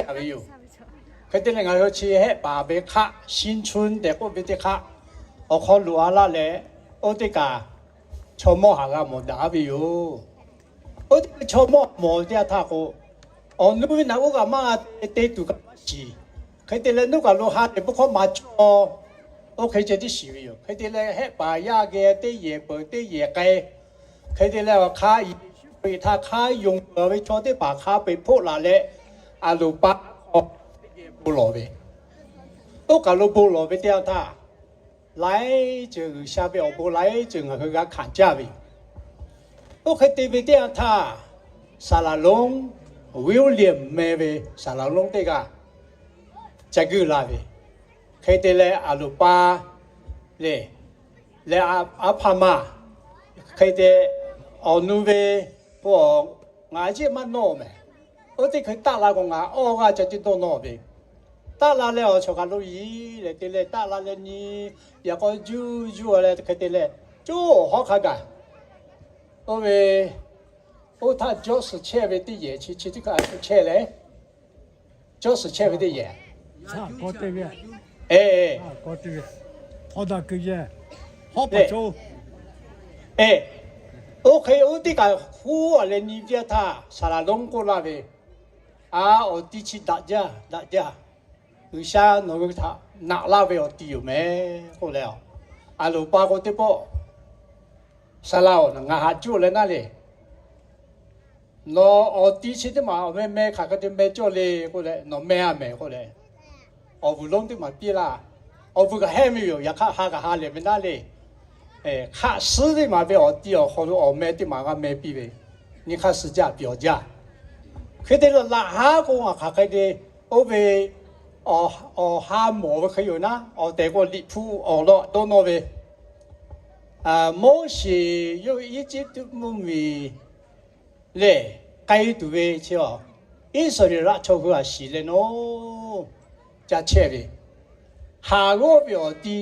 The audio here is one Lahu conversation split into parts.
taˍ ve yoˬ. Hk'e te leh ngaˬ hui chi Hehˆ paˍ ve hk'aˆ, 新村 tehꞈ k'oˆ ve teˇ hk'aˆ awˬ hk'aw loꞈ-a laˇ leh, oˇ teˇ kaꞈ chaw mawˇ haˍ g'a mawˬ daꞈ ve yoˬ. Oˇ teˇ hk'aˇ chaw mawˇ mawˬ ve teˇ yanˇ htaˇ k'o, awˬ nu ve naˬ oˇ kaꞈ maˇ g'a te, te tuˬ kaꞈ maˇ shiˍ. Hk'e te leh nuˇ kaˬ lo ha lehˬ bon hkawˇ maˍ cawˇ. Oˇ hk'e ceh tiˉ shiˍ ve yoˬ. Hk'e te leh Hehˆ paˍ yaˇ geh teˇ yehˬ peuˬ teˇ yehˬ k'ai. Hk'e te leh awˬ hk'a Yeˍsuˆ Hkriꞈ htaꞈ hk'a yonˍ peuˬ ve chaw teˇ hpaˍ hk'a peu-eˬ hpoˆ laˬ leh, aˬ loˍ pa hk'aw bon lawˬ ve, oˇ kaˬ lo bon lawˬ ve teˇ yanˇ htaˇ, laiˉ ceuˬ G'uiˬsha ve awˬ bon laiˉ ceuˬ ngaˬ hui g'a hkanˍ jaˇ ve yoˬ. Oˇ hk'e te ve teˇ yanˇ htaˇ, saˍ laˍ lonˉ, William meh ve saˍ laˍ lonˉ teˇ g'aˇ ca guiˇ la ve. Hk'e te leh aˬ loˍ pa lehˬ, leh a hpaˇ ma, hk'e te awˬ nu ve k'o, ngaˬ a ciˉ maˇ nawˇ mehˍ. Oˇ teˇ hkui taˆ la k'o, ngaˬ awˇ g'aˇ ca ciˉ dawˇ nawˇ ve. Taˆ la leh awˬ chawˬ kaˬ lo yiˍ leh te leh taˆ la leh nyi, yaꞈ k'aw juˇ juˇ leh hk'e te leh, coˇ awˬ hawˉ hk'a gaˬ, oˇ ve, oˇ htaˇ Jawˇsuhˍ chehˇ ve teˇ yehˬ chi chi teˇ hkui a shu chehˇ leh, Jawˇsuhˍ chehˇ ve teˇ yehˬ, e, oˇ hk'e oˇ teˇ kaꞈ huˉ a leh nyi ve teˇ yanˇ htaˇ, saˍ laˍ lonˉ k'oˆ laˇ ve, A, awˬ ti chi daꞈ jaˇ, daꞈ jaˇ. G'uiˬsha nawˬ hui htaꞈ naꞈ laˇ ve awˬ ti yoˬ mehˍ k'oˆ leh, aˬ loˍ pa k'o teˇ pawˆ, Saˍ laˍ-oˬ, ngaˬ haꞈ cuˇ leh naˉ le. Nawˬ awˬ ti chi teˇ maˬ awˬ meh meh hk'aˬ hk'e te meh cawˇ le k'oˆ leh, nawˬ meh a mehˍ k'oˆ leh, awˬ vuiˬ lonˉ teˇ maˬ piˇ laˇ. Awˬ vuiˬ kaꞈ hehnˇ ve yoˬ. Yaꞈ hk'aˇ ha kaꞈ ha lehˬ ve naˉ le. Hk'aˆ suhˉ teˇ maˬ ve awˬ ti awˬ hk'aw lo awˬ meh teˇ maˬ g'a meh piˇ ve, nyi hk'aˇ suh jaˇ, pyawˬ jaˇ. Hk'e te leh laꞈ haˉ k'o ngaˬ hk'aˬ hk'e te, oˇ ve awˬ ha mawˬ ve hk'e yoˬ naˉ, awˬ tehˬ k'o Liꞈ hpu awˬ lawn dawˇ nawˇ ve, Moˉseˍ yawˇ hui Eˇjiˇtuꞈ mvuhˇmiˬ lehˬ k'ai tuˬ ve chi a, Iˉsaˍreˍlaˆ chaw hui a shiˍ leh nawˉ ca chehˇ ve, haˍ g'awˇ ve awˬ ti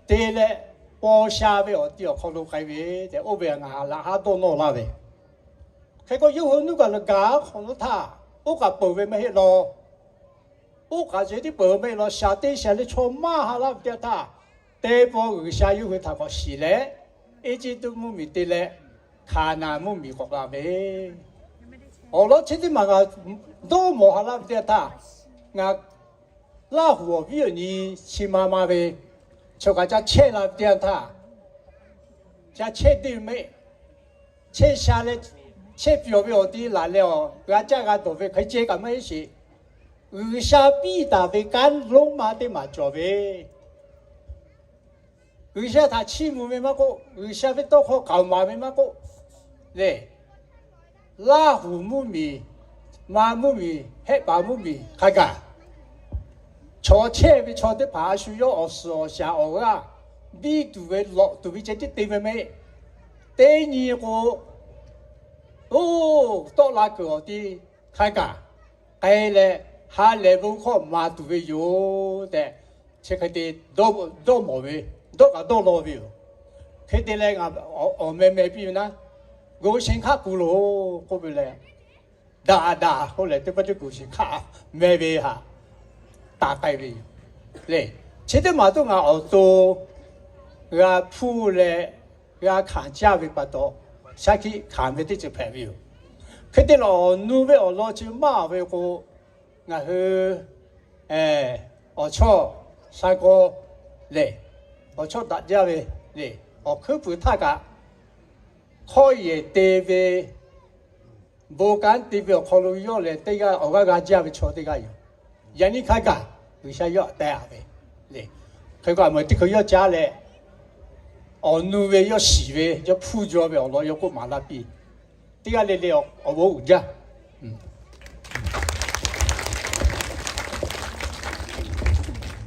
te leh paw sha ve awˬ ti awˬ hk'aw lo k'ai ve tehꞈ, oˇ ve ngaˬ laꞈ haˉ dawˇ nawˇ laˇ ve. Hk'e k'o yawˇ hui nuˇ kaˬ lo gaˬ hk'awꞈ nawˉ htaˇ, oˇ kaꞈ peuˬ ve maˇ heˆ law. Oˇ kaꞈ ceh tiˉ peuˬ ve maˇ heˆ law. Shaˍ teˇ shaˍ leh chaw maˇ ha laˇ ve teˇ yanˇ htaˇ, teˇ pawˆ G'uiˬsha yawˇ hui htaꞈ k'awꞈ shiˍ leh, Eˇjiˇtuꞈ mvuhˇmiˬ te leh Hkaˍnanˍ mvuhˇmiˬ k'awꞈ g'a ve. Awˬ lawn chi teˇ maˬ ngaˬ dawˇ mawˬ ha laˇ ve teˇ yanˇ htaˇ, ngaˬ Laˇhuˍ awˬ viˉ awˬ nyi chi ma ma ve chaw kaꞈ ca chehˇ la ve teˇ yanˇ htaˇ, ca chehˇ deˇ ve maˇ heˆ. Chehˇ sha leh chehˇ pyawˬ ve awˬ ti laˬ leh awˬ g'a caˇ g'a dawˬ ve hk'e ceh kaꞈ maˇ heˆ sheˍ. G'uiˬsha piˇ taˍ ve kanˉ lonˉ ma teˇ maˬ cawˬ ve, G'uiˬsha htaꞈ chiˇ mvuh ve maˇ k'oˆ, G'uiˬsha ve tawˇ hkawˇ k'aoˍ maˍ ve maˇ k'oˆ, le, Laˇhuˍ mvuhˇmiˬ, ma mvuhˇmiˬ, Hehˆ paˍ mvuhˇmiˬ hk'a gaˬ, chaw chehˇ ve chaw teˇ hpaˍ a shu yawˇ awˬ suhˍ awˬ shaˍ awˬ g'aˇ biˇ tuˬ ve lawꞈ tuˬ ve ceh tiˉ te ve maˇ heˆ. Teˇ nyi k'o, oˇ tawˆ la kuiˬ awˬ ti hk'a gaˬ k'ai leh, ha lehˬ bon hkawˇ maˍ tuˬ ve yoˬ tehꞈ, chi hk'e te dawˇ mawˬ ve, dawˇ kaꞈ dawˇ law ve yoˬ. Hk'e te leh ngaˬ awˬ meh meh piˇ ve naˉ, Goˍ sheˍ hkaˆ kuˬ loˬ k'oˆ ve leh, daꞈ daꞈ k'oˆ leh teˇ pawˆ teˇ Goˍ sheˍ hkaˆ meh ve htaꞈ taˍ k'ai ve yoˬ. Le, chi teˇ maˬ tuˬ ngaˬ awˬ to g'a hpuˇ leh g'a hkanˍ caˇ ve pa taw, shaˉ hkiˆ hkanˍ ve teˇ ceuˬ hpehꞈ ve yoˬ. Hk'e te leh awˬ nu ve awˬ lawn chi maˇ ve k'o, ngaˬ hui awˬ chawˇ sha kaw lehˬ, awˬ chawˇ daꞈ jaˇ ve le, awˬ hkuiˉ puiˍ htaˇ kaꞈ hkawˇ yehˬ te ve, bon kanˉ te ve awˬ hk'aw lo yawˇ lehˬ teˇ g'aˇ awˬ g'aˇ g'a jaˇ ve chaw teˇ g'aˇ yoˬ. Yaꞈ nyi hk'a gaˬ G'uiˬsha yawˇ htaꞈ teh a ve le. Hk'e k'o a meuꞈ teˇ hkui yawˇ caˉ leh, awˬ nu ve yawˇ shiˍ ve yawˇ hpuˇ jaw ve awˬ lawn yawˇ k'oˆ maˍ laˇ piˇ. Teˇ g'aˇ le le awˬ bon uiˍ jaˇ.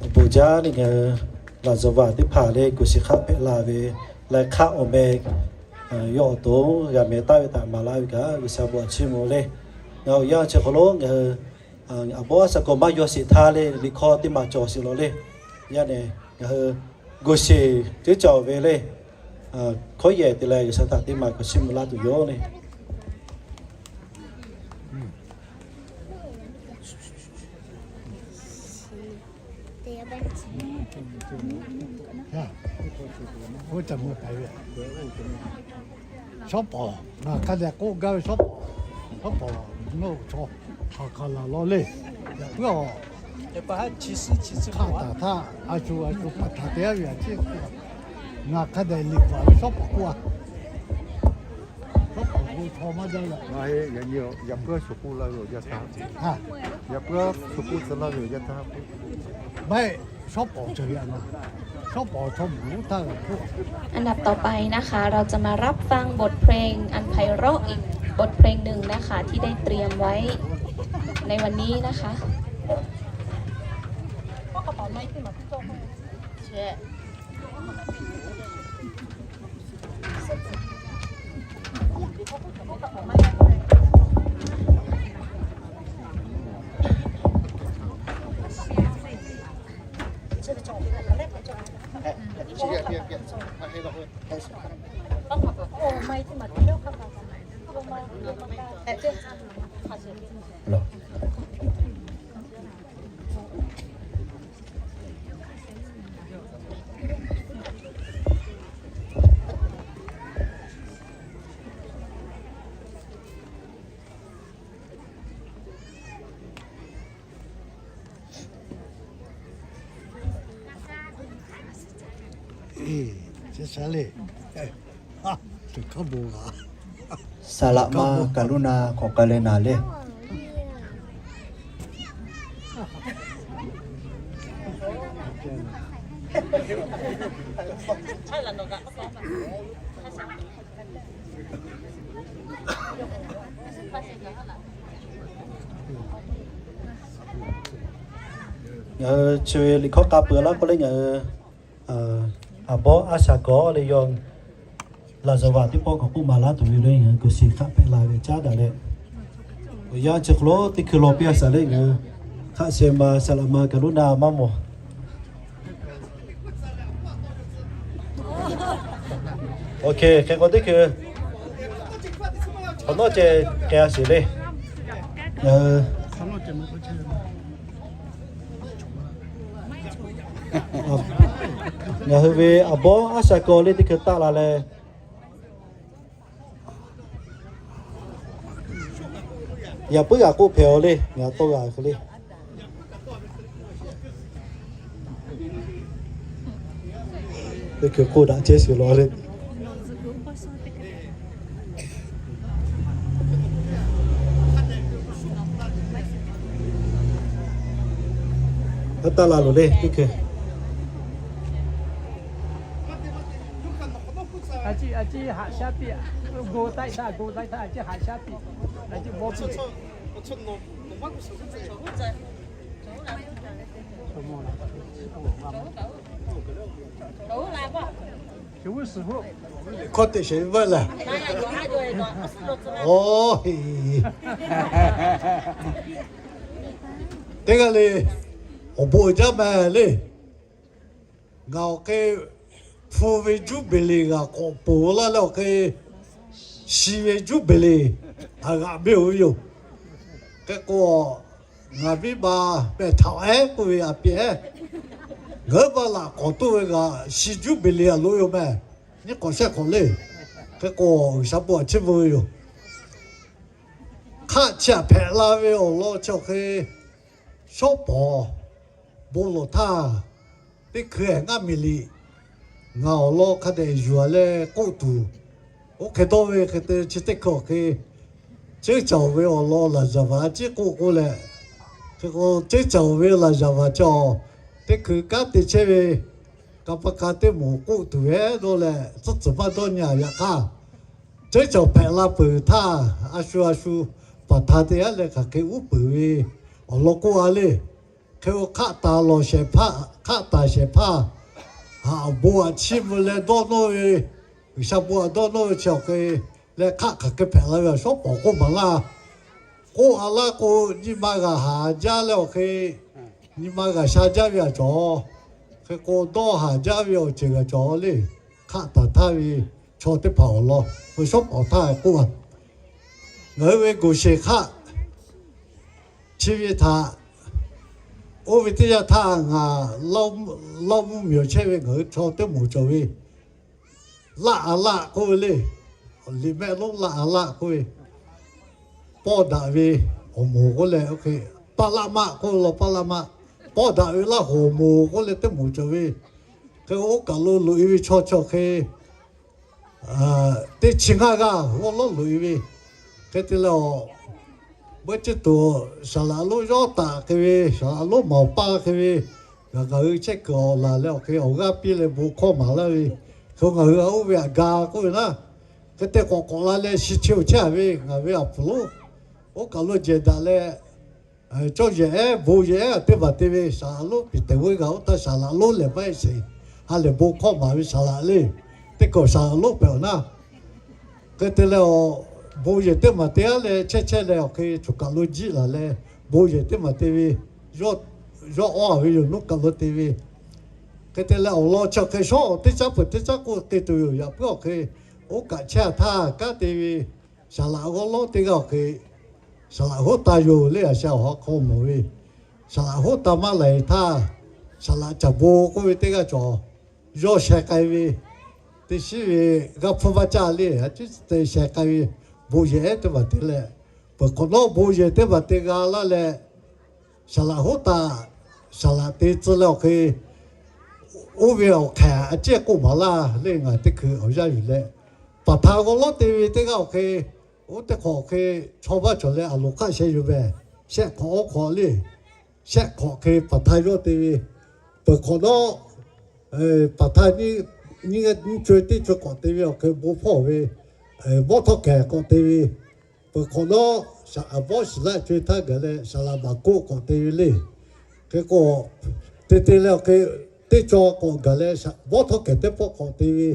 Awˬ bon jaˇ le. Ngaˬ hui laˍ zaˍ vaꞈ teˇ hpaˍ leh Goˍ sheˍ hkaˆ hpehꞈ la ve, lai hk'aˆ awˬ meh yawˇ awˬ to g'a meh taˍ ve htaꞈ maˍ laˇ ve kaꞈ G'uiˬsha bon a chiˇ mvuh le. Ngaˬ hui yaˇ chi hk'aw lo ngaˬ hui a bawˇ a shaˍ kawꞈ maˇ yaw sheˍ htaˇ le, liꞈ hkawˇ teˇ maˬ cawˬ sheˍ lawˬ le. Yaˇ nehˬ ngaˬ hui Goˍ sheˍ teˇ cawˬ ve le. Hkawˇ yehˬ te leh G'uiˬsha htaꞈ teˇ maˬ k'awꞈ chiˇ mvuh laˇ tuˬ yoˬ le. Shawˉ pawˍ, ngaˬ hk'a dehꞈ k'oˆ gaˇ ve shawˉ pawˍ, shawˉ pawˍ, nawˬ chaw hk'aˬ hk'aˬ laˬ law le. Yaꞈ puiˉ a, hk'aˆ taˍ htaˇ a shu a shu paˍ htaꞈ te aˉ ve a ciˉ k'oˆ, ngaˬ hk'a dehꞈ liꞈ bvuhꞈ ve shawˉ pawˍ k'oˆ a. Shawˉ pawˍ k'o chaw maˇ jaˇ yaꞈ. Yaꞈ puiˉ a shu k'oˆ laˇ ve awˬ yanˇ htaˇ, yaꞈ puiˉ a shu k'oˆ tcuh laˇ ve awˬ yanˇ htaˇ k'oˆ, maˇ heˆ, shawˉ pawˍ cawˬ yaꞈ na, shawˉ pawˍ chaw mvuhˬ lonˉ htaˇ g'a k'oˆ. อันดับต่อไปนะคะ เราจะมารับฟังบทเพลงอันไพเราะอีกบทเพลงหนึ่งนะคะ ที่ได้เตรียมไว้ในวันนี้นะคะ Saˍ laꞈ ma kaˍ luˇ na k'awꞈ k'ai leh naˍ le. Ngaˬ hui chi ve liꞈ hkawˇ k'a peuˬ laˇ k'oˆ le, ngaˬ hui aˬ bawˇ aˉ shaꞈ kawˬ le yawˇ laˍ zaˍ vaꞈ teˇ pawˆ k'awꞈ k'oˆ maˍ laˇ tuˬ ve le, ngaˬ hui kuˬ shiˍ hk'aˆ hpehꞈ la ve caˉ daꞈ leh, awˬ yanˇ chi hk'aw lo teˇ hkui law piˇ a shaˍ le, ngaˬ hui hk'aˆ sheh ma saˍ laꞈ ma kaˍ luˇ na maˇ mawˬ. Oˇ hk'e hk'e k'o teˇ hkui hk'awꞈ nawˉ ceh k'ai a sheˍ le. Ngaˬ hui ve aˬ bawˇ aˉ shaꞈ kawˬ le teˇ hkui taˆ la leh, yaꞈ puiˉ g'a k'oˆ hpehꞈ aˬ le, ngaˬ tawˇ g'a hk'e le. Teˇ hkui k'oˆ daꞈ chehˇ sheˍ law le. Taˇ la loˬ le teˇ hkui. A ciˉ, a ciˉ haꞈ shaˉ piˇ, go taiˆ htaˇ, go taiˆ htaˇ a ciˉ haꞈ shaˉ piˇ, a ciˉ bawˇ piˇ. Hkawˇ teꞈ shehˍ ve veuˆ lehˬ. Oˇ, teˇ g'aˇ le, awˬ bon uiˍ jaˇ mehˍ le. Ngaˬ awˬ hk'e hpu ve juˇ beˍ leˍ g'a k'awꞈ ponˬ laˇ leh awˬ hk'e shi ve juˇ beˍ leˍ a g'aꞈ beˇ oˬ ve yoˬ. Hk'e k'o, ngaˬ viˉ ma mehˬ htaꞈ ehˉ k'oˆ ve a piˇ ehˉ, ngaˬ hui ma laꞈ k'awꞈ toˆ ve g'a shi juˇ beˍ leˍ a loꞈ yoˬ mehˬ. Nyiˇ k'awꞈ shehˆ k'awꞈ le. Hk'e k'o, G'uiˬsha bon a chiˇ mvuh ve yoˬ. Hk'aˆ chi htaꞈ hpehꞈ la ve awˬ lawn chi awˬ hk'e, shawˉ pawˍ bon lawˬ htaˇ, teˇ hkui ehˉ ngaˇ miˬ liꞈ ngaˬ awˬ lawn hk'a dehꞈ yuˬ a leh k'oˆ tuˬ, oˇ hk'e dawˇ ve hk'e te chi teˇ hkui awˬ hk'e, ceˉ caˬ ve awˬ lawn laˬ zaˍ vaˍ a ciˉ k'oˆ k'oˆ leh, hk'e k'o ceˉ caˬ ve laˬ zaˍ vaˍ chaw teˇ hkui kanˉ te chehˇ ve, ka pa ka teˇ moˍ k'oˆ tuˬ ve dawˇ leh tcuhˉ tcuhˍ maˇ dawˇ nyi a. Yaꞈ hk'aˇ, ceˉ caˬ hpehꞈ la peuˬ htaˇ, a shu a shu paˍ htaꞈ te aˉ leh hk'aˬ hk'e uˉ peunˍ ve awˬ lawn k'oˆ a le. Hk'e k'o, hk'aˆ taˍ lawˬ shehˍ hpaˇ, hk'aˆ taˍ shehˍ hpaˇ, haꞈ bon aꞈ chiˇ mvuh leh dawˇ nawˇ ve, G'uiˬsha bon aꞈ dawˇ nawˇ ve chi awˬ hk'e leh hk'aˆ hk'aˬ hk'e hpehꞈ la ve awˬ shawˉ pawˍ k'oˆ maˍ laˇ. K'oˆ a laˇ k'o, nyi ma g'a haˍ jaˇ leh awˬ hk'e, nyi ma g'a sha jaˇ ve a cawˬ. Hk'e k'o, dawˇ haˍ jaˇ ve awˬ ceuˬ g'a cawˬ le. Hk'aˆ taˍ htaˇ ve chaw teˇ hpaˍ awˬ lawn ve shawˉ pawˍ htaˇ k'oˆ a. Ngaˬ hui ve guˬ sheˍ hk'aˆ chi ve htaꞈ Oˇ ve teˇ yanˇ htaˇ ngaˬ Laˇ mvuhˇmiˬ awˬ chehˇ ve ngaˬ hui chaw teˇ moˍ cawˬ ve, Laˆ a laˆ k'oˆ ve le. Liꞈ mehˆ lonˉ Laˆ a laˆ k'oˆ ve, pawˇ daꞈ ve awˬ moˍ k'oˆ leh, Paˇ laˆ maˆ k'oˆ ve law, Paˇ laˆ maˆ, pawˇ daꞈ ve Laˇ hoˍ awˬ moˍ k'oˆ leh teˇ moˍ cawˬ ve. Hk'e oˇ kaˬ lo loꞈ-e ve chaw chi awˬ hk'e teˇ chi ngaˇ g'aˇ g'awˇ lawˉ loꞈ-e ve. Hk'e te leh, awˬ, beuꞈ ciˇ tuˬ saˍ laꞈ lonˉ yawˇ taˍ hk'e ve, saˍ laꞈ lonˉ maˍ awˬ paˇ hk'e ve, ngaˬ ngaˬ hui chehˇ kuiˬ awˬ laˬ leh awˬ hk'e awˬ g'aˇ piˇ leh bon hkawˇ maˍ laˇ ve, hk'e ngaˬ hui a oˇ ve aꞈ ga k'oˆ ve naˉ, hk'e te k'awꞈ k'awꞈ la leh shi chi awˬ chehˇ a ve ngaˬ ve awˬ hpfuhˍ lonˉ, oˇ kaˬ lo jehˬ daꞈ leh, cawˇ yehˬ ehˉ bon yehˬ ehˉ teˇ maˬ te ve saˍ laꞈ lonˉ piˍ tehˬ veuˇ g'a oˇ htaˇ saˍ laꞈ lonˉ lehˬ maˇ heˆ sheˍ, ha lehˬ bon hkawˇ maˍ ve saˍ laꞈ le. Teˇ kaˬ saˍ laꞈ lonˉ pehꞈ awˬ naˉ, hk'e te leh, awˬ, bon yehˬ teˇ maˬ te aˉ leh chehˇ chehˇ leh awˬ hk'e choˬ kaˬ lo jiˆ laˬ leh, bon yehˬ teˇ maˬ te ve, yawˇ awˇ a ve yoˬ, nuˇ kaˬ lo te ve. Hk'e te leh awˬ lawn chi awˬ hk'e shawˉ teˇ caˉ peuˬ teˇ caˉ k'oˆ te tuˬ yoˬ. Yaꞈ puiˉ awˬ hk'e oˇ kaꞈ chehˇ a htaˇ kanˉ te ve, saˍ laꞈ g'awˇ lawˉ teˇ g'aˇ awˬ hk'e, saˍ laꞈ hoˉ ta yoˬ le. A sha awˬ ha hk'aw mawˬ ve, saˍ laꞈ hoˉ ta maˇ laiˬ htaˇ, saˍ laꞈ caˍ bon k'oˆ ve teˇ g'aˇ cawˬ, yawˇ sheh k'ai ve, teˇ shiˉ ve g'aˇ hpfuhˇ maˇ caˇ le. A ciˉ te sheh k'ai ve, bon yehˬ ehˉ teˇ maˬ te leh, peuˬ hk'awꞈ nawˉ bon yehˬ teˇ maˬ te g'a laˇ leh, saˍ laꞈ hoˉ ta, saˍ laꞈ te tcuh leh awˬ hk'e, oˇ ve awˬ hk'aˬ a ciˉ k'oˆ maˍ laˇ le. Ngaˬ teˇ hkui awˬ yanˇ yuˬ leh, paˍ hta g'awˇ lawˉ te ve teˇ g'aˇ awˬ hk'e, oˇ teˇ hk'awꞈ hk'e chaw maˇ cawˬ leh aˬ loˍ hk'aˆ sheh yuˬ meh, shehˆ hk'awꞈ awˉ hk'awꞈ le. Shehˆ hk'awꞈ hk'e paˍ hta yawˇ te ve, peuˬ hk'awꞈ nawˉ, paˍ hta nyiˇ co-e teˇ co k'awꞈ te ve awˬ hk'e bon hpawˇ ve, mawˇ htawˇ kehˬ k'awꞈ te ve, peuˬ hk'awꞈ nawˉ, a bawˇ shiˍ laˆ co-e htaˇ gaˬ leh saˍ laꞈ maˍ koˆ k'awꞈ te ve le. Hk'e k'o, te te leh awˬ hk'e, teˇ caw k'awꞈ gaˬ leh mawˇ htawˇ kehˬ teˇ pawˆ k'awꞈ te ve,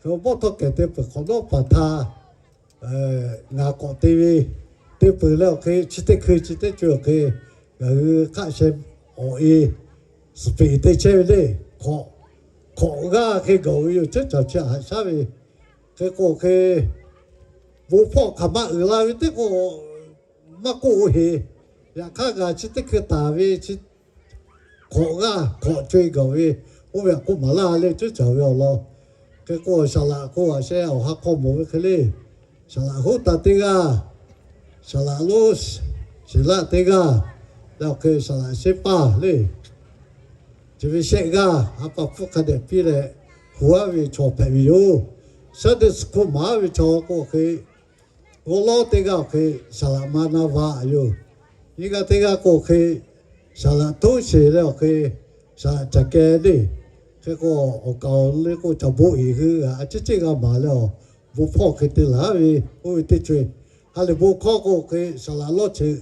hk'e mawˇ htawˇ kehˬ te peuˬ hk'awꞈ nawˉ paˍ hta ngaˬ k'awꞈ te ve, te peuˬ leh awˬ hk'e chi teˇ hkui chi teˇ co awˬ hk'e, ngaˬ hui hk'aˆ sheh awˬ e suhˍ peˍ te chehˇ ve le. Hk'awꞈ g'aˇ hk'e gaˬ ve yoˬ. Ceuˉ caˬ chi haꞈ shaˉ ve, hk'e k'o hk'e, bon hpawˇ hk'aˬ ma uiˍ la ve teˇ k'o maˇ k'oˆ-o heˍ. Yaꞈ hk'aˇ ngaˬ chi teˇ hkui taˍ ve chi hk'awꞈ g'aˇ hk'awꞈ co-e gaˬ ve, oˇ ve htaꞈ k'oˆ maˍ laˇ le. Ceuˉ caˬ ve awˬ lawn, hk'e k'o saˍ laꞈ k'o a sheh awˬ ha hk'aw mawˬ ve hk'e le, saˍ laꞈ hoˉ ta teˇ g'aˇ, saˍ laꞈ lonˉ shiˍ laˆ teˇ g'aˇ, leh awˬ hk'e saˍ laꞈ sheˉ paˇ le, chi ve shehˆ g'aˇ ha pa hpfuhˇ hk'a dehꞈ piˇ leh, hu aˉ ve chaw hpehꞈ ve yoˬ. Sunday school maˍ aˉ ve chaw k'o hk'e, g'awˇ lawˉ teˇ g'aˇ awˬ hk'e saˍ laꞈ ma na va yoˬ. Nyiˇ g'aˇ teˇ g'aˇ k'o hk'e, saˍ laꞈ toˉ sheˍ leh awˬ hk'e, saˍ laꞈ caˬ keh le. Hk'e k'o, awˬ kaˍ awˬ le k'o caˬ bon iˍ hui a ciˉ ceˇ g'a maˍ leh awˬ, bon hpawˇ hk'e te laˬ ve, oˇ ve teˇ co-e, ha lehˬ bon hkawˇ k'o hk'e saˍ laꞈ lawˇ cheuˬ,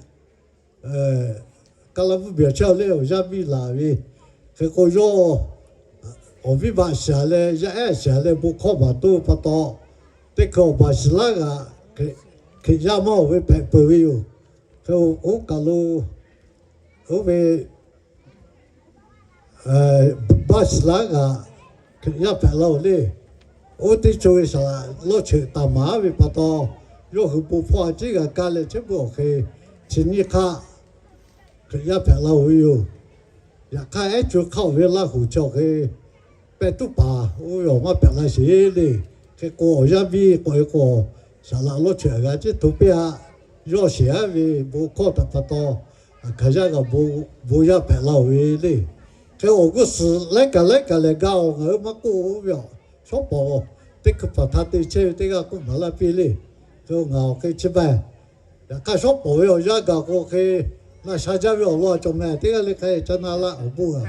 Kaˇlaˇ mvuhˇmiˬ awˬ chehˇ le awˬ yanˇ biˇ laˬ ve, hk'e k'o yawˇ awˬ viˉ baˆ shiˍ leh yaˇ ehˉ shiˍ leh bon hkawˇ maˍ toˇ pa taw, teˇ hkui awˬ baˬ shiˍ laˉ g'aꞈ Hkriꞈ yaˇ maˇ oˬ ve hpehꞈ peuˬ ve yoˬ. Hk'e oˇ kaˬ lo, oˇ ve baˆ shiˍ laˉ g'aꞈ Hkriꞈ yaˇ hpehꞈ la-oˬ le. Oˇ teˇ co ve saˍ laꞈ lawˇ cheuˬ taˍ maˍ ve pa taw, yawˇ hui bon hpawˇ a ciˉ g'a kaˇ leh chehˇ puiˉ awˬ hk'e, chi nyiˇ hk'aˆ Hkriꞈ yaˇ hpehꞈ la-oˬ ve yoˬ. Yaꞈ hk'aˇ ehˉ co hk'aˆ oˬ ve Laˇ huˍ chi awˬ hk'e, pehˇ tuˉ paˍ oˇ ve awˬ maˇ hpehꞈ la sheˍ le. Hk'e k'o awˬ yanˇ biˇ k'awꞈ e k'o, saˍ laꞈ lawˇ cheuˬ a g'a ciˉ to piˇ-a. Yawˇ sheˍ aˉ ve bon hkawˇ htaꞈ pa taw, hk'aˬ yaˇ g'a bon yaˇ hpehꞈ la-oˬ ve le. Hk'e awˬ g'uˇ suhˍ laiˉ kaˬ laiˉ kaˬ lehˬ gaˇ-oˬ, ngaˬ hui maˇ k'oˆ-o ve awˬ shawˉ pawˍ, teˇ hkui paˍ htaꞈ te chehˇ ve teˇ g'aˇ k'oˆ maˍ laˇ piˇ le. Hk'e ngaˬ awˬ hk'e chi beuꞈ, yaꞈ hk'aˇ shawˉ pawˍ ve awˬ yanˇ gaˬ k'o hk'e, na sha jaˇ ve awˬ lawn a cawˬ meh teˇ g'aˇ le hk'e ca na laˇ awˬ bon a.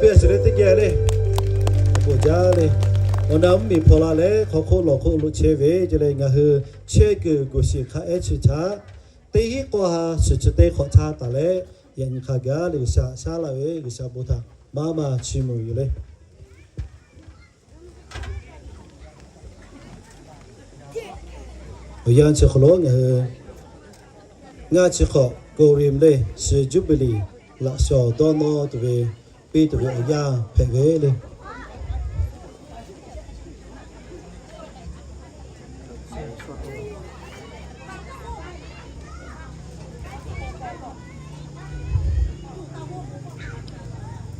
Piˇ a shiˍ le teˇ geh le, awˬ bon jaˇ le. Awˬ na mvuhˇmiˬ hpaw la leh hk'aw hk'oˆ lawˬ hk'oˆ lo chehˇ ve ce le, ngaˬ hui chehˇ kuiˬ g'uˇ shiˍ hk'a ehˉ chi htaꞈ teˇ hinˉ k'awˇ ha shiˍ chi teˇ hk'awꞈ htaˇ taˍ leh, yaꞈ nyi hk'a gaˬ le G'uiˬsha shaˉ laˇ ve G'uiˬsha bon htaꞈ maˇ maˇ chiˇ mvuh yoˬ le. Awˬ yanˇ chi hk'aw lo ngaˬ hui ngaˇ chi hk'awꞈ Koˍriˍ leh shiˍ Juˇbiˍliˍ laꞈ shawˍ dawˇ nawˇ tuˬ ve piˇ tuˬ ve awˬ yanˇ hpehꞈ ve le.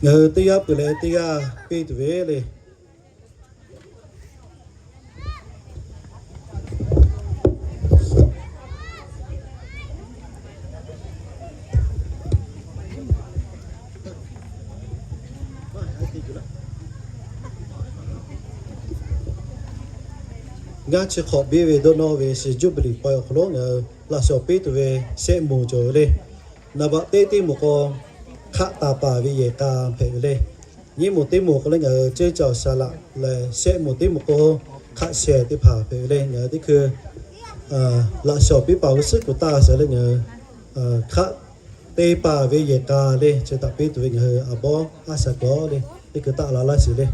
Ngaˬ hui teˇ g'aˇ peuˬ leh teˇ g'aˇ piˇ tuˬ ve le. Ngaˇ chi hk'awꞈ biˇ ve dawˇ nawˇ ve shiˍ Juˇbiˍliˍ pawehˇ awˬ hk'aw lo ngaˬ hui laꞈ shawˍ piˇ tuˬ ve shehˆ moˍ cawˬ ve le. Naˍ baꞈ teˇ teˇ moˍ k'o, hk'aˆ taˍ paˍ ve yehˬ k'a hpehꞈ ve le. Nyiˇ moˍ teˇ moˍ k'o leh ngaˬ hui ceˇ caoˬ saˍ laꞈ leh shehˆ moˍ teˇ moˍ k'o, hk'aˆ shehˍ teˇ hpaˍ hpehꞈ ve le. Ngaˬ hui teˇ hkui laꞈ shawˍ piˇ paˍ ve suhˉ kuˬ taˇ shaˍ le ngaˬ hui hk'aˆ te paˍ ve yehˬ k'a le chi htaꞈ piˇ tuˬ ve ngaˬ hui a bawˇ a shaˍ kawˬ le teˇ hkui taˆ la laˇ shiˍ le.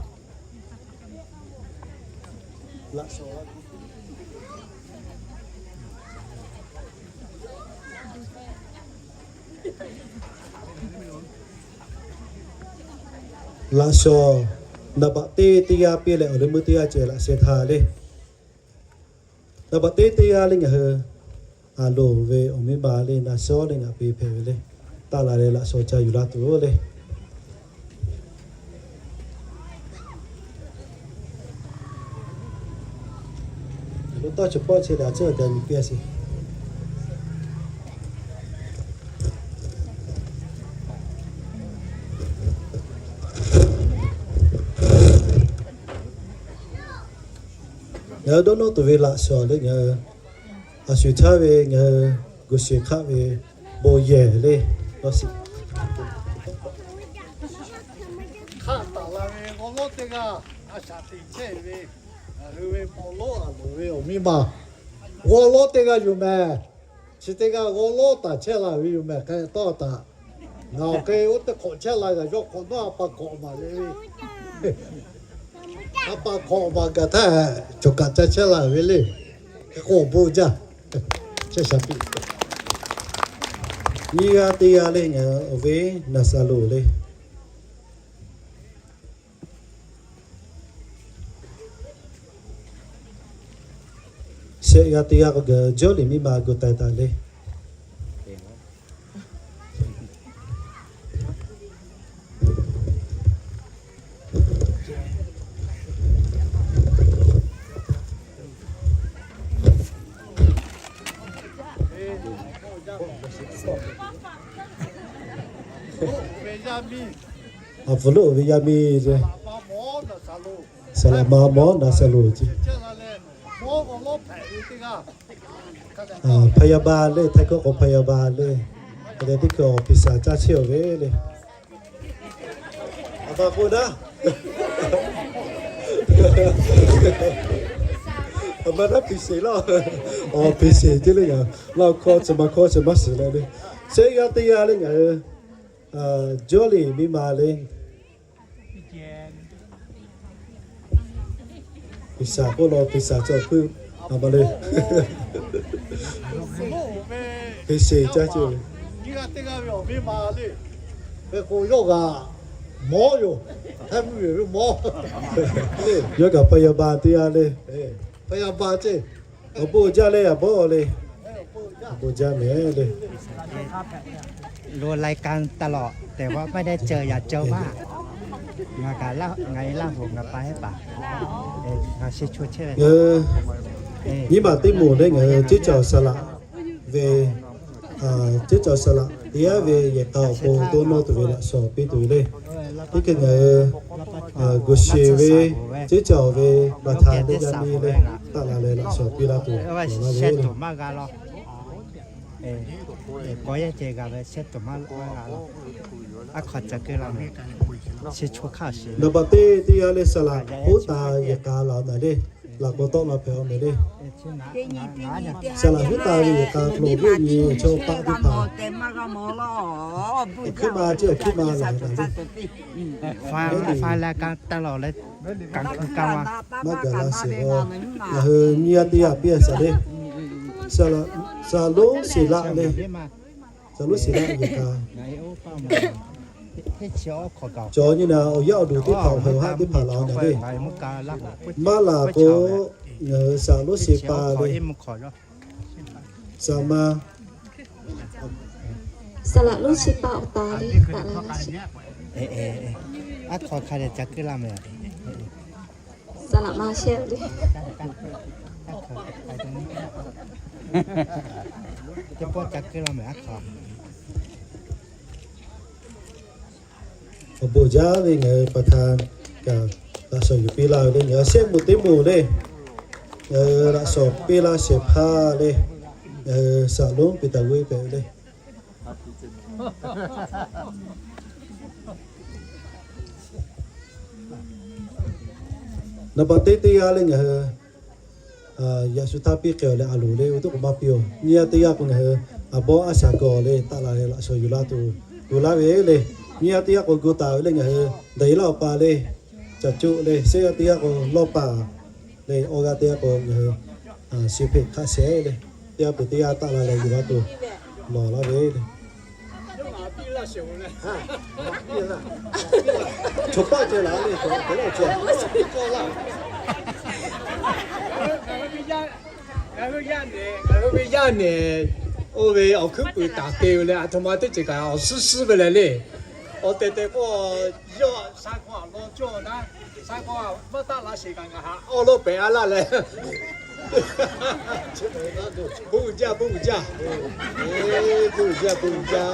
Laꞈ shawˍ naˍ baꞈ teˇ teˇ g'aˇ piˇ leh awˬ leh meuˇ teˇ g'aˇ ceh laꞈ sheh htaˇ le. Naˍ baꞈ teˇ teˇ g'aˇ le ngaˬ hui a loˍ ve awˬ miˇ ma le na shawˉ le ngaˬ hui hpehꞈ ve le. Taˆ la leh laꞈ shawˍ ca yuˬ la tuˬ le. Lo tawˇ chi pawˆ chi leh a ciˉ awˬ ca nyi piˇ a sheˍ. Ngaˬ hui dawˇ nawˇ tuˬ ve laꞈ shawˍ le ngaˬ hui a shu caˇ ve ngaˬ hui g'uˇ shiˍ hk'aˆ ve bon yehˬ le. Hk'aˆ taˍ la ve g'awˇ lawˉ teˇ g'aˇ a shaꞈ teꞈ chehˇ ve, ngaˬ hui ve paw lonˉ a loˍ ve awˬ miˇ ma g'awˇ lawˉ teˇ g'aˇ yoˬ mehˍ. Chi teˇ g'aˇ g'awˇ lawˉ taˍ chehˇ la ve yoˬ mehˍ. Hk'e tawˇ taˍ, ngaˬ awˬ hk'e oˇ teˇ hk'awꞈ chehˇ la gaˬ yawˇ hk'awꞈ nawˉ a pa hkawꞈ maˍ le ve. A pa hkawꞈ maˍ gaˬ htaˇ, cawˬ kaꞈ ca chehˇ la ve le. Hk'e k'o awˬ bon jaˇ. Chehˇ sha piˇ. Nyiˇ g'aˇ teˇ g'aˇ le ngaˬ hui awˬ ve naˍ saˍ loˍ le. Shehˆ g'aˇ teˇ g'aˇ k'o gaˬ Jawˇliˍ miˇ ma gu taiˍ taˍ le. A pfuhˍ loˆ ve yaˇ miˇ le. Saˍ laꞈ ma mawˉ naˍ saˍ loˍ ce. พยาบาล le, Htaiˇ hkawˇ k'o พยาบาล le. Hk'e te teˇ hkui awˬ piˍ shaˍ caˇ chehˇ awˬ ve le. A pa k'oˆ daˇ. A ma naˉ piˍ sheˍ laˇ. Awˬ piˍ sheˍ ce le ngaˬ laˇ hkawˇ chi ma hkawˇ chi maˇ shiˍ leh le. Shehˆ g'aˇ teˇ g'aˇ le ngaˬ hui Jawˇliˍ miˇ ma le. Piˍ shaˍ k'oˆ la, piˍ shaˍ cawˬ puiˉ a ma le. Piˍ sheˍ caˇ ce. Hk'e k'o yawˇ kaꞈ mawˉ yoˬ. Htaiˇ mvuhˇmiˬ ve mawˉ. Yawˇ kaꞈ พยาบาล teˇ g'aˇ le. พยาบาล ce. Awˬ bon jaˇ le a bawˇ le. Awˬ bon jaˇ mehˍ le. ดูรายการตลอด แต่ว่าไม่ได้เจอ อยากเจอมาก Ngaˬ kaꞈ ngaˬ e Laˇ huˍ ngaˬ pa hehˉ paˍ. Ngaˬ shi chu chehˇ ve. Nyiˇ maˬ teˇ moˍ le ngaˬ hui ceˇ caoˬ saˍ laꞈ ve, ceˇ caoˬ saˍ laꞈ teˇ g'aˇ ve yehˬ k'a awˬ pon dawˇ nawˇ tuˬ ve laꞈ shawˍ piˇ tuˬ ve le. Teˇ hkui ngaˬ hui g'uˇ sheˍ ve ceˇ caoˬ ve ประธาน teˇ g'aˇ miˇ le taˆ la leh laꞈ shawˍ piˇ laˇ tuˬ laˬ laˇ ve le. K'awꞈ yaˇ ceh g'a ve shehˉ tuˬ maˇ g'a la. Aˉ hk'aw ca keu la meh. Chi chaw hk'aˇ shiˍ. Naˍ baꞈ teˇ teˇ yanˇ leh saˍ laꞈ hoˉ taˍ yehˬ k'a la naˍ le. Laꞈ k'aw tawˆ la hpehꞈ a meh le. Saˍ laꞈ hoˉ taˍ ve yehˬ k'a hk'aw lo viˉ nyi chaw paˆ teˇ hpaˍ, awˬ hkuiˉ ma ceˇ awˬ hkuiˉ ma laˬ naˍ le. Fa la ka taˇ la leh, kanˉ hkuiˇ kaˇ ma maˇ gaˬ la sheˍ a. Ngaˬ hui nyiˇ yaˇ teˇ yaˇ piˇ a saˍ le. Saˍ lonˉ Siˍ laˆ le. Saˍ lonˉ Siˍ laˆ yehˬ k'a. Cawˬ nyi naˍ, awˬ yaˇ awˬ duˬ teˇ hpaˍ, awˬ hk'aw haˆ teˇ hpaˍ laˬ naˍ le. Maˇ laˬ k'o, ngaˬ hui saˍ lonˉ Siˍ pa le. Saˍ ma, saˍ laꞈ lonˉ Siˍ pa awˬ taˍ le, taˍ la sheˍ. Aˉ hk'aw hk'a dehꞈ ca keu la meh. Saˍ laꞈ ma shehˆ le. Teˇ pawˆ ca keu la meh aˉ hk'aw. Awˬ bon jaˇ ve ngaˬ hui pa htaˇ kaꞈ laꞈ shawnˍ yuˬ piˇ laˇ ve le, ngaˬ hui shehˆ moˍ teˇ moˍ le. Ngaˬ hui laꞈ shawnˍ piˇ laˇ shehˍ hpaˇ le. Ngaˬ hui saˍ lonˉ Peˍtaˍ g'uˇ hpehꞈ ve le. Naˍ baꞈ teˇ teˇ yanˇ le ngaˬ hui yaꞈ shu htaˇ piˇ k'ai awˬ leh a loˍ le, oˇ teˇ k'o maˇ piˇ oˬ. Nyiˇ yaˇ teˇ yanˇ k'o ngaˬ hui aˬ bawˇ aˉ shaˍ kawˬ le taˆ la leh laꞈ shawnˍ yuˬ laˇ tuˬ gu laˇ ve le. Nyiˇ yaˇ teˇ yanˇ k'o gu taˍ ve le ngaˬ hui Daˍyeˍlaˆ awˬ pa le, Caˬ coˆ le, shehˆ yaˇ teˇ yanˇ k'o Lawˇ paˍ le, awˬ g'aˇ teˇ yanˇ k'o ngaˬ hui Shiˍ hpeꞈ hk'aˆ shehˍ le, teˇ g'aˇ peuˬ teˇ g'aˇ taˆ la leh yuˬ laˇ tuˬ lawˬ laˇ ve le. Chaw paˆ ceh laˬ le, ngaˬ hui ve yaˇ nehˬ, ngaˬ hui ve yaˇ nehˬ, oˇ ve awˬ hkuiˉ puiˍ taˍ te ve leh, aˬ htoꞈ ma teˇ ceuˬ kaꞈ awˬ suhˉ suhˉ ve leh le. Awˬ tehˬ tehˬ k'o, yawˇ sha hkawˇ a law cawˇ naˉ, sha hkawˇ a maˇ taˆ la sheˍ kaꞈ ngaˬ ha awˉ lawˉ pehꞈ a laˇ leh. Bon jaˇ, bon jaˇ. Bon jaˇ, bon jaˇ.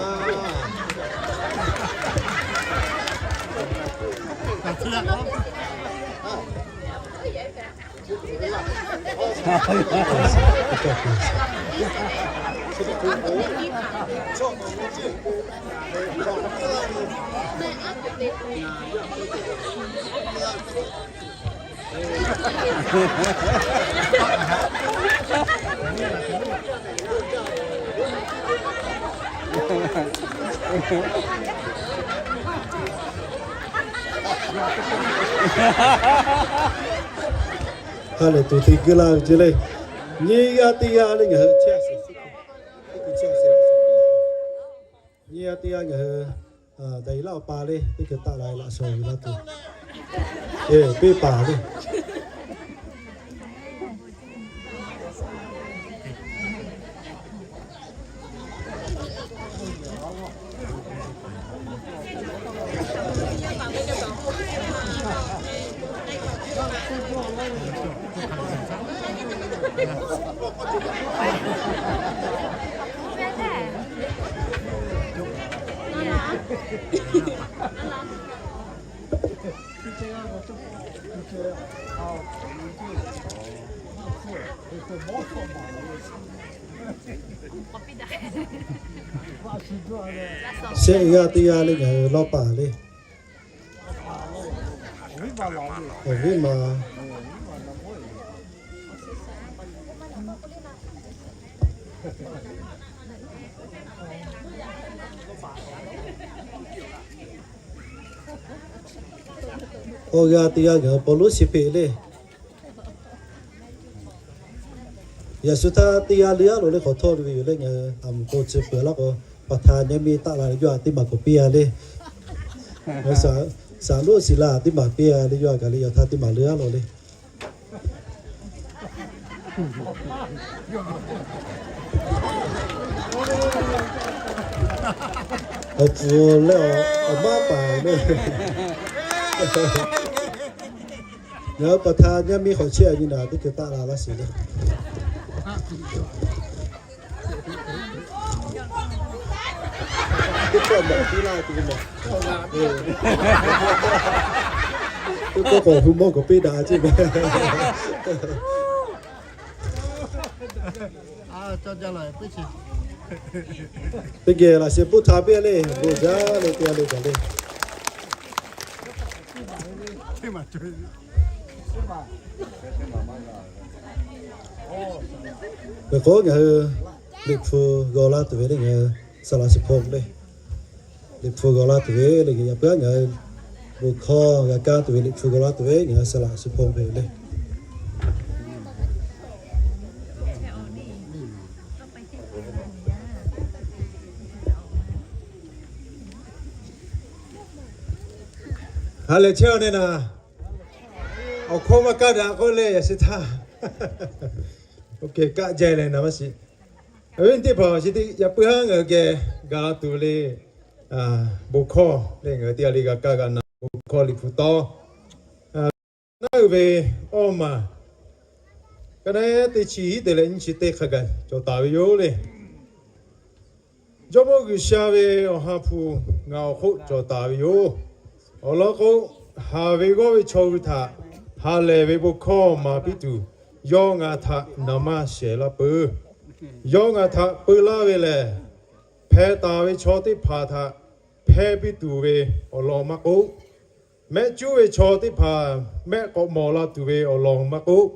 Ha lehˬ tuˬ te geu la ve ce le. Nyiˇ g'aˇ teˇ g'aˇ le ngaˬ hui chehˇ a sheˍ. Nyiˇ g'aˇ teˇ g'aˇ ngaˬ hui Daˍyeˍlaˆ awˬ pa le teˇ hkui taˆ la laꞈ shawnˍ yuˬ laˇ tuˬ, e, piˇ paˍ le. Shehˆ g'aˇ teˇ g'aˇ le ngaˬ hui Lawˇ paˍ le. Awˬ viˉ ma. Awˬ g'aˇ teˇ g'aˇ ngaˬ hui Pawˇluˆ Shiˍ hpeꞈ le. Yaꞈ shu htaˇ teˇ g'aˇ le aˉ lo le hk'awꞈ htawˇ le ve yoˬ le ngaˬ hui a moˍ k'o chi peuˬ laˇ k'o, pa htaˇ nyaˇ miˇ taˆ la leh yawˇ htaꞈ teˇ maˬ k'awꞈ piˇ a le. Saˍ lonˉ Siˍ laˆ teˇ maˬ piˇ a le, yawˇ htaꞈ kaꞈ le yaꞈ htaˇ teˇ maˬ le aˉ lo le. Awˬ pfuhˍ leh awˬ maˇ paˍ le. Ngaˬ hui pa htaˇ nyaˇ miˇ hk'awꞈ chehˇ a nyi naˍ teˇ hkui taˆ la laˇ sheˍ le. Teˇ pawˆ mawˬ piˇ laˇ tuˬ ve mawˬ. Teˇ pawˆ k'awꞈ hu mawˇ k'awꞈ piˇ daꞈ ceˇ meh. Teˇ geh laꞈ sheh puˇ htaꞈ piˇ le, bon jaˇ le, teˇ g'aˇ le kaꞈ le. Peuˬ k'o ngaˬ hui Liꞈ hpu g'aw laˇ tuˬ ve le, ngaˬ hui saˍ laꞈ shiˍ hponˇ le. Liꞈ hpu g'aw laˇ tuˬ ve le, ngaˬ yaꞈ puiˉ ngaˬ hui bon hkawˇ g'a kaˇ tuˬ ve, Liꞈ hpu g'aw laˇ tuˬ ve ngaˬ hui saˍ laꞈ shiˍ hponˇ hpehꞈ ve le. Ha lehˬ chehˇ a ne naˍ. Awˬ hkawˇ maˇ kaˇ daꞈ k'oˆ leh yaꞈ shi htaˇ, oˇ hk'e kaˆ jaˇ leh naˍ maˇ shiˍ. Awˬ viˉ teˇ hpaˍ, chi teˇ yaꞈ puiˉ haˉ ngaˬ hui geh gaˬ la tuˬ le, bon hkawˇ leh ngaˬ hui teˇ g'aˇ le g'a kaˇ g'a na bon hkawˇ Liꞈ hpu tawˇ naˉ uiˍ ve awˇ maˬ, ka naˉ teˇ chi hiˉ te leh nyiˇ chi teˇ hk'a gaˬ cawˬ taˍ ve yoˬ le. Jawˇmawˇ G'uiˬsha ve Awˬ ha hpu ngaˬ awˬ hk'oˆ cawˬ taˍ ve yoˬ. Awˬ lawn k'o, haˍ ve g'awˇ ve chaw hui htaꞈ ha lehˬ ve bon hkawˇ maˍ piˇ tuˬ, yawˇ ngaˬ htaꞈ naˍ manˇ shehˍ laˇ peuˬ. Yawˇ ngaˬ htaꞈ peu laˇ ve lehˬ, hpeh taˍ ve chaw teˇ hpaˍ htaꞈ hpehˇ piˇ tuˬ ve awˬ lawn maˇ k'oˆ, mehˆ cuˉ ve chaw teˇ hpaˍ mehˆ k'awꞈ mawˬ la tuˬ ve awˬ lawn maˇ k'oˆ,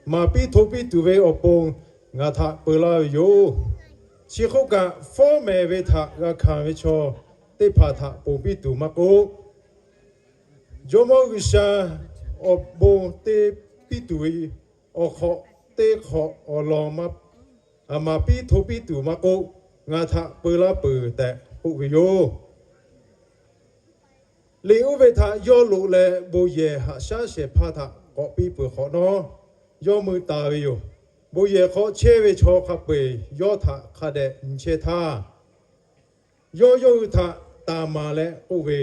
maˍ piˇ hto piˇ tuˬ ve awˬ pon ngaˬ htaꞈ peu laˇ ve yoˬ. Chi hk'oˆ kaꞈ, fawˉ mehˍ ve htaꞈ g'a hkanˍ ve chaw teˇ hpaˍ htaꞈ ponˬ piˇ tuˬ maˇ k'oˆ, Jawˇmawˇ G'uiˬsha awˬ bon te piˇ tuˬ ve awˬ hk'awꞈ teˇ hk'awꞈ awˬ lawn maˍ piˇ hto piˇ tuˬ maˇ k'oˆ, ngaˬ htaꞈ peu laˇ peuˬ tehꞈ k'oˆ ve yoˬ. Liꞈ oˇ ve htaꞈ yawˇ loꞈ leh, bon yehˬ haꞈ shaˉ shehˍ hpaˇ htaꞈ k'awꞈ piˇ peuˬ hk'awꞈ nawˉ, yawˇ mui taˍ ve yoˬ. Bon yehˬ hk'aw chehˇ ve chaw hk'a peu-eˬ yawˇ htaꞈ hk'a dehꞈ nyi chehˇ htaˇ, yawˇ yawˇ hui htaꞈ taˍ maˍ leh k'oˆ ve,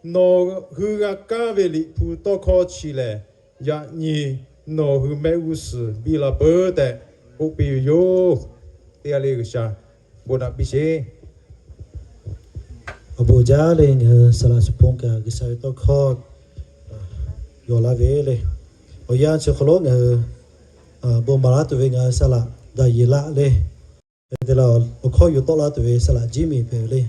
Nawˬ hui g'a kaˇ ve Liꞈ hpu tawˇ hkawˇ chi lehˬ, yaꞈ nyi nawˬ hui mehˆ g'uˇ suhˍ biˇ la peuˬ tehꞈ k'oˆ piˇ ve yoˬ. Teˇ g'aˇ le G'uiˬsha bon naꞈ piˇ sheˍ. Awˬ bon jaˇ le, ngaˬ hui saˍ laꞈ shiˍ hponˇ kaꞈ G'uiˬsha ve tawˇ hkawˇ g'aw laˇ ve le. Awˬ yanˇ chi hk'aw lo ngaˬ hui bon maˍ laˇ tuˬ ve ngaˬ hui saˍ laꞈ Daˍyeˍlaˆ le. Hk'e te leh awˬ hkawˇ yuˬ tawˆ laˇ tuˬ ve saˍ laꞈ Jiˇmiˬ hpehꞈ ve le.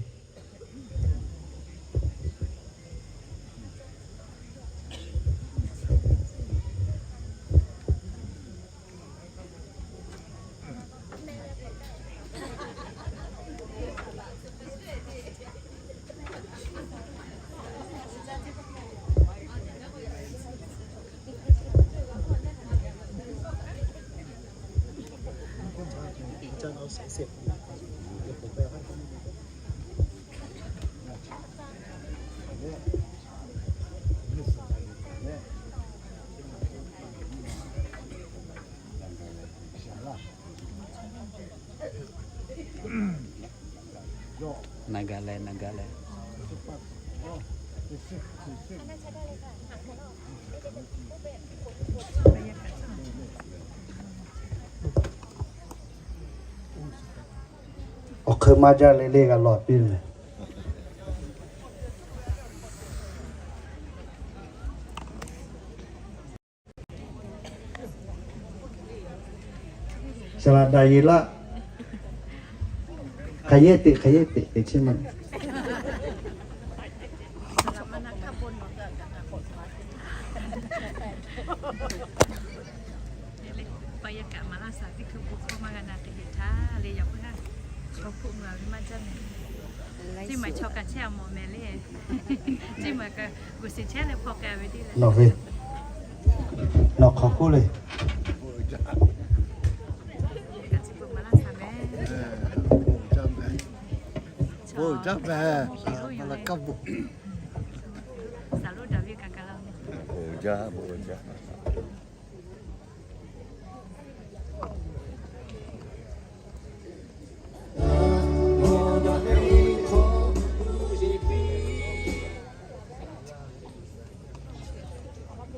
Naˍ gaˬ leh, naˍ gaˬ leh. Awˬ hk'e maˇ jaˇ le le g'a lawˬ piˇ ve. Saˍ laꞈ Daˍyeˍlaˆ, hk'aˬ yehˇ teꞈ hk'aˬ yehˇ teꞈ te chehˇ ma. Nawˬ ve, nawˬ hk'aˬ k'oˆ le.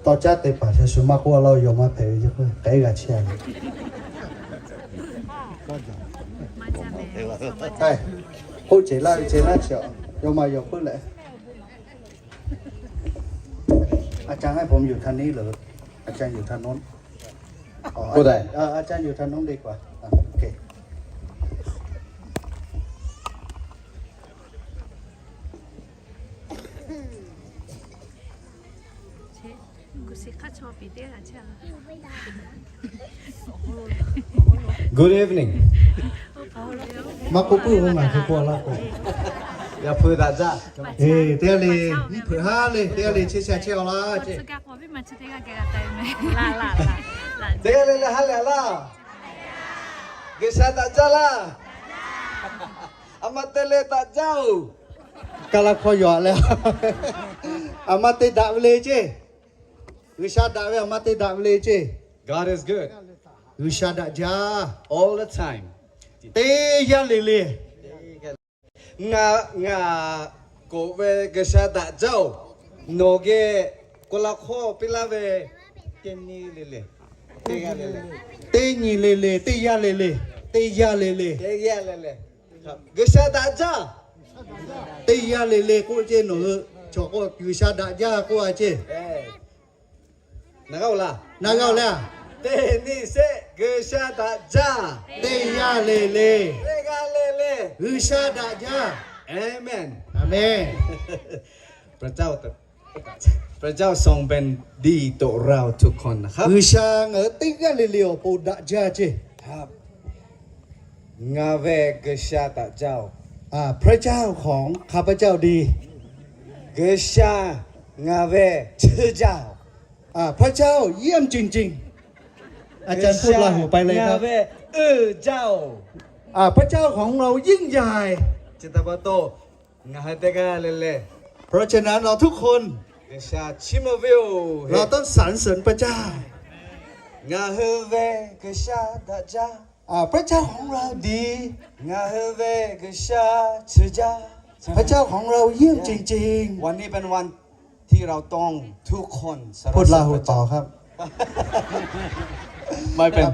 Tawˇ caˉ te paˍ sha shu maˇ k'oˆ laˇ, yawˇ maˇ hpehꞈ ve k'ehˉ g'a chehˇ a. K'oˆ cehˬ laˇ ve cehˬ laˇ chi, yawˇ maˇ yawˬ puiˉ leh. อาจารย์ให้ผมอยู่ทางนี้เหรอ อาจารย์อยู่ทางโน้น อ๋อ อาจารย์อยู่ทางโน้นดีกว่า อ่ะ โอเค เ Good evening. Maˇ k'oˆ puiˉ ve ngaˬ hk'e k'oˆ laˇ k'o, yaꞈ hpu daꞈ jaˇ. Teˇ g'aˇ le, nyiˇ hpeuꞈ haˉ le, teˇ g'aˇ le chehˇ sha chehˇ-aw laˇ ceˇ. Teˇ g'aˇ le le ha lehˬ laˇ. G'uiˬsha daꞈ jaˇ laˇ. A ma te le daꞈ jaˇ-oˬ. Kaˇ laˇ hkawˇ yaw-aꞈ leh, a ma te daꞈ ve le ceˇ. G'uiˬsha daꞈ ve a ma te daꞈ ve le ceˇ. God is good. G'uiˬsha daꞈ jaˇ. All the time. Teˇ yanˇ le le. Ngaˬ, ngaˬ k'oˆ ve G'uiˬsha daꞈ jaˇ-oˬ, nawˬ geh k'oˆ laˇ hkawˇ piˇ laˇ ve, teˇ nyi le le, teˇ yanˇ le le, teˇ nyi le le, teˇ yanˇ le le, teˇ yanˇ le le, teˇ yanˇ le le, G'uiˬsha daꞈ jaˇ. Teˇ yanˇ le le k'oˆ ceˇ nawˬ hui. Chaw k'o G'uiˬsha daꞈ jaˇ k'oˆ a ceˇ. Na g'aˇ-oˬ laˇ. Na g'aˇ-oˬ le. Teˇ nyi sheˆ, G'uiˬsha daꞈ jaˇ. Teˇ yanˇ le le, teˇ g'aˇ le le, G'uiˬsha daꞈ jaˇ. Amen. พระเจ้าทรงเป็นดีต่อเราทุกคนนะครับ G'uiˬsha ngaˬ hui teˇ g'aˇ le le awˬ pon daꞈ jaˇ ceˇ. ครับ ငါ့ရဲ့ဂုဏ်ရှိတတ်ကြောင်း อ่า พระเจ้าของข้าพเจ้าดี G'uiˬsha ငါ့ရဲ့ชื่อเจ้า อ่า พระเจ้าเยี่ยมจริงๆ อาจารย์พูดลาหูไปเลยครับ ငါ့ရဲ့အုပ်ကြောင်း อ่า พระเจ้าของเรายิ่งใหญ่ จิตตะปะโต ငါ့ရဲ့တကယ်လေလေ เพราะฉะนั้นเราทุกคน G'uiˬsha ချီးမွမ်းဝေ เราต้องสรรเสริญพระเจ้า ငါ့ရဲ့ဂုဏ်ရှိတတ်ကြောင်း อ่า พระเจ้าของเราดี ငါ့ရဲ့ဂုဏ်ရှိชื่อเจ้า พระเจ้าของเราเยี่ยมจริงๆ วันนี้เป็นวันที่เราต้องทุกคนสรรเสริญพระเจ้า พูดลาหูต่อครับ ไม่เป็น ครับ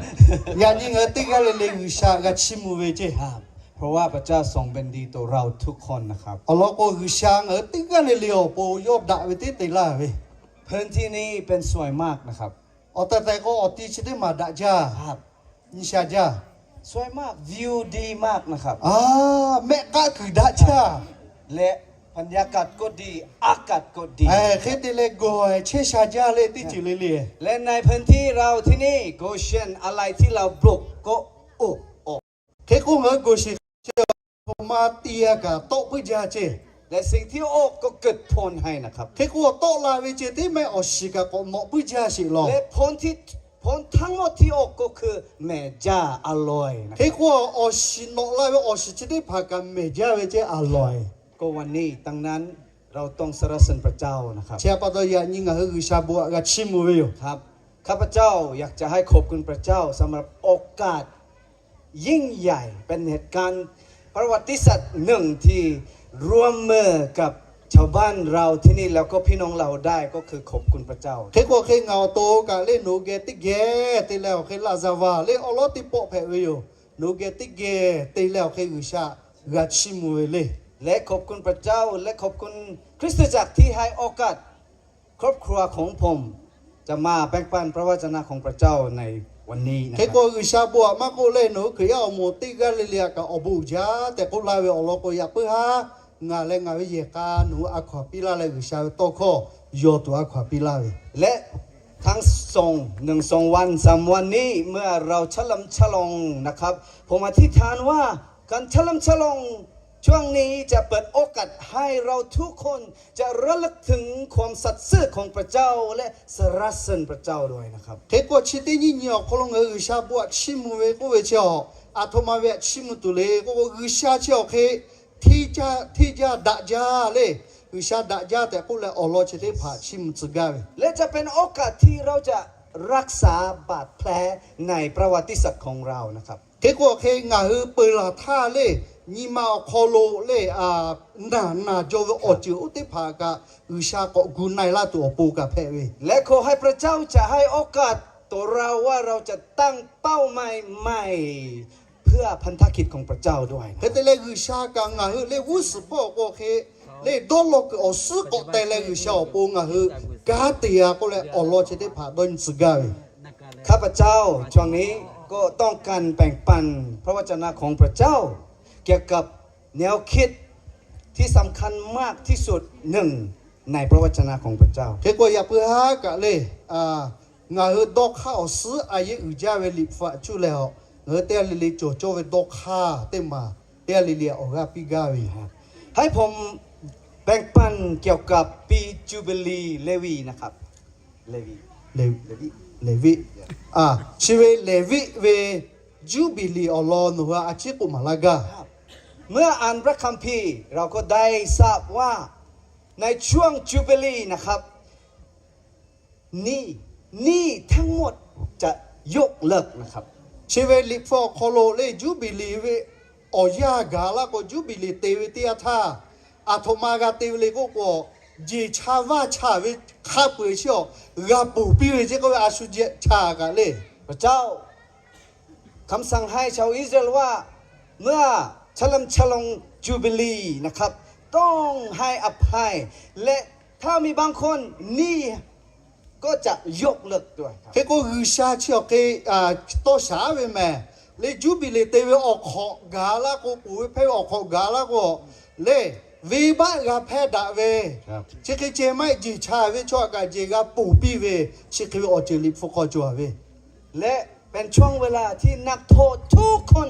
Yaꞈ nyi ngaˬ hui teˇ g'aˇ le le G'uiˬsha g'a chiˇ mvuh ve ceˇ. เพราะว่าพระเจ้าทรงเป็นดีต่อเราทุกคนนะครับ Awˬ lawn k'o G'uiˬsha ngaˬ hui teˇ g'aˇ le le awˬ pon yawˇ daꞈ ve teˇ te laˇ ve. พื้นที่นี้เป็นสวยมากนะครับ Awˬ tehˬ tehˬ k'o awˬ ti chi teˇ maˬ daꞈ jaˇ. Nyi sha jaˇ. สวยมาก วิวดีมากนะครับ Mehˆ k'aˆ kuiˬ daꞈ jaˇ. และบรรยากาศก็ดี อากาศก็ดี Hk'e te leh gawˬ chehˇ sha jaˇ le teˇ ceuˬ le le. และในพื้นที่เราที่นี่ โกเชน อะไรที่เราปลูกก็ออก Hk'e k'o ngaˬ hui G'uiˬsha chi awˬ hk'aw ma ti a kaꞈ tawˆ puiˉ jaˇ ceˇ. และสิ่งที่ออกก็เกิดผลให้นะครับ Hk'e k'o tawˆ la ve ceh teˇ mehˆ awˬ shiˍ kaꞈ k'awꞈ nawꞈ puiˉ jaˇ sheˍ law. และผลที่ ผลทั้งหมดที่ออกก็คือเม็ดจะอร่อยนะครับ Hk'e k'o awˬ shiˍ nawꞈ la ve awˬ shiˍ chi teˇ hpaˍ kaꞈ mehˬ jaˇ ve ceˇ อร่อย ก็วันนี้ดังนั้นเราต้องสรรเสริญพระเจ้านะครับ Chi pa taw yaꞈ nyi ngaˬ hui G'uiˬsha bon htaꞈ g'a chiˇ mvuh ve yoˬ. ครับ ข้าพเจ้าอยากจะให้ขอบคุณพระเจ้าสำหรับโอกาส ยิ่งใหญ่ เป็นเหตุการณ์ประวัติศาสตร์หนึ่งที่ร่วมมือกับชาวบ้านเราที่นี่แล้วก็พี่น้องเราได้ก็คือขอบคุณพระเจ้า Hk'e k'o hk'e ngaˬ awˬ to kaꞈ le nawˬ hui geh teˇ geh te leh awˬ hk'e laˇ zaˇ vaˇ le awˬ lawn teˇ pawˆ hpehꞈ ve yoˬ. Nawˬ hui geh teˇ geh te leh awˬ hk'e G'uiˬsha g'a chiˇ mvuh ve le. และขอบคุณพระเจ้า และขอบคุณคริสตจักรที่ให้โอกาส ครอบครัวของผมจะมาแบ่งปันพระวจนะของพระเจ้าในวันนี้นะครับ Hk'e k'o G'uiˬsha bon htaꞈ maˇ k'oˆ leh nawˬ hui Hkriꞈ yaˇ awˬ moˍ teˇ g'aˇ le le htaꞈ kaꞈ awˬ bon uiˍ jaˇ tehꞈ k'oˆ laˇ ve awˬ lawn k'o, yaꞈ puiˉ haˉ ngaˬ leh ngaˬ ve yehˬ k'a nawˬ hui a hkaw-anˬ piˇ laˇ leh G'uiˬsha ve tawˇ hkawˇ yaw tuˬ a hkaw-anˬ piˇ laˇ ve และทั้งสอง หนึ่งสองวัน สามวันนี้ เมื่อเราเฉลิมฉลองนะครับ ผมอธิษฐานว่าการเฉลิมฉลองช่วงนี้จะเปิดโอกาสให้เราทุกคนจะระลึกถึงความสัตย์ซื่อของพระเจ้า และสรรเสริญพระเจ้าด้วยนะครับ Hk'e k'o chi teˇ nyiˇ nyi awˬ hk'aw lo ngaˬ hui G'uiˬsha bon htaꞈ chiˇ mvuh ve k'oˆ ve chi awˬ, aˬ htoꞈ ma ve htaꞈ chiˇ mvuh tuˬ le k'oˆ k'o, G'uiˬsha chi awˬ hk'e hteˇ jaˇ, hteˇ jaˇ daꞈ jaˇ le. G'uiˬsha daꞈ jaˇ tehꞈ k'oˆ leh awˬ lawn chi teˇ hpaˍ chiˇ mvuh tcuh gaˇ ve. และจะเป็นโอกาสที่เราจะรักษาบาดแผลในประวัติศาสตร์ของเรานะครับ Hk'e k'o hk'e ngaˬ hui peuˬ laˬ htaˇ le, nyi ma awˬ hk'aw lo le, naˬ naˬ jaw ve awˬ ceuˬ oˇ teˇ hpaˍ kaꞈ G'uiˬsha k'awꞈ gu na-e laˇ tuˬ awˬ pon kaꞈ hpehꞈ ve. และขอให้พระเจ้าจะให้โอกาสต่อเราว่าเราจะตั้งเป้าหมายใหม่เพื่อพันธกิจของพระเจ้าด้วยนะ Hk'e te leh G'uiˬsha kaꞈ ngaˬ hui le g'uˇ suhˍ hpawˇ k'o hk'e le dawˇ law kuiˬ awˬ suhˉ k'awꞈ teh leh G'uiˬsha awˬ pon ngaˬ hui kanˉ te-a k'oˆ leh awˬ lawn chi teˇ hpaˍ dawˇ nyi tcuh gaˇ ve. ข้าพเจ้าช่วงนี้ก็ต้องการแบ่งปันพระวจนะของพระเจ้า เกี่ยวกับแนวคิดที่สำคัญมากที่สุดหนึ่ง ในพระวจนะของพระเจ้า Hk'e k'o yaꞈ puiˉ haˉ kaꞈ le, ngaˬ hui dawˇ hk'aˇ awˬ suhˉ a yehˉ uiˍ jaˇ ve Liꞈ hpu htaꞈ cuˇ leh a, ngaˬ hui teˇ g'aˇ le le cawˬ cawˇ ve dawˇ hk'aˇ teˇ maˬ teˇ g'aˇ le le awˬ g'aˇ piˇ gaˇ ve yoˬ. ให้ผมแบ่งปันเกี่ยวกับปีจูบิลีเลวีนะครับ เลวี Leˍviˆ, chi ve Leˍviˆ ve Juˇbiˍliˍ awˬ lawn nawˬ hui a ciˉ k'oˆ maˍ laˇ gaˇ. เมื่ออ่านพระคัมภีร์ เราก็ได้ทราบว่า ในช่วงจูบิลีนะครับ หนี้ หนี้ทั้งหมดจะยกเลิกนะครับ Chi ve Liꞈ hpu awˬ hk'aw lo le Juˇbiˍliˍ ve awˬ yanˇ gaˬ laˇ k'o, Juˇbiˍliˍ te ve teˇ yanˇ htaˇ, aˬ htoꞈ ma g'a te ve le k'oˆ k'o, jeˬ cha vaˇ cha ve hk'a peu-eˬ chi awˬ g'a ponˬ piˇ ve ceˇ k'oˆ ve a shu jeꞈ cha kaꞈ le. พระเจ้า คำสั่งให้ชาวอิสราเอลว่า เมื่อเฉลิมฉลองจูบิลีนะครับ ต้องให้อภัย และถ้ามีบางคน หนี้ก็จะยกเลิกด้วยครับ Hk'e k'o G'uiˬsha chi awˬ hk'e tawˇ shaˍ ve mehˬ. Le Juˇbiˍliˍ te ve awˬ hk'awꞈ gaˬ laˇ k'o, ponˬ ve hpehˇ ve awˬ hk'awꞈ gaˬ laˇ k'o, le venˇbaˆ g'a hpehˇ daꞈ ve, chi hk'e ceh maˇ heˆ, jeˬ cha ve chaw htaꞈ kaꞈ jeˬ g'a ponˬ piˇ ve, chi hk'e ve awˬ ceuˬ Liꞈ hpu hk'aw cawˬ ve. และเป็นช่วงเวลาที่นักโทษทุกคน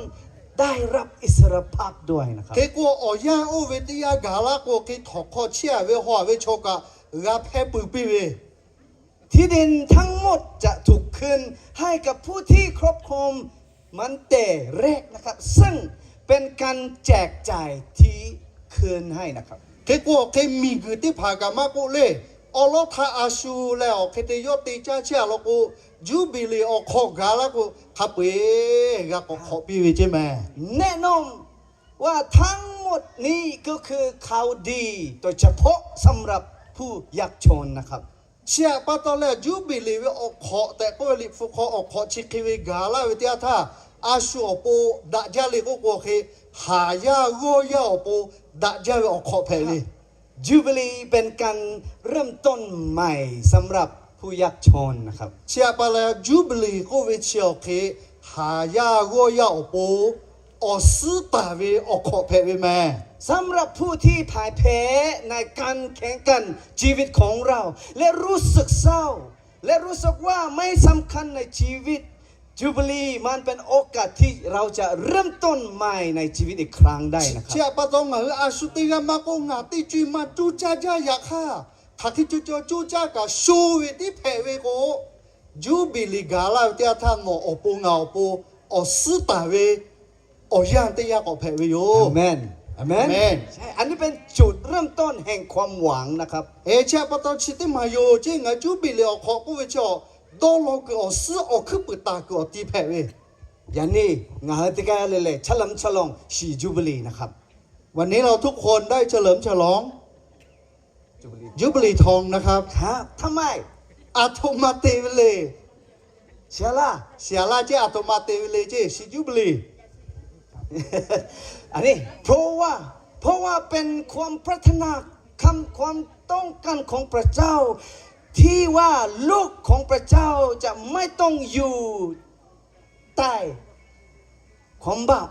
ได้รับอิสรภาพด้วยนะครับ Hk'e k'o awˬ yanˇ oˇ ve teˇ yanˇ gaˬ laˇ k'o, hk'e htawnˍ hk'aw chehˇ ve haw ve chaw kaꞈ g'a hpehˇ peuˬ piˇ ve. ที่ดินทั้งหมดจะถูกคืนให้กับผู้ที่ครอบครองมันแต่แรกนะครับ ซึ่งเป็นการแจกจ่ายที่คืนให้นะครับ Hk'e k'o hk'e miˬguiˬ teˇ hpaˍ kaꞈ maˇ k'oˆ le, awˉ lawˉ htaˇ a shu leh awˬ hk'e te yawˇ te caˇ chehˇ a law k'o, Juˇbiˍliˍ awˬ hk'awꞈ gaˬ laˇ k'o, hk'a peu-eˬ g'a k'awꞈ hk'awꞈ piˇ ve ceˇ mehˬ. แนะนำว่าทั้งหมดนี้ก็คือข่าวดี โดยเฉพาะสำหรับผู้ยากจนนะครับ Chi htaꞈ pa taw leh Juˇbiˍliˍ ve awˬ hk'awꞈ tehꞈ k'oˆ ve Liꞈ hpu hk'aw awˬ hk'awꞈ chi hk'e ve gaˬ laˇ ve teˇ yanˇ htaˇ, a shu awˬ pon daꞈ jaˇ le k'oˆ k'o, hk'e haˍ yaˇ g'awˇ yaˇ awˬ pon daꞈ jaˇ ve awˬ hk'awꞈ hpehꞈ ve. จูบิลีเป็นการเริ่มต้นใหม่สำหรับผู้ยากจนนะครับ Chi htaꞈ pa leh Juˇbiˍliˍ k'oˆ ve chi awˬ hk'e haˍ yaˇ g'awˇ yaˇ awˬ pon awˬ suhˉ taˍ ve awˬ hk'awꞈ hpehꞈ ve mehˬ. สำหรับผู้ที่พ่ายแพ้ในการแข่งขันชีวิตของเรา และรู้สึกเศร้า และรู้สึกว่าไม่สำคัญในชีวิต จูบิลีมันเป็นโอกาสที่เราจะเริ่มต้นใหม่ในชีวิตอีกครั้งได้นะครับ Chi htaꞈ pa taw ngaˬ hui a shu teˇ g'aˇ maˇ k'oˆ, ngaˬ teˇ co-e maˇ coˇ caˇ jaˇ, yaꞈ hk'aˇ hk'aˬ hk'e co co coˇ caˇ kaꞈ sho ve tiˉ hpehꞈ ve k'o, Juˇbiˍliˍ gaˬ laˇ ve teˇ yanˇ htaˇ nawˬ awˬ pon ngaˬ awˬ pon awˬ suhˉ taˍ ve awˬ yanˇ teˇ yanˇ k'awꞈ hpehꞈ ve yoˬ. อันนี้เป็นจุดเริ่มต้นแห่งความหวังนะครับ Chi htaꞈ pa taw chi teˇ maˬ yoˬ ceˇ, ngaˬ hui Juˇbiˍliˍ awˬ hk'awꞈ k'oˆ ve chi awˬ dawˇ law kuiˬ awˬ suhˉ awˬ hkuiˉ puiˍ taˍ kuiˬ awˬ ti hpehꞈ ve. อย่างนี้ งานที่การเลยเลยเฉลิมฉลองสี่จูบิลีนะครับ วันนี้เราทุกคนได้เฉลิมฉลอง Juˇbiˍliˍ ทองนะครับ ทำไม Aˬ htoꞈ ma te ve le. Shiˍ laˇ ceˇ, aˬ htoꞈ ma te ve le ceˇ, shi Juˇbiˍliˍ. อันนี้ เพราะว่า เพราะว่าเป็นความปรารถนา คำ ความต้องการของพระเจ้า ที่ว่าลูกของพระเจ้าจะไม่ต้องอยู่ใต้ความบาป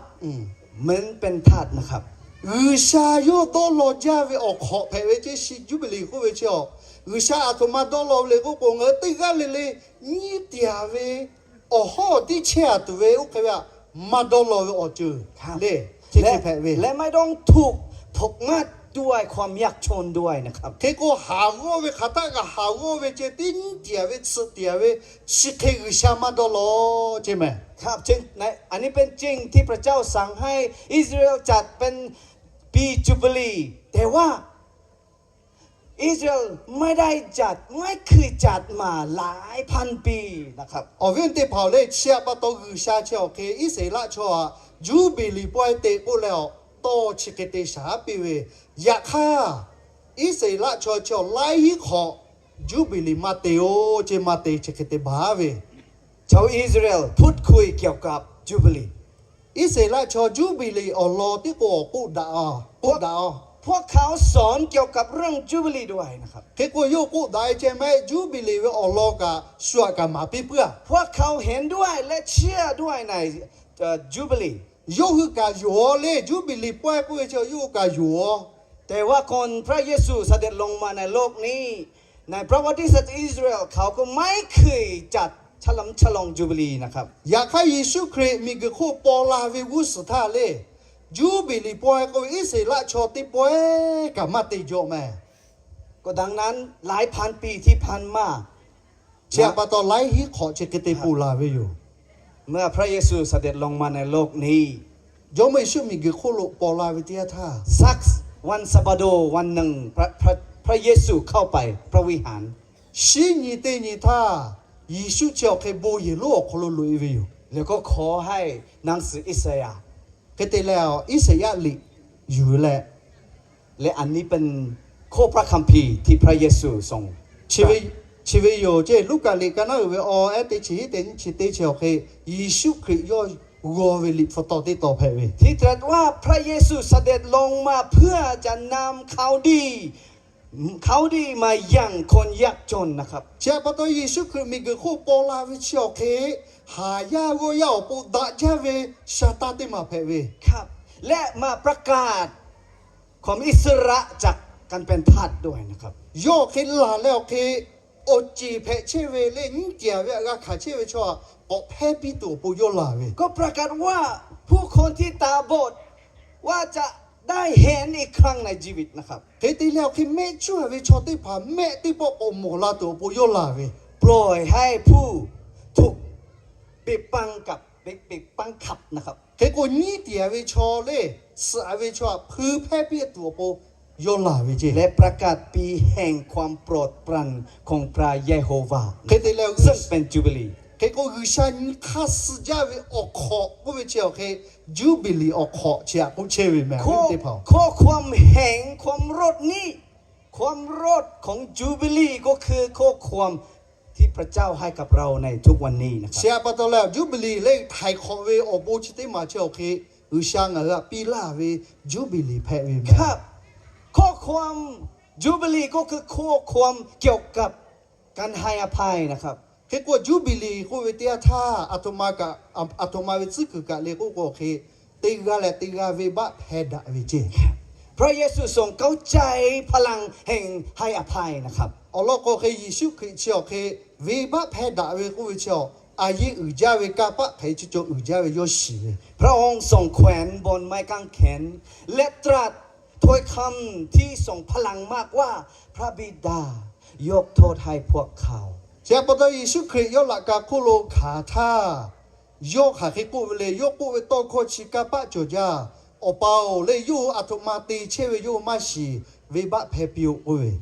เหมือนเป็นทาสนะครับ G'uiˬsha yawˇ dawˇ law jaˇ ve awˬ hk'awꞈ hpehꞈ ve ceˇ, shi Juˇbiˍliˍ k'oˆ ve chi awˬ. G'uiˬsha aˬ htoꞈ ma dawˇ law ve le k'oˆ k'o, ngaˬ hui teˇ g'aˇ le le nyiˇ tiˍ ve awˬ hawˉ tiˉ chehˇ a tuˬ ve oˇ hk'e ve htaꞈ maˇ dawˇ law ve awˬ ceuˬ le, chi hk'e hpehꞈ ve. และไม่ต้องถูก ผูกมัดด้วยความยากจนด้วยนะครับ Hk'e k'o haˍ g'awˇ ve hk'aˬ htaˆ kaꞈ haˍ g'awˇ ve ceh, teˇ nyiˇ tiˍ ve tsuhꞈ tiˍ ve chi hk'e G'uiˬsha maˇ dawˇ law ceˇ mehˬ. ครับ อันนี้เป็นสิ่งที่พระเจ้าสั่งให้อิสราเอลจัดเป็นปีจูบิลี แต่ว่า อิสราเอลไม่ได้จัด ไม่เคยจัดมาหลายพันปีนะครับ Awˬ viˉ teˇ hpaˍ-oˬ le, chi htaꞈ pa taw G'uiˬsha chi awˬ hk'e Iˉsaˍreˍlaˆ chaw htaꞈ Juˇbiˍliˍ pawehˇ te k'oˆ leh awˬ tawˇ chi hk'e te shaˍ piˇ ve. Yaꞈ hk'aˇ, Iˉsaˍreˍlaˆ chaw chi awˬ laiˉ hiˉ hk'awꞈ Juˇbiˍliˍ maˇ te-oˬ ceˇ, maˇ te, chi hk'e te baˬ ve. ชาวอิสราเอลพูดคุยเกี่ยวกับจูบิลี Iˉsaˍreˍlaˆ chaw Juˇbiˍliˍ awˬ lawn tiˉ k'o k'oˆ daꞈ a, k'oˆ daꞈ a. พวกเขาสอนเกี่ยวกับเรื่องจูบิลีด้วยนะครับ Hk'e k'o yawˇ k'oˆ daꞈ ve ceh maˇ heˆ, Juˇbiˍliˍ ve awˬ lawn kaꞈ shu htaꞈ kaꞈ maˍ piˇ puiˉ a. พวกเขาเห็นด้วยและเชื่อด้วยใน เอ่อ จูบิลี Yawˇ hui kaꞈ yonˍ-aw le, Juˇbiˍliˍ pawehˇ k'oˆ ve chi yawˇ hui kaꞈ yonˍ-aw. แต่ว่าก่อนพระเยซูเสด็จลงมาในโลกนี้ ในประวัติศาสตร์อิสราเอล เขาก็ไม่เคยจัดเฉลิมฉลองจูบิลีนะครับ Yaꞈ hk'aˇ Yeˍsuˆ Hkriꞈ miˬguiˬ hk'oˆ paw la ve g'uˇ suhˍ htaˇ le, Juˇbiˍliˍ paw-e k'oˆ ve Iˉsaˍreˍlaˆ chaw teˇ pawehˇ kaꞈ maˇ te jawꞈ meh. ก็ดังนั้น หลายพันปีที่ผ่านมา Chi htaꞈ pa taw laiˉ hiˉ hk'awꞈ chi hk'e te ponˬ laˬ ve yoˬ. เมื่อพระเยซูเสด็จลงมาในโลกนี้ Jawˇmawˇ Yeˍsuˆ miˬguiˬ hk'oˆ lo paw la ve teˇ yanˇ htaˇ, สักวันสะบาโต วันหนึ่ง พระ พระ พระเยซูเข้าไปพระวิหาร Shinˉ nyi teˇ nyi htaˇ, Yeˍsuˆ chi awˬ hk'e bon yehˬ lonˉ awˬ hk'aw lo loꞈ-e ve yoˬ. แล้วก็ขอให้หนังสืออิสยาห์ Hk'e te leh, Iˉsaˍreˍlaˆ liꞈ yuˬ leh, และอันนี้เป็นข้อพระคัมภีร์ที่พระเยซูทรง Chi ve yoˬ ceˇ, Luˉkaꞈ liꞈ ka naˉ uiˍ ve awˬ ehˉ teˇ chi hiˉ teꞈ nyiˇ chi teˇ chi awˬ hk'e, Yeˍsuˆ Hkriꞈ yawˇ g'aw ve liꞈ hpu taw teˇ taw hpehꞈ ve. ที่ตรัสว่าพระเยซูเสด็จลงมาเพื่อจะนำข่าวดี ข่าวดีมายังคนยากจนนะครับ Chi htaꞈ pa taw Yeˍsuˆ Hkriꞈ miˬguiˬ hk'oˆ paw la ve chi awˬ hk'e, haˍ yaˇ g'awˇ yaˇ awˬ pon daꞈ jaˇ ve sha taˇ teˇ maˬ hpehꞈ ve. ครับ และมาประกาศความอิสระจากการเป็นทาสด้วยนะครับ Yawˇ awˬ hk'e laˬ leh awˬ hk'e, awˬ ceˬ hpehꞈ chehˇ ve leh nyiˉ tiˍ ve htaꞈ g'a hkanˍ chehˇ ve chaw htaꞈ k'awꞈ hpehˇ piˇ tuˬ awˬ pon yawˇ laˬ ve. ก็ประกาศว่าผู้คนที่ตาบอดว่าจะได้เห็นอีกครั้งในชีวิตนะครับ Hk'e te leh awˬ hk'e mehˆ cuˇ ve chaw teˇ hpaˍ mehˆ teˇ pawˆ k'awꞈ mawˬ la tuˬ awˬ pon yawˇ laˬ ve. ปล่อยให้ผู้ถูกบีบบังคับ บีบบังคับนะครับ Hk'e k'o nyiˉ tiˍ ve chaw leh suhˍ ve chaw htaꞈ hpui hpehˇ piˇ tuˬ awˬ pon yawˇ laˬ ve ceˇ. และประกาศปีแห่งความโปรดปรานของพระยะโฮวาห์ Hk'e te leh, Suhˆ ซึ่งเป็นจูบิลี Hk'e k'o G'uiˬsha nyi hk'aˇ suh jaˇ ve awˬ hk'awꞈ k'oˆ ve chi awˬ hk'e, Juˇbiˍliˍ awˬ hk'awꞈ chi htaꞈ k'oˆ chehˇ ve meh teˇ hpaˍ-oˬ. ข้อความแห่งความรอดนี้ ความรอดของจูบิลีก็คือข้อความที่พระเจ้าให้กับเราในทุกวันนี้นะครับ Chi htaꞈ pa taw leh Juˇbiˍliˍ leh htaiˍ hk'awꞈ ve awˬ bon chi teˇ maˬ chi awˬ hk'e, G'uiˬsha ngaˬ hui htaꞈ piˇ laˇ ve Juˇbiˍliˍ hpehꞈ ve meh. ครับ ข้อความ Jubilee ก็คือข้อความเกี่ยวกับการให้อภัยนะครับ Hk'e k'o Juˇbiˍliˍ k'oˆ ve teˇ yanˇ htaˇ, aˬ htoꞈ ma kaꞈ, aˬ htoꞈ ma ve tcuhˉ kuiˬ kaꞈ le k'oˆ k'o hk'e, teˇ g'aˇ leh teˇ g'aˇ venˇbaˆ hpehˇ daꞈ ve ceˇ. พระเยซูทรงเข้าใจพลังแห่งให้อภัยนะครับ Awˬ lawn k'o hk'e Yeˍsuˆ Hkriꞈ chi awˬ hk'e venˇbaˆ hpehˇ daꞈ ve k'oˆ ve chi awˬ, a yeˇ uiˍ jaˇ ve kanˇ paˆ hk'e chi cawˬ uiˍ jaˇ ve yawˇ shiˍ ve. พระองค์ทรงแขวนบนไม้กางเขน และตรัสถ้อยคำที่ทรงพลังมากว่า พระบิดา ยกโทษให้พวกเขา Chi htaꞈ pa taw Yeˍsuˆ Hkriꞈ yawˇ laꞈ ka hk'oˆ lo hkanˍ htaˇ, yawˇ hk'aˬ hk'e k'oˆ ve le, yawˇ k'oˆ ve tawˇ hkawˇ chi kanˇ paˆ cawˬ jaˇ. Awˬ pa-oˬ, leh yawˇ hui aˬ htoꞈ ma te chehˇ ve yawˇ hui maˇ shiˍ, venˇbaˆ hpehˇ piˇ-oˆ k'oˆ ve.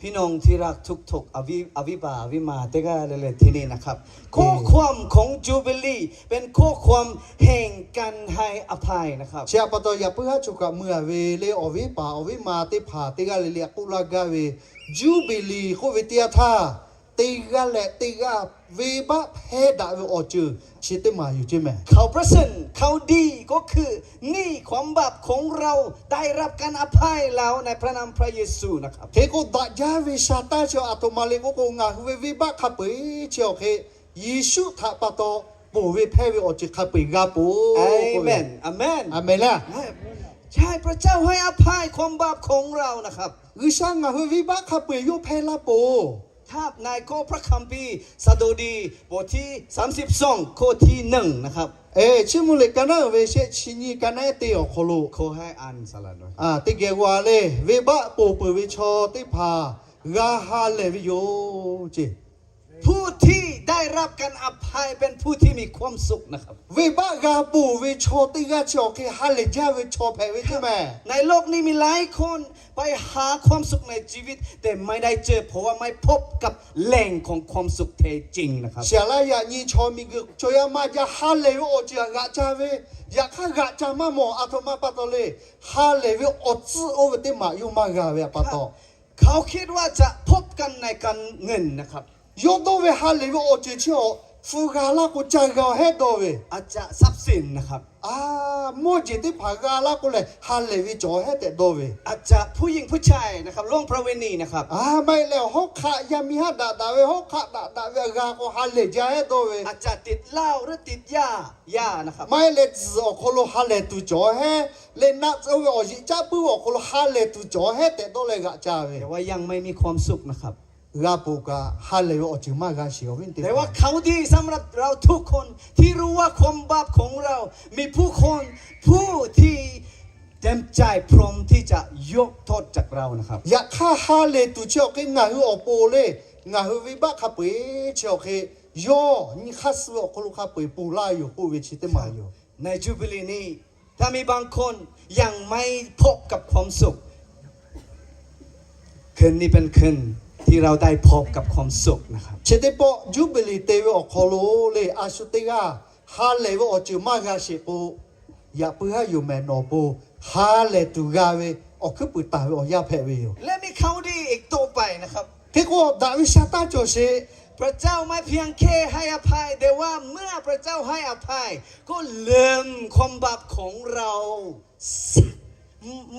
พี่น้องที่รักทุกๆ อวิ อวิบา อวิมา teˇ g'aˇ le le ที่นี่นะครับ ข้อความของ Jubilee เป็นข้อความแห่งการให้อภัยนะครับ Chi htaꞈ pa taw yaꞈ puiˉ haˉ choˬ kaꞈ mui-a ve le, awˬ viˉ paˍ awˬ viˉ ma teˇ hpaˍ teˇ g'aˇ le le k'oˆ laˇ gaˇ ve, Jubilee k'oˆ ve teˇ yanˇ htaˇ, teˇ g'aˇ leh teˇ g'aˇ venˇbaˆ hpehˇ daꞈ ve awˬ ceuˬ chi teˇ maˬ yoˬ ceˇ meh. ข่าวประเสริฐ ข่าวดีก็คือ หนี้ความบาปของเราได้รับการอภัยแล้วในพระนามพระเยซูนะครับ Hk'e k'o daꞈ jaˇ ve sha taˇ chi aˬ htoꞈ ma le k'oˆ k'o, ngaˬ hui ve venˇbaˆ hk'a peu-eˬ chi awˬ hk'e, Yeˍsuˆ htaꞈ pa taw ponˬ ve hpehˇ ve awˬ ceuˬ hk'a peu-eˬ g'a ponˬ. อาเมน อาเมน อาเมน ใช่ พระเจ้าให้อภัยความบาปของเรานะครับ G'uiˬsha ngaˬ hui venˇbaˆ hk'a peu-eˬ yawˇ hpehˇ laˇ ponˬ. ครับ ในข้อพระคัมภีร์สดุดีบทที่สามสิบสอง ข้อที่หนึ่งนะครับ Chiˇ mvuh liꞈ ka naˉ uiˍ ve shehˆ chi nyiˇ ka naˉ ehˉ teˇ awˬ hk'aw lo, ขอให้อ่านสลับด้วย teˇ geh g'a le, venˇbaˆ ponˬ peuˬ ve chaw teˇ hpaˍ g'a ha lehˬ ve yoˬ ceˇ. ผู้ที่ได้รับการอภัยเป็นผู้ที่มีความสุขนะครับ Venˇbaˆ g'a ponˬ ve chaw teˇ g'aˇ chi awˬ hk'e ha lehˬ jaˇ ve chaw hpehꞈ ve ceˇ meh. ในโลกนี้มีหลายคนไปหาความสุขในชีวิต แต่ไม่ได้เจอ เพราะว่าไม่พบกับแหล่งของความสุขแท้จริงนะครับ Shiˍ laˇ yaꞈ nyi chaw miˬguiˬ chaw yaˇ maˇ jaˇ, ha lehˬ ve awˬ ceuˬ htaꞈ g'aꞈ ca ve, yaꞈ hk'aˇ g'aꞈ ca maˇ mawˬ. Aˬ htoꞈ ma pa taw le, ha lehˬ ve awˬ tcuhˉ oˇ ve teˇ maˬ yawˇ maˇ g'a ve pa taw, เขาคิดว่าจะพบกันในการเงินนะครับ Yawˇ dawˇ ve ha lehˬ ve awˬ ceuˬ chi awˬ Hpu g'a laˇ k'o ca g'a hehˉ dawˇ ve. อาจจะทรัพย์สินนะครับ A, mawˇ jeˬ teˇ hpaˍ g'a laˇ k'o lehˬ, ha lehˬ ve cawˬ hehˉ tehꞈ dawˇ ve. อาจจะผู้หญิงผู้ชายนะครับ ล่วงประเวณีนะครับ A, maˇ heˆ leh hawˉ hk'aˆ yaˇ miˇ haˉ daꞈ daꞈ ve, hawˉ hk'aˆ daꞈ daꞈ ve g'a k'o ha lehˬ jaˇ hehˉ dawˇ ve. อาจจะติดเหล้าหรือติดยา ยานะครับ Maˇ heˆ leh tzuhꞈ awˬ hk'aw lo ha lehˬ tuˬ cawˬ hehˉ leh, naˆ tsuhˇ ve awˬ yeꞈ caˉ puiˉ ve awˬ hk'aw lo ha lehˬ tuˬ cawˬ hehˉ tehꞈ dawˇ leh g'aꞈ ca ve. แต่ว่ายังไม่มีความสุขนะครับ G'a peuˬ kaꞈ ha lehˬ ve awˬ ceuˬ maˇ g'a sheˍ, awˬ viˉ teˇ hpaˍ. แต่ว่าข่าวดีสำหรับเราทุกคนที่รู้ว่าความบาปของเรา มีผู้คน ผู้ที่เต็มใจพร้อมที่จะยกโทษจากเรานะครับ Yaꞈ hk'aˇ ha lehˬ tuˬ chi awˬ hk'e ngaˬ hui awˬ pon le, ngaˬ hui venˇbaˆ hk'a peu-eˬ chi awˬ hk'e yawˇ nyi hk'aˇ suh ve awˬ hk'aw lo hk'a peu-eˬ ponˬ laˇ yoˬ k'oˆ ve chi teˇ maˬ yoˬ. ในจูบิลีนี้ ถ้ามีบางคนยังไม่พบกับความสุข คืนนี้เป็นคืนที่เราได้พบกับความสุขนะครับ Chi teˇ pawˆ Juˇbiˍliˍ te ve awˬ hk'aw lo le, a shu teˇ g'aˇ ha lehˬ ve awˬ ceuˬ maˇ g'a sheˍ k'o, yaꞈ puiˉ haˉ yoˬ mehˍ, nawˬ awˬ pon ha lehˬ tuˬ g'a ve awˬ hkuiˉ puiˍ taˍ ve awˬ yanˇ hpehꞈ ve yoˬ. และมีข่าวดีอีกต่อไปนะครับ Hk'e k'o, daꞈ ve sha taˇ cawˬ sheˍ. พระเจ้าไม่เพียงแค่ให้อภัย แต่ว่าเมื่อพระเจ้าให้อภัย ก็ลืมความบาปของเรา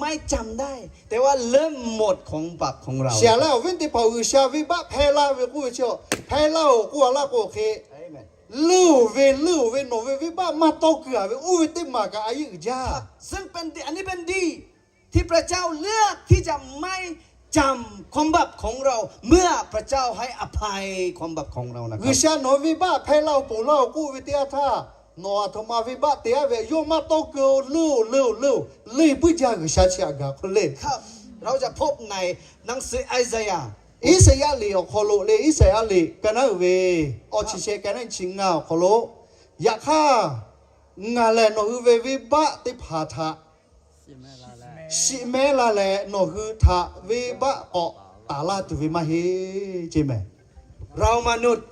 ไม่จำได้ แต่ว่าลืมหมดของบาปของเรา Shiˍ leh awˬ viˉ teˇ hpaˍ, G'uiˬsha venˇbaˆ hpehˇ laˇ ve k'oˆ ve chi, hpehˇ laˇ-oˬ k'oˆ a laˇ k'o hk'e, อาเมน leuˇ-oˬ ve, leuˇ-oˬ ve, nawˬ ve venˇbaˆ maˇ tawˇ keu-a ve, oˇ ve teˇ maˬ kaꞈ a yeˇ uiˍ jaˇ. ซึ่งเป็นดี อันนี้เป็นดี ที่พระเจ้าเลือกที่จะไม่จำความบาปของเรา เมื่อพระเจ้าให้อภัยความบาปของเรานะครับ G'uiˬsha nawˬ venˇbaˆ hpehˇ laˇ-oˬ, ponˬ laˇ-oˬ k'oˆ ve teˇ yanˇ htaˇ, nawˬ aˬ htoꞈ ma venˇbaˆ te-a ve, yawˇ maˇ tawˇ keu-oˬ, leuˇ-oˬ, leuˇ-oˬ, leuˇ-oˬ, leuˇ puiˉ jaˇ G'uiˬsha chi aꞈ gaˬ hk'e le. เราจะพบในหนังสือไอซายาห์ Iˉsaˍyaˆ liꞈ awˬ hk'aw lo le, Iˉsaˍyaˆ liꞈ ka naˉ uiˍ ve awˇ chi sheh ka naˉ chi ngaˇ awˬ hk'aw lo, Yaꞈ hk'aˇ, ngaˬ lehˬ nawˬ hui ve venˇbaˆ teˇ hpaˍ htaꞈ shiˍ mehˉ la leh, nawˬ hui htaꞈ venˇbaˆ k'awꞈ taˍ laˇ tuˬ ve maˇ heˆ ce mehˍ. เรามนุษย์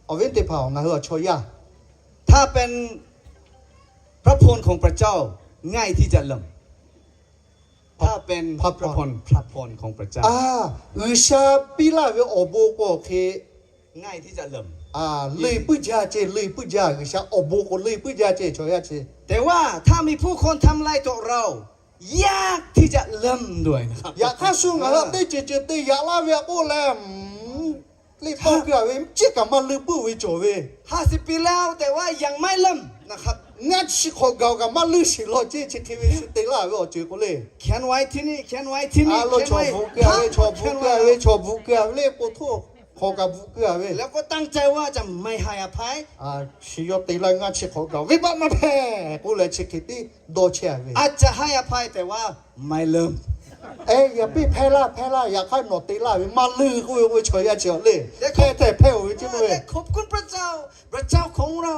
Awˬ viˉ teˇ hpaˍ-oˬ, ngaˬ hui awˬ chaw yaˇ ถ้าเป็นพระพรของพระเจ้า ง่ายที่จะลืม ถ้าเป็นพระพร พระพรของพระเจ้า G'uiˬsha piˇ laˇ ve awˬ bon k'o hk'e, ง่ายที่จะลืม leuˇ puiˉ jaˇ ce, leuˇ puiˉ jaˇ. G'uiˬsha awˬ bon k'o leuˇ puiˉ jaˇ ce, chaw yaˇ ce. แต่ว่าถ้ามีผู้คนทำลายตัวเรา ยากที่จะลืมด้วยนะครับ Yaꞈ hk'aˇ shu ngaˬ hui teˇ ceuˬ ceuˬ te yaꞈ laˇ ve a k'oˆ leh, leh tawˇ keu-a ve, ciˉ kaꞈ maˇ leuˇ puiˉ ve cawˬ ve. ห้าสิบปีแล้ว แต่ว่ายังไม่ลืมนะครับ Ngaˇ chi hk'awꞈ gaˬ-oˬ kaꞈ maˇ leuˇ sheˍ law ce, chi hk'e ve shu te laˇ ve awˬ ceuˬ k'o le. เขียนไว้ที่นี่ เขียนไว้ที่นี่ A lo, chaw bvuhꞈ keu-a ve, chaw bvuhꞈ keu-a ve, chaw bvuhꞈ keu-a ve le, po htoˇ hk'awꞈ kaꞈ bvuhꞈ keu-a ve. แล้วก็ตั้งใจว่าจะไม่ให้อภัย Chi yawˇ te laˇ, ngaˇ chi hk'awꞈ gaˬ-oˬ, venˇbaˆ maˇ hpehˇ k'oˆ leh chi hk'e tiˉ dawˇ chehˇ-a ve. อาจจะให้อภัย แต่ว่าไม่ลืม Eˬ, yaꞈ piˇ hpehˇ laˇ, hpehˇ laˇ, yaꞈ hk'aˇ nawˬ te laˇ ve maˇ leuˇ k'oˆ ve, oˇ ve chaw yaˇ chi le. Hpehˇ tehꞈ hpehˇ-oˬ ve ce k'oˆ ve. ขอบคุณพระเจ้า พระเจ้าของเรา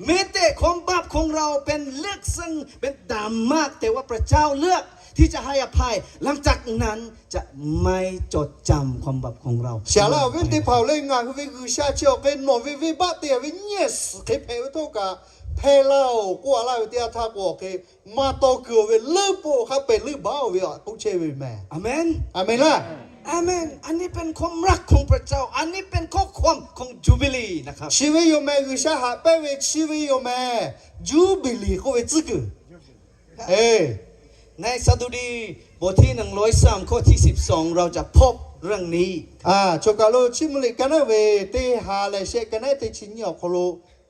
แม้แต่ความบาปของเราเป็นลึกซึ้ง เป็นดำมาก แต่ว่าพระเจ้าเลือกที่จะให้อภัย หลังจากนั้นจะไม่จดจำความบาปของเรา Shiˍ leh awˬ viˉ teˇ hpaˍ-oˬ le, ngaˬ hui ve G'uiˬsha chi awˬ hk'e nawˬ ve venˇbaˆ te-a ve nyi suhˍ hk'e hpehꞈ ve htawˇ kaꞈ, hpehˇ laˇ-oˬ k'oˆ a laˇ ve teˇ yanˇ htaˇ k'o hk'e, maˇ tawˇ keu-oˬ ve, leuˇ po hk'a pehꞈ leuˇ baˬ-oˬ ve a k'oˆ chehˇ ve mehˍ. Aˍmenˍ. Aˍmenˍ laˇ. Aˍmenˍ. อันนี้เป็นความรักของพระเจ้า อันนี้เป็นข้อความของจูบิลีนะครับ Chi ve yoˬ mehˍ, G'uiˬsha haꞈ pehnˇ ve chi ve yoˬ mehˍ, Juˇbiˍliˍ k'oˆ ve tcuhˉ kuiˬ. ในสดุดีบทที่หนึ่งร้อยสาม ข้อที่สิบสอง เราจะพบเรื่องนี้ Choˬ kaˬ lo Chiˇ mvuh liꞈ ka naˉ ve teˇ ha leh shehˆ ka naˉ teˇ chi nyiˇ awˬ hk'aw lo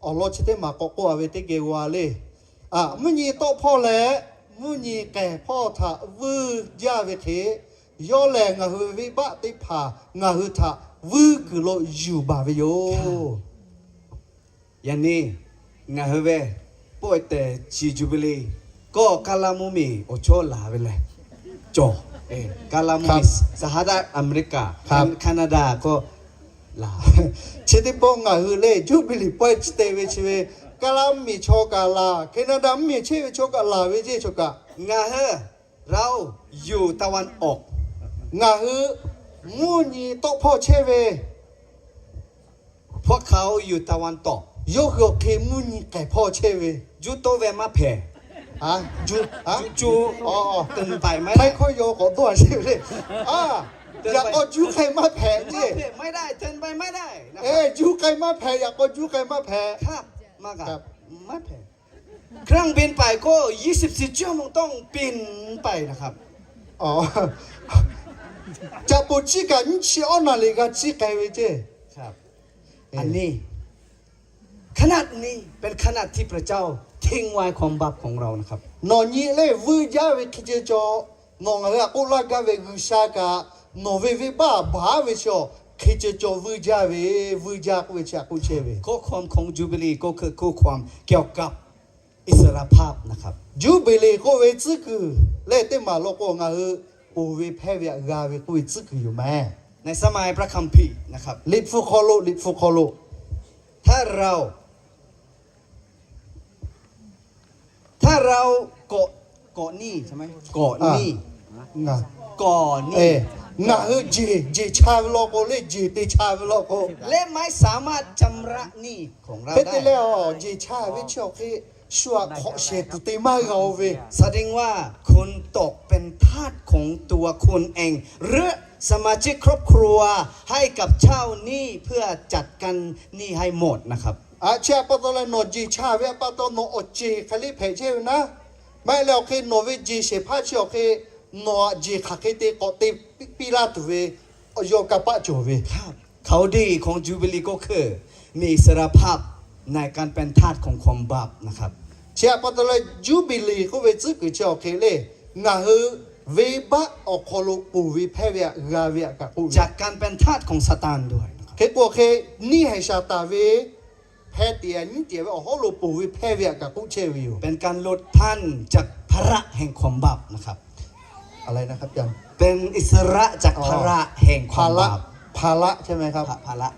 awˬ lawn chi teˇ maˬ k'awꞈ k'oˆ-a ve teˇ geh g'a le. Mvuhˇ nyi tawˆ hpawˇ leh mvuhˇ nyi k'ehˬ hpawˇ htaꞈ vuiˇ jaˇ ve hk'e, yawˇ lehˬ ngaˬ hui ve venˇbaˆ teˇ hpaˍ ngaˬ hui htaꞈ vuiˇ kuiˬ lo yuˬ baˬ ve yoˬ. Yaꞈ nyi ngaˬ hui ve โปรดแต่ chi จูบิลี ก็กาลามุมิ awˬ chawˇ laˬ ve leh cawˬ. Kala mvuhˇmiˬ, Sahadaˆ America, Canada ก็ laˬ. Chi teˇ pawˆ ngaˬ hui le Juˇbiˍliˍ pawehˇ chi te ve chi ve, Kala mvuhˇmiˬ chaw kaꞈ laˬ, Canada mvuhˇmiˬ chehˇ ve chaw kaꞈ laˬ ve ceˇ chaw kaꞈ. เราอยู่ตะวันออก Ngaˬ hui mvuhˇ nyi tawˆ hpawˇ chehˇ ve, พวกเขาอยู่ตะวันตก Yawˇ hui awˬ hk'e mvuhˇ nyi k'ehˬ hpawˇ chehˇ ve. Juˇ toˇ ve maˇ hpehꞈ. Juˇ, juˇ, htaiˇ hkawˇ yaw k'awꞈ dawˇ-a sheˍ ve le. Yaꞈ k'aw juˇ k'ai maˇ hpehꞈ ceˇ. ไม่ได้ เดินไปไม่ได้ นะครับ Juˇ k'ai maˇ hpehꞈ, yaꞈ k'aw juˇ k'ai maˇ hpehꞈ. ครับ มาครับ ครับ ไม่แพ้ เครื่องบินไปก็ ยี่สิบสี่ชั่วโมงต้องบินไปนะครับ Caꞈ poˍ ciˇ kaꞈ nyiˇ chi awˇ naˍ riˍ g'a ciˇ k'ai ve ceˇ. ครับ อันนี้ ขนาดนี้เป็นขนาดที่พระเจ้าทิ้งไว้ความบาปของเรานะครับ Nawˬ nyi lehˬ vuiˇ jaˇ ve hk'e ceh cawˬ, nawˬ ngaˬ hui htaꞈ k'oˆ laˇ gaˇ ve G'uiˬsha kaꞈ nawˬ ve venˇbaˆ baˬ ve chaw hk'e ceh cawˬ vuiˇ jaˇ ve, vuiˇ jaˇ k'oˆ ve chi htaꞈ k'oˆ chehˇ ve. ข้อความของ Jubilee ก็คือข้อความเกี่ยวกับอิสรภาพนะครับ Juˇbiˍliˍ k'oˆ ve tcuhˉ kuiˬ lehˬ teˇ maˬ law k'o ngaˬ hui ponˬ ve hpehˇ ve htaꞈ g'a ve k'oˆ ve tcuhˉ kuiˬ yoˬ meh. ในสมัยพระคัมภีร์นะครับ Liꞈ hpu hk'aw lo, Liꞈ hpu hk'aw lo ถ้าเรา ถ้าเราเกาะ เกาะหนี้ใช่ไหม เกาะหนี้ เกาะหนี้ Ngaˬ hui jeˬ, jeˬ cha ve law k'o lehˬ, jeˬ te cha ve law k'o, และไม่สามารถชำระหนี้ของเราได้ Hk'e te leh, jeˬ cha ve chi awˬ hk'e shu htaꞈ hk'awꞈ shehˍ tuˬ te maˇ g'a-o ve. แสดงว่าคุณตกเป็นทาสของตัวคุณเอง หรือสมาชิกครอบครัวให้กับเจ้าหนี้เพื่อจัดการหนี้ให้หมดนะครับ Chi htaꞈ pa taw leh nawˬ jeˬ cha ve htaꞈ pa taw nawˬ awˬ ceˬ hk'aˬ le hpehꞈ chehˇ ve naˉ. Maˇ heˆ leh awˬ hk'e nawˬ ve jeˬ shehˍ hpaˇ chi awˬ hk'e nawˬ htaꞈ jeˬ hk'aˬ hk'e te k'awꞈ te piˇ laˇ tuˬ ve awˬ yawˇ kanˇ paˆ cawˬ ve. ข่าวดีของ Jubilee ก็คือมีอิสรภาพในการเป็นทาสของความบาปนะครับ Chi htaꞈ pa taw leh Juˇbiˍliˍ k'oˆ ve tcuhˉ kuiˬ chi awˬ hk'e lehˬ, ngaˬ hui venˇbaˆ awˬ hk'aw lo ponˬ ve hpehˇ ve htaꞈ g'a ve htaꞈ kaꞈ k'oˆ ve. จากการเป็นทาสของซาตานด้วยนะครับ Hk'e k'o hk'e, nyiˇ haiˬ Saˍtanˍ ve hpeh tiꞈ nyiˉ tiꞈ ve awˬ hawˉ lo ponˬ ve hpehˇ ve htaꞈ kaꞈ k'oˆ chehˇ ve yoˬ. เป็นการหลุดพ้นจากภาระแห่งความบาปนะครับ เป็นอิสระจากภาระแห่งความบาป Hpaˍ laˆ, hpaˍ laˆ, ภาระ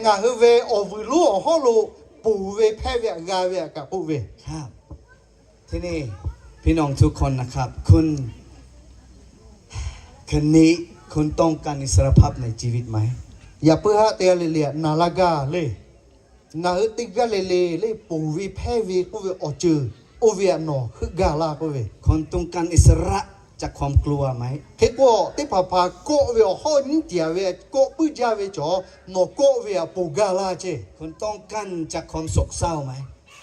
Ngaˬ hui ve awˬ vuiˬ lonˉ awˬ hawˉ lo ponˬ ve hpehˇ ve htaꞈ g'a ve htaꞈ kaꞈ k'oˆ ve. ทีนี้พี่น้องทุกคนนะครับ คุณ คืนนี้คุณต้องการอิสรภาพในชีวิตไหม Yaꞈ puiˉ haˆ teˇ g'aˇ le le htaꞈ na laˇ gaˇ le. Ngaˬ hui teˇ g'aˇ le le lehˬ ponˬ ve hpehˇ ve k'oˆ ve awˬ ceuˬ oˇ ve htaꞈ nawˬ heuˆ gaˇ laˇ k'oˆ ve. คุณต้องการอิสระจากความกลัวไหม Hk'e k'o, teˇ hpaˍ hpaˍ kawˆ ve awˬ hawˉ nyiˉ tiꞈ ve kawˆ puiˉ jaˇ ve cawˬ, nawˬ kawˆ ve htaꞈ ponˬ gaˇ laˇ ceˇ. คุณต้องการจากความโศกเศร้าไหม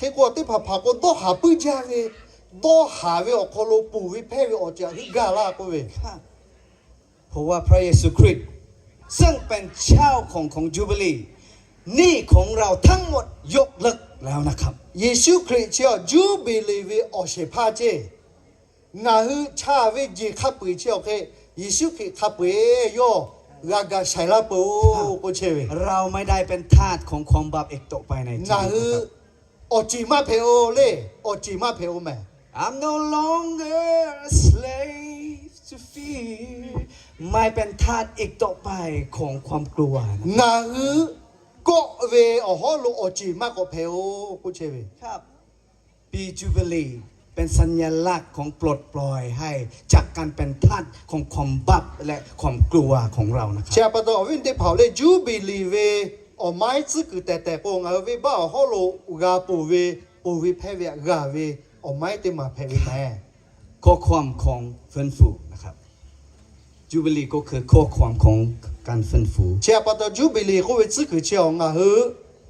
Hk'e k'o, teˇ hpaˍ hpaˍ k'o dawˇ haˍ puiˉ jaˇ ve, dawˇ haˍ ve awˬ hk'aw lo ponˬ ve hpehˇ ve awˬ ceuˬ htaꞈ heuˆ gaˇ laˇ k'oˆ ve. เพราะว่าพระเยซูคริสต์ซึ่งเป็นเจ้าของของ Jubilee หนี้ของเราทั้งหมดยกเลิกแล้วนะครับ Yeˍsuˆ Hkriꞈ chi awˬ Juˇbiˍliˍ ve awˬ shehˍ hpaˇ ceˇ. Ngaˬ hui cha ve jeˬ hk'a peu-eˬ chi awˬ hk'e Yeˍsuˆ Hkriꞈ hk'a peu-eˬ yawˇ g'a ga shaiˍ laˇ peuˬ-oˬ k'oˆ chehˇ ve. เราไม่ได้เป็นทาสของความบาปอีกต่อไปในชีวิตนะครับ Ngaˬ hui awˬ ceˬ maˇ hpehꞈ-o le, awˬ ceˬ maˇ hpehꞈ-o meh. I'm no longer a slave to fear. ไม่เป็นทาสอีกต่อไปของความกลัว Ngaˬ hui kawˆ ve awˬ hawˉ lo awˬ ceˬ maˇ k'awꞈ hpehꞈ-o k'oˆ chehˇ ve. ครับ ปีจุบิลีเป็นสัญลักษณ์ของปลดปล่อยให้จากการเป็นทาสของความบาปและความกลัวของเรานะครับ Chi htaꞈ pa taw awˬ viˉ teˇ hpaˍ-oˬ lehˬ, Juˇbiˍliˍ ve awˬ maiˉ tcuhˉ kuiˬ tehˬ tehˬ k'o, ngaˬ hui venˇbaˆ awˬ hawˉ lo g'a ponˬ ve, ponˬ ve hpehˇ ve htaꞈ g'a ve awˬ maiˉ teˇ maˬ hpehꞈ ve meh. ข้อความของ เฟื่องฟู นะครับ Jubilee ก็คือข้อความของการเฟื่องฟู Chi htaꞈ pa taw Juˇbiˍliˍ k'oˆ ve tcuhˉ kuiˬ chi awˬ ngaˬ hui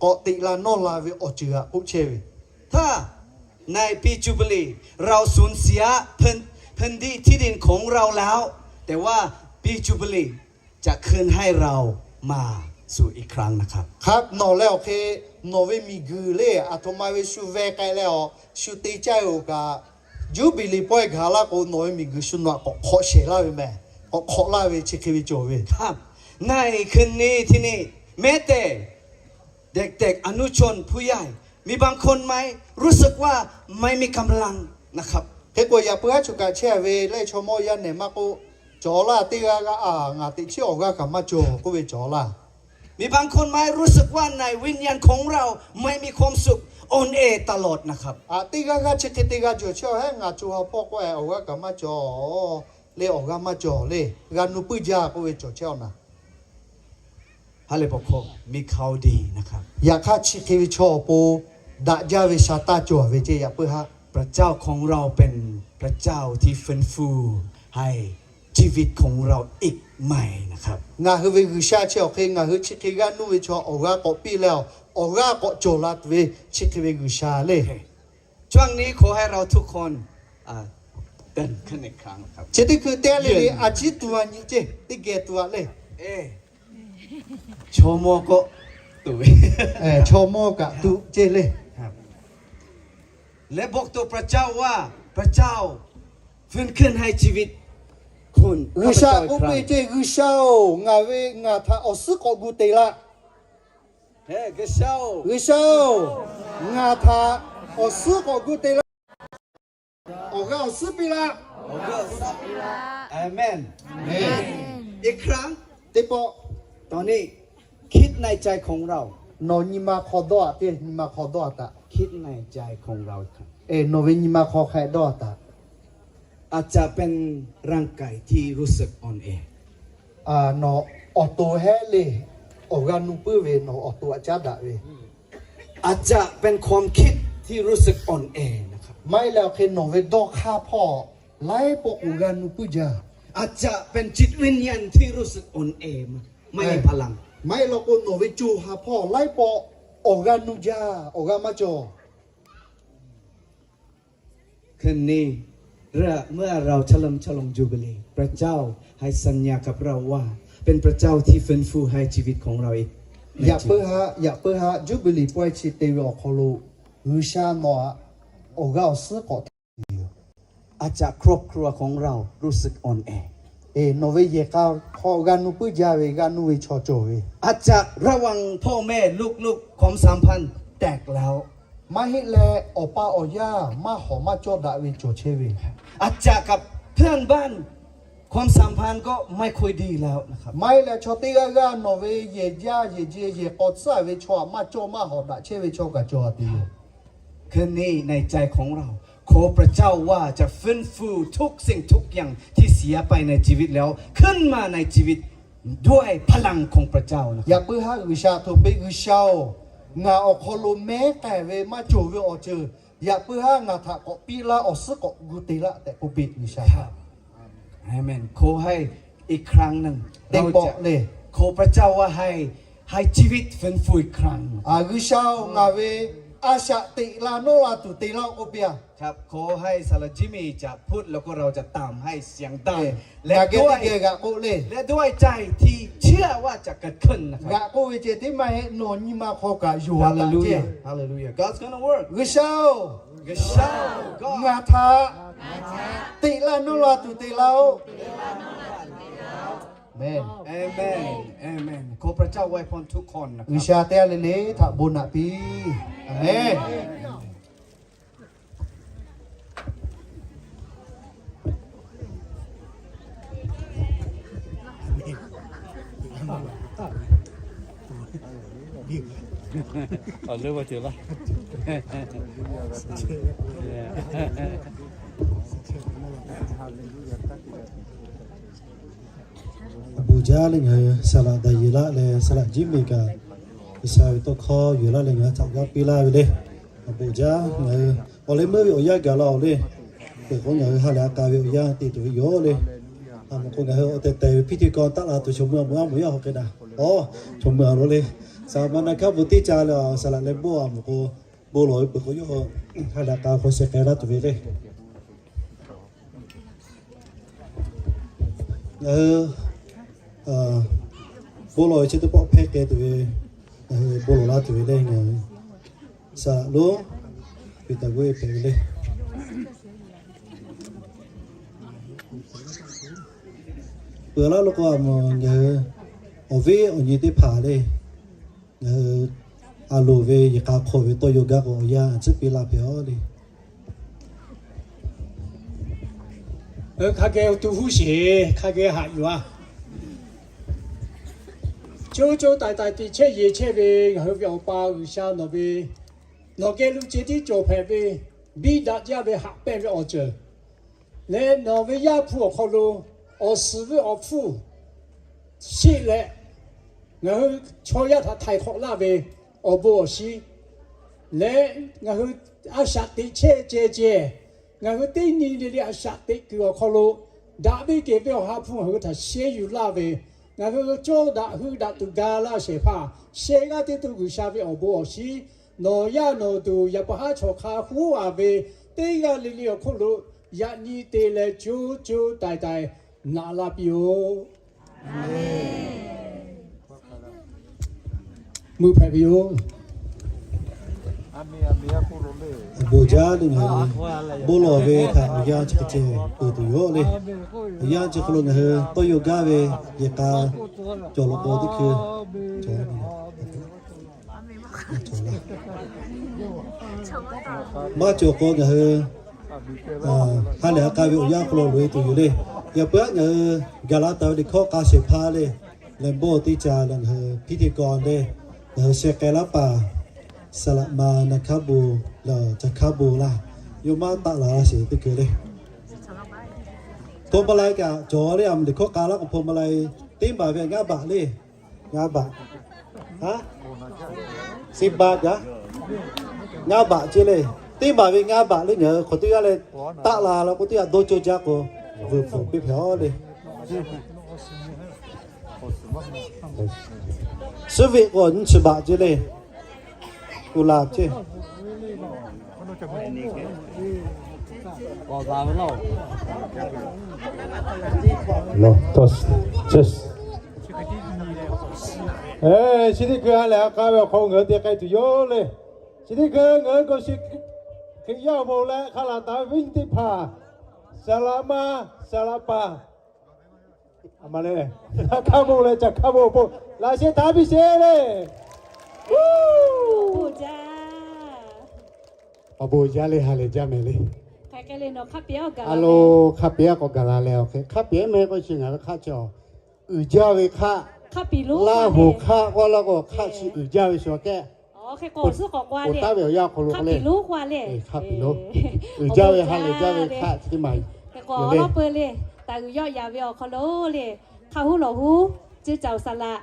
k'awꞈ teꞈ la nawˇ la ve awˬ ceuˬ htaꞈ k'oˆ chehˇ ve. ถ้าในปีจุบิลีเราสูญเสียพื้นที่ดินของเราแล้ว แต่ว่าปีจุบิลีจะคืนให้เรามาสู่อีกครั้งนะครับ Hk'a nawˬ leh awˬ hk'e nawˬ ve miˬguiˬ lehˬ aˬ htoꞈ ma ve shu veh k'ai leh awˬ shu te caˇ-oˬ kaꞈ, Juˇbiˍliˍ pawehˇ gaˬ laˇ k'o, nawˬ ve miˬguiˬ shu nawˬ htaꞈ k'awꞈ hk'awꞈ shehˍ laˇ ve meh, k'awꞈ hk'awꞈ laˇ ve chi hk'e ve cawˬ ve. ในคืนนี้ที่นี่ แม้แต่ เด็กๆ อนุชน ผู้ใหญ่ มีบางคนไหม รู้สึกว่าไม่มีกำลังนะครับ Hk'e k'o, yaꞈ puiˉ haˉ choˬ kaꞈ chehˇ ve lehˬ, chaw mawˇ yaˇ nehˬ maˇ k'oˆ, cawˬ laˇ teˇ g'aˇ g'aˇ, a, ngaˬ teꞈ chiˉ awˬ g'aˇ kaꞈ maˇ cawˬ k'oˆ ve cawˬ laˇ. มีบางคนไหม รู้สึกว่าในวิญญาณของเราไม่มีความสุข อ่อนแอตลอดนะครับ Teˇ g'aˇ g'aˇ chi hk'e teˇ g'aˇ cawˬ chehˇ-oˬ, heˉ, ngaˬ co ha hpawˇ k'oˆ-e awˬ g'aˇ kaꞈ maˇ cawˬ le, awˬ g'aˇ maˇ cawˬ le, g'a nu puiˉ jaˇ k'oˆ ve cawˬ chehˇ-oˬ naˍ. พระเลวีบอก มีข่าวดีนะครับ Yaꞈ hk'aˇ chi hk'e ve chaw awˬ pon daꞈ jaˇ ve sha taˇ cawˬ ve ceˇ, yaꞈ puiˉ haˉ. พระเจ้าของเราเป็นพระเจ้าที่ฟื้นฟูให้ ชีวิตของเราอีกใหม่นะครับ Ngaˬ hui ve G'uiˬsha chi awˬ hk'e ngaˬ hui chi hk'e g'aˇ nuˇ ve chaw awˬ g'aˇ k'awꞈ piˇ leh, awˬ g'aˇ k'awꞈ cawˬ la tuˬ ve chi hk'e ve G'uiˬsha le. ช่วงนี้ขอให้เราทุกคน อ่า เต้นขึ้นอีกครั้งครับ Chi teˇ hkui teˇ le le a ciˉ tuˬ a nyi ceˇ teˇ geh tuˬ a le. เอ๊ะ ชมก็ ตุย Chaw mawˇ kaꞈ tuꞈ ceˇ le. ครับ และบอกต่อพระเจ้าว่า พระเจ้า ฟื้นคืนให้ชีวิต คุณ G'uiˬsha k'oˆ piˇ ceˇ, G'uiˬsha-oˬ, ngaˬ ve ngaˬ htaꞈ awˬ suhˉ k'awꞈ gu te laˇ. G'uiˬsha-oˬ, ngaˬ htaꞈ awˬ suhˉ k'awꞈ gu te laˇ. Awˬ g'aˇ awˬ suhˉ piˇ laˇ. อีกครั้ง Teˇ pawˆ ตอนนี้คิดในใจของเรา Nawˬ nyi ma hk'aw dawˇ a teˇ, nyi ma hk'aw dawˇ a taꞈ. คิดในใจของเราครับ Nawˬ ve nyi ma hk'aw hk'a dawˇ a taꞈ. อาจจะเป็นร่างกายที่รู้สึกอ่อนแอ Nawˬ awˬ to hehˉ le, awˬ g'aˇ nuˇ puiˉ ve nawˬ awˬ to aꞈ caˉ daꞈ ve. อาจจะเป็นความคิดที่รู้สึกอ่อนแอนะครับ Maˇ heˆ leh awˬ hk'e nawˬ ve dawˇ hk'aˇ hpawˇ laiˉ pawˆ awˬ g'aˇ nuˇ puiˉ jaˇ. อาจจะเป็นจิตวิญญาณที่รู้สึกอ่อนแอ ไม่มีพลัง Maˇ heˆ law k'o nawˬ ve co ha hpawˇ laiˉ pawˆ awˬ g'aˇ nuˇ jaˇ, awˬ g'aˇ maˇ cawˬ. คืนนี้ เมื่อเราเฉลิมฉลองจูบิลี พระเจ้าให้สัญญากับเราว่า เป็นพระเจ้าที่ฟื้นฟูให้ชีวิตของเราอีก Yaꞈ puiˉ haˆ, yaꞈ puiˉ haˆ Juˇbiˍliˍ pawehˇ chi te ve awˬ hk'aw lo G'uiˬsha nawˬ aꞈ awˬ g'aˇ awˬ suhˉ k'awꞈ te yoˬ. อาจจะครอบครัวของเรารู้สึกอ่อนแอ Nawˬ ve yehˬ k'a hk'aw g'aˇ nuˇ puiˉ jaˇ ve g'aˇ nuˇ ve chaw cawˬ ve. อาจจะระหว่างพ่อแม่ลูกๆ ความสัมพันธ์แตกร้าว Maˇ heˆ leh awˬ pa awˬ yaˇ maˇ hawˍ maˇ cawˇ daꞈ ve cawˬ chehˇ ve. อาจจะกับเพื่อนบ้าน ความสัมพันธ์ก็ไม่ค่อยดีแล้วนะครับ Maˇ heˆ leh chaw teˇ g'aˇ g'aˇ nawˬ ve yehˬ jaˇ yehˬ je yehˬ k'aw tcuhˉ ve chaw aꞈ maˇ cawˇ maˇ hawˍ daꞈ chehˇ ve chaw kaꞈ cawˬ a te yoˬ. คืนนี้ในใจของเรา ขอพระเจ้าว่าจะฟื้นฟูทุกสิ่งทุกอย่างที่เสียไปในชีวิตแล้ว ขึ้นมาในชีวิตด้วยพลังของพระเจ้านะครับ Yaꞈ puiˉ haˆ G'uiˬsha hto piˇ, G'uiˬsha-oˬ, ngaˬ awˬ hk'aw lo mehˉ k'ai ve maˇ cawˬ ve awˬ ceuˬ yaꞈ puiˉ haˆ ngaˬ htaꞈ k'awꞈ piˇ laˇ, awˬ suhˉ k'awꞈ gu te laˇ tehꞈ k'oˆ piˇ G'uiˬsha. ขอให้อีกครั้งหนึ่ง Teˇ pawˆ le, ขอพระเจ้าว่าให้ ให้ชีวิตฟื้นฟูอีกครั้ง G'uiˬsha-oˬ, ngaˬ ve a shaꞈ teꞈ la nawˇ la tuˬ te laˇ k'oˆ piˇ a. ครับ ขอให้สหรัฐจิมมี่จะพูด แล้วก็เราจะตามให้เสียงดัง Ngaˬ geh teˇ geh g'aꞈ k'oˆ le, และด้วยใจที่เชื่อว่าจะเกิดขึ้นนะครับ G'aꞈ k'oˆ ve ceh tiˉ maˇ heˆ, nawˬ nyi ma hk'aw kaꞈ yonˍ a laˇ ceˇ. Hallelujah, God's gonna work. G'uiˬsha-oˬ, ngaˬ htaꞈ teꞈ la nawˇ la tuˬ te laˇ-oˆ. Amen. Amen. Amen. ขอพระเจ้าอวยพรทุกคนนะครับ G'uiˬsha teˇ g'aˇ le le htaꞈ bon naꞈ piˇ. Amen. Awˬ bon jaˇ le, ngaˬ hui saˍ laꞈ daꞈ yeˬ laˇ leh saˍ laꞈ jiˉ miˬ kaꞈ G'uiˬsha ve tawˇ hkawˇ yuˬ laˇ leh ngaˬ hui htaꞈ g'aˇ piˇ laˇ ve le. Awˬ bon jaˇ, ngaˬ hui awˬ leh meuˇ ve awˬ yanˇ gaˬ la-oˬ le. Peuˬ k'o ngaˬ hui ha lehˬ a k'a ve awˬ yanˇ te tuˬ ve yoˬ le. A moˍ k'o ngaˬ hui awˬ tehˬ tehˬ ve hpiˇ teˇ kaw taˆ la tuˬ chaw meuˇ a moˍ a moˍ yaˇ hk'aw hk'e daꞈ. Aw, chaw meuˇ a lo le. Saˍ laꞈ ma na hkaˉ bon teˇ ca leh saˍ laꞈ leh bon a moˍ k'o, bon lawˬ ve peuˬ k'o yawˇ ha lehˬ a k'a hk'aw sheh k'ai laˇ tuˬ ve le. Ngaˬ hui bon lawˬ ve chi teˇ pawˆ hpehˇ k'ai tuˬ ve, ngaˬ hui bon lawˬ laˇ tuˬ ve le. Ngaˬ hui saˍ laꞈ lonˉ Peˍtaˍ g'uˇ e hpehꞈ ve le. Peuˬ laˇ lo k'o a moˍ ngaˬ hui awˬ viˉ awˬ nyi teˇ hpaˍ le, ngaˬ hui a loˍ ve yehˬ k'a hk'aw ve tawˇ yaw gaˇ k'o awˬ yanˇ a ciˉ piˇ laˇ hpehꞈ-oˬ le. Hk'a geh awˬ to huˉ sheˍ, hk'a geh haꞈ yuˬ-a. Co co taiˍ taiˍ teꞈ chehˇ yeˬ chehˇ ve ngaˬ hui ve Awˬ pa G'uiˬsha, nawˬ ve, nawˬ geh lo ce tiˉ cawˬ hpehꞈ ve, biˇ daꞈ jaˇ ve haꞈ pehnˇ ve awˬ ceuˬ leh nawˬ ve Yaˇ hpu awˬ hk'aw lo awˬ suhˍ ve awˬ hpfuhˇ sheˆ leh, ngaˬ hui chaw yaˇ htaꞈ htaiˍ hk'awꞈ laˇ ve awˬ bon awˬ shinˉ leh, ngaˬ hui a shaꞈ teꞈ chehˇ ceh ceh, ngaˬ hui teˇ nyi le le a shaꞈ teꞈ kuiˬ awˬ hk'aw lo Daꞈ ve kehˬ ve Awˬ ha hpu ngaˬ hui htaꞈ sheh yuˬ laˇ ve, ngaˬ hui cawˇ daꞈ hui daꞈ tuˬ ga laˇ shehˍ hpaˇ, sheh g'aˇ teˇ to G'uiˬsha ve awˬ bon awˬ shinˉ nawˬ yaˇ nawˬ duˬ yaꞈ pa haˉ chawˬ hk'a huˉ a ve teˇ g'aˇ le le awˬ hk'oˆ lo yaꞈ nyi te leh co co taiˍ taiˍ naꞈ la piˇ-oˆ. Meuꞈ hpehꞈ ve yoˬ. Awˬ bon jaˇ le, ngaˬ hui bon lawˬ ve htaꞈ awˬ yanˇ chi hk'e ceh peuˬ tuˬ yoˬ le. Awˬ yanˇ chi hk'aw lo ngaˬ hui tawˇ yaw gaˇ ve yehˬ k'a cawˬ law k'o teˇ hkui cawˬ maˇ cawˬ k'o ngaˬ hui ha lehˬ ha k'a ve awˬ yanˇ hk'aw lo loꞈ-e tuˬ yoˬ le. Yaꞈ puiˉ aˉ ngaˬ hui gaˬ la taˍ ve liꞈ hkawˇ k'a shehˍ hpaˇ le, lehˬ bawˇ teˇ ca leh ngaˬ hui hpiˇ teˇ kaw le, ngaˬ hui sheh k'ai laˇ paˍ Saˍ laꞈ ma, naˍ hkaˇ bon, leh Caˬ hkaˇ bon laˇ, yawˇ maˇ taˆ la sheˍ teˇ hkui le. Hpaw ma lai kaꞈ cawˬ le, a liꞈ hkawˇ k'a laˇ k'o hpaw ma lai teˇ baˬ ve ngaˇ baꞈ le. Ngaˇ baꞈ. Haˉ? Siˍ baꞈ kaꞈ ngaˇ baꞈ ce le. Teˇ baˬ ve ngaˇ baꞈ le ngaˬ hui hk'awꞈ teˇ g'aˇ leh taˆ la la k'o teˇ g'aˇ dawˇ cawˇ jaˇ k'o, vuiˬ hpfuhˍ piˇ hpehꞈ-oˬ le. Suhˉ veꞈ k'o nyiˇ chi baꞈ ce le. Kuˬ laˬ ce. Chi teˇ hkui ha lehˬ ha k'a ve awˬ hk'aw ngaˬ hui te k'ai tuˬ yoˬ le. Chi teˇ hkui ngaˬ hui k'o shi Hkriꞈ yaˇ awˬ moˍ leh hk'a laˬ taˍ ve viˉ nyi teˇ hpaˍ, Saˍ laꞈ ma, Saˍ laꞈ paˍ, a ma le, naˍ hkaˇ bon leh Caˬ hkaˇ bon awˬ pon laꞈ sheh htaꞈ piˇ sheˍ le. Awˬ bon jaˇ le, ha lehˬ jaˇ mehˍ le. A lo, hk'a peꞈ aˉ k'awꞈ gaˬ la leh, hk'a peꞈ aˉ mehˍ k'o chi ngaˬ ve hk'aˆ chi uiˍ jaˇ ve hk'aˆ, Laˇ huˍ hk'aˆ k'oˆ laˇ k'o hk'aˆ chi uiˍ jaˇ ve shu kehˉ, awˬ taˉ ve awˬ yanˇ awˬ hk'aw lo k'o le, hk'aˆ piˍ lo, uiˍ jaˇ ve ha lehˬ jaˇ ve hk'aˆ chi teˇ maˬ, awˬ lawˉ peu le, taˍ uiˍ yawˆ yaˍ ve awˬ hk'aw lo le, hk'a huˉ lawˬ huˉ, ceˇ caoˬ saˍ laꞈ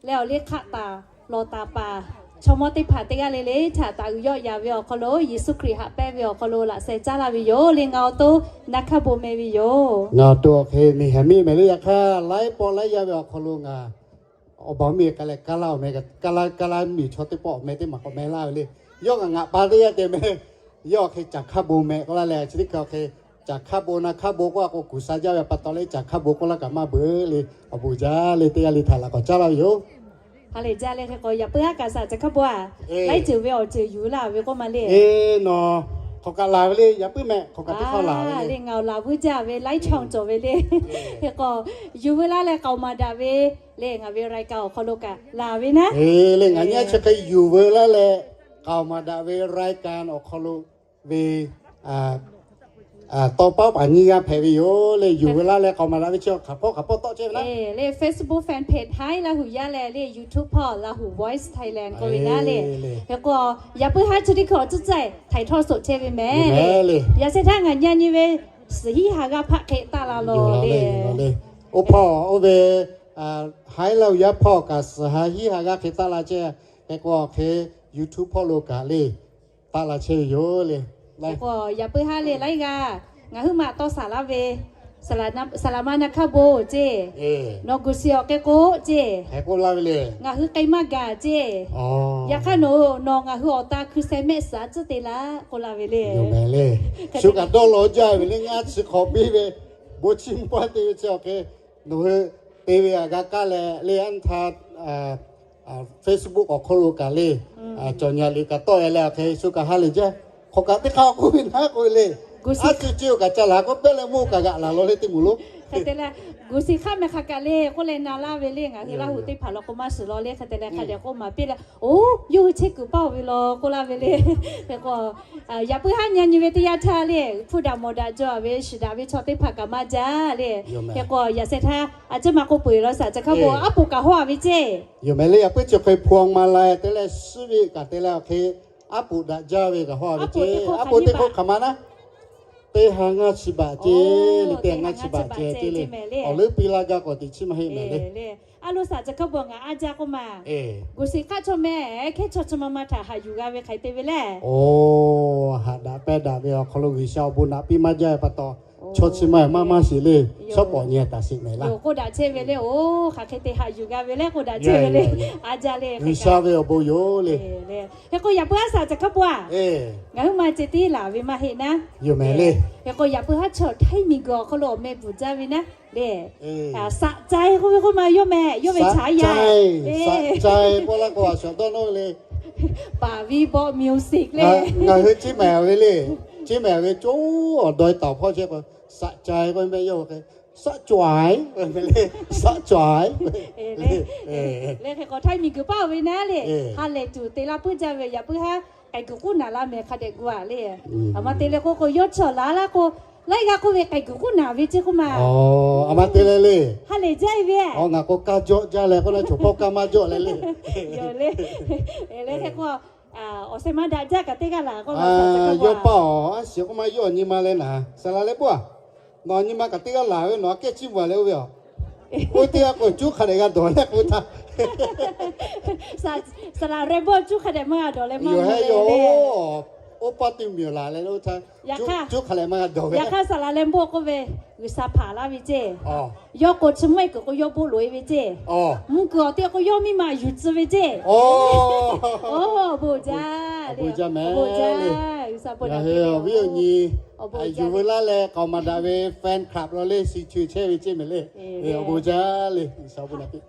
leh awˬ liˇ hk'aˆ taˍ lawˬ taˍ paˍ chaw mawˇ teˇ hpaˍ teˇ g'aˇ le le htaꞈ taˍ uiˍ yawˆ yaˍ ve awˬ hk'aw lo Yeˍsuˆ Hkriꞈ haꞈ pehnˇ ve awˬ hk'aw lo laꞈ sheh caˉ laˇ ve yoˬ le. Ngaˬ awˬ to naˍ hkaˇ bon meh ve yoˬ. Ngaˬ awˬ to hk'e miˬ hehˍ miˇ mehˍ le. Yaꞈ hk'aˇ laiˉ pawˆ laiˉ yaˇ ve awˬ hk'aw lo ngaˬ awˬ baˬ miˬ k'ai leh kaˇ laˇ awˬ meh, kaˇ laˇ kaˇ laˇ miˬ chaw teˇ pawˆ awˬ meh teˇ maˬ k'awꞈ meh laˇ ve le. Yawˇ ngaˬ ngaˬ pa teˇ yanˇ te meh, yawˇ hk'e Caˬ hkaˇ bon meh k'oˆ laˇ leh chi teˇ hkui hk'e Caˬ hkaˇ bon naˍ hkaˇ bon k'oˆ a k'o kuˬ sha jaˇ ve pa taw le, Caˬ hkaˇ bon k'oˆ laˇ kaꞈ maˇ beuˬ le. Awˬ bon jaˇ le, teˇ g'aˇ le htaꞈ laꞈ k'awꞈ caˉ laˇ ve yoˬ. Ha lehˬ jaˇ le. Hk'e k'o yaꞈ puiˉ haˉ kaꞈ saˍ Caˬ hkaˇ bon a laiˉ ceuˬ ve awˬ ceuˬ yuˬ laˇ ve k'oˆ ma le. Eˬ, nawˬ hk'awꞈ kaꞈ laˬ ve le, yaꞈ puiˉ meh hk'awꞈ kaꞈ teˇ hk'awꞈ laˬ ve le. Ngaˬ awˬ laˬ vuiˇ jaˇ ve laiˉ chaw cawˬ ve le. Hk'e k'o yuˬ veu laˇ leh k'aoˍ maˍ daꞈ ve le, ngaˬ ve รายการ awˬ hk'aw lo kaꞈ laˬ ve naˉ. Eˬ le, ngaˬ nyi chi hk'e yuˬ veu laˇ leh k'aoˍ maˍ daꞈ ve รายการ awˬ hk'aw lo ve tawˇ paˉ paˍ nyiˇ g'aˇ hpehꞈ ve yoˬ le. Yuˬ veu laˇ leh k'aoˍ maˍ daꞈ ve chi hk'aˬ hpawˇ hk'aˬ hpawˇ tawˆ chehˇ ve naˉ. Le Facebook fan page Haiˉ Laˇ huˍ yaˇ leh le YouTube hpawˇ Laˇ huˍ Voice Thailand k'oˆ ve naˉ le. Hk'e k'o yaꞈ puiˉ haˉ chi teˇ hkui awˬ tcuhˉ cehˇ htaiˍ htawˇ soꞈ chehˇ ve mehˍ le. Yaꞈ sheh htaˇ ngaˬ nyi nyi ve suhˍ hiˉ ha g'aˇ hpaˆ hk'e taˆ la lawˬ le. Oˇ hpawˇ oˇ ve Haiˉ Laˇ huˍ yaˇ hpawˇ kaꞈ suhˍ ha hiˉ ha g'aˇ hk'e taˆ la chehˇ. Hk'e k'o hk'e YouTube hpawˇ lo kaꞈ le taˆ la chehˇ ve yoˬ le. Hk'e k'o yaꞈ puiˉ haˉ le laiˉ g'aˇ ngaˬ huiˉ maꞈ tawˇ saˍ laˇ ve, saˍ laꞈ ma naˍ hkaˇ bon ceˇ, nawˬ guˬ shiˍ awˬ k'e k'o ceˇ, hk'e k'oˆ laˇ ve le. Ngaˬ hui k'ai maˇ gaˬ ceˇ. Yaꞈ hk'aˇ nawˬ, nawˬ ngaˬ hui awˬ ta hkui sheh mehˆ suhˍ a tcuhˉ te laˇ k'oˆ laˇ ve le. Shu kaꞈ dawˇ law jaˇ ve le, ngaˇ chi hk'awꞈ biˇ ve bon chiˇ mvuh paˇ te ve chi awˬ hk'e nawˬ hui te ve aꞈ g'a kaˇ leh le, anˇ htaˇ Facebook awˬ hk'aw lo kaꞈ le, cawˬ nyi liꞈ kaꞈ tawˆ e leh awˬ hk'e shu kaꞈ ha lehˬ jaˇ. Hk'awꞈ kaꞈ teˇ hk'aˇ k'oˆ ve naˉ k'oˆ ve le, a ceuˬ ceuˬ kaꞈ ca laˬ k'o pehˇ leh mawˇ kaꞈ g'aꞈ laˬ law le teˇ moˍ lo. Hk'e te leh guˬ shiˍ hk'aˆ meh hk'a kaꞈ le k'oˆ leh na laˇ ve le, ngaˬ hui Laˇ huˍ teˇ hpaˍ law k'o maˇ shiˍ law le. Hk'e te leh hk'a dehꞈ k'oˆ maˍ piˇ leh, oˬ, yawˇ hui chehˇ kuiˬ paˇ-oˬ ve law k'oˆ laˇ ve le. Hk'e k'o yaꞈ puiˉ haˉ nyi nyi ve teˇ yanˇ htaˇ le, hpuˇ daꞈ mawˬ daꞈ jaw ve shiˍ daꞈ ve chaw teˇ hpaˍ kaꞈ maˇ jaˇ le. Hk'e k'o yaꞈ sheh htaˇ a cehˇ ma k'oˆ peu-eˬ law saˍ Caˬ hkaˇ bon aˉ poꞈ kaꞈ hawˇ a ve ceˇ. Yoˬ mehˍ le, yaꞈ puiˉ chi hk'e hpu ma la te leh suhˉ ve kaꞈ te leh awˬ hk'e aˉ poꞈ daꞈ jaˇ ve kaꞈ hawˇ a ve ceˇ. Aˉ poꞈ teˇ hk'oˆ hk'aˬ ma naˉ, teˇ ha ngaˇ chi baꞈ ceˇ le, teˇ ha ngaˇ chi baꞈ ceh ceˇ le. Awˬ leuˉ piˇ laˇ gaˇ k'awꞈ teꞈ chiˇ maˇ heˆ mehˍ le. A lo saˍ Caˬ hkaˇ bon ngaˬ a jaˇ k'oˆ ma, guˬ shiˍ hk'aˆ chaw meh hkehˉ chaw chi ma ma htaꞈ haꞈ yuˬ g'a ve hk'aˬ hk'e te ve le. Oˬ, haꞈ daꞈ pehnˇ daꞈ ve awˬ hk'aw lo G'uiˬsha awˬ bon naꞈ piˇ maˇ jaˇ ve pa taw, Chaw chi ma maˇ maˇ shiˍ le. Shawˉ pawˍ nyi taˍ shiˍ mehˍ laˇ. K'oˆ daꞈ chehˇ ve le. Oˬ, hk'aˬ hk'e te haꞈ yuˬ g'a ve le k'oˆ daꞈ chehˇ ve le. A jaˇ le. G'uiˬsha ve awˬ bon yoˬ le. Hk'e k'o yaꞈ puiˉ haˉ shaˍ ca hk'a pawˆ a, ngaˬ hui ma ceh tiˉ laˬ ve maˇ heˆ naˉ. Yoˬ mehˍ le. Hk'e k'o yaꞈ puiˉ haˉ chaw Htaiˇ miˬguiˬ awˬ hk'aw lo awˬ meh bvuhˬ jaˇ ve naˉ le. Saꞈ cai k'oˆ ve k'oˆ ma yawˇ mehˍ, yawˇ ve chaꞈ yaˇ. Saꞈ cai k'oˆ laˇ k'o a shaˍ dawˇ nawˇ ve le. Paˍ viˉ bawˆ music le. Ngaˬ hui ciˇ mehˍ ve le. Ciˇ mehˍ ve coˇ awˬ dawˇ taˍ hpawˇ chehˇ k'o, saꞈ cai k'oˆ mehˍ yawˇ hk'e, saꞈ cawˬ-a, saꞈ cawˬ-a le. Hk'e k'o Htaiˇ miˬguiˬ paˇ ve naˉ le. Ha lehˬ tuˬ te laˇ puiˉ jaˇ ve yaꞈ puiˉ haˉ k'ai guiˬ k'uˉ naˍ la mehˍ hk'a dehꞈ gu a le. Aˬ ma te leh k'oˆ k'o yawˇ chaw laˬ laˇ k'o, laiˉ g'aˇ k'oˆ ve k'ai guiˬ k'uˉ naˍ ve ceˇ k'oˆ ma. Aˬ ma te leh le. Ha lehˬ jaˇ ve. Ngaˬ k'o kaˇ jawˆ jaˇ leh k'oˆ na, chaw hpawˇ kaˇ maˇ jawˆ leh le. Yoˬ le. Leh hk'e k'o awˬ shehˍ ma daꞈ jaˇ kaꞈ teˇ g'aˇ laˬ k'oˆ la. Yawˇ paˇ aˬ, a shiˍ k'oˆ ma yawˇ nyi ma leh naˍ, saˍ laˍ leh bawˆ a, nawˬ nyi ma kaꞈ teˇ g'aˇ laˬ ve, nawˬ aꞈ kehˉ chiˇ mvuh a leh oˇ ve a. Oˇ teˇ g'aˇ k'o cuˉ hk'a dehꞈ g'a dawˬ leh k'oˆ htaˇ, saˍ laˍ leh bawˆ cuˉ hk'a dehꞈ maˇ g'a dawˬ leh maˇ heˆ yoˬ le. Oˇ paˇ teˇ miˬ laˬ leh oˇ htaˇ, cuˉ hk'a dehꞈ maˇ g'a dawˬ ve. Yaꞈ hk'aˇ saˍ laˍ leh bawˆ k'oˆ ve, G'uiˬsha hpanˍ laˇ ve ceˇ. Yawˇ k'o chi mvuhˇ e kuiˬ k'o yawˇ boˆ loꞈ e ve ceˇ. Mvuhˇ kuiˬ awˬ te k'o yawˇ miˇ ma yuˬ tcuh ve ceˇ. Oˇ, bon jaˇ le. Bon jaˇ. G'uiˬsha bon jaˇ. Awˬ viˉ awˬ nyi, yuˬ veu laˇ leh k'aoˍ maˍ daꞈ ve fan club law le, si chu chehˇ ve ceˇ mehˍ le. Awˬ bon jaˇ le.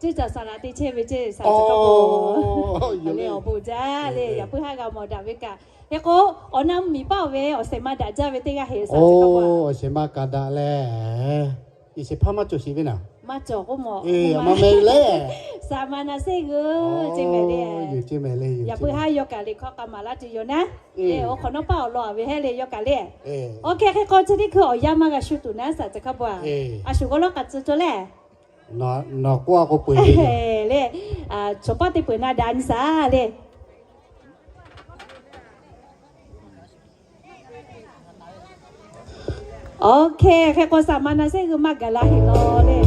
Ceˇ caˬ saˍ laˍ te chehˇ ve ceˇ, saˍ laˍ leh awˬ bon jaˇ le. Yaꞈ puiˉ haˉ g'a mawˬ daꞈ ve kaꞈ. Hk'e k'o, awˬ na mvuhˇ miˬ paˇ oˬ ve awˬ shehˍ ma daꞈ jaˇ ve teˇ g'aˇ heˆ saˍ laˍ. Awˬ shehˍ ma kaꞈ daꞈ leh, iˉ shiˍ hpaˇ maˇ cawˬ sheˍ ve naˍ. Maˇ cawˬ k'oˆ mawˬ. Maˇ meh le. Saˍ ma na sehˉ g'uiˬ ceˇ mehˍ le. Yaꞈ puiˉ haˉ yawˇ kaꞈ liꞈ hkawˇ k'a maˍ laˇ tuˬ yoˬ naˉ. Awˬ hk'awꞈ nawˉ paˇ awˬ lawn a ve heˉ le yawˇ kaꞈ le. Awˬ hk'e hk'e k'o chi teˇ hkui awˬ yanˇ maˇ g'a shu tuˬ naˉ saˍ ca hk'a pawˆ a. A shu g'awˇ lawˉ k'aꞈ tcuh cawˇ leh, nawˬ k'oˆ a k'o peu le. Chaw paˇ teˇ peuˬ na daꞈ nyi saˍ le. Awˬ hk'e hk'e k'o saˍ ma na sehˉ g'uiˬ maˇ gaˬ la heˆ law le.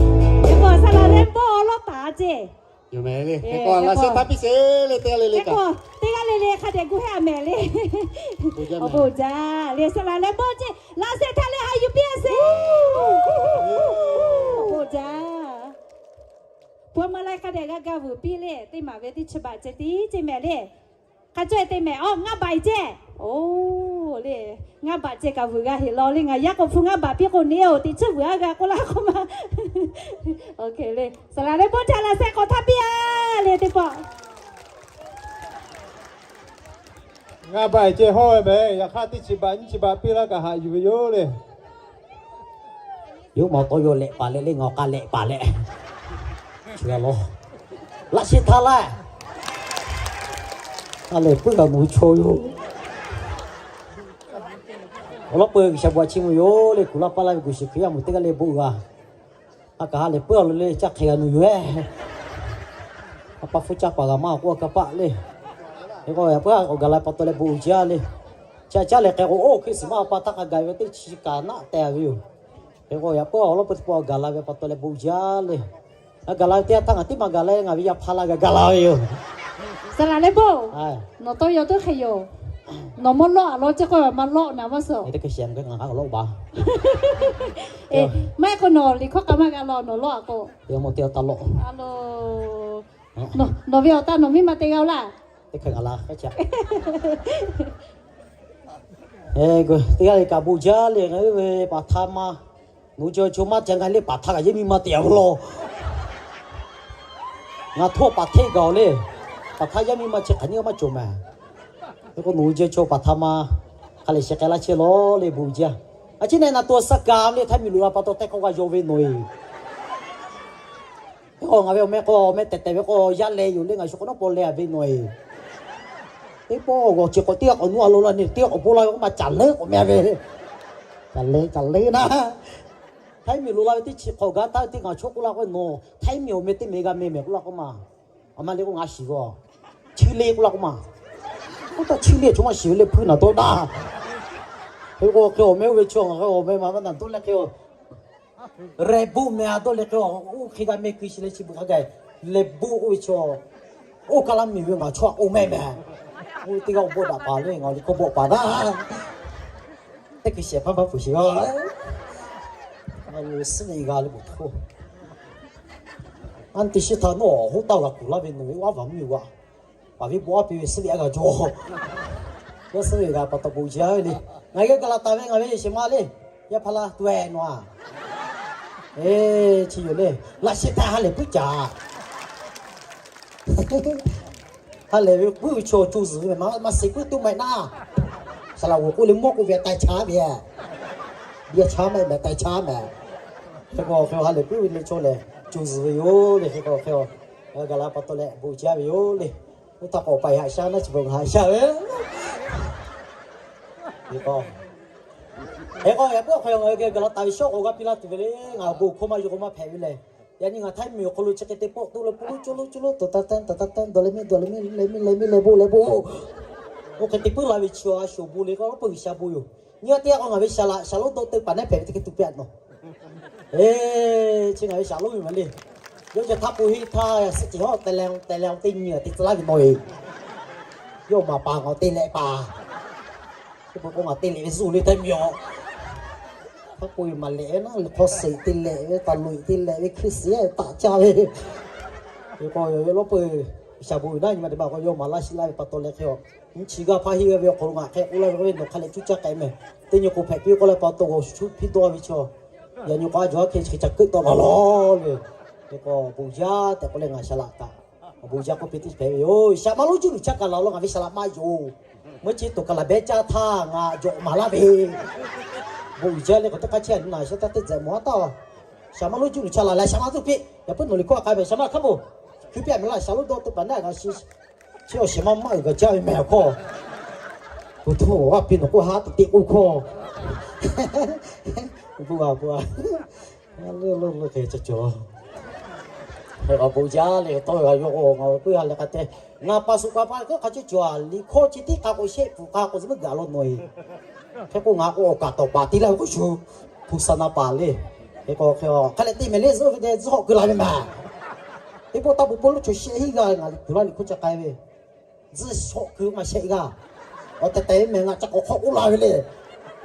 Hk'e k'o saˍ laˍ leh bawˆ awˬ lawˉ taˍ ceˇ. Yoˬ mehˍ le. Hk'e k'o laꞈ sheh htaˇ piˇ sheˍ le, teˇ g'aˇ le le kaꞈ. Teˇ g'aˇ le le hk'a dehꞈ gu hehˉ a mehˍ le. Awˬ bon jaˇ le, saˍ laˍ leh bawˆ ceˇ, laꞈ sheh htaˇ leh ha yuˬ piˇ a sheˍ. Awˬ bon jaˇ. Pawˇ ma laiˉ hk'a dehꞈ g'a ga vuiˬ piˇ le, teˇ maˬ ve teˇ chi baꞈ ceh tiˉ ceˇ mehˍ le. Hk'a caweh te mehˍ, awˬ ngaˇ baꞈ ceˇ. Oˬ le, ngaˇ baꞈ ceh kaꞈ vuiˬ g'a heˆ law le. Ngaˬ yaˇ k'o hpu ngaˇ baꞈ piˇ k'o neˇ oˬ teꞈ chiˉ vuiˬ a g'a k'oˆ laˇ k'oˆ ma. Oˬ hk'e le, saˍ laˍ leh bawˆ htaꞈ laꞈ sheh k'awꞈ htaˇ piˇ a le teˇ pawˆ. Ngaˇ baꞈ ceh hawˇ ve mehˍ, yaꞈ hk'aˇ teˇ chi baꞈ nyiˇ chi baꞈ piˇ laˇ kaꞈ haꞈ yuˬ ve yoˬ le. Yawˇ ma tawˇ yaw lehꞈ paˍ leh le, ngaˬ k'a lehꞈ paˍ leh. Chi g'a law. Laꞈ sheh htaˇ laˇ. A lehˬ puiˉ kaꞈ mawˬ chaw yoˬ. Awˬ lawn peu G'uiˬsha bon htaꞈ chiˇ mvuh yoˬ le. Kuˬ laˇ paˇ laˇ ve kuˬ shiˍ Hkriꞈ yaˇ mawˬ teˇ g'aˇ le bon g'a. A kaꞈ ha lehˬ puiˉ a lo le, caˇ hk'e g'a nu yoˬ ehˉ. A pa hpfuhˇ caˇ paˍ g'a maˇ k'oˆ a ka paˆ le. Hk'e k'o yaꞈ puiˉ a k'awꞈ gaˬ la pa taw leh bon uiˍ jaˇ le. Chi a caˉ lehˬ hk'e k'o, oˇ hkiˆ suhˍ maˇ a pa htaˇ hk'a gaˬ ve teˇ chi kaꞈ naˆ teh ve yoˬ. Hk'e k'o yaꞈ puiˉ awˬ lawn peu teˇ pawˆ gaˬ la ve pa taw leh bon jaˇ le. A gaˬ la ve teˇ yanˇ htaˇ ngaˬ teˇ maˬ gaˬ la, ngaˬ ve yaˇ hpaˇ la g'a gaˬ la ve yoˬ. Saˍ laˍ leh bawˆ, nawˬ tawˇ yaw tuˉ hk'e yoˬ. Nawˬ mawˇ lawˆ a law ceˇ k'o maˇ lawˆ naˍ maˇ suh. Maˇ heˆ k'o nawˬ liꞈ hkawˇ k'a maˇ g'a law nawˬ lawˆ a k'o, nawˬ ve awˬ taˇ nawˬ miˇ ma te g'a-o laˇ. Teˇ g'aˇ le kaꞈ bon jaˇ le, ngaˬ hui ve paˍ htaˇ ma, nawˬ hui cawˬ chaw maˇ ca ngaˬ le, paˍ htaˇ kaꞈ yaˇ miˇ ma te-a ve law. Ngaˬ htaˇ paˍ hteˇ gaˬ-oˬ le. Paˍ htaˇ yaˇ miˇ ma chi hk'aˬ nyiˇ g'aˇ maˇ cawˬ mehˍ. Hk'e k'o nawˬ hui cawˬ chaw paˍ htaˇ ma hk'a lehˬ sheh k'ai laˇ chehˇ law le, bon jaˇ. A ciˉ nehˆ na to sa kaˍ le, Htaiˇ miˬ loꞈ la pa taw tehˇ hkawˇ g'a yaw ve nawˬ-e. Hk'e k'o ngaˬ ve awˬ meh k'o, awˬ meh tehˬ tehˬ ve k'o yaˇ leh yoˬ le, ngaˬ shu k'awꞈ nawˉ paw leh-a ve nawˬ-e. Teˇ pawˆ g'awˬ chi k'awꞈ teˇ g'aˇ k'awꞈ nuˇ a lo la ne, teˇ g'aˇ k'awꞈ paw la ve k'oˆ ma, caˍ leuˉ k'awꞈ meh ve. Caˍ leuˉ, caˍ leuˉ naˉ. Htaiˇ miˬ loꞈ la ve teˇ chi hk'awꞈ gaˇ taˉ ve teˇ ngaˬ chaw k'oˆ laˇ k'o, nawˬ Htaiˇ miˬ awˬ meh teˇ meh g'a meh mehˍ k'oˆ laˇ k'oˆ ma. A ma le k'o ngaˬ shiˍ ve, chi le k'oˆ laˇ k'oˆ ma. Oˇ taˇ chi le chaw maˇ shiˍ ve le, hpuiˇ naˬ dawˇ daˇ. Hk'e k'o hk'e awˬ meh oˇ ve chaw ngaˬ hk'e awˬ meh ma naˬ dawˇ leh hk'e, rehˬ bon meh a dawˇ leh hk'e, oˇ hk'e g'a meh kui shi leh chi beuꞈ hk'a gaˬ, lehˬ bon oˇ ve chaw, oˇ kaˇ laˇ miˬ ve ngaˬ chaw a k'o meh meh. Oˇ teˇ g'aˇ awˬ bawˆ daꞈ paˍ le, ngaˬ awˬ liꞈ hkawˇ bawˆ paˍ naˉ. Teˇ hkui shehˍ hpaˇ maˇ pfuhˍ sheˍ a. Suhˉ ve g'a le bawˬ htoˇ. Anˇ teˇ shiˉ htaˇ nawˬ hoˉ taˇ g'a kuˬ laˇ ve nawˬ ve aˉ vaˬ mvuhˇ miˬ g'a. Paˍ viˉ bon aˉ piˇ ve suhˉ ve aˉ g'a jaw. Yawˇ suhˉ ve g'a pa taw bon jaˇ ve le. Ngaˬ geh gaˬ la taˍ ve ngaˬ ve shehˍ ma le. Yaˇ hpaˇ laˇ tuˬ-e nawˬ-a. Eˬ, chi yoˬ le. Laꞈ sheh htaˇ ha lehˬ puiˉ caˍ. Ha lehˬ ve puiˉ ve chaw co zuhˬ ve mehˬ, maˇ suh puiˉ tuˬ maˇ heˆ naˉ. Saˍ laꞈ g'oˍ k'oˆ le mawˇ k'oˆ ve taiˍ chaˉ ve, biˇ chaˉ mehˍ mehˍ taiˍ chaˉ mehˍ. Hk'e k'o hk'e ha lehˬ puiˉ ve le chaw lehˬ co zuhˬ ve yoˬ le. Hk'e k'o hk'e gaˬ la pa taw leh bon jaˇ ve yoˬ le. Oˇ htaˇ k'awꞈ paiˍ haꞈ shaˉ naˉ chi beuꞈ haꞈ shaˉ ve. Hk'e k'o, hk'e k'o yaꞈ puiˉ hk'aw ngaˬ hui geh gaˬ la taˍ ve shawˉ k'awꞈ g'a piˇ laˇ tuˬ ve le. Ngaˬ hui bon hkawˇ maˇ yuˬ k'o maˇ hpehꞈ ve lehˬ. Yaꞈ nyi ngaˬ Htaiˇ miˬ awˬ hk'aw lo chi hk'e te pawˆ toˆ leh pawˆ lo co lo co lo tawˍ taˍ taˍ taˍ taˍ taˍ dawˬ leh miˇ dawˬ leh miˇ leh miˇ leh miˇ leh bon leh bon. Oˇ hk'e te puiˉ la ve chi a sho bon le k'o peuˬ G'uiˬsha bon yoˬ. Nyi a teˇ g'aˇ k'o ngaˬ ve saˍ laꞈ shaˍ lonˉ dawˇ teˇ hpaˍ nehˉ hpehꞈ ve teˇ hk'e tuˬ pehˇ a nawˬ. Eˬ, chi ngaˬ ve shaˍ lonˉ ve maˬ le. Yawˇ ceh htaˇ k'o heˆ htaˇ suhˆ cehˬ hawˉ teh leh teh leh teˇ nyi a te tcuh laˇ ve nawˬ e. Yawˇ maˍ paˍ ngaˬ te leh paˍ. Teˇ pawˆ k'o ngaˬ te leh ve zuhˆ le Htaiˇ miˬ a. Hk'a k'oˆ ve maˍ lehꞈ ve naˉ, hk'aw suhˍ te leh ve, taˍ loꞈ te leh ve, hkui suhˍ taꞈ caˇ ve. Hk'e k'o lawˉ peuˬ, shaˍ bon uiˍ naˉ nyi ma teˇ maˬ k'o yawˇ maˍ laˇ shiˍ laˇ ve pa taw leh hk'e a, nyi chi g'aˇ hpaˇ heˆ ve awˬ hk'aw lo ngaˬ hk'e k'oˆ laˇ ve k'o ve nawˬ hk'a leh cuˇ caˇ k'ai mehˍ. Teˇ nyi k'o hpehꞈ piˇ k'oˆ leh pa taw g'awˬ shuˍ shuˍ hpiˇ dawˇ ve chaw. Yaꞈ nyi k'o a jawˬ aˉ hk'e chi hk'e ca keuˆ tawˆ la lawˬ le. Hk'e k'o bon jaˇ tehꞈ k'oˆ leh ngaˬ saˍ laꞈ taˍ. Bon jaˇ k'oˆ piˇ teˇ hpehꞈ ve yoˬ. Shaˍ ma lonˉ juˇ luˬ chaˇ kaꞈ laˬ law ngaˬ ve saˍ laꞈ maˇ yonˍ. Meuˇ chi toˬ kaꞈ laˬ behˇ caˇ htaˇ ngaˬ jawꞈ maˍ laˇ ve. Bon uiˍ jaˇ le k'awꞈ teˇ hk'aˇ chehˇ a naˬ shaˉ taˇ teˇ tzuhꞈ mawˬ a taˇ. Shaˍ ma lonˉ juˇ luˬ chaˇ laˬ leh shaˍ ma zuhˆ piˇ. Yaꞈ puiˉ nawˬ liꞈ hkawˇ a k'ai mehˍ shaˍ ma hk'a mawˬ. Hkui piˇ a mehˍ laˇ shaˍ lonˉ dawˇ teˇ hpaˍ naˉ g'a shiˍ. Chi awˬ shehˍ ma maˇ uiˍ gaˬ jaˇ ve mehˍ awˬ hkawˇ. Puˬ htuˇ a piˇ nawˬ k'oˆ ha teꞈ teꞈ k'oˆ hkawˇ. Bon a bon a. Lo lo lo hk'e cawˬ cawˬ. Hk'e k'o bon jaˇ le tawˇ g'a yawˇ k'o ngaˬ puiˉ ha leh k'a te. Ngaˬ pa suꞈ pa pa k'oˆ hk'a cawˬ cawˬ a liꞈ hkawˇ chi teˇ k'a k'o shehˆ puˍ k'a k'o zuhꞈ meuˇ gaˬ law nawˬ e. Hk'e k'o ngaˬ k'o awˬ kaˍ tawˍ paˍ te laˇ ve k'oˆ shuˍ. Hpu sa na paˍ le. Hk'e k'o hk'e a hk'a leh te mehˍ le zuhˆ ve deh zuhˆ hawˆ keu la ve mehˍ. Teˇ pawˆ taˇ bon pawˆ lo chaw shehˆ hiˆ g'aˇ ngaˬ kuˬ laˇ liꞈ hkawˇ ca k'ai ve. Zuhˆ hawˆ keu maˇ shehˆ g'aˇ. Awˬ tehˬ tehˬ ve mehˍ ngaˬ ca k'awꞈ hk'awꞈ k'oˆ la ve le.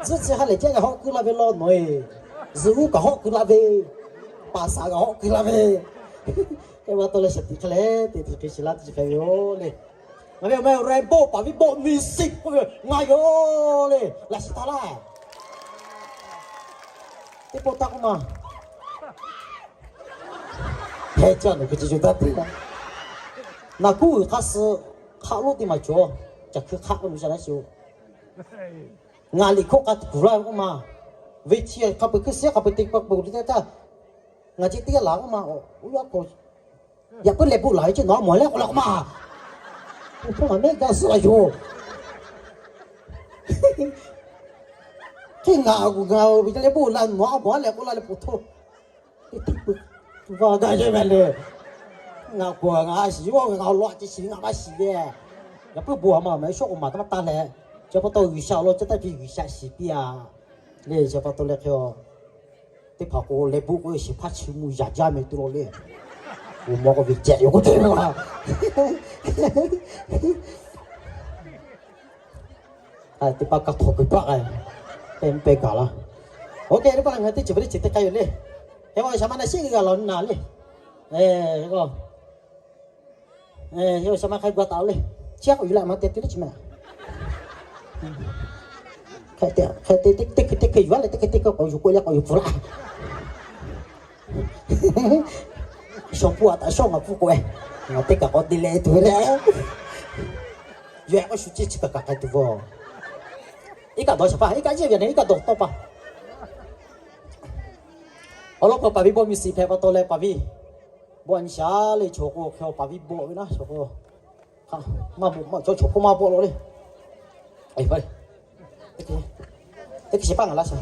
Zuhˆ chi ha lehˬ jehˇ g'a hawˆ keu la ve law nawˬ e. Zuhꞈ uˉ kaꞈ hawˆ keu la ve, paˍ saˍ g'a hawˆ keu la ve. Hk'e pa taw leh shaˍ tiꞈ hk'a leh te te hk'e shiˍ laˇ te chi hk'e ve yoˬ le. Ngaˬ ve awˬ meh Rainbow paˍ viˉ bawˆ miˬ siˆ k'oˆ ve ngaˬ yoˬ le. Laꞈ shiˍ htaˇ laˇ. Teˇ pawˆ taˇ k'oˆ ma. Heh caˇ nawˬ hkui chi co taˇ te la. Naˬ kuˉ uiˍ hk'a suh hk'aˆ lonˉ teˇ maˬ cawˬ. Caˬ hkui hk'aˆ k'oˆ nu ca laˇ sho. Ngaˬ liꞈ hkawˇ k'a kuˬ laˇ ve k'oˆ ma. Ve chi hk'a peu-eˬ hkuiˇ suhˉ hk'a peu-eˬ te pa peuˬ le taˇ taˇ. Ngaˬ ceh teˇ g'aˇ laˬ k'oˆ ma. Oˇ yaˇ k'o, yaꞈ puiˉ leh bon laˬ ve ceh nawˬ a mawˬ leh k'oˆ la k'oˆ ma. Oˇ hpawˇ ngaˬ mehˆ gaˇ suh la yoˬ. Hk'e ngaˬ a kuˬ ngaˬ ve leh bon la nawˬ a mawˬ leh k'oˆ la leh peuˬ htoˇ. Teˇ tiˉ peuˬ, va gaˇ yehˇ mehˍ le. Ngaˬ k'o ngaˬ a shiˍ yawˇ ve ngaˬ law a ceh shiˍ ve ngaˬ maˇ shiˍ ve. Yaꞈ puiˉ bon a ma mehˍ shawˉ k'o maˍ taˇ maˇ taˇ leh, chi pa taw G'uiˬsha awˬ lawn caˇ taˇ piˇ G'uiˬsha shiˍ piˇ a. Le chi pa taw leh hk'e a, teˇ hpaˍ k'o leh bon k'o shiˍ hpaˇ chi mvuh yaꞈ jaˇ mehˍ tuˬ law le. Bon mawˬ k'o ve ceh yoˬ k'oˆ te ve ma. Teˇ pawˆ kaꞈ htawnˍ kuiˬ paˆ k'ai, pehˇ mvuhˇ pehˇ gaˬ laˇ. Oˇ hk'e teˇ pawˆ la ngaˬ teˇ ceuˬ ve teˇ ceuˬ teˇ k'ai yoˬ le. Hk'e k'o shaˍ ma na sheˆ g'a laˬ naˬ le. K'o shaˍ ma hk'a g'a taˍ le. Chi a k'awꞈ yuˬ la ma te tuˬ le chi mehˍ. Hk'e te teˇ hkui teˇ hkui yuˬ a leh teˇ hkui teˇ hkui k'awꞈ yuˬ k'oˆ leh k'awꞈ yuˬ pfuhˍ laˇ. Shawˍ hpu a taꞈ shawˉ ngaˬ hpu k'o e, ngaˬ teˇ kaꞈ k'awꞈ te leh tuˬ ve le. Yawˇ e k'o shu ceh chi kaꞈ kaꞈ k'ai tuˬ vawˬ. Iˉ kaˆ dawˬ shaˍ hpaˇ, iˉ kaˆ jiˆ ve a neh, iˉ kaˆ dawˬ tawˇ pa. Awˬ lawn k'o paˍ viˉ bawˆ miˬ siˍ hpehꞈ pa taw leh paˍ viˉ bawˆ nyi shaˍ le chaw k'o hk'e a paˍ viˉ bawˆ ve naˉ chaw k'o, maˇ bawˆ maˇ chaw chaw hk'oˆ maˇ bawˆ law le. Teˇ hkui shiˍ paˆ ngaˬ laˇ shaˍ.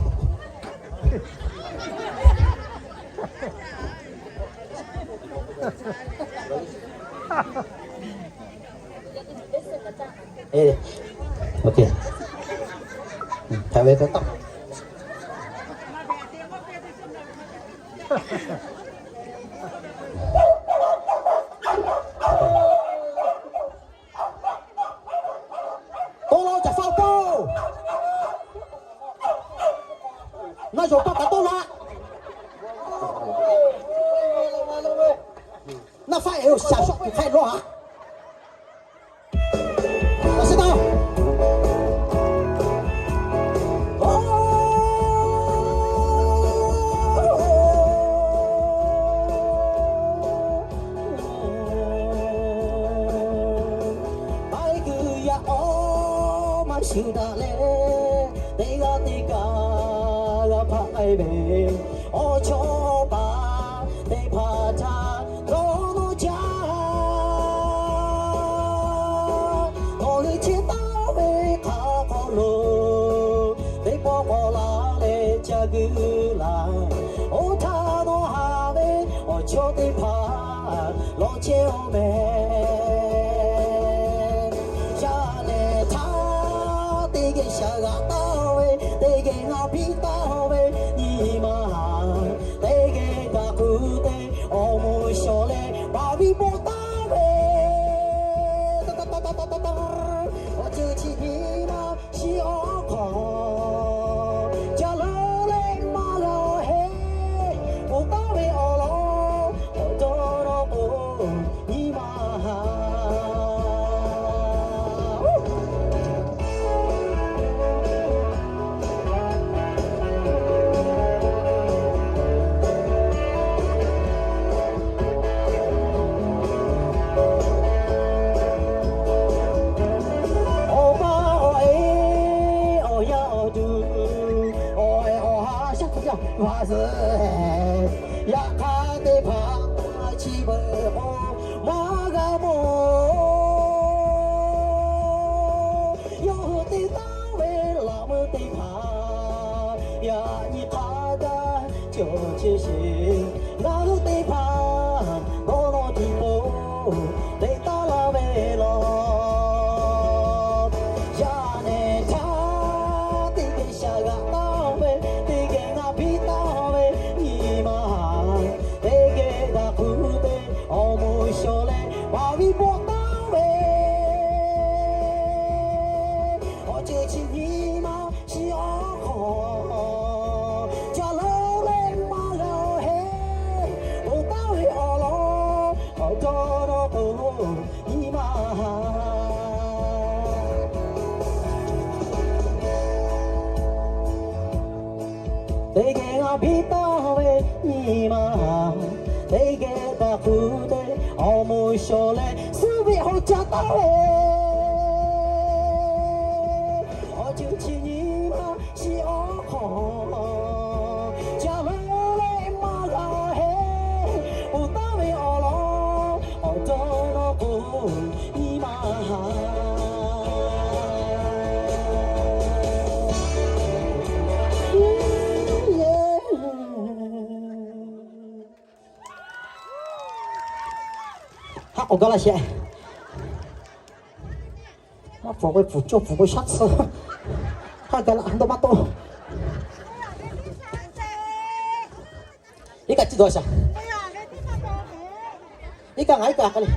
Tawˇ laˇ caˬ faˇ poˇ. Naˇ yawˬ paˆ kaꞈ tawˇ laˇ. Naˇ faˆ-e-oˬ, shaˍ shawˆ kuiˬ hk'aˆ lawˇ haꞈ. Paiˉ kuiˬ yaꞈ k'aw maˇ shuˍ daꞈ leh, teˇ g'aˇ teˇ kaꞈ g'a hpaˆ k'ai ve, awˬ chawˇ paˍ teˇ hpaˍ htaꞈ dawˇ nawˇ jaˇ. Nawˬ hui chehˇ taˍ ve hk'aˬ hk'aw lo, teˇ pawˆ k'awꞈ la leh ca guiˬ laˬ. Oˇ htaˇ nawˬ haꞈ ve awˬ chawˇ teˇ hpaˍ lawˬ chehˇ-oˬ mehˍ. Yaꞈ nehˬ htaˇ teˇ geh shaˍ g'aꞈ taˍ ve, teˇ geh ngaˬ piˇ taˍ ve nyi ma haˍ, teˇ geh daꞈ kuiˬ te awˬ moˍ shawˍ leh baˬ viˉ bawˆ taˍ ve, awˬ ceuˬ chi nyi ma shiˍ awˬ hk'aw, ca leuˉ leh maˇ g'a heˆ. Ponˬ taˍ ve awˬ lawn awˬ dawˇ nawˬ k'o, nyi ma haˍ. Awˬ pa awˬ e, awˬ yaˇ awˬ duˬ, awˬ e awˬ ha shaˉ hpu yaˇ vaˬ zuhˬ. Yaꞈ hk'aˇ teˇ hpaˍ chi beuꞈ k'o maˇ g'a mawˬ. Yawˇ hui te taˍ ve laꞈ meuˇ teˇ hpaˍ, yaꞈ nyi hk'a gaˇ cawˬ chehˇ sheˍ. Ngaˬ hui teˇ hpaˍ dawˇ nawˇ tiˉ po te taˍ laˇ ve law. Yaꞈ nehˬ htaˇ teˇ geh shaˍ g'aꞈ taˍ ve, teˇ geh ngaˬ piˇ taˍ ve nyi ma haˍ, teˇ geh daꞈ kuiˬ te awˬ moˍ shawˍ leh baˬ viˉ bawˆ taˍ ve, awˬ ceuˬ chi nyi ma shiˍ awˬ hk'aw, ca leuˉ leh maˇ g'a heˆ. Ponˬ taˍ ve awˬ lawn awˬ dawˇ nawˬ k'o, nyi ma haˍ. Teˇ geh ngaˬ piˇ taˍ ve nyi ma haˍ, teˇ geh daꞈ kuiˬ te awˬ moˍ shawˍ leh suhˉ ve haw ca taˍ ve, awˬ ceuˬ chi nyi ma shiˍ awˬ hk'aw, ca leuˉ leh maˇ g'a heˆ. Ponˬ taˍ ve awˬ lawn awˬ dawˇ nawˬ k'o, nyi ma haˍ. Haˉ k'awꞈ gaˇ laˇ shehˍ. Maˇ pfuhˍ k'o, pfuhˍ cawˇ pfuhˍ k'o shaˉ tsuhˇ. Haˉ gaˇ laˇ, dawˇ maˇ tawˆ. Iˉ kaˆ ciˉ dawˬ shaˍ. Iˉ kaˆ ngaˬ iˉ kaˆ k'ai le.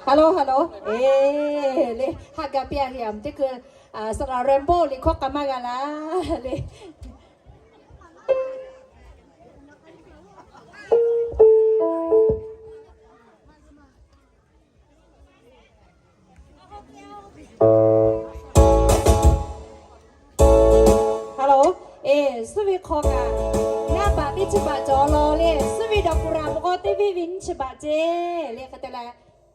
Hello, hello. Eˬ, le, haˉ gaˇ piˇ a le, aˬ teˇ keu, saˍ laˍ Rainbow liꞈ hkawˇ k'a maˇ g'a laˇ le. Hello, eˬ, suhˉ ve hk'aw kaꞈ, ngaˇ paˍ teˇ chi baꞈ cawˬ law le, suhˉ ve dawˬ kuˬ raꞈ mawˬ k'o teˇ venˇ ve nyiˇ chi baꞈ ceˇ le hk'e te leh,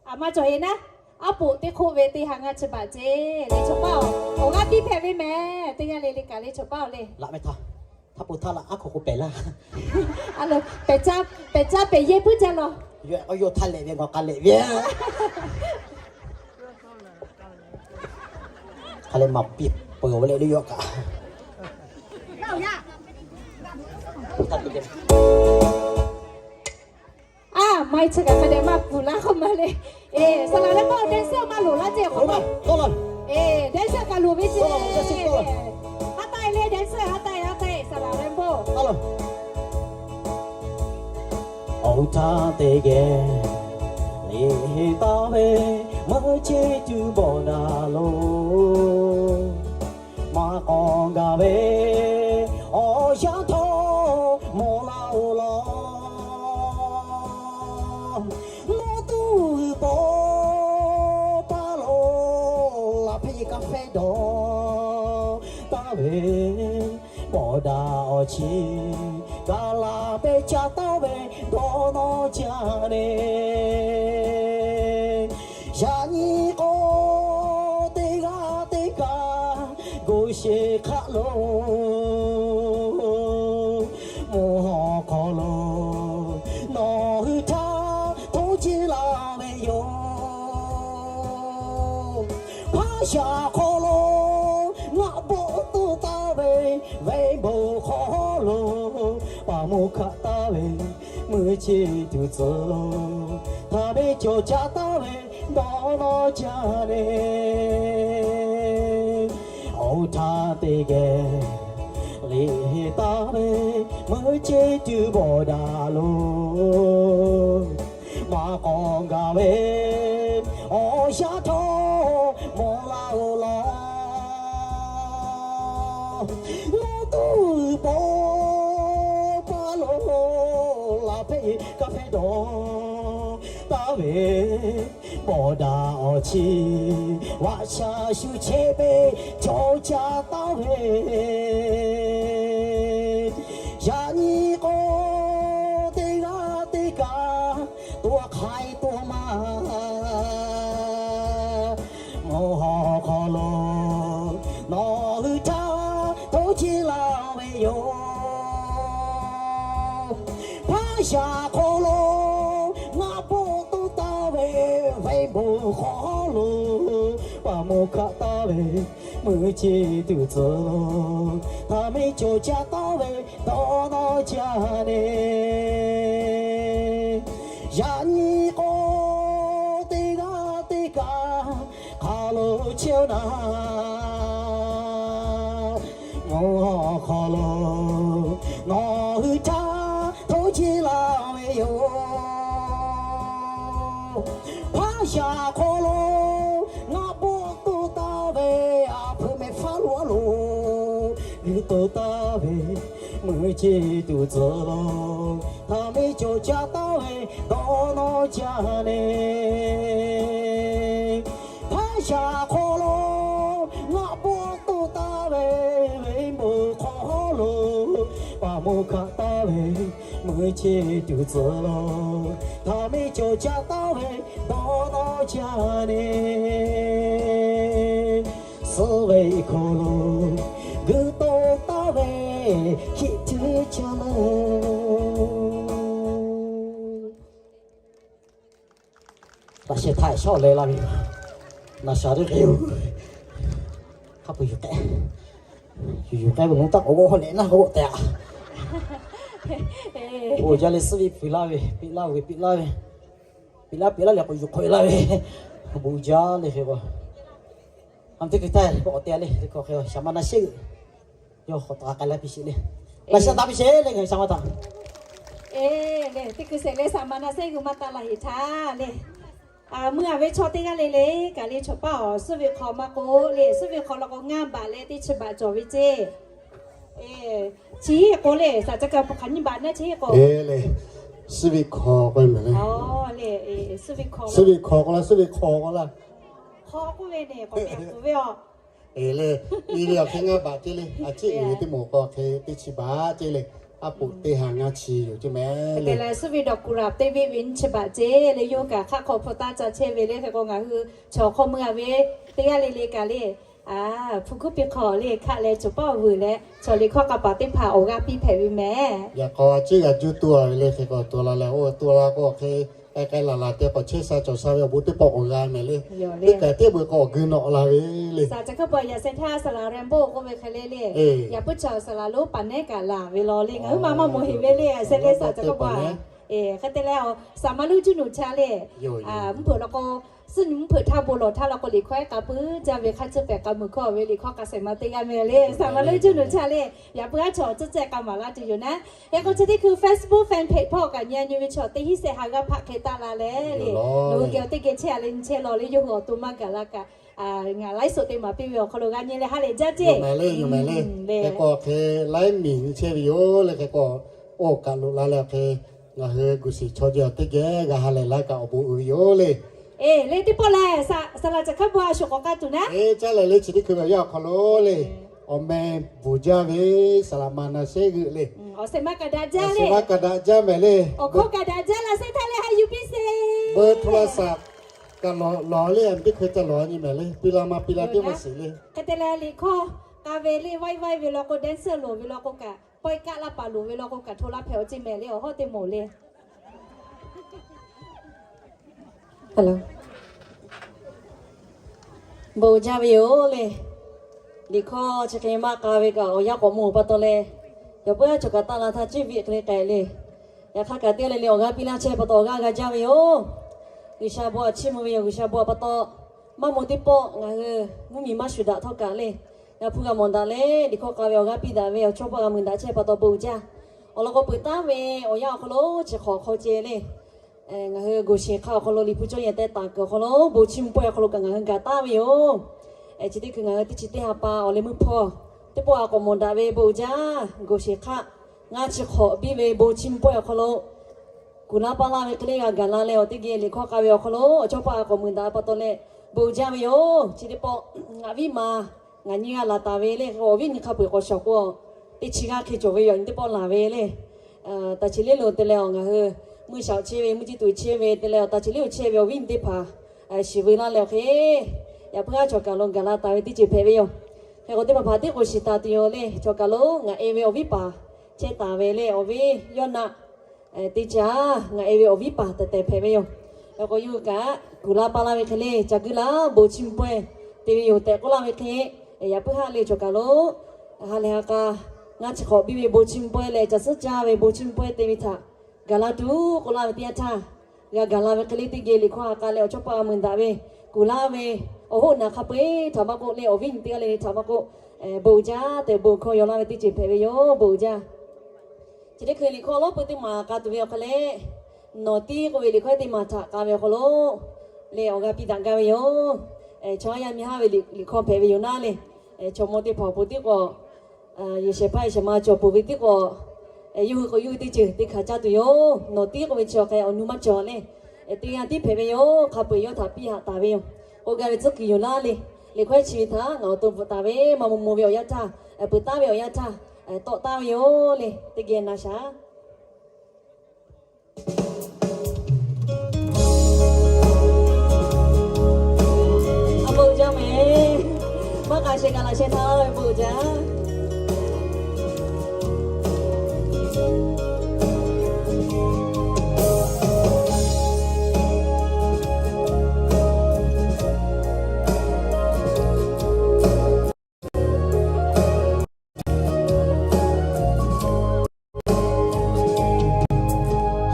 aˬ ma cawˬ heˍ naˉ, aˉ poꞈ teˇ hk'oˆ ve teˇ ha ngaˇ chi baꞈ ceˇ le chaw paˇ-oˬ, awˬ g'aˇ tiˇ hpehꞈ ve mehˍ, teˇ g'aˇ le le kaꞈ le chaw paˇ-oˬ le. Laꞈ meh htaˇ, htaˇ po htaˇ laꞈ aˉ hk'aw k'o pehˬ laˇ. Pehˬ caˇ pehˬ yehˇ puiˉ jaˇ law. Yawˇ htaˇ lehꞈ ve ngaˬ k'a lehꞈ ve. Hk'a leh maˍ piˇ peuˬ ve le le yawˇ kaꞈ. A, maˇ heˆ, chi kaꞈ hk'a dehꞈ maˇ pfuhˍ laˇ k'oˆ ma le. Eˬ, saˍ laˍ leh k'o, dancer maˇ loˍ laˇ ceˇ k'oˆ ma. Eˬ, dancer kaꞈ loˍ ve ceˇ. Haˉ taˆ le, dancer haˉ taˆ, haˉ taˆ, saˍ laˍ leh k'o. Awˬ htaˇ teˇ geh liꞈ taˍ ve, meuˇ cheˇ tuˬ bawˆ daꞈ loˬ. Maˇ k'awꞈ gaˬ ve awˬ yanˇ htawˇ mawˬ laˇ-oˬ law. Mawˬ daꞈ awˬ chi, kaˬ laˬ pehˇ ca taˉ ve dawˇ nawˇ jaˇ le. Yaꞈ nyi k'o, teˇ g'aˇ teˇ kaꞈ gu sheˍ hk'aˆ lo, mvuhˇ hawˬ hk'aw lo nawˬ hui htaˇ htoˇ jiˇ laˇ ve yoˬ. Hpaˇ shaˍ hk'aw lo ngaˆ bawˆ toˇ taˍ ve, venˇ bon hk'aw lo paˍ moˇ hkaˆ taˍ ve, mui chi tuˬ tcuh lo, htaꞈ ve cawˬ ca taˍ ve dawˇ nawˇ jaˇ le. Oˇ htaˇ teˇ geh liꞈ heˍ taˍ ve, mui chi tuˬ bawˬ daꞈ lo maˇ k'awꞈ gaˬ ve, awˬ shaˉ htawˇ mawˬ laˇ oˬ law. Nawˬ tuˬ paw paˇ lo laˬ hpehꞈ kaˇ hpehꞈ dawˬ taˍ ve, mawˬ daꞈ awˬ chi, vaꞈ sha shu chehˇ ve cawˬ ca taˍ ve. Yaꞈ nyi k'o, teˇ g'aˇ teˇ kaꞈ to hk'ai to maˇ mvuhˇ hawˬ hk'aw lo nawˬ hui htaˇ htoˇ jiˇ laˇ ve yoˬ. Hpaˇ shaˍ hk'aw lo ngaˆ bawˆ toˇ taˍ ve, venˇ bon hk'aw lo paˍ moˇ hkaˆ taˍ ve, mui chi tuˬ tcuh lo, htaꞈ ve cawˬ ca taˍ ve dawˇ nawˇ jaˇ le. Yaꞈ nyi k'o, teˇ g'aˇ teˇ kaꞈ hk'aˬ lo chehˇ naˍ, mvuhˇ hawˬ hk'aw lo nawˬ hui htaˇ htoˇ jiˇ laˇ ve yoˬ. Hpaˇ shaˍ hk'aw lo ngaˆ bawˆ toˇ taˍ ve, a hpeuꞈ mehˍ hpaˇ lo a lo g'uiˬ toꞈ taˍ ve, mui chi tuˬ tcuh lo, htaꞈ ve cawˬ ca taˍ ve dawˇ nawˇ jaˇ le. Hpaˇ shaˍ hk'aw lo ngaˆ bawˆ toˇ taˍ ve, venˇ bon hk'aw lo paˍ moˇ hkaˆ taˍ ve, mui chi tuˬ tcuh lo, htaꞈ ve cawˬ ca taˍ ve dawˇ nawˇ jaˇ le. Suh ve hk'aw lo g'uiˬ toꞈ taˍ ve, hiˆ tuˬ ca le. Taꞈ sheh htaꞈ shawˆ leh laˇ ve, naˍ shaˍ teˇ hk'e yoˬ. Hk'a peu yuˬ k'ehˆ, yuˬ yuˬ k'ehˆ ve naˬ taˇ k'awꞈ g'awˆ hawˆ leh naˇ g'awˆ tehꞈ a. Bon jaˇ leh suhˉ ve peuˬ laˇ ve, peꞈ laˇ ve, peꞈ laˇ ve, peꞈ laˇ peꞈ laˇ leh k'awꞈ yuˬ hk'awꞈ e laˇ ve, bon jaˇ le hk'e k'o. A teˇ hkui htaˇ k'awꞈ te le, teˇ hkui hk'e shaˍ ma naˆ shehˆ g'euꞈ yawˇ hk'awꞈ taˍ k'ai laˇ piˇ sheˍ le. Naˍ shaˍ taˍ piˇ sheˍ le, ngaˬ hui shaˍ ma taˍ. Eˬ le, teˇ hkui shehˍ le shaˍ ma naˆ shehˆ g'euꞈ maˇ taˍ laˇ heˍ htaˇ le. Meuˇ a ve chaw teˇ g'aˇ le le kaꞈ le, chaw paˇ awˬ suhˉ ve hk'aw maˇ k'oˆ le, suhˉ ve hk'aw law k'o ngaˇ baꞈ leh teˇ chi baꞈ cawˬ ve ceˇ. Chi hiˆ k'o le, shaˍ ca kaˍ hk'aˬ nyi baꞈ naˆ chi hiˆ k'o. Suhˉ ve hk'aw k'o le, suhˉ ve hk'aw k'o laˇ, suhˉ ve hk'aw k'o laˇ. Hk'aw k'oˆ ve ne k'awꞈ peꞈ tuˬ ve a. Eˬ le, i ve awˬ hk'e ngaˇ baꞈ ceˇ le, a ciˉ uiˍ ve teˇ moˍ k'o hk'e teˇ chi baꞈ ceˇ le, aˉ poꞈ teˇ ha ngaˇ chi yoˬ ceˇ mehˍ le. Suhˉ ve dawˬ kuˬ laˬ teˇ ve ve nyiˇ chi baꞈ ceˇ le, yawˇ kaꞈ hk'aˆ hk'aw hpu taˇ ca chehˇ ve le hk'e k'o, ngaˬ hui chaw hk'aw meuˇ a ve teˇ g'aˇ le le kaꞈ le, a, hpu kuˉ piˇ hk'aw le hkaˆ leh cawˬ paˇ vuiˬ leh chaw liꞈ hkawˇ k'a paˍ teˇ hpaˍ awˬ g'aˇ piˇ hpehꞈ ve mehˍ. Yaꞈ k'aw a ciˉ g'a juˇ tuˬ a ve le hk'e k'o, tuˬ la leh oˇ tuˬ la k'o hk'e k'ai k'ai laˬ laˬ te k'awꞈ chehˇ sha cawˬ sha ve awˬ bon teˇ pawˆ k'awꞈ g'a mehˍ le. Teˇ kaꞈ teˇ beuꞈ k'awꞈ gui nawꞈ la ve le. Shaˍ ca hk'aˇ paw yaꞈ sheh htaˇ saˍ laˍ Rainbow k'oˆ ve hk'e le le, yaꞈ puiˉ chaw saˍ laˍ lonˉ paˍ nehˉ kaꞈ laˬ ve law le, ngaˬ hui maˇ maˇ mawˬ heˍ ve le, a sheh le shaˍ ca hk'aˇ paw. Hk'e te leh, saˍ ma lonˉ juˇ nuˬ cha le, mvuhˇ hpeuꞈ law k'o, suhˉ nyi mvuhˇ hpeuꞈ htaˇ bon lawˬ htaˇ law k'o liꞈ hkawˇ ehˉ k'a puiˉ jaˇ ve hk'a ciˇ pehˍ k'a mui hkawˇ ve liꞈ hkawˇ k'a shehˍ ma teˇ g'aˇ mehˍ le, saˍ ma lonˉ juˇ nuˬ cha le, yaꞈ puiˉ aˉ chaw tcuhˉ cehˇ k'a maˍ laˇ tuˬ yoˬ naˉ. Hk'e k'o chi teˇ hkui Facebook fan page hpawˇ kaꞈ nyi a nyi ve chaw teˇ hinˉ shehˆ ha g'aˇ hpaˆ hk'e taˆ la leh le, nawˬ hui geh teˇ geh chehˇ a le nyi chehˇ law le, yawˇ hui awˬ to maˇ gaˬ la kaꞈ, ngaˬ laiˉ suhˍ te maˍ piˇ ve awˬ hk'aw lo g'a nyi leh ha lehˬ jaˇ ceˇ. Hk'e k'o hk'e laiˉ miˬ nyi chehˇ ve yoˬ le hk'e k'o, oˇ kaˬ loꞈ la leh hk'e ngaˬ hui guˬ shiˍ chaw jehˬ teˇ geh g'a ha lehˬ laˇ kaꞈ awˬ bon uiˍ ve yoˬ le. Eˬ le, teˇ pawˆ lehˬ, saˍ laˍ ca hk'aˇ paw a shoˍ k'awꞈ k'a tuˬ naˉ. Eˬ, caˇ lehˬ le chi teˇ hkui ve awˬ yanˇ awˬ hk'aw lo le. Awˬ meh bvuhˬ jaˇ ve, saˍ laꞈ ma na shehˉ g'euˆ le. Awˬ shehˍ ma kaꞈ daꞈ jaˇ le. Awˬ hkawˇ kaꞈ daꞈ jaˇ meh le. Beuꞈ hto la saˍ kaꞈ lawˬ le, teˇ hkui ca lawˬ nyi meh le. Piˇ la ma piˇ la teˇ maˇ shiˍ le. Hk'e te leh liꞈ hkawˇ k'a ve le, vaiˇ vaiˇ ve law k'o, dancer loˍ ve law k'o kaꞈ, pawehˇ kaˆ laˇ paˍ loˍ ve law k'o kaꞈ, hto la hpehꞈ awˬ ceuˬ meh le, awˬ hawˉ teˇ moˍ le. Bon jaˇ ve yoˬ le. Liꞈ hkawˇ chi hk'e maˇ k'a ve kaꞈ, awˬ yanˇ k'awꞈ mawˬ pa taw leh, yaꞈ puiˉ aˉ cawˬ kaꞈ taˆ la htaˇ, ceˇ viˆ hk'e le k'ai le. Yaꞈ hk'aˇ kaꞈ teˇ g'aˇ le le awˬ g'aˇ piˇ laˇ chehˇ pa taw, awˬ g'aˇ g'a jaˇ ve yoˬ. G'uiˬsha bon aꞈ chiˇ mvuh ve yoˬ. G'uiˬsha bon aꞈ pa taw, maˇ maw teˇ pawˆ ngaˬ hui mvuhˇmiˬ maˇ shuˍ daꞈ htawˇ kaꞈ le, g'a hpu g'a mawˬ daꞈ leh, liꞈ hkawˇ k'a ve awˬ g'aˇ piˇ daꞈ ve awˬ chawˇ paˆ g'a mui daꞈ chehˇ pa taw bon jaˇ. Awˬ lawn k'o, peuˬ taˉ ve awˬ yanˇ awˬ hk'aw lo chi hk'awꞈ hk'aw ceh le, ngaˬ hui Goˍ sheˍ hk'aˆ awˬ hk'aw lo liꞈ hpu cawˇ yehˬ teh taˍ kuiˬ awˬ hk'aw lo bon chiˇ mvuh pawehˇ awˬ hk'aw lo kaꞈ ngaˬ hui gaˬ taˍ ve yoˬ. Chi teˇ hkui ngaˬ hui teˇ chi teˇ ha pa awˬ leh meuˇ hpawˇ teˇ pawˆ a k'awꞈ mawˬ daꞈ ve bon jaˇ. Goˍ sheˍ hk'aˆ ngaˇ chi hk'awꞈ biˇ ve bon chiˇ mvuh pawehˇ awˬ hk'aw lo kuˬ laˇ paˇ laˇ ve hk'e le g'a gaˬ la leh, awˬ teˇ geh liꞈ hkawˇ k'a ve awˬ hk'aw lo awˬ chawˇ paˆ a k'awꞈ mui daꞈ pa taw leh bon jaˇ ve yoˬ. Chi teˇ pawˆ ngaˬ viˉ ma ngaˬ nyi g'a laˬ taˍ ve le. Awˬ viˉ nyi hk'a peu-eˬ k'awꞈ shawˍ k'o, teˇ chi g'aˇ hk'e cawˬ ve yoˬ. Nyi teˇ pawˆ laˬ ve le. Taˍ chi leˇ lo te leh awˬ ngaˬ hui mvuhˇ shaꞈ chehˇ ve, mvuhˇ jiˇ tuˬ chehˇ ve te leh, taˍ chi leˇ lo chehˇ ve awˬ viˉ nyi teˇ hpaˍ shiˍ veu laˇ leh awˬ hk'e, yaꞈ puiˉ aˉ cawˬ kaꞈ lo gaˬ la taˍ ve teˇ ceuˬ hpehꞈ ve yoˬ. Hk'e k'o, teˇ hpaˍ hpaˍ tiˉ k'o shiˍ taˍ tuˬ yoˬ le. Cawˬ kaꞈ lo ngaˬ e ve awˬ viˉ paˍ chehˇ taˍ ve le, awˬ viˉ Yawˇnaˆ teˇ caˉ ngaˬ e ve awˬ viˉ paˍ tehꞈ tehꞈ hpehꞈ ve yoˬ. Hk'e k'o, yawˇ hui kaꞈ kuˬ laˇ paˇ laˇ ve hk'e le, ca guiˇ laˇ bon chiˇ mvuh pawehˇ te ve yoˬ tehꞈ k'oˆ laˇ ve hk'e, yaꞈ puiˉ haˆ le cawˬ kaꞈ lo ha lehˬ ha k'a ngaˇ chi hk'awꞈ biˇ ve bon chiˇ mvuh pawehˇ leh ca suhˉ caˇ ve bon chiˇ mvuh pawehˇ te ve htaꞈ gaˬ la tuˬ k'oˆ laˇ ve teˇ yanˇ htaˇ, g'a gaˬ la ve hk'e le, teˇ geh liꞈ hkawˇ ha k'a leh awˬ chawˇ paˆ g'a mui daꞈ ve kuˬ laˇ ve awˬ hoˆ naˍ hk'a peu-eˬ htaꞈ maˇ k'oˆ le, awˬ viˉ nyi teˇ g'aˇ le le htaꞈ maˇ k'oˆ, bon uiˍ jaˇ tehꞈ bon hkawˇ yaw laˇ ve teˇ ceuˬ hpehꞈ ve yoˬ. Bon uiˍ jaˇ. Chi teˇ hkui liꞈ hkawˇ lawˉ peu teˇ maˬ k'a tuˬ ve awˬ hk'aw leh, Nawˬ tiˉ k'oˆ ve liꞈ hkawˇ teˇ maˬ htaꞈ k'a ve awˬ hk'aw lo leh awˬ g'aˇ piˇ daꞈ gaˇ ve yoˬ. Chaw haˉ yaˇ miˇ haˉ ve liꞈ hkawˇ hpehꞈ ve yoˬ naˉ le. Chaw mawˇ teˇ hpaˍ awˬ pon tiˉ k'o, yehˬ shehˍ hpaˇ yehˬ shehˍ ma cawˬ peuˬ ve tiˉ k'o, yawˇ hui k'o yawˇ hui teˇ ceuˬ teˇ hkanˍ caˇ tuˬ yoˬ. Nawˬ tiˉ k'oˆ ve chi awˬ hk'e awˬ nu maˇ cawˬ le. Teˇ g'aˇ tiˉ hpehꞈ ve yoˬ. Hk'a peu-eˬ yawˇ htaꞈ piˇ haꞈ taˍ ve yoˬ. K'oˆ gaˇ ve tcuhˉ kuiˬ yoˬ laˇ le. Liꞈ hkawˇ chi ve htaꞈ ngaˬ awˬ to bvuhꞈ taˍ ve maˇ maw maw ve awˬ yanˇ htaˇ, peuˬ taˉ ve awˬ yanˇ htaˇ, tawˆ taˉ ve yoˬ le. Teˇ geh na shaˍ. A bon jaˇ meh. Maˇ k'a sheh kaꞈ laꞈ sheh htaˇ ve bon jaˇ.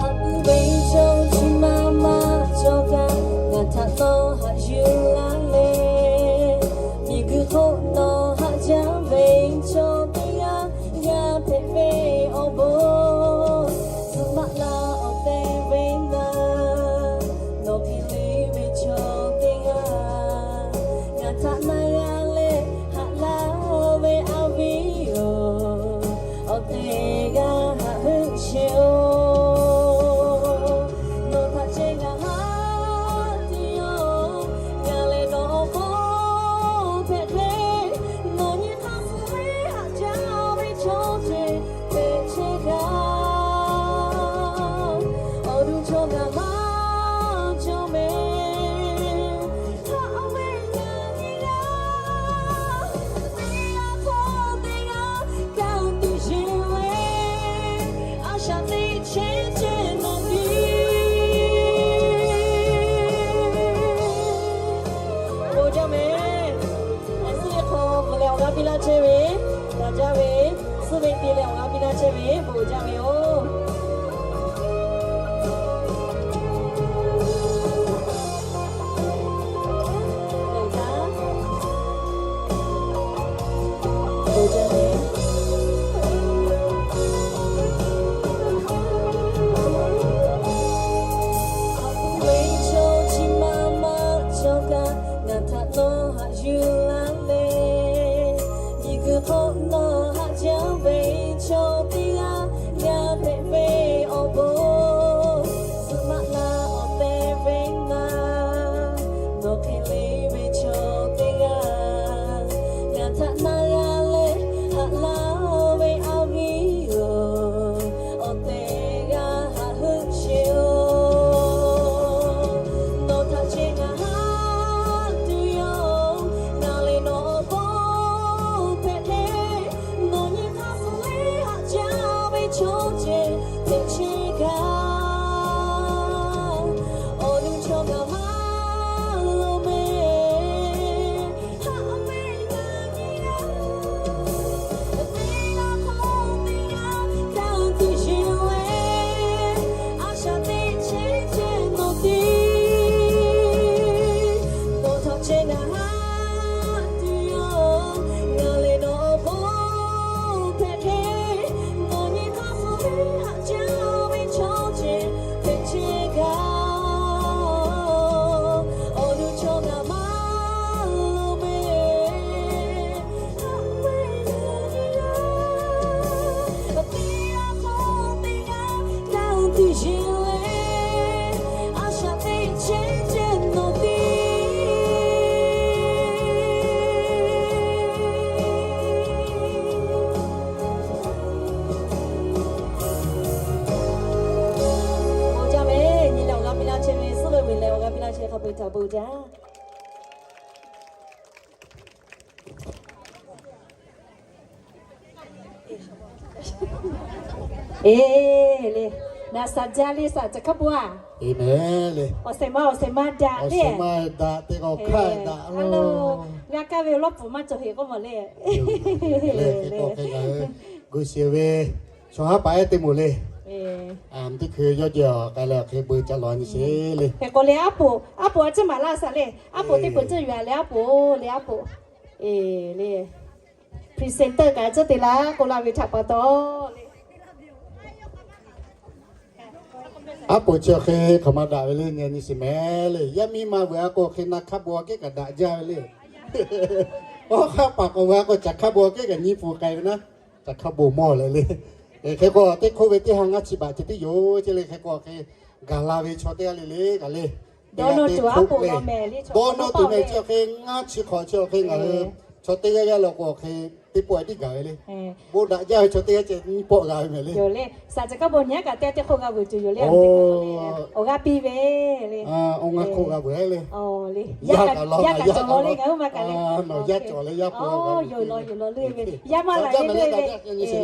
Haꞈ puiˉ ve chaw chi ma ma cawˬ kaꞈ, ngaˬ htaꞈ nawˬ haꞈ yuˬ laˇ leh, miˬguiˬ hk'oˆ nawˬ haꞈ jaˇ ve Chi lehˬ, a shaꞈ teꞈ chehˇ chehˇ nawˬ tiˉ. Awˬ jaˇ ve nyi leh awˬ g'aˇ piˇ laˇ chehˇ ve, suhˉ leh ve leh awˬ g'aˇ piˇ laˇ chehˇ hk'a peu-eˬ htaꞈ bon jaˇ. Eˬ le, naˍ saˍ jaˇ le, saˍ caˬ hkaˉ bon a. Awˬ shehˍ ma awˬ shehˍ ma daꞈ le. G'a kaˇ ve awˬ lawˇ pfuhˍ maˇ cawˬ heˍ k'oˆ mawˬ le. Gu shiˍ ve chaw haˉ paˍ ehˉ teˇ moˍ le. Teˇ hkui yawˇ jehˬ k'ai leh awˬ hk'e beu ca lawˬ nyi sheˍ le. Hk'e k'o le, aˉ poꞈ aˉ poꞈ a ciˉ maˍ laˇ saˍ le. Aˉ poꞈ teˇ peuˬ ceuˬ yuˬ a le, aˉ poꞈ le, aˉ poꞈ. Eˬ le, presenter kaꞈ ceuˬ te laˇ k'oˆ laˇ ve htaꞈ pa taw le. Aˉ poꞈ chi awˬ hk'e hk'aˬ ma daꞈ ve le, nyi nyi shiˍ mehˍ le. Yaˇ miˇ ma veuꞈ a k'o hk'e na hk'aˇ bon a kehˉ kaꞈ daꞈ jaˇ ve le. Awˬ hk'aˇ paˍ k'awꞈ veuꞈ a k'o caˬ hk'aˇ bon a kehˉ kaꞈ nyi pfuhˍ k'ai ve naˉ, caˬ hk'aˇ bon mawˬ leh le. Hk'e k'o teˇ hk'oˆ ve teˇ ha ngaˇ chi baꞈ ceh tiˉ yoˬ ce le. Hk'e k'o hk'e gaˬ la ve chaw teˇ g'aˇ le le kaꞈ le. Dawˇ nawˇ tuˬ aˉ poꞈ law mehˍ le, dawˇ nawˇ tuˬ mehˍ chi awˬ hk'e ngaˇ chi hk'awꞈ chi awˬ hk'e ngaˬ hui chaw teˇ g'aˇ g'aˇ le k'o hk'e teˇ pawˆ tiˉ gaˬ ve le. Bon daꞈ jaˇ ve chaw teˇ g'aˇ ceh nyiˇ pawˆ g'a ve mehˍ le. Saˍ caˬ hkaˉ bon nyi a kaꞈ teˇ g'aˇ teˇ hk'oˆ g'a vuiˬ tuˬ yoˬ le. Awˬ g'aˇ piˇ ve le. Awˬ g'aˇ hk'oˆ g'a vuiˬ le. Yaˇ kaꞈ cawˬ law le, ngaˬ hui ma kaꞈ le. Nawˬ yaˇ cawˬ leh yaˇ pawˆ g'a vuiˬ. Yoˬ law, yoˬ law le ve. Yaˇ maˇ laˬ le le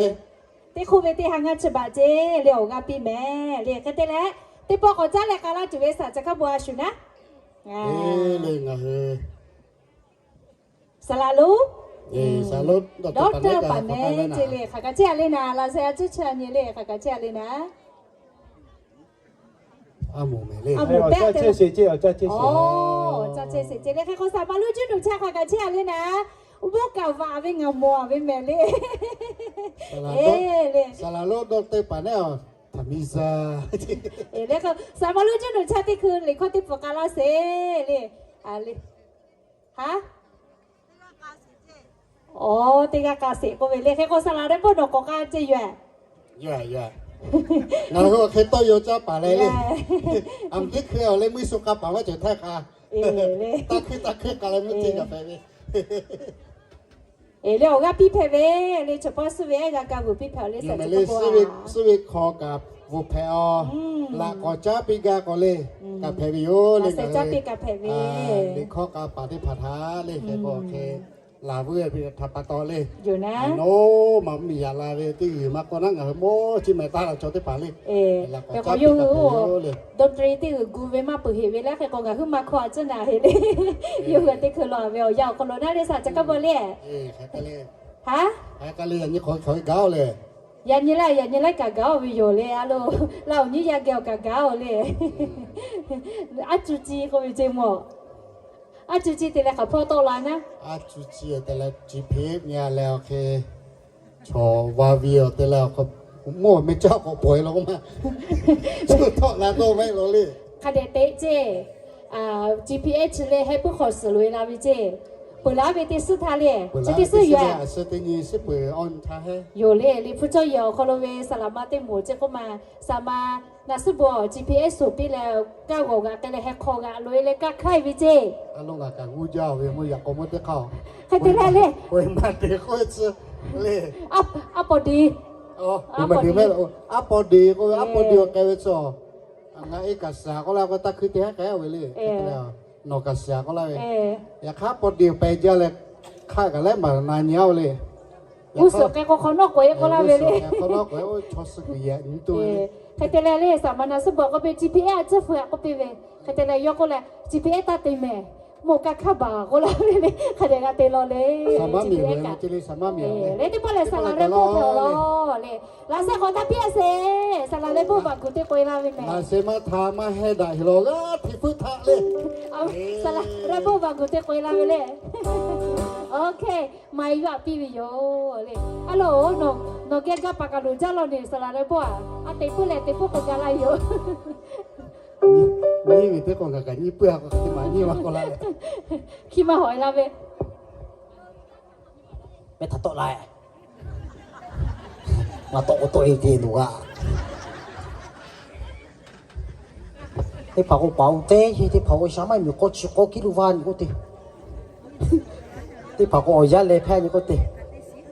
ve. Teˇ hk'oˆ ve teˇ ha ngaˇ chi baꞈ ceh le, awˬ g'aˇ piˇ mehˍ le. Hk'e te leh, teˇ pawˆ k'awꞈ caˉ leh k'ai laˇ tuˬ ve saˍ caˬ hkaˉ bon a shuˍ naˉ. Saˍ laꞈ lonˉ, doctor paˍ nehˉ ce le, hk'aˬ kaꞈ chehˇ a le naˍ, laꞈ sheh a cuˉ chehˇ a nyi le, hk'aˬ kaꞈ chehˇ a le naˍ. Awˬ, caˇ chehˇ sheˍ ce le. Hk'e k'o saˍ ma lonˉ juˇ nuˬ chaˇ hk'aˬ kaꞈ chehˇ a le naˍ. Uˉ boˉ kaꞈ vaꞈ ve ngaˬ mawˬ a ve mehˍ le. Saˍ laꞈ lonˉ doctor paˍ nehˉ a, htaꞈ miˇ zaˇ. Saˍ ma lonˉ juˇ nuˬ chaˇ teˇ hkui liꞈ hkawˇ teˇ pfuhˍ k'ai laˇ sheˍ le. Haˉ, awˬ, teˇ g'aˇ k'a sheˍ k'oˆ ve le. Hk'e k'o saˍ laꞈ leh bon nawˬ k'awꞈ k'a ce yoˬ. Ngaˬ hui awˬ hk'e tawˇ yaw caˇ paˍ leh le. Aˬ miˍ teˇ hkui awˬ leh meuˇ shu k'a paˍ maˇ cawˬ htaˇ k'a, taˇ hkuiˇ taˇ hkuiˇ k'a leh meuˇ teˇ gaˬ hpehꞈ ve. Eˬ le, awˬ g'aˇ piˇ hpehꞈ ve le. Chaw paˇ suh ve ehˉ g'a ka vuiˬ piˇ hpehꞈ le. Suh ve hkawˇ kaꞈ vuiˬ hpehꞈ a. Laꞈ k'awꞈ caˉ piˇ gaˇ k'awꞈ le, kaꞈ hpehꞈ ve yoˬ le. Ngaˬ hui liꞈ hkawˇ k'a paˍ teˇ hpaˍ htaꞈ le hk'e k'o hk'e laˬ vuiˬ ve htaꞈ pa taw le, yoˬ naˉ, nawˬ maˇ miˬ yaꞈ la ve teˇ g'uiˬ maˇ k'oˆ naˉ ngaˬ hui mawˇ chi mehˍ taˇ la chaw teˇ hpaˍ le. Hk'e k'o yawˇ hui doctor teˇ g'uiˬ gu ve maˇ peuˬ heˍ ve leh hk'e k'o ngaˬ hui maˇ hkawˇ a ciˉ naˍ heˍ le. Yawˇ hui teˇ hkui lawˬ ve awˬ yanˇ awˬ hk'aw lo naˉ le saˍ caˬ hkaˉ bon le. Haˉ, yaꞈ nyi laiˉ yaꞈ nyi laiˉ kaꞈ gaˬ-oˬ ve yoˬ le. A lo, laˇ awˬ nyiˉ yaˇ geh awˬ kaꞈ gaˬ-oˬ le. Aˉ cu ci k'oˆ ve ce mawˬ. Aˉ cu ci te leh hk'aˬ hpawˇ tawˆ la naˉ. Aˉ cu ci te leh G P S nyi a leh awˬ hk'e chaw va vi awˬ te leh awˬ hk'e mawˇ meh caˇ k'awꞈ pawˬ e la k'oˆ ma. Tawˆ la dawˇ ve la le. Hk'a dehꞈ te ce. G P S leh heh puiˉ hk'awꞈ suhˍ loꞈ e la ve ce. Peuˬ laˉ ve teˇ suhˉ htaˇ le, chi teˇ suhˉ yoˬ. Yoˬ le, Liꞈ hpu cawˇ yehˬ awˬ hk'aw lo ve saˍ laꞈ ma teˇ moˍ ce k'oˆ ma, saˍ ma naˍ suhˉ bon G P S suhˍ piˇ leh, kaˇ g'awˬ g'aꞈ k'ai leh heh hk'aw g'aꞈ loꞈ e leh kaˇ hk'aiˇ ve ce. A lo ngaˬ kaꞈ g'uˇ jaˇ ve mvuhˇ yaꞈ k'aw mvuhˇ teˇ hk'aˇ-oˬ. Hk'e te leh le, a paw de, a paw de k'oˆ ve, a paw de awˬ k'ai ve tcuh. Ngaˬ e kaꞈ shaˍ k'oˆ laˇ k'o, taˇ hkuiˇ te haˉ k'ai-o ve le. Nawˬ kaꞈ shaˍ k'oˆ laˇ ve. Yaꞈ hk'aˇ paw de awˬ peh jaˇ leh, hk'aˆ kaꞈ leh maˍ na nyi-a-o le. G'uˇ suhˍ k'ai k'o hk'awꞈ nawˉ k'oꞈ-e k'oˆ laˇ ve le. Hk'e te leh le, saˍ ma naˍ suhˉ bon k'oˆ piˇ, G P S a ciˉ hpu-a k'oˆ piˇ ve. Hk'e te leh yawˇ k'oˆ leh, G P S taˇ te mehˍ, mawˬ kaˇ hkaˇ baˬ k'oˆ laˇ ve le. Hk'a dehꞈ g'a te law le. Leh teˇ pawˆ lehˬ saˍ laꞈ leh bon hpehꞈ-aw law le. Laꞈ sheh k'awꞈ taˇ piˇ-a sheˍ. Saˍ laꞈ leh bon baˬ kuˬ te k'oꞈ-e la ve mehˍ. Laꞈ sheh maˇ hta maˇ hehnˇ daꞈ heˍ law g'aˇ hteꞈ hpfuhˇ htaꞈ le. Saˍ laꞈ leh bon baˬ kuˬ te k'oꞈ-e la ve le. Oˇ hk'e, maˍ yuˬ-a piˇ ve yoˬ le. A loˬ, nawˬ geh gaˇ paˍ kaꞈ loˍ jaˇ law neˬ, saˍ laꞈ leh bon-a, a teꞈ puiˉ leh teꞈ puiˉ k'awꞈ ga laˇ yoˬ. Nyiˇ ve teˇ k'o ngaˬ kaꞈ nyiˇ puiˉ-a k'o hk'e te maˍ nyiˇ ma k'oˆ laˇ le. Hkiˇ maˇ hawꞈ-e la ve. Mehˆ htaꞈ tawˆ la-e. Maˇ tawˆ k'o tawˆ-e te loˬ g'a. Teˇ hpaˍ k'o paˍ-oˬ teˇ heˆ, teˇ hpaˍ k'o shaˍ maˇ miˬ k'awˇ chi k'awˇ kiˇ lo vaˇ nyi k'oˆ te. Teˇ hpaˍ k'o awˬ yanˇ leh hpehˇ nyi k'oˆ te.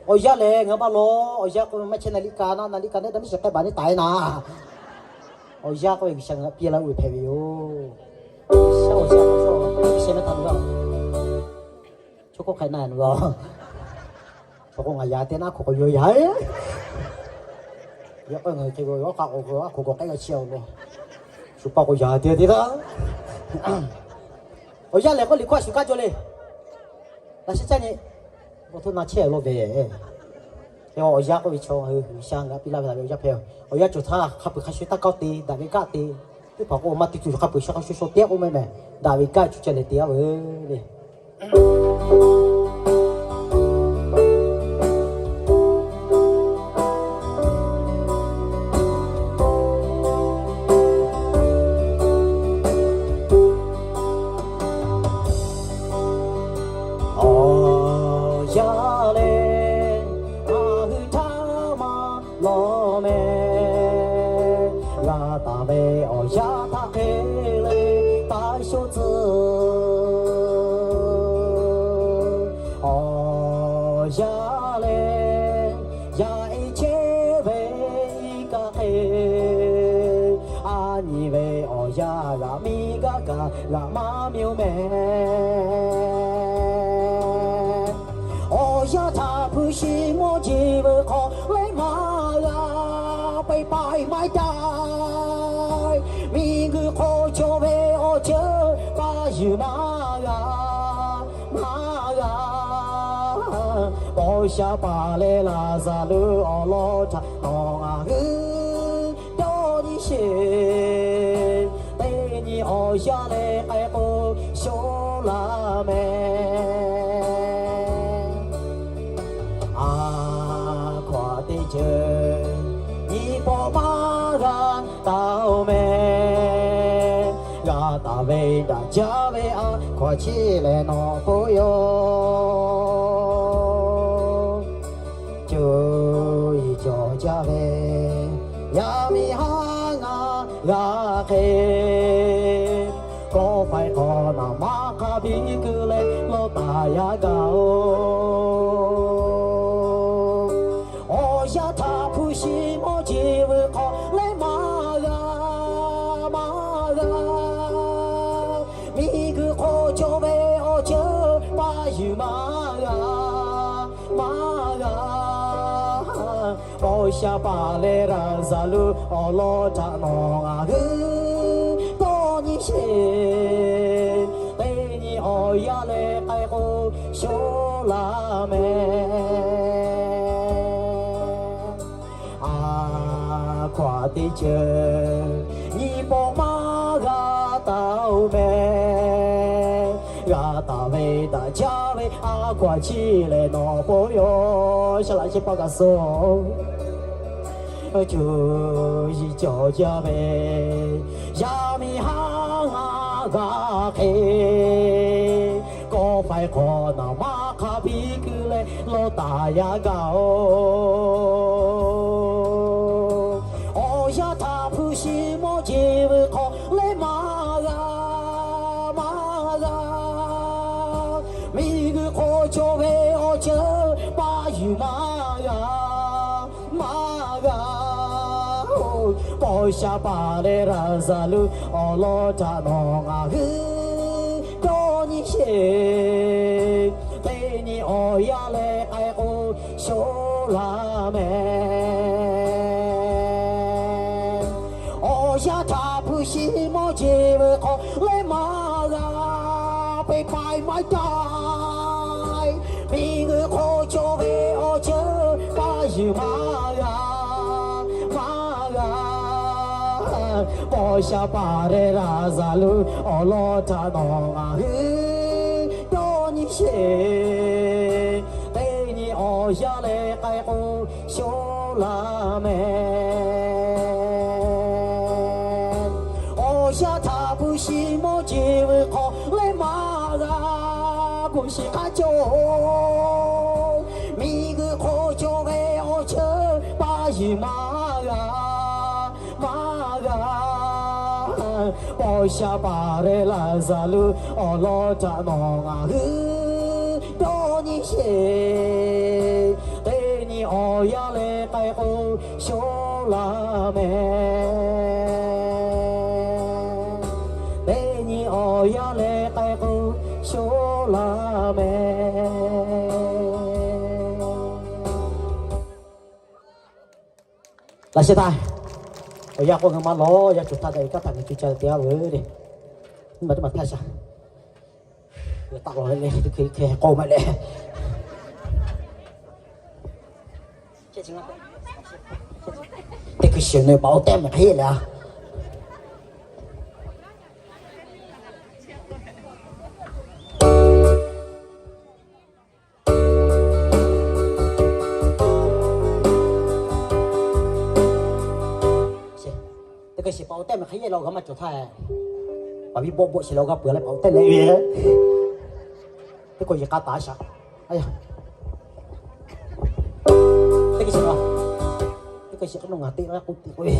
Awˬ yanˇ lehˬ ngaˬ maˇ law, awˬ yanˇ k'o maˇ chehˇ naˍ liꞈ kaꞈ naˍ, naˍ liꞈ kaꞈ neˇ daꞈ miˉ shehˍ k'ai baˬ neˇ taˍ e naˍ. Awˬ yanˇ k'oˆ ve G'uiˬsha ngaˬ hui piˇ laˇ oˇ ve hpehꞈ ve yoˬ. Shaˉ awˬ yanˇ k'o shaˉ awˬ yanˇ k'o shaˉ mehˉ taˍ lo g'a. Chaw hk'oˆ hk'e na nu g'a. Chaw k'o ngaˬ yaꞈ te naˉ hk'oꞈ k'o yoˬ yaꞈ. Yaꞈ k'o ngaˬ hui hk'e ve yoˬ k'a k'o aˉ hk'oꞈ k'awꞈ k'ehˉ g'a chiˇ a lo. Shu pa k'o yaꞈ te te laˇ. Awˬ yanˇ lehˬ k'oˆ liꞈ hkawˇ a shu kaˇ jaw le. Laꞈ sheh caˇ nyi. Awˬ htoꞈ na chehˇ lo ve. Awˬ yanˇ k'oˆ ve chaw ngaˬ hui G'uiˬsha ngaˬ piˇ laˇ ve daꞈ ve awˬ yanˇ hpehꞈ. Awˬ yanˇ cawˬ htaˇ hk'a peu-eˬ hk'a shu taˇ kaˇ te, daꞈ ve kaˇ te. Teˇ hpaˍ k'o maˇ te tuˬ hk'a peu-eˬ sha hk'a shu shaw teˇ k'oˆ meh meh, daꞈ ve kaˇ cuˇ ca leh te a ve le. Awˬ yanˇ lehˬ, ngaˬ hui htaꞈ maˇ lawˬ meh. G'a taˍ ve awˬ yanˇ htaꞈ hk'e le taˇ shoˆ tcuh. Awˬ yanˇ lehˬ, yaˇ e chehˇ ve iˉ kaˆ hk'e, a nyi ve awˬ yanˇ g'aꞈ miˇ gaˇ kaꞈ g'aꞈ maˇ miˇ oˬ meh. Awˬ yanˇ htaꞈ hpu shi mawˇ jeˬ ve hk'aw leh maˇ g'a, pehˬ paiˍ maiˉ taˍ. Miˬguiˬ hk'oˆ cawˬ ve awˬ ceuˬ paˇ yuˬ maˇ g'a, maˇ g'a. Paw sha paˍ leh Laˍzaˍruˆ awˬ lawn htaꞈ nawˬ ngaˬ hui dawˇ nyi sheˍ. Teˇ nyi awˬ yanˇ leh k'ai k'o shoˉ laˇ meh. A hkaw-anˬ teˇ ceuˬ nyi pawˆ maˇ g'a taˍ oˬ meh. G'a taˍ ve daꞈ jaˇ ve a hkaw-anˬ chi lehˬ nawˬ k'oˆ yoˬ. Cuˇ yiˍ cawˬ jaˇ ve yaˇ miˇ haˉ ngaˇ g'a hk'e, kawˆ faiˇ hk'aw naˍ maˇ hk'a biˇ kuiˬ leh lawˇ taˍ yaˇ gaˬ oˬ. Awˬ yanˇ htaꞈ hpu shi mawˇ jeˬ ve hk'aw leh maˇ g'a, maˇ g'a. Miˬguiˬ hk'oˆ cawˬ ve awˬ ceuˬ paˇ yuˬ maˇ g'a, maˇ g'a. Paw sha paˍ leh Laˍzaˍruˆ awˬ lawn htaꞈ nawˬ ngaˬ hui dawˇ nyi sheˍ. Teˇ nyi awˬ yanˇ leh k'ai k'o shoˉ laˇ meh. A hkaw-anˬ teˇ ceuˬ nyi pawˆ maˇ g'a taˍ oˬ meh. G'a taˍ ve daꞈ jaˇ ve a hkaw-anˬ chi lehˬ nawˬ k'oˆ yoˬ. Sha laꞈ sheh paˇ kaꞈ suh. Cuˇ yiˍ cawˬ jaˇ ve yaˇ miˇ haˉ ngaˇ g'a hk'e, kawˆ faiˇ hk'aw naˍ maˇ hk'a biˇ kuiˬ leh lawˇ taˍ yaˇ gaˬ oˬ. Awˬ yanˇ htaꞈ hpu shi mawˇ jeˬ ve hk'aw leh maˇ g'a, maˇ g'a. Miˬguiˬ hk'oˆ cawˬ ve awˬ ceuˬ paˇ yuˬ maˇ g'a, maˇ g'a. Paw sha paˍ leh Laˍzaˍruˆ awˬ lawn htaꞈ nawˬ ngaˬ hui dawˇ nyi sheˍ. Teˇ nyi awˬ yanˇ leh k'ai k'o shoˉ laˇ meh. Awˬ yanˇ htaꞈ hpu shi mawˇ jeˬ ve hk'aw leh maˇ g'a, pehˬ paiˍ maiˉ taˍ. Miˬguiˬ hk'oˆ cawˬ ve awˬ ceuˬ paˇ yuˬ maˇ g'a, maˇ g'a. Paw sha paˍ leh Laˍzaˍruˆ awˬ lawn htaꞈ nawˬ ngaˬ hui dawˇ nyi sheˍ. Teˇ nyi awˬ yanˇ leh k'ai k'o shoˉ laˇ meh. Awˬ yanˇ htaꞈ hpu shi mawˇ jeˬ ve hk'aw leh maˇ g'a, hpu shi hk'aˇ cawˬ. Miˬguiˬ hk'oˆ cawˬ ve awˬ ceuˬ paˇ yuˬ maˇ g'a, maˇ g'a. Paw sha paˍ reh laˍ zaˍ lu awˬ lawn htaꞈ nawˬ ngaˬ hui dawˇ nyi sheˍ. Teˇ nyi awˬ yanˇ leh k'ai k'o shoˉ laˇ mehˍ. Teˇ nyi awˬ yanˇ leh k'ai k'o shoˉ laˇ mehˍ. Laꞈ sheh htaˇ, awˬ yanˇ k'o ngaˬ ma lawˬ yaˇ cawˬ htaˇ daꞈ e kanˉ htaꞈ ngaˬ co ca te a veuˬ le. Nyi ma teˇ maˬ htaˇ shaˍ. Taˆ lawˬ le le, teˇ hkui hk'e k'awꞈ maˇ leh. Teˇ hkui shiˍ nawˬ paˍ oˇ tehˉ mehˍ hk'e le a. Teˇ hkui shiˍ paˍ oˇ tehˉ mehˍ hk'e le, awˬ g'aˇ maˇ cawˬ htaˇ, paˍ viˉ bawˆ bawˆ shiˍ leh awˬ g'aˇ peuˬ leh paˍ oˇ tehˉ leh ve. Teˇ hkui yeˬ k'a taˍ shaˍ. Teˇ hkui shiˍ a, teˇ hkui shiˍ k'o nawˬ ngaˬ teˇ g'aˇ k'oˆ teꞈ k'oˆ ve.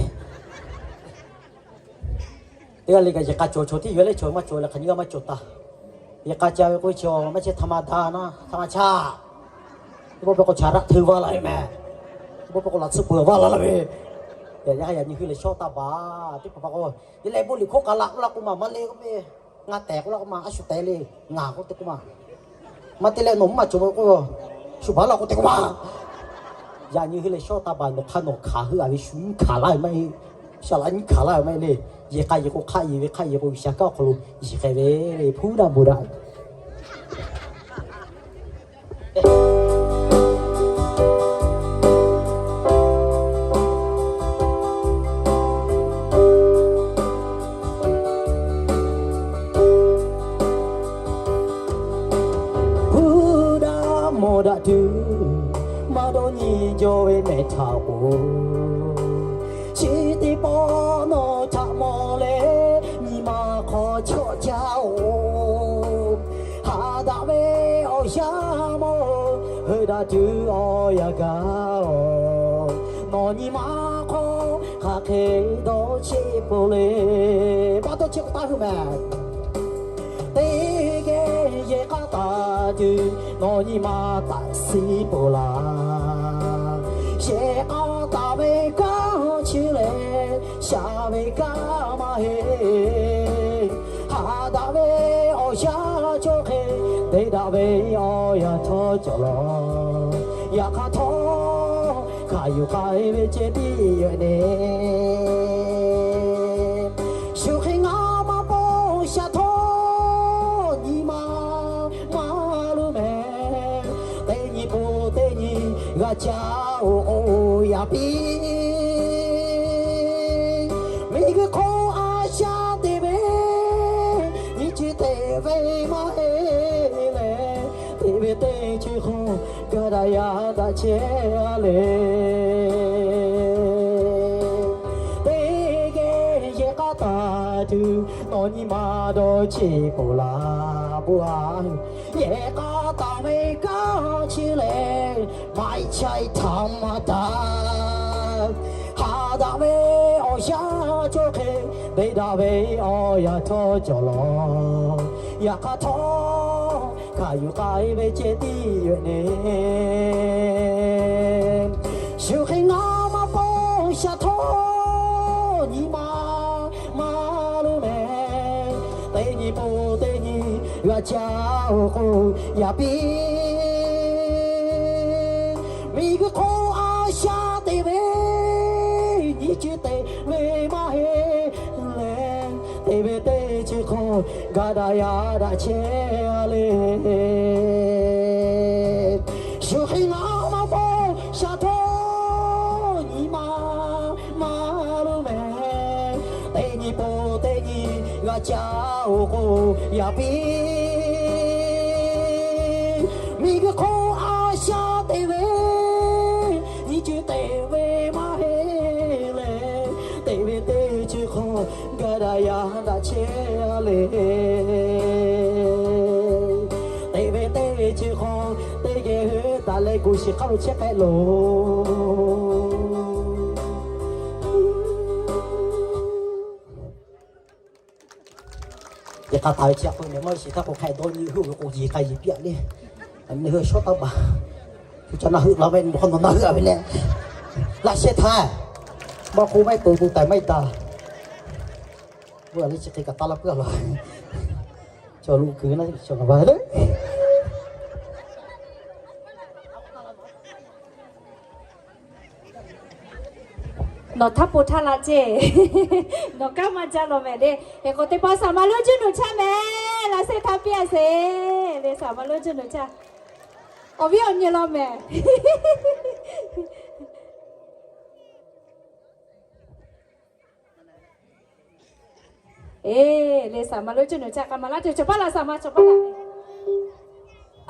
Teˇ g'aˇ le kaꞈ yeˬ k'a cawˬ cawˬ tiˉ yoˬ leh, cawˬ maˇ cawˬ leh hk'aˬ nyi g'aˇ maˇ cawˬ taˍ. Yeˬ k'a ca ve k'o chi maˇ chehˇ htaꞈ ma daꞈ na htaꞈ ma chaˇ. Teˇ pawˆ pawˆ k'o chaˍ raˆ hteu vaˇ la ve mehˍ. Teˇ pawˆ pawˆ k'o laꞈ tsuhˇ peuˬ vaˇ la la ve. Yaꞈ nyi hui lehˬ shawˉ taˇ baˬ. Teˇ hpaˍ hpaˍ k'o, yeˬ leh bon liꞈ hkawˇ kaꞈ laꞈ k'oˆ la k'o maˬ maˇ le k'oˆ ve, ngaˬ tehˬ k'oˆ la k'o maˬ a shu tehˬ le, ngaˬ k'oˆ te k'oˆ ma. Maˇ te leh nawˬ maˇ cawˬ k'o, shu baˬ la k'o te k'oˆ ma. Yaꞈ nyi hui lehˬ shawˉ taˇ baˬ, nawˬ hk'aˇ nawˬ hkanˍ hui a ve shu nyiˇ hkanˍ laˇ ve maˇ heˆ. Shaˍ laꞈ nyiˇ hkanˍ laˇ ve maˇ heˆ le. Yeˬ k'a yeˬ k'o hk'aˆ yeˬ ve, hk'aˆ yeˬ k'o G'uiˬsha kanˉ awˬ hk'aw lo yeˬ k'ai ve le. Hpu daꞈ moˍ daꞈ. Hpu daꞈ moˍ daꞈ tuˬ, maˇ dawˇ nyi jaw ve mehˬ htaꞈ k'o, chi teˇ pawˆ nawˬ htaꞈ mawˬ leh nyi ma hk'aw chawˆ jaˇ-oˬ. Ha daꞈ ve awˬ yanˇ mawˬ, heuˆ daꞈ tuˬ awˬ yanˇ gaˬ-oˬ. Nawˬ nyi ma hk'aw hk'aˬ hk'e dawˇ cheˆ peuˬ le. Maˇ dawˇ cheˆ k'o taˇ hui mehˍ. Teˇ geh yehˬ k'a taˍ tuˬ nawˬ nyi ma taꞈ siˉ peuˬ laˇ. Yehˬ k'a taˍ ve kanˉ chi lehˬ, shaˍ ve kanˉ maˇ heˆ. Ha daꞈ ve awˬ yanˇ cawˬ hk'e, te daꞈ ve awˬ yanˇ htawˇ cawˬ law. Yaꞈ hk'aˇ htawˇ, hkanˍ yuˬ k'ai ve ceh tiˉ yoˬ ne. Shu hk'e ngaˬ maˇ paw sha htawˇ, nyi ma maˇ luˬ mehˍ. Teˇ nyi pon teˇ nyi g'a caˇ-oˬ k'o yaꞈ piˇ. Miˬguiˬ hk'oˆ a shaꞈ te ve, nyi chi te ve maˇ heˆ leh, te ve teˇ chi hk'aw gaˬ daꞈ yaˇ daꞈ chehˇ a le. Teˇ geh yehˬ k'a taˍ tuˬ nawˬ nyi ma dawˇ cheˆ peuˬ laˇ. Bon a, yehˬ k'a taˍ ve kanˉ chi lehˬ, ไม่ใช่ธรรมดา. Ha daꞈ ve awˬ yanˇ cawˬ hk'e, te daꞈ ve awˬ yanˇ htawˇ cawˬ law. Yaꞈ hk'aˇ htawˇ, hkanˍ yuˬ k'ai ve ceh tiˉ yoˬ ne. Shu hk'e ngaˬ maˇ paw sha htawˇ, nyi ma maˇ luˬ mehˍ. Teˇ nyi pon teˇ nyi g'a caˇ-oˬ k'o yaꞈ piˇ. Miˬguiˬ hk'oˆ a shaꞈ te ve, nyi chi te ve maˇ heˆ leh, te ve teˇ chi hk'aw gaˬ daꞈ yaˇ daꞈ chehˇ a le. Shu hk'e ngaˬ maˇ paw sha htawˇ, nyi ma maˇ luˬ mehˍ. Teˇ nyi pon teˇ nyi g'a caˇ-oˬ k'o yaꞈ piˇ. Miˬguiˬ hk'oˆ a shaꞈ te ve, nyi chi te ve maˇ heˆ leh, te ve teˇ chi hk'aw gaˬ daꞈ yaˇ daꞈ chehˇ a le. Te ve teˇ chi hk'aw teˇ geh heuˆ taˍ leh, gu shiˍ hk'aˇ lo chehˇ k'ai loˬ. Yeˬ k'a taˍ ve chi a k'o, nehˬ maˇ ve shiˍ htaˇ k'o, hk'a dawˇ nyi heuˆ ve k'o, yeˬ k'a yeˬ piˇ-a le. Nehˬ hui shawˉ taˇ baˬ. Hui ca na heuˆ la ve, nehˬ hk'aw nawˬ na heuˆ-a ve leh, laꞈ sheh htaˇ maˇ k'oˆ, maˇ to to taiˍ maˇ daꞈ. Veuˬ a le, chi hk'e kaꞈ taˇ laˇ puiˉ-a la. Chaw lo kuiˬ na, chaw kaꞈ baˬ le. Nawˬ htaˇ po htaˇ la ceˇ. Nawˬ kanˉ maˇ jaˇ law mehˍ le. Hk'e k'o, teˇ pawˆ saˍ ma lonˉ juˇ nuˬ chaˇ mehˍ. Laꞈ sheh htaˇ piˇ-a sheˍ le, saˍ ma lonˉ juˇ nuˬ chaˇ. Awˬ viˉ awˬ nyi law mehˍ. Eˬ, le saˍ ma lonˉ juˇ nuˬ chaˇ k'a ma laˇ tuˬ, cawˬ paˇ laˬ saˍ ma, cawˬ paˇ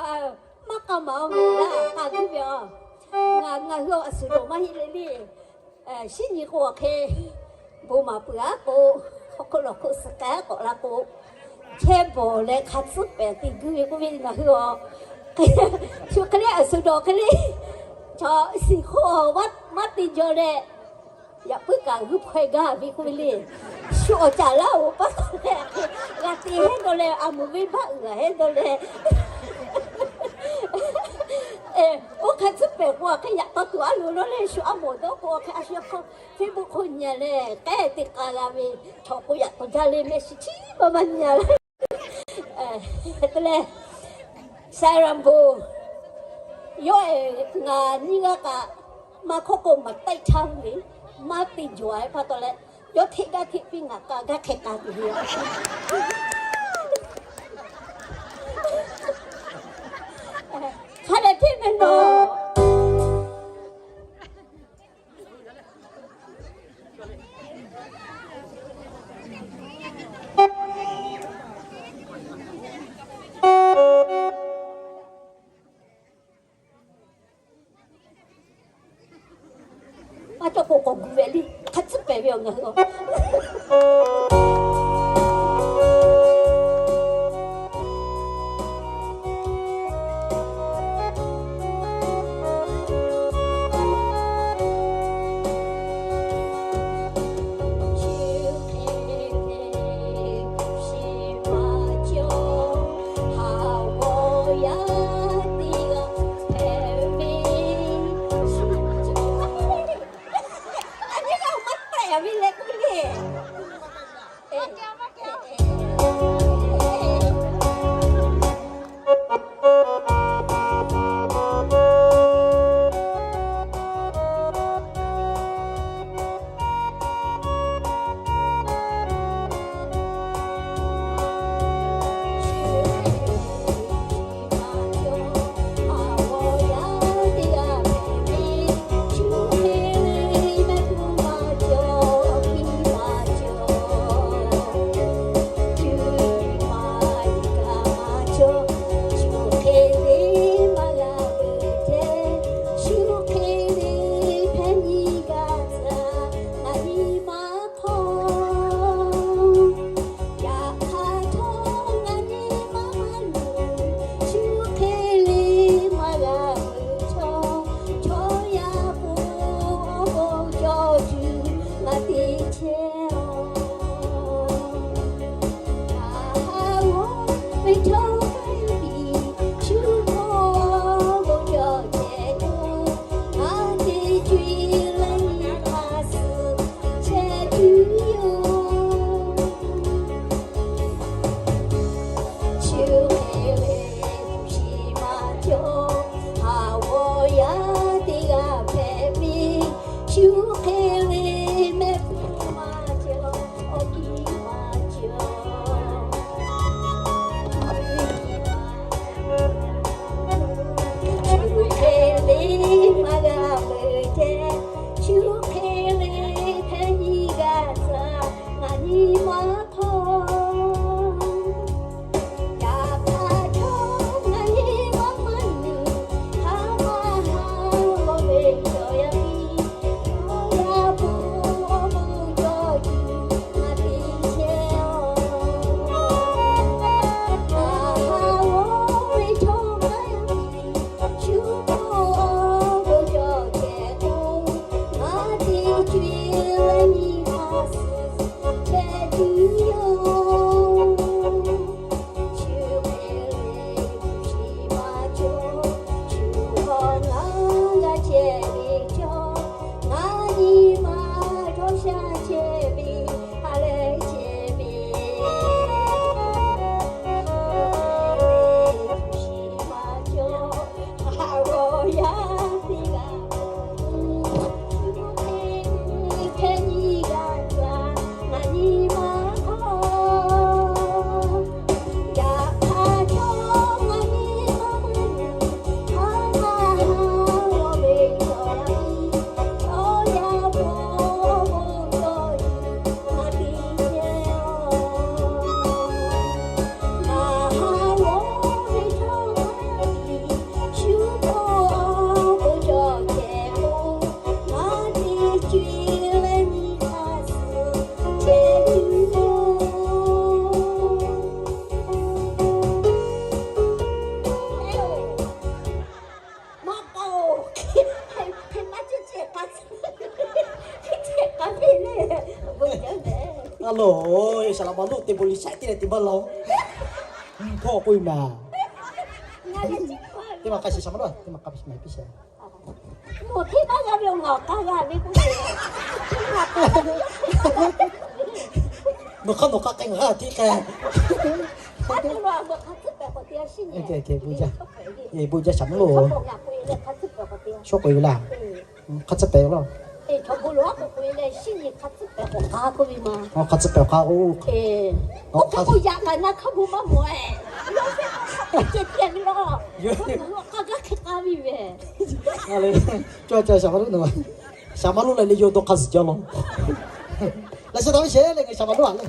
laˬ. Maˇ k'a maˍ-oˬ mehˍ laˇ, k'a guˇ ve-a. Ngaˬ, ngaˬ hui awˬ suhˍ dawˬ maˇ heˆ le le. Shinˉ nyi k'o hk'e, bon maˍ peuˬ-a k'o, hk'aw hk'oˆ lawˬ hk'oˆ suh k'ai k'awꞈ la k'o, chehˇ bawˬ leh hk'a tcuhˉ pehˍ te guˇ ve k'oˆ ve ngaˬ hui-a. Shu hk'e le, awˬ suhˍ dawˬ hk'e le, chaw shiˍ hk'oˆ maˇ te jaw leh, yaꞈ puiˉ kaꞈ g'uiˇ hpaw-e gaˇ ve k'oˆ ve le. Shu awˬ caˍ laˇ-oˬ paˇ taw leh, g'a te hehnˇ dawˇ leh, a moˍ venˇ baˆ uiˍ g'a hehnˇ dawˇ leh, oˇ hk'a tcuhˉ pehˍ k'o, a hk'e yaꞈ taw tuˬ a loˍ lawˇ leh, shu a mawˬ dawˇ k'o, a hk'e a shu hk'aw Facebook hk'oˆ nyi leh, k'ehˉ te k'a g'a ve, chaw k'o yaꞈ taw jaˇ le mehˆ shiˍ chi maˇ maˇ nyi-a le. Te leh, Saˍ Raˍ bon, yawˇ-e ngaˬ nyiˇ g'aˇ kaꞈ maˇ hkawˇ k'o maˍ taiˆ htaˇ ve, maˇ te jawˬ-a ve pa taw leh, yawˇ hteˆ gaˇ hteˆ piˇ ngaˬ k'a gaˇ hk'e k'a tuˬ ve yoˬ. Hk'a dehꞈ hteˆ meh nawˬ. Maˇ cawˇ k'o k'awꞈ gu ve le, hk'a tcuhˉ pehˍ ve awˬ ngaˬ hui-a. Saˍ laꞈ ma lonˉ te bon liꞈ shaiˉ teˇ leh te baˇ law. Hkawˇ k'oˆ ve maˬ. Teˇ ma k'a shiˍ shaˍ ma lonˉ, teˇ ma k'a shiˍ maˍ piˇ sheˍ. Nawˬ hk'aˇ nawˬ hk'aˇ k'ai ngaˬ hk'aˇ tiˉ k'ai. Bon jaˇ shaˍ ma lonˉ. Shawˉ k'oꞈ e ve laˇ. Hk'a tcuhˉ pehˍ laˇ. Hk'a tcuhˉ pehˍ k'o, yaꞈ k'aꞈ na hk'a bon maˇ mawˬ e. Cawˬ cawˬ shaˍ ma lonˉ nawˬ. Shaˍ ma lonˉ leh le yaw dawˇ hk'a zuhˬ jaˇ law. Laꞈ sheh taˍ ve sheˍ le, ngaˬ shaˍ ma lonˉ a le.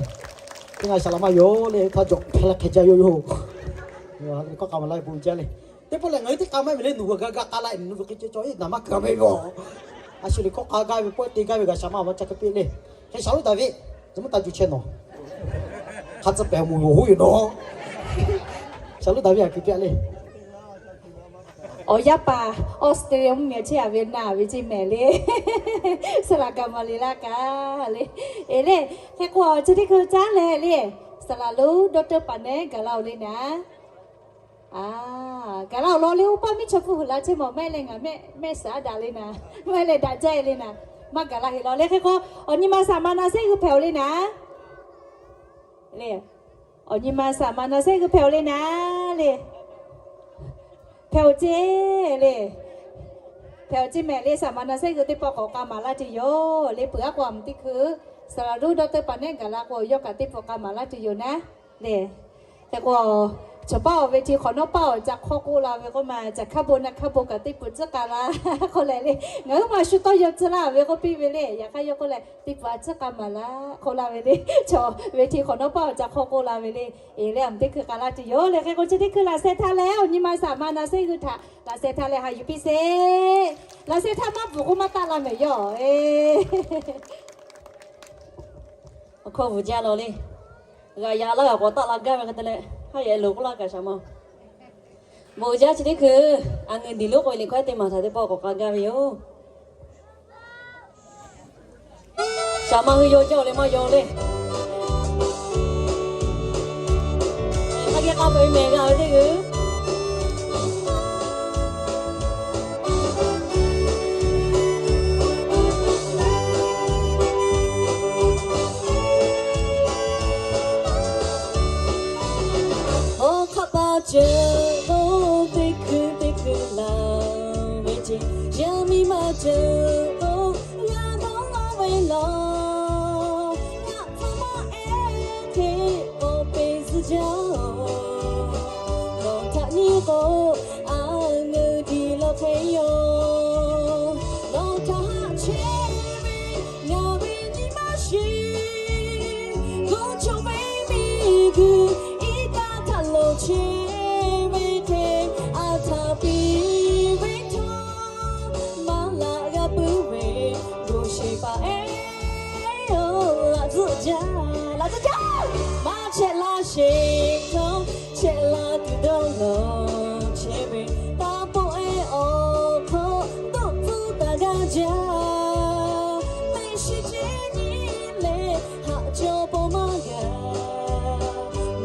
Teˇ ngaˬ shaˍ laꞈ ma yoˬ le, htaˇ jawꞈ hpehˇ leh hk'e jaˇ yoˬ yoˬ. Kawˆ k'a maˍ laˇ ve bon jaˇ le. Teˇ pawˆ lehˬ ngaˬ hui teˇ k'a maˇ ve le, nawˬ hui g'a gaˇ k'a laˇ, nawˬ hui ve hk'e cawˬ cawˬ e naˍ maˇ gaˬ ve yoˬ. A shu le hkawˇ k'a gaˇ ve pawehˇ te gaˇ ve g'a shaˍ ma maˇ ca hk'e piˇ le. Hk'e shaˍ lonˉ Daˍviˆ, zuhꞈ mvuhˇ taˇ juˬ chehˇ nawˬ. Hk'a tcuhˉ pehˍ moˍ yoˬ hoˉ yoˬ nawˬ. Shaˍ lonˉ Daˍviˆ a hk'e piˇ le. Awˬ yaˇ paˍ Australia mvuhˇmiˬ chehˇ a ve naˍ ve ceˇ mehˍ le. Saˍ laꞈ kaꞈ maˍ le laˇ kaꞈ le. E le, hk'e k'o chi teˇ hkui caˉ leh le, saˍ laꞈ lonˉ doctor paˍ nehˉ gaˬ laˇ-oˬ le naˍ. Gaˬ laˇ-oˬ law le, oˇ paˇ miˇ chaw hpu huiˍ la chehˇ mawˬ, mehˆ leh ngaˬ mehˆ mehˆ suhˍ a daꞈ le naˍ, mehˆ leh daꞈ jaˇ e le naˍ, maˇ gaˬ la heꞈ law le. Hk'e k'o, awˬ nyi ma saˍ ma na sehˉ g'uiˇ hpehꞈ-oˬ le naˍ. Le, awˬ nyi ma saˍ ma na sehˉ g'uiˇ hpehꞈ-oˬ le naˍ le. Hpehꞈ-oˬ ceˇ le. Hpehꞈ-oˬ ceˇ mehˍ le, saˍ ma na sehˉ g'uiˇ teˇ pawˆ k'awꞈ k'a maˍ laˇ tuˬ yoˬ le. Peuˬ aˉ k'o a meuˍ teˇ hkui saˍ laꞈ lonˉ doctor paˍ nehˉ gaˬ la k'o, yawˇ kaꞈ teˇ pawˆ k'a maˍ laˇ tuˬ yoˬ naˍ le. Hk'e k'o, chaw paˇ awˬ ve chi hk'awꞈ nawˉ paˇ awˬ ca hk'awˇ k'oˆ la ve k'oˆ ma, caˬ hkaˇ bon naˆ hkaˇ bon kaꞈ teˇ pawˆ tcuhˉ k'a laˇ k'oˆ leh le, ngaˬ huiˉ ma shu tawˇ yaw tcuh laˇ ve k'oˆ piˇ ve le. Yaꞈ hk'aˇ yawˇ k'oˆ leh teˇ pawˆ a tcuhˉ k'a maˍ laˇ k'oˆ laˇ ve le. Chaw ve chi hk'awꞈ nawˉ paˇ awˬ ca hk'awˇ k'oˆ la ve le. E leh a meuˍ teˇ hkui k'a laˇ tuˬ yoˬ le. Hk'e k'o chi teˇ hkui laꞈ sheh htaˇ leh awˬ nyi ma saˍ ma na sehˉ g'uiˇ htaꞈ laꞈ sheh htaˇ leh haꞈ yuˬ piˇ sheˍ. Laꞈ sheh htaˇ maˇ bvuhˬ k'oˆ maˇ taˆ la mehˍ yawˇ e. Awˬ hkawˇ bvuhˬ jaˇ law le. G'aꞈ yaꞈ laˇ g'aꞈ k'awꞈ taˆ la gaˇ ve hk'e te leh, haˉ yehˬ loˍ k'oˆ laˇ kaꞈ shaˍ ma. Bon jaˇ chi teˇ hkui, a ngeuˍ diˬ lonˉ k'oꞈ e liꞈ hkawˇ te maˍ htaꞈ teˇ pawˆ k'awꞈ k'a gaˇ ve yoˬ. Shaˍ ma hui yaw jaˇ-oˬ le maˇ yaw le. Hk'a geh k'a peuˬ ve mehˬ g'a ve teˇ g'uiˬ. Awˬ hk'aˆ paˇ ceuˬ k'o, teˇ hkui teˇ hkui laˬ ve ceˇ, yaˇ miˇ ma ceuˬ k'o, g'a dawˇ law ve law. Ngaˬ hpfuhˇ maˇ ehˉ hk'e k'awꞈ peꞈ zuhˆ jaˇ-oˬ, nawˬ htaꞈ nyi k'o, a ngeuˍ diˬ lawˬ hk'e yoˬ. Nawˬ htaꞈ haꞈ chehˇ ve ngaˬ ve nyi ma shiˍ, g'uˇ cawˬ ve miˬguiˬ iˉ kaˆ htaꞈ loˍ chehˇ ve hk'e, a htaꞈ piˇ ve htawˇ, maˇ laꞈ g'a puiˉ ve, g'uˇ sheˍ paˍ ehˉ-oˬ, laꞈ zuhˆ jaˇ, laꞈ zuhˆ jaˇ. Maˇ chehˇ laˇ sheˍ htawˇ, chehˇ laˇ tuˬ dawˇ law chehˇ ve, taˇ pawˆ ehˉ awˬ hk'aw dawˇ tcuhˉ taˍ gaˇ jaˇ. Mehˆ shiˍ ceh nyi leh haꞈ cawˇ paw maˇ g'a,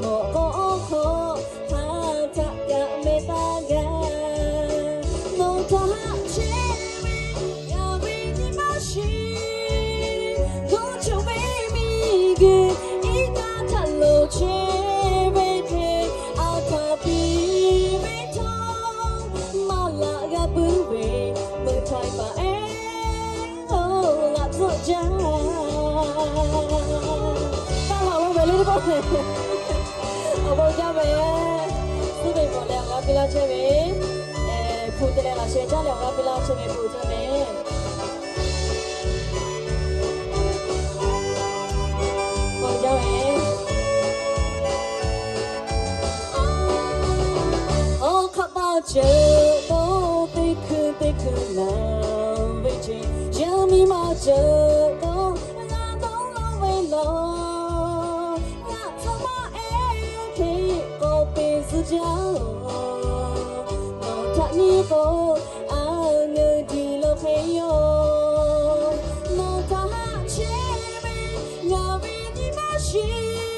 mawꞈ k'aw awˬ hk'aw hk'a htaꞈ kaꞈ meh taˇ g'a. Nawˬ htaꞈ haꞈ chehˇ ve ngaˬ ve nyi ma shiˍ, g'uˇ cawˬ ve miˬguiˬ iˉ kaˆ htaꞈ loˍ chehˇ ve hk'e, a htaꞈ piˇ ve htawˇ, maˇ laꞈ g'a puiˉ ve, meuꞈ htaiˍ paˍ ehˉ-oˬ, laꞈ zuhˆ jaˇ. Taˇ laˬ lo ve le, awˬ bon jaˇ ve, suˉ ve mawˬ leh awˬ g'aˇ piˇ laˇ chehˇ ve, hpu te leh laꞈ sheh caˉ leh awˬ g'aˇ piˇ laˇ chehˇ ve bon jaˇ ve. Bon jaˇ ve. Awˬ hk'aˆ paˇ ceuˬ k'o, teˇ hkui teˇ hkui laˬ ve ceˇ, yaˇ miˇ ma ceuˬ k'o, g'a dawˇ law ve law. Ngaˬ hpfuhˇ maˇ ehˉ hk'e k'awꞈ peꞈ zuhˆ jaˇ-oˬ, nawˬ htaꞈ nyi k'o, a ngeuˍ diˬ lawˬ hk'e yoˬ. Nawˬ htaꞈ haꞈ chehˇ ve ngaˬ ve nyi ma shiˍ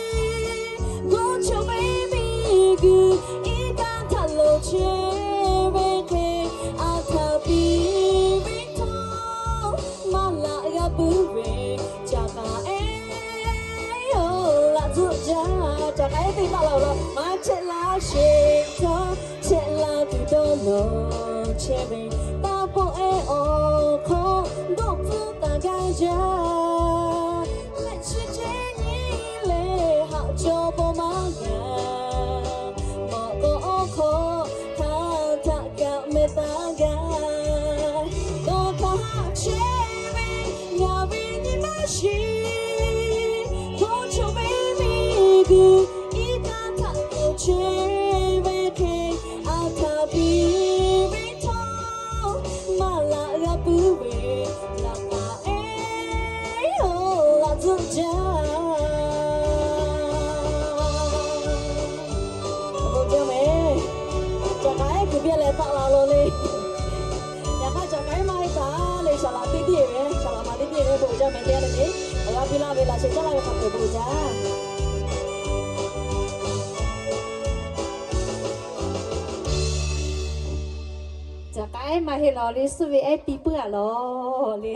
Chehˇ ve hk'e a htaꞈ piˇ ve htawˇ, maˇ laꞈ g'a puiˉ ve, caꞈ k'aˍ ehˉ-oˬ, laꞈ tcuhˆ jaˇ. Caꞈ k'aˍ ehˉ teˇ hpaˍ la-oˬ laˇ, maˇ chehˇ laˇ sheˍ htawˇ, chehˇ laˇ tuˬ dawˇ nawˬ chehˇ ve, taˇ pawˆ ehˉ awˬ hk'aw dawˇ hpfuhˇ taˍ gaˇ jaˇ. Leh chi ceh nyi leh haꞈ cawˇ pawˆ maˇ g'a, mawꞈ k'aw awˬ hk'aw hk'aˬ htaꞈ kaꞈ meh taˍ gaˇ. Dawˇ htaꞈ haꞈ chehˇ ve ngaˬ ve nyi maˇ shiˍ, hto chaw ve miˬguiˬ iˉ kaˆ htaꞈ k'oˍ chehˇ ve hk'e, a htaꞈ piˇ ve htawˇ, maˇ laꞈ g'a puiˉ ve, laꞈ k'aˍ ehˉ-oˬ, laꞈ tcuhˆ jaˇ. Awˬ bon jaˇ mehˍ. Caꞈ k'aˍ ehˉ kuiˬ biˇ leh taˆ la lo le. Yaꞈ hk'aˇ caꞈ k'aˍ ehˉ maˇ heˆ taˍ le, saˍ laꞈ teˇ tiˉ ve, saˍ laꞈ ma teˇ tiˉ ve bon jaˇ mehˍ teˇ g'aˇ le le. Awˬ g'aˇ piˇ laˇ ve laꞈ sheh caˉ laˇ ve hk'a peu-eˬ bon jaˇ. Caꞈ k'aˍ ehˉ maˇ heˆ lawˬ le, suhˆ ve ehˉ piˇ puiˉ-a lawˬ le.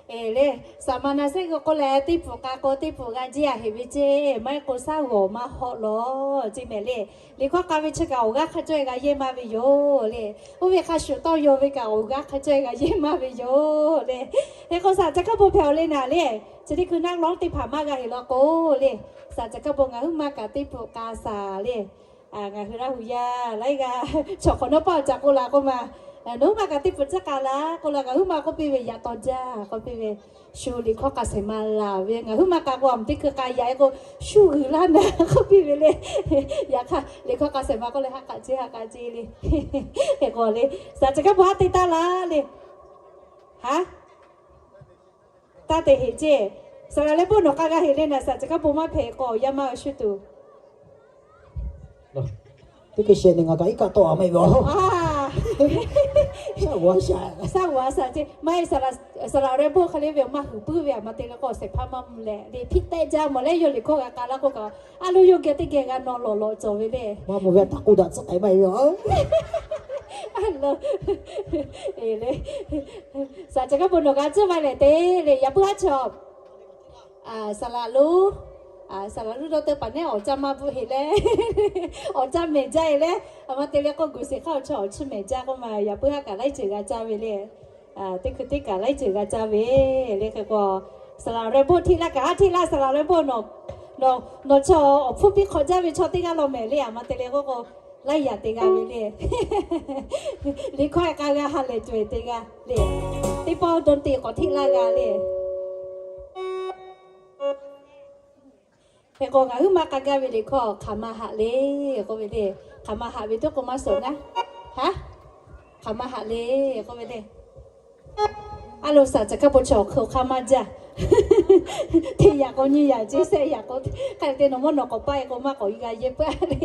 Eˍ le, saˍ ma na sehˉ g'uˇ k'oˆ leh, teˇ pfuhˍ k'a k'o teˇ pfuhˍ g'a jiˇ-a heˍ ve ceˇ, maˇ heˆ k'o shaˉ g'awˬ maˇ hawˆ lawˬ ceˇ mehˍ le. Liꞈ hkawˇ k'a ve chi kaꞈ awˬ g'aˇ hk'a cawehˇ g'a yehˇ maˇ ve yoˬ le. Oˇ ve hk'a shuˍ tawˇ yaw ve kaꞈ awˬ g'aˇ hk'a cawehˇ g'a yehˇ maˇ ve yoˬ le. Hk'e k'o saˍ ca hkaˇ bon hpehꞈ-oˬ le naˍ le. Chi teˇ hkui naˆ lawˉ teˇ hpaˍ maˇ g'a heˍ law k'o le, saˍ ca hkaˇ bon ngaˬ huiˉ ma kaꞈ teˇ pfuhˍ k'a saˍ le. Ngaˬ hui Laˇ hu yaˇ laiˉ g'aˇ chaw hk'awꞈ nawˉ paˆ ca k'oˆ la k'oˆ ma, nawˬ huiˉ ma kaꞈ teˇ pfuhˍ caˇ k'a la k'oˆ la, ngaˬ huiˉ ma k'oˆ piˇ ve, yaꞈ taw jaˇ k'oˆ piˇ ve, shu liꞈ hkawˇ k'a shehˍ ma laˬ ve, ngaˬ huiˉ ma k'a k'o a meuꞈ teˇ hkui k'a yaꞈ-e k'o, shu g'uiˬ laˇ naˍ k'oˆ piˇ ve le. Yaꞈ hk'aˇ liꞈ hkawˇ k'a shehˍ ma k'oˆ leh haˆ k'aꞈ ceˇ haˆ k'aꞈ ceˇ le. Hk'e k'o le, saˍ ca hkaˇ bon haˉ te taˇ la le. Haˉ taˇ te heˍ ceˇ. Saˍ laꞈ leh bon nawˬ k'a g'a heˍ le naˍ, saˍ ca hkaˇ bon maˇ hpehꞈ k'o yaˇ maˇ g'a shuˇ tuˬ. Teˇ hkui shehˍ neˬ ngaˬ kaꞈ iˉ kaˆ tawˆ-a maˇ heˆ ve. Shaˉ g'awˬ a shaˍ ceˇ. Maˇ heˆ, saˍ laꞈ awˬ reh bon hk'e le ve maˇ huiˍ puiˉ ve, a ma te leh k'o shehˍ hpaˇ maˇ mvuh leh le, hpiˇ tehˆ jaˇ mawˬ leh yawˇ liꞈ hkawˇ g'a k'a laˇ k'oˆ kaꞈ, a lo yawˇ geh teˇ geh g'a nawˬ lawˬ lawꞈ cawˬ ve le. Maˇ mvuh ve taꞈ k'oˆ daꞈ tcuhˉ k'ai maˇ heˆ ve. Saˍ ca hkaˇ bon nawˬ g'a tcuhˉ maˇ lehˬ te le, yaꞈ puiˉ haˉ chaw. Saˍ laꞈ lonˉ, saˍ laꞈ lonˉ dawˇ teˇ hpaˍ nehˉ awˬ caˇ maˇ bvuhˆ heˍ leh, awˬ caˇ mehˍ jaˇ-e leh, a ma te leh k'o guˬ sheˍ hk'aˇ awˬ chaw awˬ chiˇ mehˍ jaˇ k'oˆ ma, yaꞈ puiˉ haˉ kaꞈ laiˉ ceuˬ g'a caˇ ve le. Teˇ hkui teˇ kaꞈ laiˉ ceuˬ g'a caˇ ve le. Hk'e k'o, saˍ laꞈ reh bon hteˇ laˇ kaꞈ haˉ hteˇ laˇ, saˍ laꞈ reh bon nawˬ, nawˬ chaw awˬ hpfuhˇ piˇ hk'awꞈ jaˇ ve chaw teˇ g'aˇ law mehˍ le, a ma te leh k'o k'o, laiˉ yaꞈ te g'a ve le. Liꞈ hkawˇ-e k'a g'a ha lehˬ tuˬ-e te g'a le. Teˇ pawˆ dawˇ te k'awꞈ hteˇ laˇ g'a le. Hk'e k'o ngaˬ huiˉ ma k'a gaˇ ve liꞈ hkawˇ hk'aˬ ma haꞈ le k'oˆ ve le. Hk'aˬ ma haꞈ ve tuˉ k'o maˇ shawˍ naˉ. Haˉ, hk'aˬ ma haꞈ le k'oˆ ve le. A lo saˍ ca hkaˇ bon chaw hk'aˬ hk'aˇ maˇ jaˇ. Teˇ yaꞈ k'o nyiˇ yaꞈ ceˇ, shehˆ yaꞈ k'o hk'aˬ te nawˬ mawˇ nawˬ k'awꞈ paˇ-e k'o maˇ k'awꞈ g'a yehˇ puiˉ le.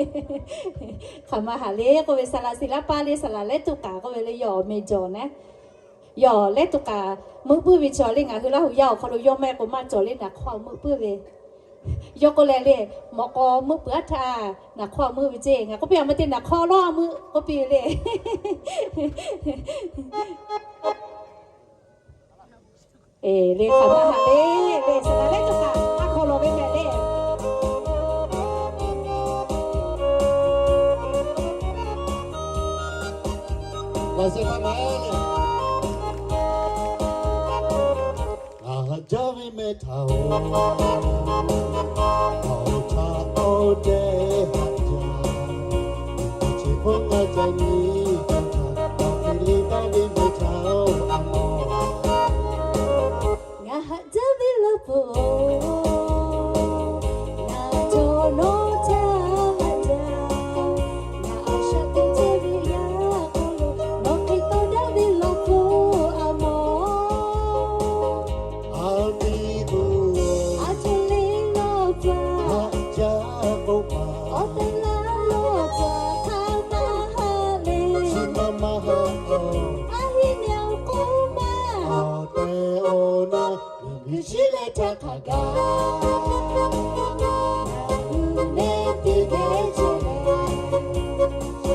Hk'aˬ ma haꞈ le k'oˆ ve, saˍ laꞈ shiˍ laˇ paˇ le, saˍ laꞈ lehˉ tuˬ k'aˍ k'oˆ ve le, yawˇ awˬ meh jawˬ naˉ. Yawˇ lehˉ tuˬ k'aˍ meuˆ puiˉ ve chaw le, ngaˬ hui Laˇ hu yaˇ awˬ hk'aw lo yawˇ maˇ heˆ k'o maˇ cawˬ le, naˍ hk'awˇ meuˆ puiˉ ve. Yawˇ k'oˆ leh le, mawꞈ k'aw meuˆ puiˉ-aˉ htaˇ naˍ hk'awˇ meuˆ ve ceˇ. Ngaˬ k'oˆ piˇ, a ma te naˍ hk'awˇ lawˉ meuˆ k'oˆ piˇ ve le. Eˬ le, hk'aˬ ma haꞈ le, le saˍ laꞈ lehˉ tuˬ k'aˍ a hk'aw lo ve mehˍ le. Laꞈ sheh htaꞈ maˍ le. Ngaˬ haꞈ jaˇ ve meh htaꞈ-oˬ, awˬ htaꞈ awˬ tehˬ haꞈ jaˇ. Chi hk'oˆ ngaˬ ca nyi htaˇ htaˇ, awˬ hk'e le taˇ ve meh htaꞈ-oˬ, a mawˬ. Ngaˬ haꞈ jaˇ ve Laˇ pfuhˍ-oˬ, ngaˬ cawˬ nawˬ htaꞈ haꞈ jaˇ. Ngaˬ a shaꞈ teꞈ chehˇ ve yaˇ hk'aw lo, nawˬ hk'e tawˇ daꞈ ve Laˇ pfuhˍ, a mawˬ. A tiˉ tuˬ, a tuˬ le Laˇ pfuhˍ, haꞈ jaˇ k'oˆ ma. Awˬ tehˬ laˇ Laˇ pfuhˍ htaꞈ maˇ haꞈ le. Chi ma maˇ haꞈ-oˬ, a heˆ meh-oˬ k'oˆ ma. Awˬ tehˬ awˬ na, miˬguiˬ chi leh htaˇ hk'a gaˬ, ngaˬ hui leh teˇ geh chehˇ leh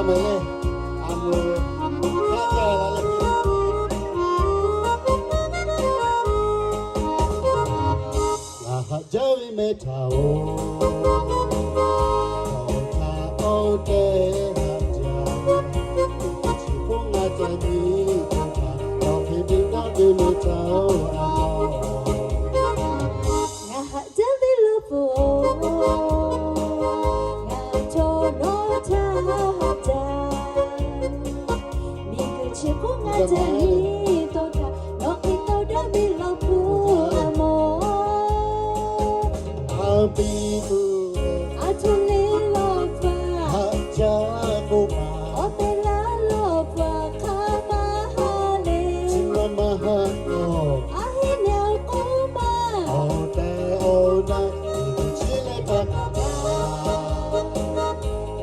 Ngaˬ haꞈ jaˇ ve meh htaꞈ-oˬ, htaꞈ k'awꞈ teˇ haꞈ jaˇ, chi hk'oˆ ngaˬ ca nyi htaˇ, nawˬ hk'e te daˇ ve meh htaꞈ-oˬ, a Ngaˬ haꞈ jaˇ ve lo pfuhˍ-oˬ, ngaˬ chaw nawˬ htaꞈ haꞈ jaˇ. Miˬguiˬ chi hk'oˆ ngaˬ ca nyi tawˇ htaˇ, nawˬ hk'e tawˇ daˇ ve lo pfuhˍ a mawˬ. Aˬ htoꞈ le lawˬ hpaˇ haꞈ jaˇ k'oˆ ma, awˬ tehˬ laˇ lawˬ hpaˇ hk'a ma ha le. Aˬ heˆ nehˬ k'oˆ ma, awˬ tehˬ awˬ na chi leh htaˇ kaꞈ,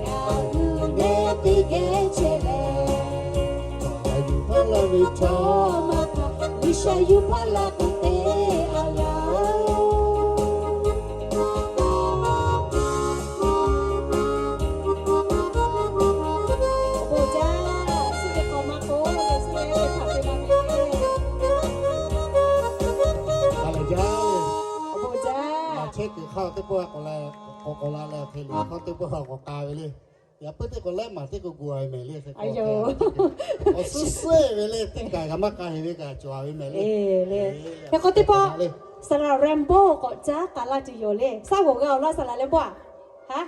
ngaˬ hui nehˬ teˇ geh chehˇ leh, G'uiˬsha yuˬ hpaˇ la ve chaw maˇ htaˇ, G'uiˬsha yuˬ hpaˇ la k'oˆ te a laˇ. Awˬ bon jaˇ, suhˉ teˇ hk'awꞈ maˇ k'oˆ, suhˉ teˇ hk'awꞈ te maˇ k'oˆ. Awˬ bon jaˇ. Chehˇ kuiˬ hk'aˇ teˇ pawˆ k'awꞈ la leh, hk'aw k'awꞈ la leh hk'e le, hk'aw teˇ pawˆ k'awꞈ k'a ve le. Yaꞈ puiˉ teˇ k'awꞈ lehˉ maˬ teˇ k'o gu a ve mehˍ le. Awˬ suhˉ suhˉ ve le, teˇ kaꞈ kaꞈ maˇ k'a heˍ ve kaꞈ cawˬ a ve mehˍ le. Hk'e k'o teˇ pawˆ Saˍ laꞈ Rambawˇ k'awꞈ caˉ k'a laˇ tuˬ yoˬ le. Saˉ g'awˬ g'a awˬ laˇ Saˍ laꞈ Rambawˇ-a. Ha,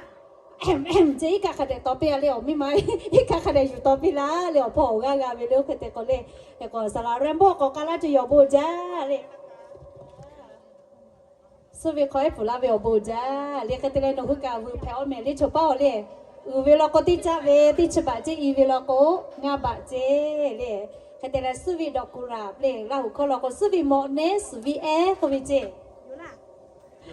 ce iˉ kaˆ hk'a dehꞈ taw piˇ a le, awˬ miˇ ma iˉ kaˆ hk'a dehꞈ yuˬ taw piˇ laˇ le, awˬ hpawˇ awˬ g'aˇ g'a ve le. Oˇ hk'e te k'o le, hk'e k'o Saˍ laꞈ Rambawˇ k'awꞈ k'a laˇ tuˬ yoˬ, awˬ bon jaˇ le. Suhˉ ve hk'aw ehˉ pfuhˍ laˇ ve awˬ bon jaˇ le. Hk'e te leh nawˬ hui kaꞈ vuiˬ hpehꞈ-aw mehˍ le, chaw paˉ-aw le. Uiˍ ve law k'o teˇ caˆ ve, teˇ chi baꞈ ceˇ, i ve law k'o ngaˇ baꞈ ceˇ le. Hk'e te leh suhˉ ve dawꞈ kuˬ laˬ le, Laˇ huˍ hkawˇ law k'o suhˉ ve mawꞈ nehˉ suhˍ ve ehˉ k'oˆ ve ceˇ.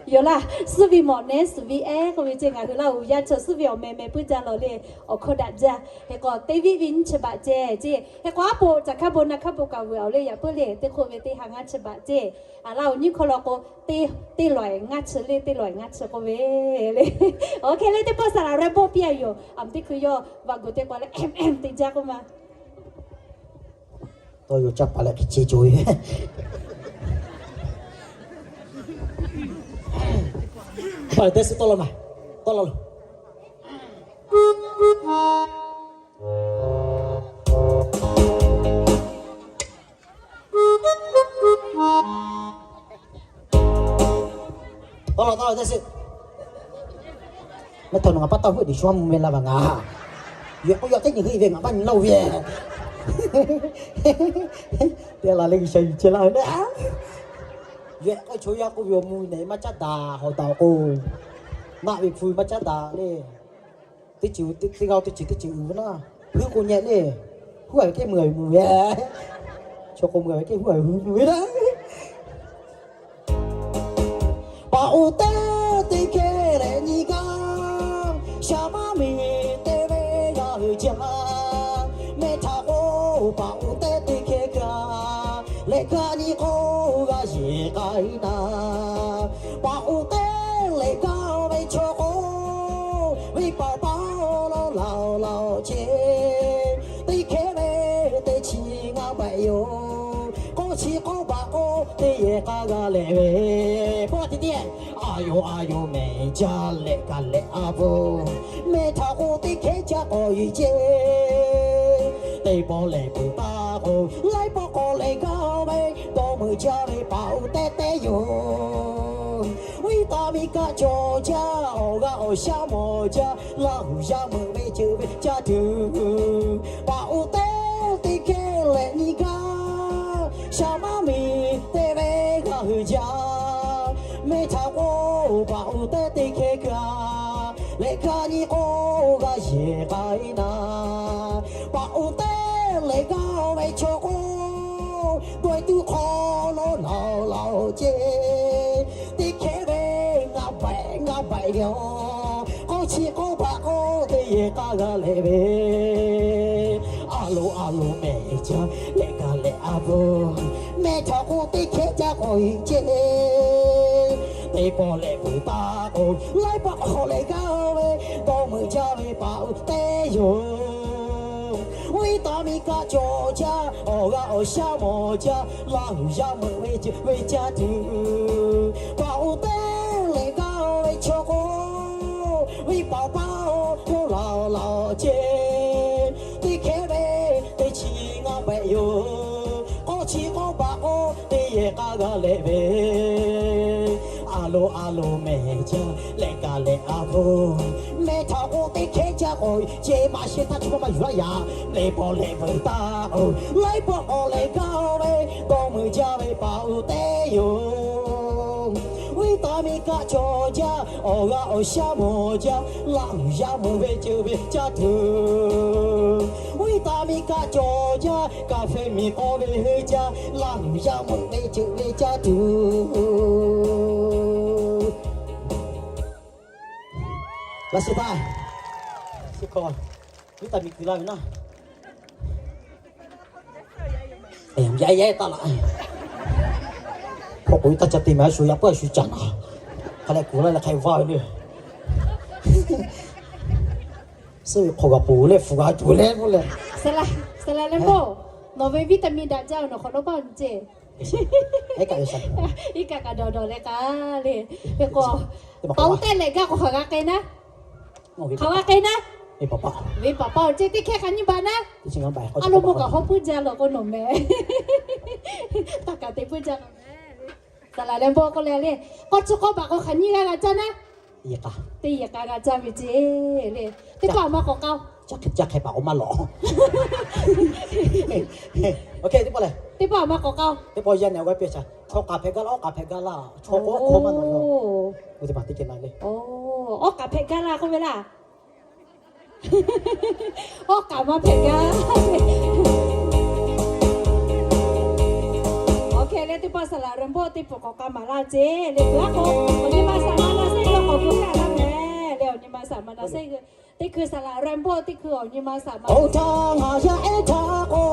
Yoˬ laˇ, suhˉ ve mawꞈ nehˉ suhˍ ve ehˉ k'oˆ ve ceˇ. Ngaˬ hui Laˇ huˍ yaˇ chaw suhˉ ve awˬ meh meh puiˉ jaˇ law le. Awˬ hkawˇ daꞈ jaˇ. Hk'e k'o teˇ viˉ ve nyiˇ chi baꞈ ceˇ ceˇ. Hk'e k'o aˉ poꞈ caˬ hkaˇ bon naˬ hkaˇ bon kaꞈ vuiˬ-aw le, yaꞈ puiˉ le teˇ hk'oˆ ve teˇ ha ngaˇ chi baꞈ ceˇ. A Laˇ huˍ nyiˇ hkawˇ law k'o, teˇ lawˬ-ehˍ ngaˇ chi le, teˇ lawˬ-ehˍ ngaˇ chi k'oˆ ve le. Oˇ hk'e le teˇ pawˆ Saˍ laꞈ Rambawˇ piˇ a yoˬ. Aˬ meh teˇ hkui yawˇ vaꞈ gu teˇ k'awꞈ leh te jaˇ k'oˆ ma. Tawˇ yoˬ caˇ paˍ leh hk'e ce cawˬ ve. Paˍ leh teˇ suhˉ tawˇ law ma, tawˇ law loˬ. Tawˇ law, tawˇ law teˇ suhˉ. Mehˆ htaꞈ nawˬ ngaˬ paˇ taˇ huˆ diˬ shu a mvuh ve la vaˬ ngaˬ. Yawˇ k'oˆ yaˇ teˇ nyi hui ve ngaˬ paˇ nyi laˇ-oˬ ve. Te laˬ leh G'uiˬsha yuˬ chehˇ laˇ ve le. Yawˇ k'oˆ chaw yaˇ k'oˆ ve awˬ mvuh nehˬ maˇ caˉ daꞈ hawˍ daꞈ k'o, naˆ ve hpu maˇ caˉ daꞈ le. Teˇ ceuˬ teˇ g'aˇ teˇ ceuˬ teˇ ceuˬ uiˍ ve naˉ, huiˉ k'o nyeh le. Huˉ a ve kehˉ mui a ve mui ve, chaw k'o mui a ve kehˉ huˉ a ve hui mui ve naˉ. Paˍ uˉ teˇ teˇ hkeh leh nyi gaˇ, shaˍ maˇ miˬ te ve g'a hui jaˇ. Mehˆ htaꞈ k'o paˍ uˉ teˇ teˇ hkeh kaꞈ, leh kaꞈ nyi k'o g'a yeˬ k'ai naˍ. Paˍ uˉ teˇ leh gaˇ ve chaw k'o, venˇ paˍ paˍ lo laˬ laˬ ce. Teˇ hkeh ve teˇ chi ngaˇ baꞈ yoˬ. K'awˇ chi k'awˇ baꞈ k'o teˇ yehˬ k'a g'a leh ve, paw ti te. A yoˬ a yoˬ mehˬ jaˇ leh kaꞈ leh a vo. Mehˆ htaꞈ k'o teˇ hkeh jaˇ k'awꞈ yuˬ ce. Teˇ pawˆ lehˬ peuˬ taˇ k'o, laiˉ pawˆ k'awꞈ leh gaˇ ve, dawˇ meuꞈ jaˇ ve paˍ uˉ teˇ teˇ yoˬ. Viˉ taˍ miˬ kaˆ cawˬ jaˇ, awˬ g'aˇ awˬ shaˉ mawˬ jaˇ, Laˇ huˍ yaˇ meuꞈ ve ceuˬ ve caˇ tuˬ. Paˍ uˉ teˇ teˇ hkeh leh nyi gaˇ, shaˍ maˇ miˬ te ve g'a hui jaˇ. Mehˆ htaꞈ k'o paˍ uˉ teˇ teˇ hkeh kaꞈ, leh kaꞈ nyi k'o g'a yeˬ k'ai naˍ. Paˍ uˉ teˇ leh gaˇ ve chaw k'o, daweh tuˬ hk'aw lo laˬ laˬ ce. Teˇ hkeh ve ngaˇ baꞈ ngaˇ baꞈ ve, k'awˇ chi k'awˇ baꞈ k'o teˇ yehˬ k'a g'a leh ve. A lo a lo mehˬ jaˇ leh kaꞈ leh a vo. Mehˆ htaꞈ k'o teˇ hkeh jaˇ k'awꞈ yuˬ ce. Teˇ pawˆ lehˬ peuˬ taˇ k'o, laiˉ pawˆ k'awꞈ leh gaˇ ve, dawˇ meuꞈ jaˇ ve paˍ uˉ teˇ yoˬ. Taˇ miˇ kaˆ cawˬ jaˇ, awˬ g'aˇ awˬ shaˉ mawˬ jaˇ, Laˇ huˍ yaˇ meuꞈ ve ceuˬ ve caˇ tuˬ. Paˍ oˇ teˇ lehˬ gaˇ ve chaw k'o, viˉ paˍ paˇ-oˬ, k'oˆ laˬ laˬ ceˇ. Teˇ hkehˇ ve teˇ chi ngaˇ pehꞈ yoˬ. K'awˇ chi k'awˇ baꞈ k'o, teˇ yehˬ k'a g'a leh ve. A lo a lo mehˬ jaˇ leh kaꞈ leh a lo, mehˬ htaꞈ k'o teˇ hkehˇ jaˇ k'o, ce maˇ shehˇ htaˇ chi maˇ maˇ yuˬ laˇ yaꞈ. Leh pawˆ leh peuˬ taˇ k'o, laiˉ pawˆ k'awꞈ leh gaˇ ve, dawˇ meuꞈ jaˇ ve paˍ oˇ teˇ yoˬ. Viˉ taˇ miˇ kaˆ cawˬ jaˇ, awˬ g'aˇ awˬ shaˉ mawˬ jaˇ, Laˇ huˍ yaˇ meuꞈ ve ceuˬ ve caˇ tuˬ. Viˉ taˇ miˇ kaˆ cawˬ jaˇ, kaˍ hpeꞈ miˬ k'awˇ ve heuˆ jaˇ, Laˇ huˍ yaˇ meuꞈ ve ceuˬ ve caˇ tuˬ. Laˇ shiˍ htaˇ, viˉ taˇ miˇ kuiˬ laˇ ve naˉ, yaˇ yaˇ taˇ laꞈ. Hk'aw k'oꞈ-e taˇ ca te maˬ, a shu yaˇ pawˆ a shu caˇ naˍ, hk'a leh kuˬ laˇ leh hk'a vaˇ ve le. Suhˉ ve hk'aw g'a poˬ leh fuˍ g'a tuˬ leh k'oˆ leh, Saˍ laˍ Renˉ bawˆ, nawˬ ve viˉ taˇ miˇ daꞈ jaˇ ve nawˬ hk'awꞈ nawˉ paˇ nyi ceˇ. Iˉ kaˆ kaꞈ dawˬ dawˬ leh k'a le. Hk'e k'o, paˍ oˇ teˇ lehˬ gaˇ k'o hk'aˬ g'a k'ai naˉ? Hk'aˬ g'a k'ai naˉ? Ve paˍ paˇ-oˬ ceˇ, teˇ hkehˇ hk'a nyiˇ baꞈ naˉ. A lo maw kaꞈ hawˉ puiˉ jaˇ law k'o nawˬ mehˍ. Taˇ kaꞈ te puiˉ jaˇ law mehˍ. Saˍ laˍ Renˉ bawˆ k'oˆ leh le, k'awˇ chi k'awˇ baꞈ k'o hk'aˬ nyiˇ g'aˇ g'a caˇ naˉ? Teˇ yehˬ k'a g'a caˇ ve ceˇ le. Teˇ pawˆ a ma k'awꞈ k'aoˬ. Caˇ hk'e caˇ hk'e paˍ k'o maˇ lawꞈ. Teˇ pawˆ lehˬ, teˇ pawˆ a ma k'awꞈ k'aoˬ. Teˇ pawˆ yaˇ nehˬ awˬ g'aˇ piˇ a shaˍ, chaw k'aˍ hpehꞈ gaˇ laˇ, awˉ k'aˍ hpehꞈ gaˇ laˇ, chaw k'o awˉ hk'aw maˇ nawꞈ yoˬ. Teˇ pawˆ teˇ kehˬ na le. Awˉ k'aˍ hpehꞈ gaˇ laˇ k'oˆ ve laˇ. Awˉ k'aˍ maˇ hpehꞈ gaˇ. Awˬ hk'e leh teˇ pawˆ Saˍ laˍ Renˉ bawˆ teˇ pawˆ k'awꞈ k'aˍ maˍ laˇ ceˇ le. Peuˬ aˉ k'o, awˬ nyi ma Saˍ ma na sehˉ g'uiˬ k'awꞈ gu htaˇ laˇ mehˍ le. Awˬ nyi ma Saˍ ma na sehˉ g'uiˬ, teˇ hkui Saˍ laˍ Renˉ bawˆ, teˇ hkui awˬ nyi ma Saˍ ma. Oˇ htaˇ ngaˬ yaˇ ehˉ htaˇ k'o,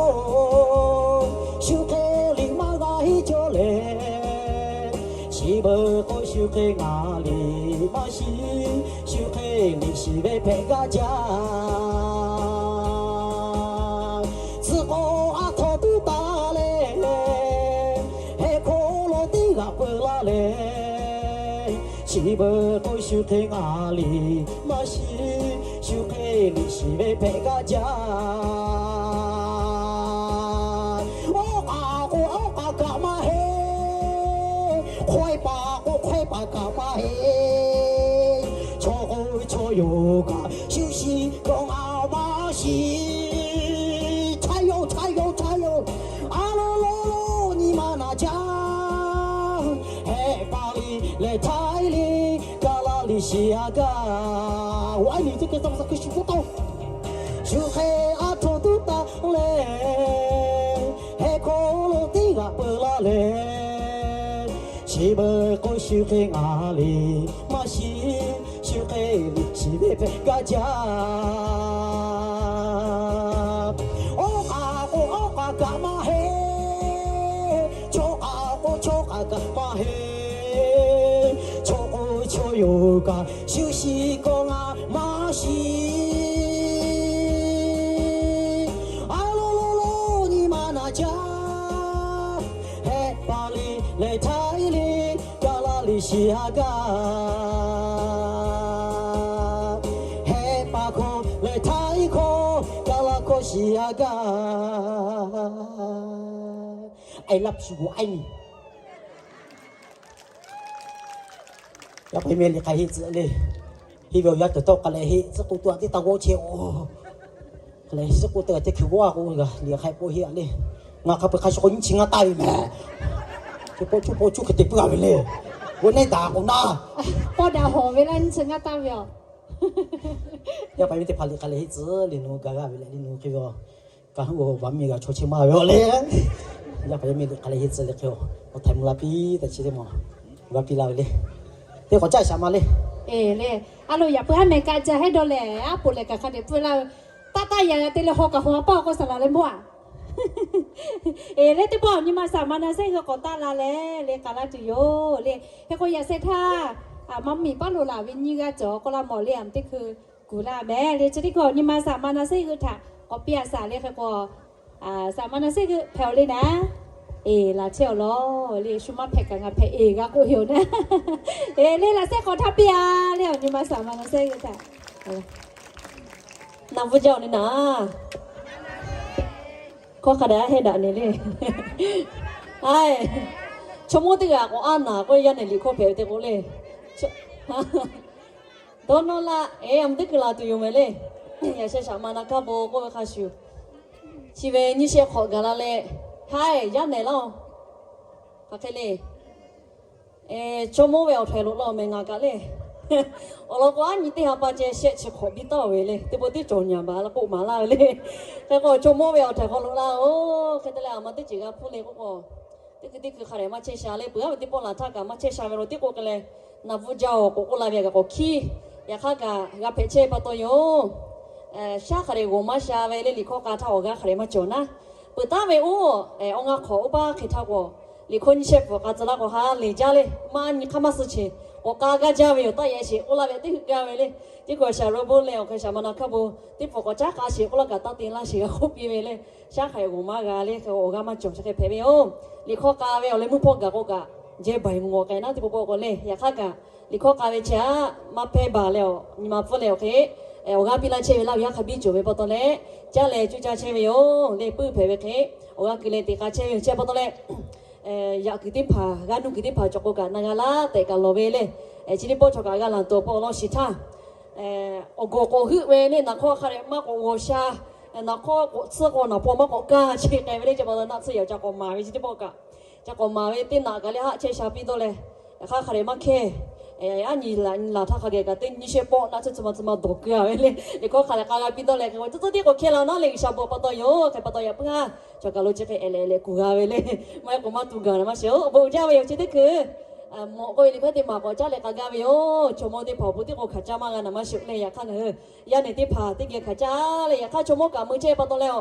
shu hk'e liꞈ maˇ g'a heˆ cawˇ lehˬ, chi beuꞈ k'o shu hk'e ngaˬ liꞈ maˇ shiˍ, shu hk'e liꞈ shiˍ ve hpehꞈ gaˇ jaˇ. Tcuh k'o a htaw tuˉ taˍ leh, heh hk'oˆ lo teˇ g'aꞈ peuˬ laˇ leh, chi beuꞈ k'o shu hk'e ngaˬ liꞈ maˇ shiˍ, shu hk'e liꞈ shiˍ ve hpehꞈ gaˇ jaˇ. Awˉ k'aˍ k'o awˉ k'aˍ kaꞈ maˇ heˆ, hkawehˇ paˍ k'o hkawehˇ paˍ kaꞈ maˇ heˆ. Chaw k'o chaw yoˬ kaꞈ shu shiˍ k'o ngaˬ maˇ shiˍ. Chaˇ yoˬ chaˇ yoˬ chaˇ yoˬ. A lo lo lo nyi ma naˍ jaˇ. Hehˆ paˍ liꞈ leh htaiˍ liꞈ kaˇ laˇ liꞈ shiˍ a gaˇ. Awˬ a nyi teˇ hkui taˇ ma sa hkui shiˍ k'oˆ taˇ-oˬ. Shu hk'e a htoꞈ tuˉ taˍ leh, heh hk'oˆ lo teˇ g'aꞈ peuˬ laˇ leh, chi beuꞈ k'o shu hk'e ngaˬ liꞈ maˇ shiˍ, shu hk'e liꞈ shiˍ ve hpehꞈ gaˇ jaˇ. Awˉ k'aˍ k'o awˉ k'aˍ kaꞈ maˇ heˆ, chaw k'aˍ k'o chaw k'aˍ kaꞈ maˇ heˆ. Chaw k'o chaw yoˬ kaꞈ shu shiˍ k'o ngaˬ maˇ shiˍ. A lo lo lo nyi ma naˍ jaˇ. Hehˆ paˍ liꞈ leh htaiˍ liꞈ kaˇ laˇ liꞈ shiˍ a gaˇ. Hehˆ paˍ hkawˇ leh htaiˍ hkawˇ kaˇ laˇ hkawˇ shiˍ a gaˇ. I love you, I. Yaˇ paˍ yaˇ miˇ liꞈ hk'aˬ heˆ tcuh le. Heˆ ve awˬ yanˇ cawˬ tawˆ k'ai leh heˆ tcuhˉ k'oˆ tuˬ a teˇ taˇ g'awˇ chehˇ-oˬ. Hk'e leh suhˉ k'oˆ teˇ g'aˇ teˇ hkui g'awˇ k'o g'a liꞈ hk'aˬ hk'e k'oˆ heˆ a le. Ngaˬ hk'a peu-eˬ hk'a shuˍ k'o nyiˇ chi ngaˇ taˇ ve mehˍ. Chi pawˆ cuˇ pawˆ cuˇ hk'e te puiˉ a ve le. G'awˇ neˇ daꞈ k'o naˇ, pawˆ daꞈ hawˬ ve laˇ nyiˇ chi ngaˇ taˇ ve a. Yaˇ paˍ yaˇ miˇ teˇ hpaˍ liꞈ hk'aˬ leh heˆ tcuh le, nawˬ hui gaˬ g'a ve leh le, nawˬ hui hk'e ve a. Ka huˉ vaꞈ miˇ g'a chaw chehˇ maˇ ve a le. Yaˇ paˍ yaˇ miˇ liꞈ hk'aˬ leh heˆ tcuh le hk'e a. Awˬ htaiˍ mvuh la piˇ tehꞈ chi teˇ maˬ g'a piˇ laˇ ve le. Teˇ k'awꞈ caˇ shaˍ ma le. Eˬ le, a lo yaꞈ puiˉ aˉ meh kaˆ jaˇ hehˉ dawˇ leh aˉ poꞈ leh kaꞈ hk'a dehꞈ pfuhˇ laˇ ve. Taˇ taˇ yaꞈ yaꞈ te leh haw kaꞈ haw a paˇ k'o saˍ laˍ leh mawˇ a. Eˬ le, teˇ pawˆ awˬ nyi ma saˍ ma na sehˉ g'uiˬ k'awꞈ taˇ la leh le k'a laˇ tuˬ yoˬ le. Hk'e k'o yaꞈ sheh htaˇ, a ma miˬ paˉ lo laˬ ve nyiˇ g'aˇ cawˬ k'oˆ laˇ mawˬ le, a teˇ hkui Uˬ laˇ mehˍ le. Chi teˇ hkui nyi ma saˍ ma na seˉ g'euˆ htaꞈ k'awꞈ piˇ a saˍ le hk'e k'o, saˍ ma na seˉ g'euˆ hpehꞈ awˬ le naˉ, eˬ laˬ chehˇ awˬ law le. Shu maˇ hpehꞈ kaꞈ ngaˬ hpehꞈ eˬ g'a k'oˆ ve yoˬ naˉ. Eˬ le, laꞈ sehˉ k'awꞈ htaˇ piˇ a le. Awˬ nyi ma saˍ ma na seˉ g'euˆ htaꞈ na bvuhˇ jaˇ awˬ le naˉ. Hkawˇ hk'a daꞈ heˆ daꞈ ne le. Chaw mawˇ teˇ g'aˇ k'awꞈ aˉ naˬ k'oˆ, yaˇ nehˬ liꞈ hkawˇ hpehꞈ ve teˇ k'o le. Dawˇ nawˇ laˇ, eˬ, a mvuh teˇ kuiˬ laˬ tuˬ yoˬ mehˍ le. Yaꞈ sheh shaꞈ ma na hkaˇ bon k'oˆ ve hk'a shuˍ, chi ve nyiˇ shehˆ hk'awꞈ gaˬ la leh, haiˬ, yaˇ nehˬ laˇ-oˬ. Hk'aˬ hk'e le. Chaw mawˇ ve awˬ htaiˍ lo laˇ-oˬ mehˍ ngaˬ kaꞈ le. Awˬ lawn k'o, aˉ nyi teˇ ha pa ceh shehˆ chi hk'awꞈ biˇ taˉ-oˬ ve le. Teˇ pawˆ tiˉ cawˬ nyaˬ baˬ la k'oˆ maˍ laˇ ve le. Hk'e k'o, chaw mawˇ ve awˬ htaiˍ hk'aw lo laˇ-oˬ. Hk'e te leh, a ma teˇ ceuˬ g'a hpuˇ le k'oˆ k'o, teˇ hkui teˇ hkui hk'a dehꞈ maˇ chehˇ sha le. Peuˬ aˉ ve teˇ pawˆ laˬ htaˇ kaꞈ maˇ chehˇ sha ve lo tiˉ k'oˆ k'ai leh, na bvuhˇ jaˇ-oˬ k'oꞈ k'oˆ la ve kaꞈ k'awꞈ hkiˉ. Yaꞈ hk'aˇ kaꞈ g'a hpehꞈ chehˇ ve pa taw yoˬ. Shaˉ hk'a dehꞈ g'oˍ maˇ sha ve le. Liꞈ hkawˇ k'a htaˇ awˬ g'aˇ hk'a dehꞈ maˇ cawˬ naˉ. Peuˬ taˉ ve oˇ, awˬ ngaˇ hk'awꞈ oˇ paˇ hk'e htaˇ k'o, liꞈ hkawˇ nyiˇ shehˆ pfuhˍ k'a tcuh laˇ k'o, ha lehˬ jaˇ le. Maˇ nyi hk'aˇ maˇ suh sheˍ, k'awꞈ k'a gaˇ jaˇ ve yoˬ. Taˆ yehˬ sheˍ k'oˆ laˇ ve teˇ heuˆ gaˇ ve le. Teˇ hkui shaˍ ro bon leh awˬ hk'e shaˍ ma na hkaˇ bon teˇ pfuhˍ k'awꞈ caˉ k'a sheˍ k'oˆ laˇ kaꞈ, taˇ te laˇ sheˍ g'a k'oˆ piˇ ve le. Shaˉ hk'a dehꞈ g'oˍ maˇ g'a le. Hk'e awˬ g'aˇ maˇ cawˬ, chi hk'e hpehꞈ ve yoˬ. Liꞈ hkawˇ k'a ve awˬ leh mvuhˇ hpawˇ gaˬ k'o kaꞈ, jehˇ baˬ-e mvuh-a k'ai naˉ teˇ pawˆ pawˆ k'o le. Yaꞈ hk'aˇ kaꞈ liꞈ hkawˇ k'a ve chi aꞈ maˇ hpehˇ baˬ leh, awˬ nyi ma pfuhˇ leh awˬ hk'e awˬ g'aˇ piˇ laˇ chehˇ ve laˇ ve yaˇ hk'a biˇ cawˬ ve pa taw leh, caˇ leh cuˇ caˇ chehˇ ve yoˬ le. Puiˉ hpehꞈ ve hk'e awˬ g'aˇ keu leh teꞈ k'a chehˇ ve yoˬ. Chi pa taw leh, yaꞈ kuiˬ teˇ hpaˍ, g'aˇ nuˇ kuiˬ teˇ hpaˍ cawˬ k'o kaꞈ na g'a laˇ tehꞈ kaꞈ lawˬ ve le. Chi teˇ pawˆ chaw kaꞈ g'a laˬ tuˬ awˬ pawˆ awˬ lawn shiˍ htaˇ, awˬ gawˬ k'awꞈ heuˆ ve le. Naˬ hk'awˇ hk'a dehꞈ maˇ k'awꞈ g'awˬ sha, naˬ hk'awˇ k'awꞈ tsuhˇ k'o naˬ paw maˇ k'awꞈ kaˇ chi k'ai ve le. Chi pa taw naˆ tsuhˇ yaꞈ ca k'awꞈ maˍ ve chi teˇ pawˆ kaꞈ, ca k'awꞈ maˍ ve teˇ naꞈ kaꞈ le haˆ chehˇ sha piˇ dawˇ leh, yaꞈ hk'aˇ hk'a dehꞈ maˇ hkehˇ. Aˉ nyi laˬ htaˇ hk'a geh kaꞈ teˇ nyiˇ shehˆ pawˆ naˆ tsuhˇ tcuh ma tcuh ma dawˬ keu-a ve le. Liꞈ hkawˇ hk'a lehˬ k'a g'a piˇ dawˇ leh, hk'e k'o tcuhˇ tcuhˇ tiˉ k'awꞈ hkehˇ la naˉ le. G'uiˬsha bon pa taw yoˬ. Hk'e pa taw yaꞈ puiˉ haˉ chaw kaˬ lo chi hk'e ehˉ leh ehˉ leh kuˬ g'a ve le. Maˇ heˆ k'o maˇ tu gaˬ la maˇ sheˍ-oˬ. Awˬ bon jaˇ ve yoˬ. Chi teˇ hkui mawꞈ k'oˆ ve liꞈ hkawˇ teˇ maˬ k'awꞈ caˉ leh k'a gaˇ ve yoˬ. Chaw mawˇ teˇ hpaˍ awˬ bon tiˉ k'o hk'aˬ caˇ maˇ g'a naˍ maˇ sheˍ-oˬ le. Yaꞈ hk'aˇ ngaˬ hui yaˇ nehˬ teˇ hpaˍ teˇ geh hk'aˬ caˇ leh, yaꞈ hk'aˇ chaw mawˇ kaꞈ mui chehˇ pa taw leh,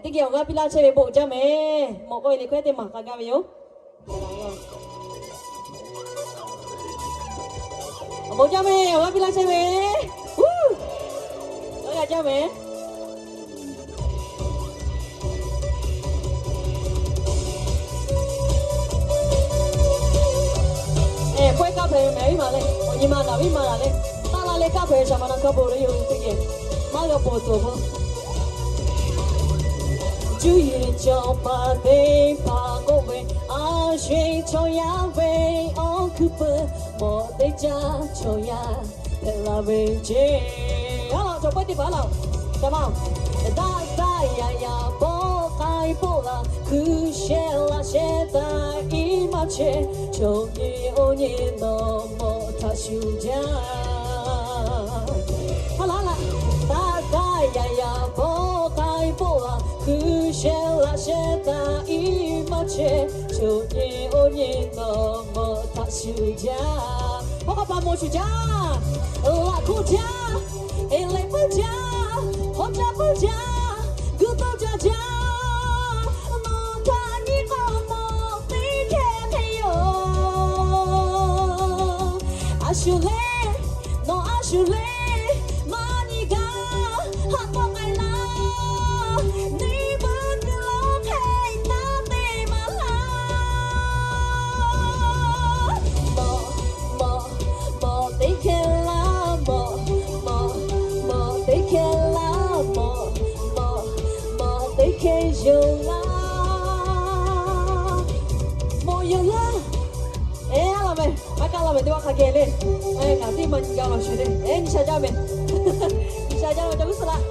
teˇ geh awˬ g'aˇ piˇ laˇ chehˇ ve bon jaˇ mehˍ. Mawꞈ k'oˆ ve liꞈ hkawˇ teˇ maˬ k'a gaˇ ve yoˬ. Awˬ bon jaˇ mehˍ. Awˬ g'aˇ piˇ laˇ chehˇ ve, awˬ g'aˇ jaˇ mehˍ. Pawehˇ kaˇ hpehꞈ ve mehˍ viˉ maˬ le. Awˬ nyi ma naˬ viˉ maˬ laˬ le. Taˇ la leh kaˇ hpehꞈ ve shaˍ ma na hkaˇ bon le yoˬ teˇ geh. Maˇ g'a ponˬ tuˬ awˬ bon. Cuˇ yiˍ cawˬ paˍ teˇ hpaˍ k'oˆ ve, a sho-eˬ chaw yaˇ ve awˬ hkuiˉ peuˬ, mawꞈ teˇ caˇ chaw yaˇ hpehꞈ la ve ceˇ. Aˉ laˬ cawˬ pawehˇ teˇ hpaˍ aˉ laˬ, daꞈ maˇ-oˬ. Daꞈ daꞈ yaꞈ yaꞈ pawˆ k'ai pawˆ la, hkui sheh laꞈ sheh taꞈ iˉ maˇ chehˇ, chaw nyi oˇ nyi nawˬ mawꞈ htaꞈ shuˍ jaˇ. Aˉ laˬ aˉ laˬ, daꞈ daꞈ yaꞈ yaꞈ pawˆ k'ai pawˆ la, hkui sheh laꞈ sheh taꞈ iˉ maˇ chehˇ, chaw nyi oˇ nyi nawˬ mawꞈ htaꞈ shuˍ jaˇ. Hawˉ k'aw pa mawˬ shuˍ jaˇ. Laꞈ hkoˇ jaˇ, eˬ leh puiˉ jaˇ, hawˉ jaˇ puiˉ jaˇ, guˇ tawˇ jaˇ jaˇ, nawˬ htaꞈ nyi k'o mawꞈ teˇ hkeh hk'e yoˬ. A shuˍ le, nawˬ a shuˍ le, maˇ nyi gaˇ haꞈ tawˆ k'ai laˇ, neˇ baˆ kuiˬ lo hk'e naˉ te maˇ laˇ. Mawꞈ, mawꞈ, mawꞈ teˇ hkeh laˇ, mawꞈ, mawꞈ, mawꞈ teˇ hkeh laˇ, mawꞈ, mawꞈ, mawꞈ teˇ hkeh yoˬ laˇ. Mawꞈ yoˬ laˇ. Eˬ, aˉ laˬ mehˍ, aˉ kaˆ laˇ mehˍ teˇ g'aˇ hk'a geh le. Eˬ, kaꞈ teˇ maˬ nyi gaˇ law shuˍ le. Eˬ, nyi sha jaˇ mehˍ. Nyi sha jaˇ ve ca g'uˇ suhˍ laˇ.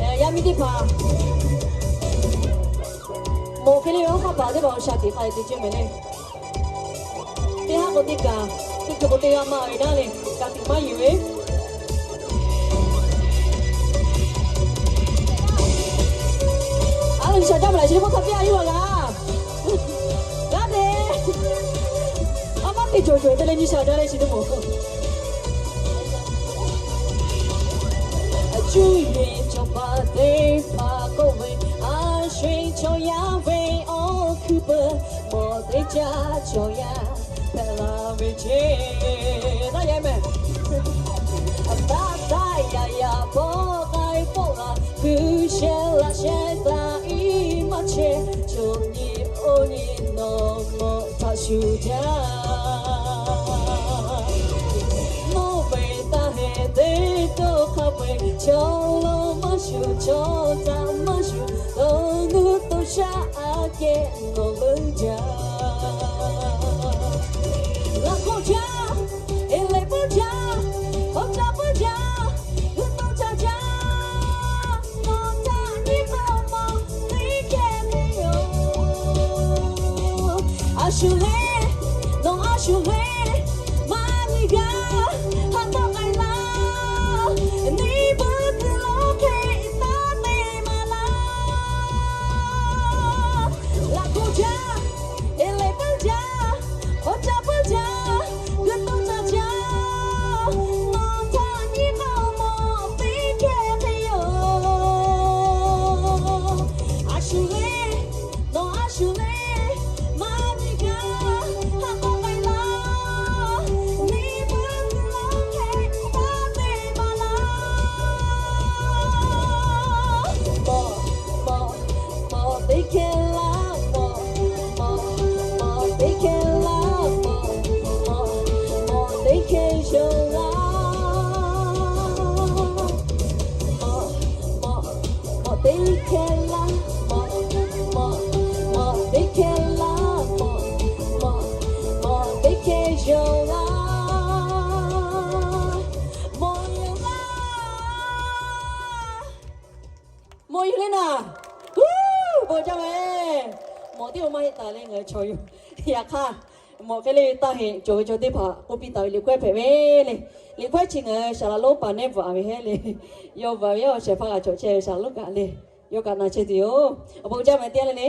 Eˬ, yaˇ miˇ teˇ hpaˍ mawꞈ hk'e le ve awˬ hk'aˇ paˍ teˇ hpaˍ awˬ shaˍ tiꞈ hk'a te ceh mehˍ le. Teˇ haˉ k'o teˇ kaꞈ, teˇ hkui k'o teˇ g'aˇ maˇ ve naˉ le, kaꞈ tiꞈ maˇ yeˬ ve. Aˉ, nyi sha jaˇ mehˍ laꞈ shi teˇ hpaˍ hk'a piˇ a yuˬ a g'a. G'aˇ te. A maˇ te cawˬ cawˬ te leh nyi sha jaˇ leh chi teˇ moˍ. Cuˇ yiˍ cawˬ paˍ teˇ hpaˍ k'oˆ ve, a sho-eˬ chaw yaˇ ve awˬ hkuiˉ peuˬ, mawꞈ teˇ caˇ chaw yaˇ hpehꞈ la ve ceˇ. Taˇ yehˬ mehˍ. G'uiˬsha laꞈ sheh taꞈ iˉ maˇ chehˇ, chaw nyi oˇ nyi nawˬ mawˬ htaꞈ shuˍ jaˇ. Nawˬ ve taˇ heˆ teˇ to hk'a peu-eˬ, chaw lo maˇ shuˍ, chaw htaꞈ maˇ shuˍ, dawˇ nuˇ to shaˆ aꞈ kehˉ nawˬ leuˉ jaˇ. Laꞈ k'awꞈ jaˇ, eˬ leh puiˉ jaˇ, k'awꞈ ca puiˉ jaˇ, g'uiˬ to ca jaˇ. Nawˬ htaꞈ nyi k'o mawˬ teˇ geh le yoˬ. A shu le, nawˬ a shu le, maˇ nyi gaˇ haꞈ tawˆ k'ai laˇ. Neˇ beuꞈ kuiˬ lo hk'e taˇ te maˍ laˇ. Laꞈ k'awꞈ jaˇ, eˬ leh puiˉ jaˇ, k'awꞈ ca puiˉ jaˇ, g'uiˬ to ca jaˇ. Nawˬ htaꞈ nyi k'o mawˬ teˇ geh le yoˬ. A shu le, nawˬ a shu le, maˇ nyi gaˇ haꞈ k'awꞈ k'ai laˇ. Neˇ beuꞈ kuiˬ lo hk'e taˇ te maˍ laˇ. Mawˬ, mawˬ, mawˬ teˇ hkeh laˇ, mawˬ, mawˬ, mawˬ teˇ hkeh laˇ, mawˬ, mawˬ, mawˬ teˇ hkeh yoˬ laˇ. Mawˬ, mawˬ, mawˬ teˇ hkeh laˇ, mawˬ, mawˬ, mawˬ teˇ hkeh laˇ, mawˬ, mawˬ, mawˬ teˇ hkeh yoˬ laˇ. Mawˬ yoˬ laˇ. Mawˬ yoˬ le naˍ. Bon jaˇ ve. Mawˬ teˇ o maˇ heˆ taˍ le ngaˬ hui chaw yoˬ. Yaꞈ hk'aˇ, mawˬ hk'e le taˇ heˆ cawˬ ve chaw teˇ hpaˍ k'oˆ piˇ taˍ ve liꞈ hkawehˇ hpehꞈ ve le. Liꞈ hkawehˇ chi ngaˬ hui shaˍ laꞈ lonˉ paˍ nehˇ bvuhꞈ ve hehˉ le. Yawˇ bvuhꞈ ve awˬ shehˍ hpaˇ g'a cawˬ chehˇ ve shaˍ laꞈ lonˉ kaꞈ le. Yawˇ kaꞈ na chehˇ tuˬ yoˬ. Awˬ bon jaˇ meh teˇ g'aˇ le le.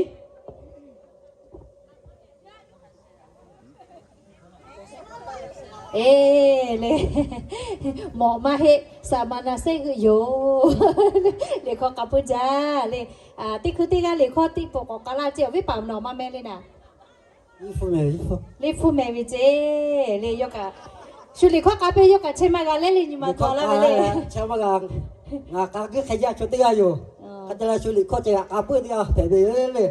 Eˬ le, mawˬ maˇ heˆ, saˍ maˍ naˍ sehˉ g'euˆ yoˬ. Liꞈ hkawˇ k'a puiˉ jaˇ le. Teˇ hkui teˇ g'aˇ liꞈ hkawˇ tiˇ pawꞈ k'awꞈ k'ai laˇ ceˇ, awˬ viˉ paˍ nawˬ maˇ meh le naˍ. Liꞈ hpu mehˍ ve ceˇ le, yawˇ kaꞈ shu liꞈ hkawˇ k'a piˇ, yawˇ kaꞈ chehˇ maˇ g'a leh le, nyi ma taw laˇ ve le. Ngaˬ k'a g'euˆ hk'e jaˇ chaw teˇ g'aˇ yoˬ. Hk'a te la shu liꞈ hkawˇ ceh g'aꞈ k'a puiˉ teˇ g'aˇ hpehꞈ ve le.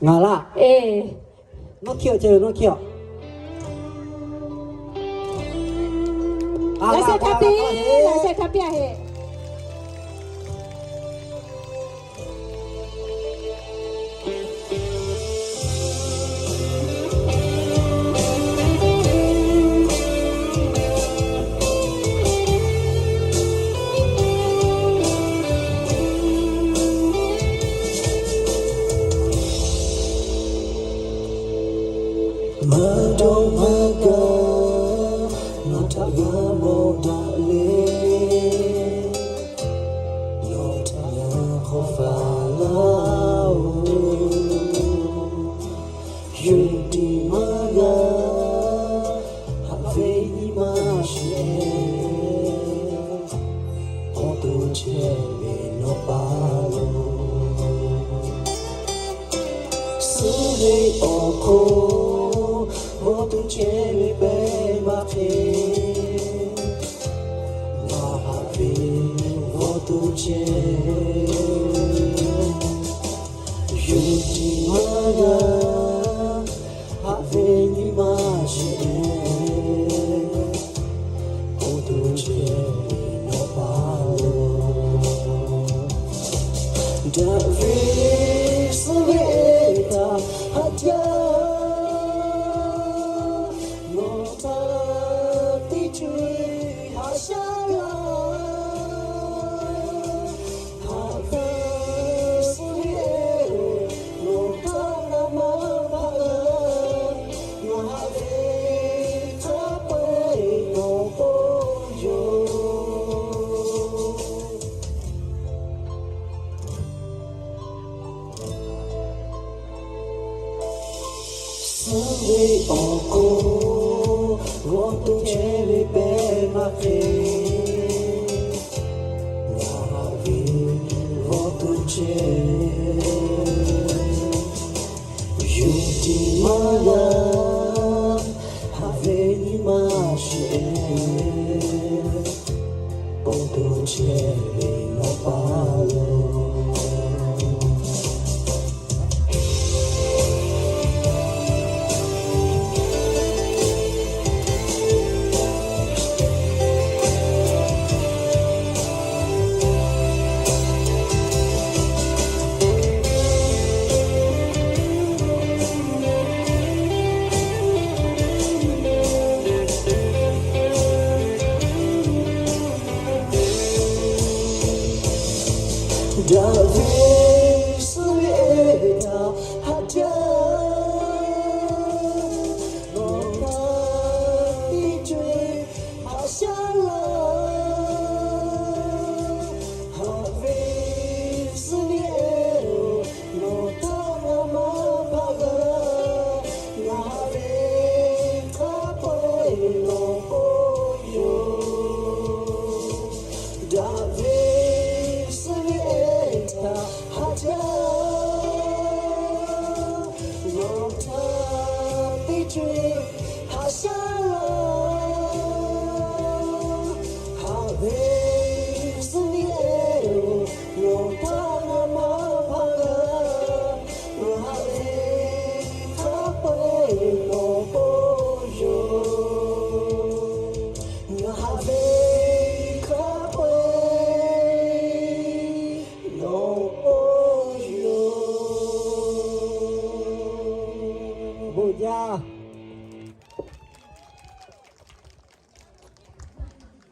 Ngaˬ laˇ. Eˬ, nawˉ hkiˇ awˬ ceh ve nawˉ hkiˇ awˬ. Laꞈ sheh htaˇ piˇ, laꞈ sheh htaˇ piˇ a heˆ. Maˇ dawˇ maˇ gaˇ, nawˬ htaꞈ g'a mawˬ daꞈ le. Nawˬ htaꞈ g'a hk'awꞈ faˍ laˇ-oˬ. Yonˍ tiˍ maˇ g'a, haꞈ ve nyi ma sheˍ, k'awꞈ to chehˇ ve nawˬ pa lo. Suh ve awˬ hk'oˆ g'awˇ to chehˇ ve pehˇ maˇ hk'e, maˇ haꞈ ve g'awˇ to chehˇ. Yonˍ tiˍ maˇ g'a, haꞈ ve nyi ma sheˍ, k'awꞈ to chehˇ ve nawˬ pa lo. Daꞈ ve suh ve htaꞈ haꞈ jaˇ, nawˬ htaꞈ teˇ ceuˬ haꞈ shaˉ g'a. Haꞈ ve suh ve nawˬ htaꞈ g'a maˇ maˇ g'a, nawˬ haꞈ ve htaꞈ peuˬ nawˬ k'oˆ yoˬ. Suh ve awˬ hk'oˆ g'awˇ to chehˇ ve pehˇ maˇ hk'e, ngaˬ haꞈ ve g'awˇ to chehˇ. Yonˍ tiˍ maˇ g'a, haꞈ ve nyi ma Daꞈ ve suh ve htaꞈ haꞈ jaˇ, nawˬ htaꞈ teˇ co-e haꞈ shaˉ laˇ. Haꞈ ve suh ve-oˬ, nawˬ htaꞈ ngaˬ maˇ hpaˇ g'a. Ngaˬ haꞈ ve hk'a peu-eˬ nawˬ k'oˆ yoˬ. Daꞈ ve suh ve htaꞈ haꞈ jaˇ, nawˬ htaꞈ teˇ co-e haꞈ shaˉ laˇ. Haꞈ ve suh ve-oˬ, nawˬ htaꞈ ngaˬ maˇ hpaˇ g'a. Ngaˬ haꞈ ve hk'a peu-eˬ nawˬ k'oˆ yoˬ. Ngaˬ haꞈ ve hk'a peu-eˬ nawˬ k'oˆ yoˬ. Bon jaˇ.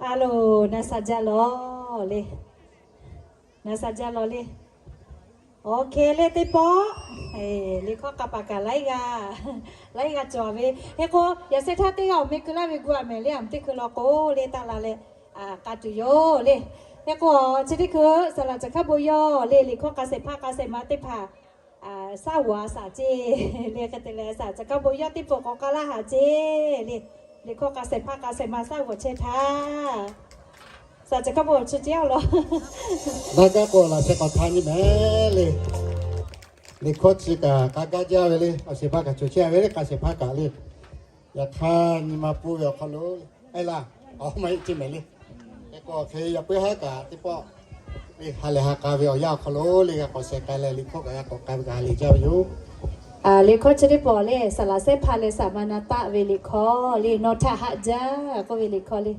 A loˬ, na sha jaˇ lawˬ le. Na sha jaˇ lawˬ le. Oˇ hk'e le teˇ pawˆ, liꞈ hkawˇ k'a paˍ kaꞈ laiˉ g'aˇ, laiˉ g'aˇ cawˬ ve. Hk'e k'o, yaꞈ sheh htaˇ teˇ g'aˇ awˬ meh keu laˇ ve gu a mehˍ le, a teˇ hkui law k'o le taˇ la leh k'a tuˬ yoˬ le. Hk'e k'o, chi teˇ hkui saˍ laꞈ caˬ hkaˉ bon yawˇ le liꞈ hkawˇ k'a shehˍ hpaˇ k'a shehˍ ma teˇ hpaˍ shaˉ g'awˬ a shaˍ ceˇ le. Hk'e te leh, saˍ caˬ hkaˉ bon yawˇ teˇ pawˆ k'awꞈ k'a laˇ haˍ ceˇ le. Liꞈ hkawˇ k'a shehˍ hpaˇ k'a shehˍ ma shaˉ g'awˬ chehˇ htaˇ, saˍ caˬ hkaˉ bon chi ceˇ a law. Naˇ gaˇ k'o laꞈ sheh k'awꞈ htaˇ nyi mehˍ le. Liꞈ hkawˇ chi kaꞈ k'a gaˇ jaˇ ve le. Awˬ shehˍ hpaˇ kaꞈ cawˬ chehˇ ve le, k'a shehˍ hpaˇ kaꞈ le. Yaꞈ hk'aˇ, nyi ma pfuhˇ ve awˬ hk'aw lo, a laˇ, awˬ maˇ heˆ ceˇ mehˍ le. Hk'e k'o, hk'e yaꞈ puiˉ haˉ kaꞈ teˇ pawˆ le ha lehˬ ha k'a ve awˬ yanˇ awˬ hk'aw lo le g'a k'awꞈ sheh k'ai leh, liꞈ hkawˇ kaꞈ g'a k'awꞈ k'ai ve kaꞈ ha lehˬ jaˇ ve yoˬ. Liꞈ hkawˇ chi teˇ pawˆ le, saˍ laꞈ shehˍ hpaˇ leh saˍ ma na taˆ ve liꞈ hkawˇ le, nawˬ htaꞈ haꞈ jaˇ k'oˆ ve liꞈ hkawˇ le.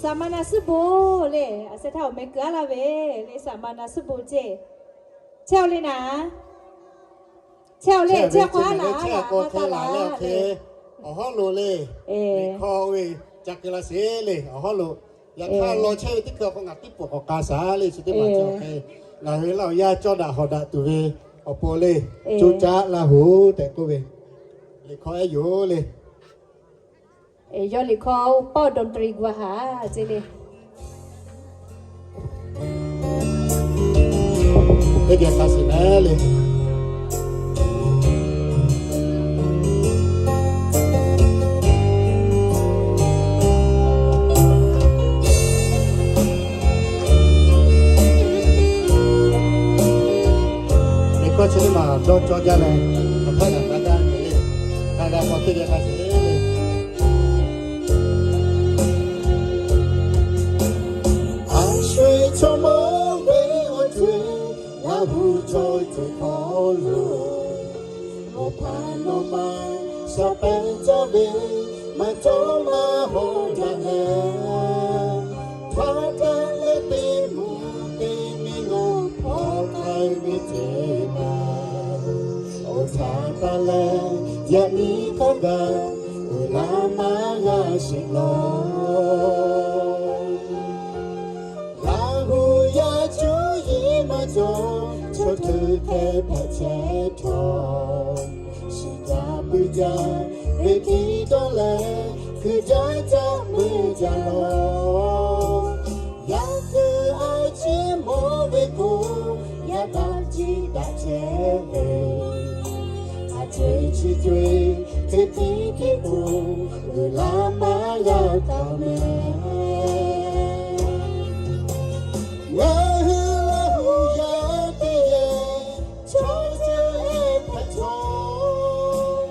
Saˍ ma na suhˉ bon le, a sheh htaˇ awˬ meh keu aˉ laˇ ve le, saˍ ma na suhˉ bon ceˇ. Chehˇ-oˬ le naˍ. Chehˇ-oˬ le, chehˇ k'o aˉ laˇ, chehˇ k'o aˉ laˇ le. Awˬ hawˉ lo le, liꞈ hkawˇ oˇ ve ca keu la sheˍ le, awˬ hawˉ lo. Yaꞈ hk'aˇ law chehˇ ve teˇ hkui awˬ hk'aw ngaˬ teˇ pawˆ k'awꞈ k'a shaˍ le, chi teˇ maˬ cawˬ hk'e. Ngaˬ hui Laˇ huˍ yaˇ cawˇ daꞈ hawˍ daꞈ tuˬ ve awˬ pon le, coˇ caˆ laˇ hoˍ tehꞈ k'oˆ ve, liꞈ hkawˇ ehˉ yoˬ le. Yawˇ liꞈ hkawˇ pawˆ dawˇ tawˇ gu a haˍ ceˇ le. Teˇ geh k'a shiˍ mehˍ le. Liꞈ hkawˇ chi teˇ maˬ dawˇ cawˇ jaˇ leh, awˬ hk'aˇ kaꞈ k'a gaˇ le, k'a gaˇ k'awꞈ teˇ geh k'a shiˍ le. A sho-eˬ chaw mawˇ ve awˬ co-e, Laˇ huˍ chaw ceuˬ hk'aw lo, awˬ hpaˇ nawˬ ma sha pehˇ caˇ ve, maˇ cawˇ maˇ hawˉ jaˇ leh, hk'a gaˇ leh teˇ moˍ teˇ miˬ lo hpawˇ k'ai ve ceh maˬ, awˬ htaꞈ taˇ leh yaꞈ nyi hk'a gaˬ uiˍ la maˇ g'a sheˍ lawˬ. Laˇ huˍ yaˇ cuˇ yiˍ maˇ cawˬ, chaw hkui hk'e hpehꞈ chehˇ htawˇ, shiˍ jaˇ puiˉ jaˇ ve hkiˇ dawˇ leh, hkui jaˇ caˆ puiˉ jaˇ lawˬ. Yaꞈ hk'aˇ a ciˉ mawˇ ve k'o, yaˇ daꞈ ciˉ daꞈ chehˇ ve, a ceuˬ chi co-e, hk'e tiˉ hk'e k'o, uiˍ la maˇ g'a taˍ mehˍ. Ngaˬ hui Laˇ huˍ yaˇ teˇ geh chaw ceuˬ ehˉ hpehꞈ htawˇ,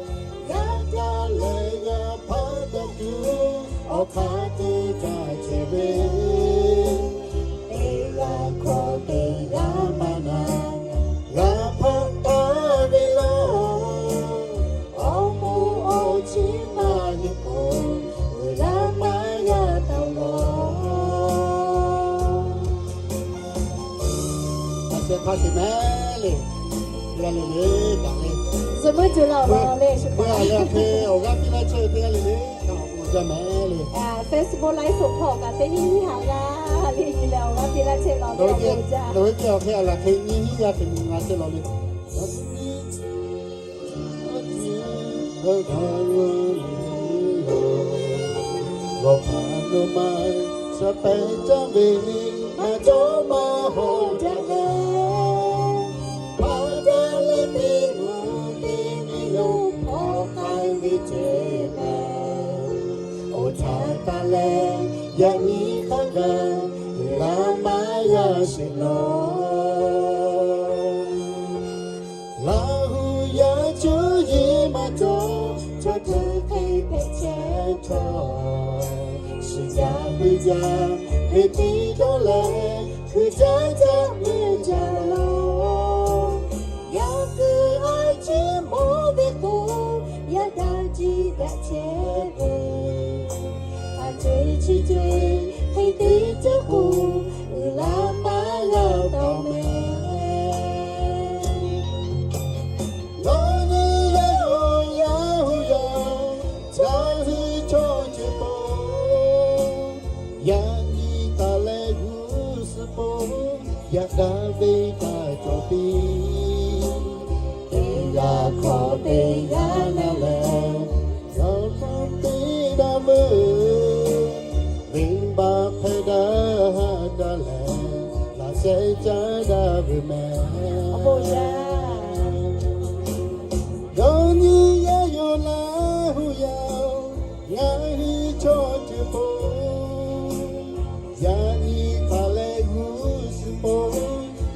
Chehˇ hpaˇ sheˍ mehˍ le. Teˇ g'aˇ le le kaꞈ le, zuhꞈ meuˇ tuˬ la awˬ lawn le, shu kaꞈ le, awˬ g'aˇ piˇ laˇ chehˇ ve teˇ g'aˇ le le kaꞈ awˬ bon jaˇ mehˍ le. Facebook ไลฟ์สด hpawˇ kaꞈ teˇ nyiˇ hinˉ ha g'aˇ le nyi leh awˬ g'aˇ piˇ laˇ chehˇ law le, awˬ bon jaˇ. Nawˬ hui te awˬ hk'e a laˬ hk'e nyiˇ hinˉ g'aˇ teˇ nyi g'a chehˇ law le. G'awˬ hpaꞈ nawˬ ma sha pehˍ caˇ ve, maˇ cawˇ maˇ hawˍ daꞈ leh, hpaˍ daꞈ leh teˇ g'uˇ teˇ miˬ lo hpawˇ k'ai ve ceˇ mehˍ. Oˇ htaˇ taˇ leh yaꞈ nyi hk'aˇ kaꞈ laˇ maˇ yaˇ sheˍ law. Laˇ hu yaˇ cuˇ yiˍ maˇ cawˬ, chaw htuˇ hk'e hpehꞈ chehˇ htawˇ, shiˍ jaˇ puiˉ jaˇ ve tiˉ dawˇ leh, hkui caˇ caˇ meuˇ jaˇ law. Yaꞈ kuiˬ a ciˉ mawˇ ve k'o, yaˇ daꞈ jiˇ daꞈ chehˇ ve, a ceˇ chi ceˇ hk'e te ceˇ k'o, uiˍ la maˇ g'a taw mehˍ. Nawˬ nyi yaˇ yoˬ, Laˇ hu yaˇ, caˇ hui chaw ceuˬ po, yaꞈ nyi taˍ leh g'uˇ suhˍ po, yaꞈ daꞈ ve taˇ cawˬ piˇ. Teˇ g'aˇ hk'awꞈ teˇ g'aˇ na leh, g'aꞈ hpu teˇ daꞈ veuˬ, venˇ baˆ hpehˇ daꞈ daꞈ leh, laꞈ sheh caˇ daꞈ veuˬ mehˍ. Yaꞈ nyi yaˇ yoˬ, Laˇ hu yaˇ, ngaˬ hui chaw ceuˬ po, yaꞈ nyi taˍ leh g'uˇ suhˍ po,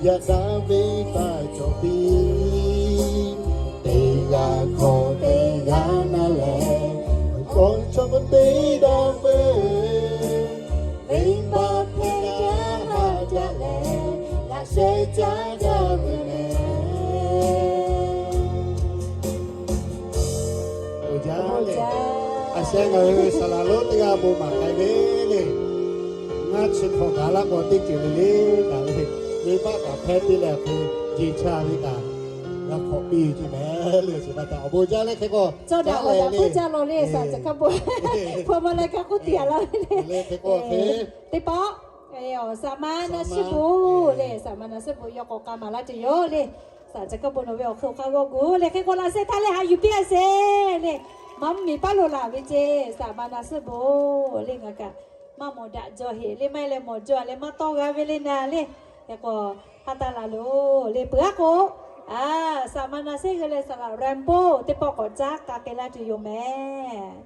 yaꞈ daꞈ ve taˇ cawˬ piˇ. Teˇ g'aˇ hk'awꞈ teˇ g'aˇ na leh, g'aꞈ hpu teˇ daꞈ veuˬ, venˇ baˆ hpehˇ daꞈ haˉ jaˇ leh, laꞈ sheh caˇ daꞈ veuˬ mehˍ. Awˬ bon jaˇ. A sheh ngaˬ hui ve saˍ laˍ lonˉ teˇ g'aˇ bon maˍ k'ai ve le. Ngaˇ chi hk'awꞈ gaˬ laˇ k'o teˇ ceuˬ le le kaꞈ le, venˇ baˆ kaꞈ hpehˇ piˇ leh hk'e, jeˬ chaˇ ve kaꞈ g'a hk'awꞈ piˇ ve ceˇ mehˍ le. Chi pa taw awˬ bon jaˇ le hk'e k'o, cawˇ daꞈ awˬ daꞈ k'oˆ caˇ law le, saˍ caˬ hkaˇ bon hpawˇ maˇ leh kaꞈ k'oˆ tiˍ a laˇ ve le. Hk'e k'o hk'e, teˇ pawˆ, saˍ ma na suhˉ bon le, saˍ ma na suhˉ bon yaw k'awꞈ k'a maˍ laˇ tuˬ yoˬ le. Saˍ caˬ hkaˇ bon nawˬ ve awˬ hk'e awˬ k'a g'awˇ gu le, hk'e k'o laꞈ sheh htaˇ leh haꞈ yuˬ piˇ a sheˍ le. Maˇ mvuhˇ miˬ paˉ lo laˬ ve ceˇ, saˍ ma na suhˉ bon le ngaˬ kaꞈ maˇ mawˬ daꞈ jaw heˍ le, maˇ heˆ leh mawˬ jaw leh maˇ tawˇ g'a ve le na le. Hk'e k'o, haˉ taˇ la loˬ le, peuˬ aˉ k'o, a, saˍ ma na suhˉ hui leh saˍ laˍ Rainbow teˇ pawˆ k'awꞈ caˉ k'a k'ai laˇ tuˬ yoˬ mehˍ.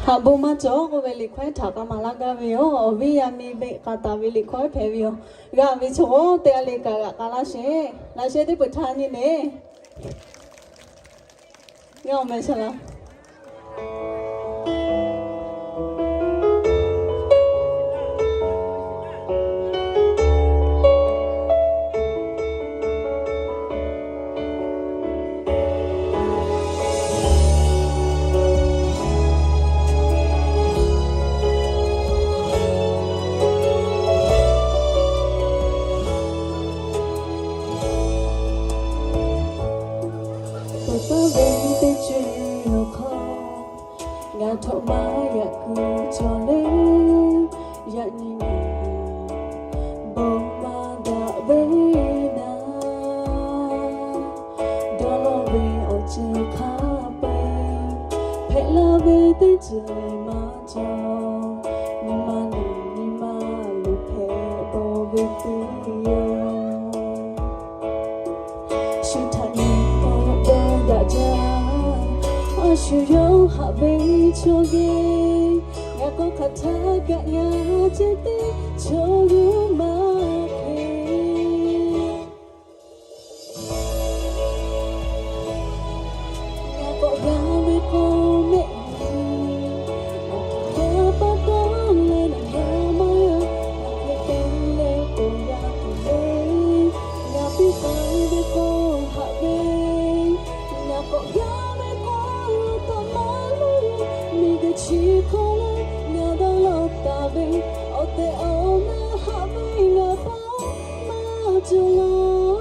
Haꞈ bon maˇ cawˬ k'oˆ ve liꞈ hkawehˉ htaꞈ k'a maˍ laˇ gaˇ ve yoˬ. Awˬ viˉ yaˇ miˇ beˆ k'a taˍ ve liꞈ hkawehˉ hpehꞈ ve yoˬ. G'a ve chaw oˬ teˇ g'aˇ le kaꞈ g'aꞈ k'a laˇ sheˍ. Laꞈ sheh teˇ peuˬ htaˇ nyi le. G'a awˬ meh shaˍ laˍ. Peuˬ taˍ ve teˇ ceuˬ awˬ hk'aw, ngaˬ htaꞈ maˇ yaꞈ kuiˬ cawˬ le. Yaꞈ nyi bon maˇ daꞈ ve naˍ, dawˇ law ve awˬ ceuˬ hk'a peu-eˬ, hpehꞈ la ve teˇ ceuˬ maˇ cawˬ. Nyi ma luˬ nyi ma luˬ hpehꞈ bawˬ ve teˇ yanˇ, shu htaꞈ nyi k'awꞈ bawˬ daꞈ jaˇ. A shu yawˇ haꞈ ve chaw geh, ngaˬ k'awꞈ hk'aˬ htaˇ kaꞈ yaˇ ceh teˇ chaw g'uˇ maˇ hk'e. Ngaˬ k'awꞈ g'a ve k'o mehˆ g'uˇ, awˬ hk'aˬ hk'e pa taw leh ngaˬ g'a maˇ g'a, ngaˬ hk'e te leh k'awꞈ g'a tuˬ le. Ngaˬ piˇ k'ai ve k'o haꞈ ve, ngaˬ k'awꞈ g'a ve k'o taꞈ maˇ lo, miˬ guiˬ Chi hk'aw lo ngaˬ dawˇ law taˍ ve, awˬ tehˬ awˬ na haꞈ ve ngaˬ hpawˇ maˇ cawˬ laˇ.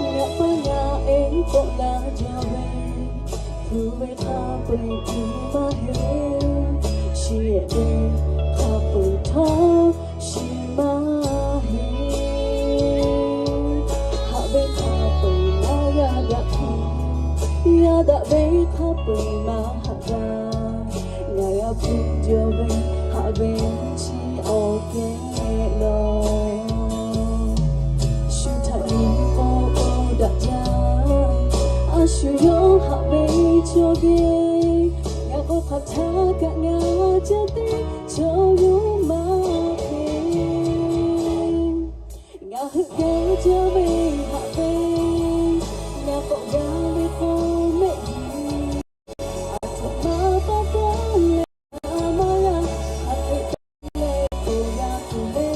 Ngaˬ pa ngaˬ e k'awꞈ la jaˇ ve, hpu ve hk'a peu-eˬ maˇ heˆ, chi ehˉ ve hk'a peu-eˬ htawˇ chi maˇ heˆ. Haꞈ ve hk'a peu-eˬ maˇ g'a daꞈ hpu, yaˇ daꞈ ve hk'a peu-eˬ maˇ haꞈ g'a. Ngaˬ g'a hpu jaw ve haꞈ ve chi awˬ kehˉ lawˬ. Shu htaꞈ nyi k'o k'oˆ daꞈ jaˇ, a shu yawˇ haꞈ ve chaw geh. Ngaˬ k'o hk'aˬ htaˇ kaꞈ ngaˬ ca teˇ chaw yawˇ maˇ hpehꞈ. Ngaˬ heuˆ gaˇ jaˇ ve haꞈ ve, ngaˬ k'awꞈ gaˇ ve k'o mehˆ g'uˇ, aˬ htoꞈ ma pa taw leh maˇ g'a, haꞈ ve leh k'oˆ g'a tuˬ le.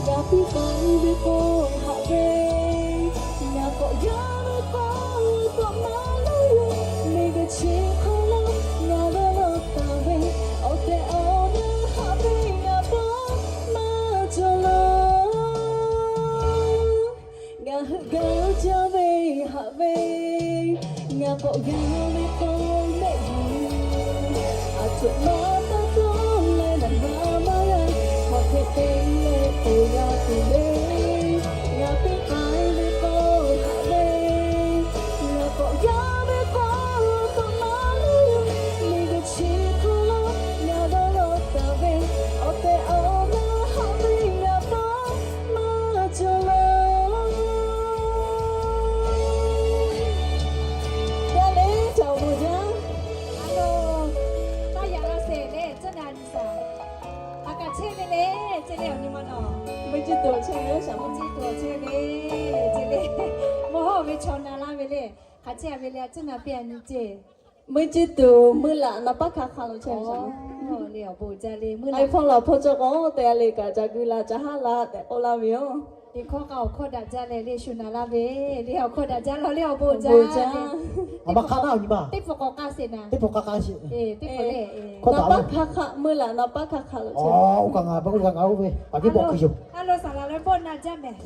Ngaˬ piˇ k'ai ve k'o haꞈ ve, ngaˬ k'awꞈ gaˇ ve k'o k'awꞈ maˇ lawˬ ve, miˬguiˬ chi hk'aw lo ngaˬ dawˇ law taˍ ve, awˬ tehˬ awˬ na haꞈ ve ngaˬ hpawˇ maˇ cawˬ laˇ. Ngaˬ heuˆ gaˇ jaˇ ve haꞈ ve, ngaˬ k'awꞈ gaˇ ve k'o mehˆ g'uˇ, aˬ htoꞈ ma taˇ tawˇ leh naˬ ma maˇ g'a, hk'aˬ hk'e te leh k'oˆ g'a tuˬ le. Ngaˬ piˇ k'ai ve k'o haꞈ ve, ngaˬ k'awꞈ gaˇ ve k'o k'awꞈ maˇ lawˬ ve, miˬguiˬ chi hk'aw lo ngaˬ dawˇ law taˍ ve, awˬ tehˬ awˬ na haꞈ ve ngaˬ hpawˇ maˇ cawˬ laˇ. G'a le, caꞈ awˬ bon jaˇ. A lo, taˇ yaꞈ la sheˍ le, tcuhˉ na nyi shaˍ. Hk'aˬ kaꞈ chehˇ ve le, ce le awˬ nyi ma nawˬ. Meuˇ ceˇ tuˬ chehˇ ve, shaˍ meuˇ ceˇ tuˬ chehˇ ve, ce le. Mawˇ hawˇ ve chaw na laˇ ve le. Hk'aˬ chehˇ ve le, a tcuhˉ na piˇ a nyi ce. Meuˇ ceˇ tuˬ meuˇ laꞈ naˍ paˉ hk'a hk'aꞈ lo chehˇ ve. Awˬ le, awˬ bon jaˇ le, meuˇ laꞈ. Iphone laˬ hpawˇ cawˇ k'o te a le kaꞈ ca gu la ca haˉ la tehꞈ k'oˆ laˇ ve yoˬ. Teˇ hkawˇ k'a awˬ hkawˇ daꞈ jaˇ leh le, shu na laˇ ve le, awˬ hkawˇ daꞈ jaˇ law le, awˬ bon jaˇ. Teˇ hpu k'awꞈ k'aˇ sheˍ na. Teˇ hpu k'awꞈ k'aˇ sheˍ. Naˍ paˉ hk'a hk'aꞈ, meuˇ laꞈ naˍ paˉ hk'a hk'aꞈ lo chehˇ. Oˇ kaꞈ ngaˬ, ngaˬ oˇ ve paˍ viˉ bawˆ hkui yoˬ. A lo, saˍ laˍ leh pawˆ na jaˇ mehˍ.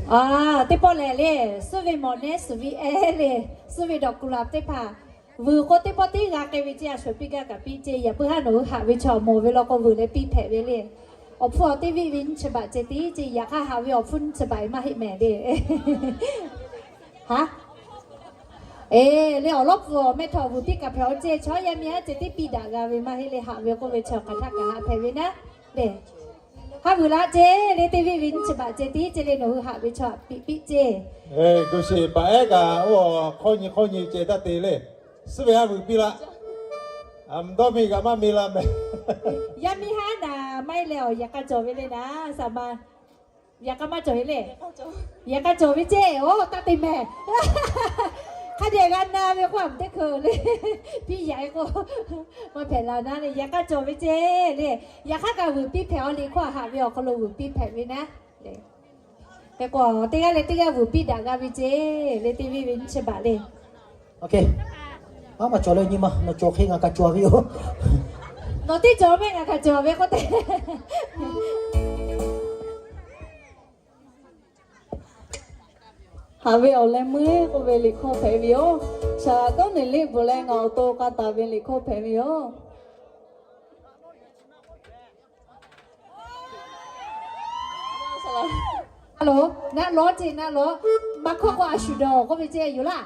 A, teˇ pawˆ lehˬ le, suhˉ ve mawˬ nehˉ suhˍ ve ehˉ le, suhˉ ve dawˬ kuˬ laˬ teˇ hpaˍ, vuiˬ k'o teˇ pawˆ teˇ g'a k'ai ve ceˇ, a shu piˇ gaˇ kaꞈ piˇ ceˇ. Yaꞈ puiˉ haˉ nawˬ hui haꞈ ve chaw mawˬ ve law k'o vuiˬ leh piˇ hpehꞈ ve le. Awˬ hpfuhˇ awˬ teˇ viˆ ve nyiˇ chi baꞈ ceh tiˉ ceˇ, yaꞈ hk'aˇ haꞈ ve awˬ hpfuhˇ nyiˇ chi baꞈ maˇ heˆ mehˍ le. Haˉ, eˬ, le awˬ lawˉ pfuhˍ awˬ meh htaꞈ vuiˬ piˇ kaꞈ hpehꞈ awˬ ceˇ, chaw yaˇ miˇ haˉ ceh tiˉ piˇ daꞈ g'a ve maˇ heˆ le, haꞈ ve k'oˆ ve chaw hk'aˬ htaˇ kaꞈ haꞈ hpehꞈ ve naˉ le. Haˉ vuiˬ laˇ ceˇ le, teˇ viˆ ve nyiˇ chi baꞈ ceh tiˉ ceˇ le, nawˬ hui haꞈ ve chaw piˇ piˇ ceˇ. Eˬ, guˬ sheˍ paˍ ehˉ kaꞈ oˇ hk'awˇ nyi hk'awˇ nyi ceh taˇ te le. Suhˉ ve haˉ vuiˬ piˇ laˇ. Mvuhˇ dawˇ miˇ kaꞈ maˇ miˇ la mehˍ. Yaˇ miˇ haˉ naˍ maˇ heˆ leh awˬ yaꞈ k'a cawˬ ve le naˉ, saˍ ma. Yaꞈ k'a maˇ cawˬ ve le. Yaꞈ k'a cawˬ ve ceˇ, oˇ taˇ te mehˍ. Hk'a dehꞈ g'a na ve k'oˆ a teˇ hkui le. Piˇ yaꞈ e k'o, maˇ hpehꞈ la naˉ le, yaꞈ k'a cawˬ ve ceˇ le. Yaꞈ hk'aˇ kaꞈ vuiˬ piˇ hpehꞈ awˬ le k'oˆ a, haꞈ ve awˬ hk'aw lo vuiˬ piˇ hpehꞈ ve naˉ le. Hk'e k'o teˇ g'aˇ leh teˇ g'aˇ vuiˬ piˇ daꞈ g'a ve ceˇ le, teˇ viˇ ve nyiˇ chi baꞈ le. Aˉ maˇ cawˬ le, nyi ma nawˬ cawˬ hk'e ngaˬ kaꞈ cawˬ ve yoˬ. Nawˬ teˇ cawˬ mehˆ ngaˬ kaꞈ cawˬ ve k'oˆ te. Haꞈ ve awˬ leh meuˇ k'oˆ ve liꞈ hkawˇ hpehꞈ ve yoˬ. Shaˍ laꞈ tawˉ neˬ liꞈ bvuhꞈ leh ngaˬ awˬ to k'a taˍ ve liꞈ hkawˇ hpehꞈ ve yoˬ. Naˆ lawˉ ceˇ, naˆ lawˉ. Maˇ hkawˇ k'o a shu dawˬ k'oˆ ve ceˇ yoˬ laˇ.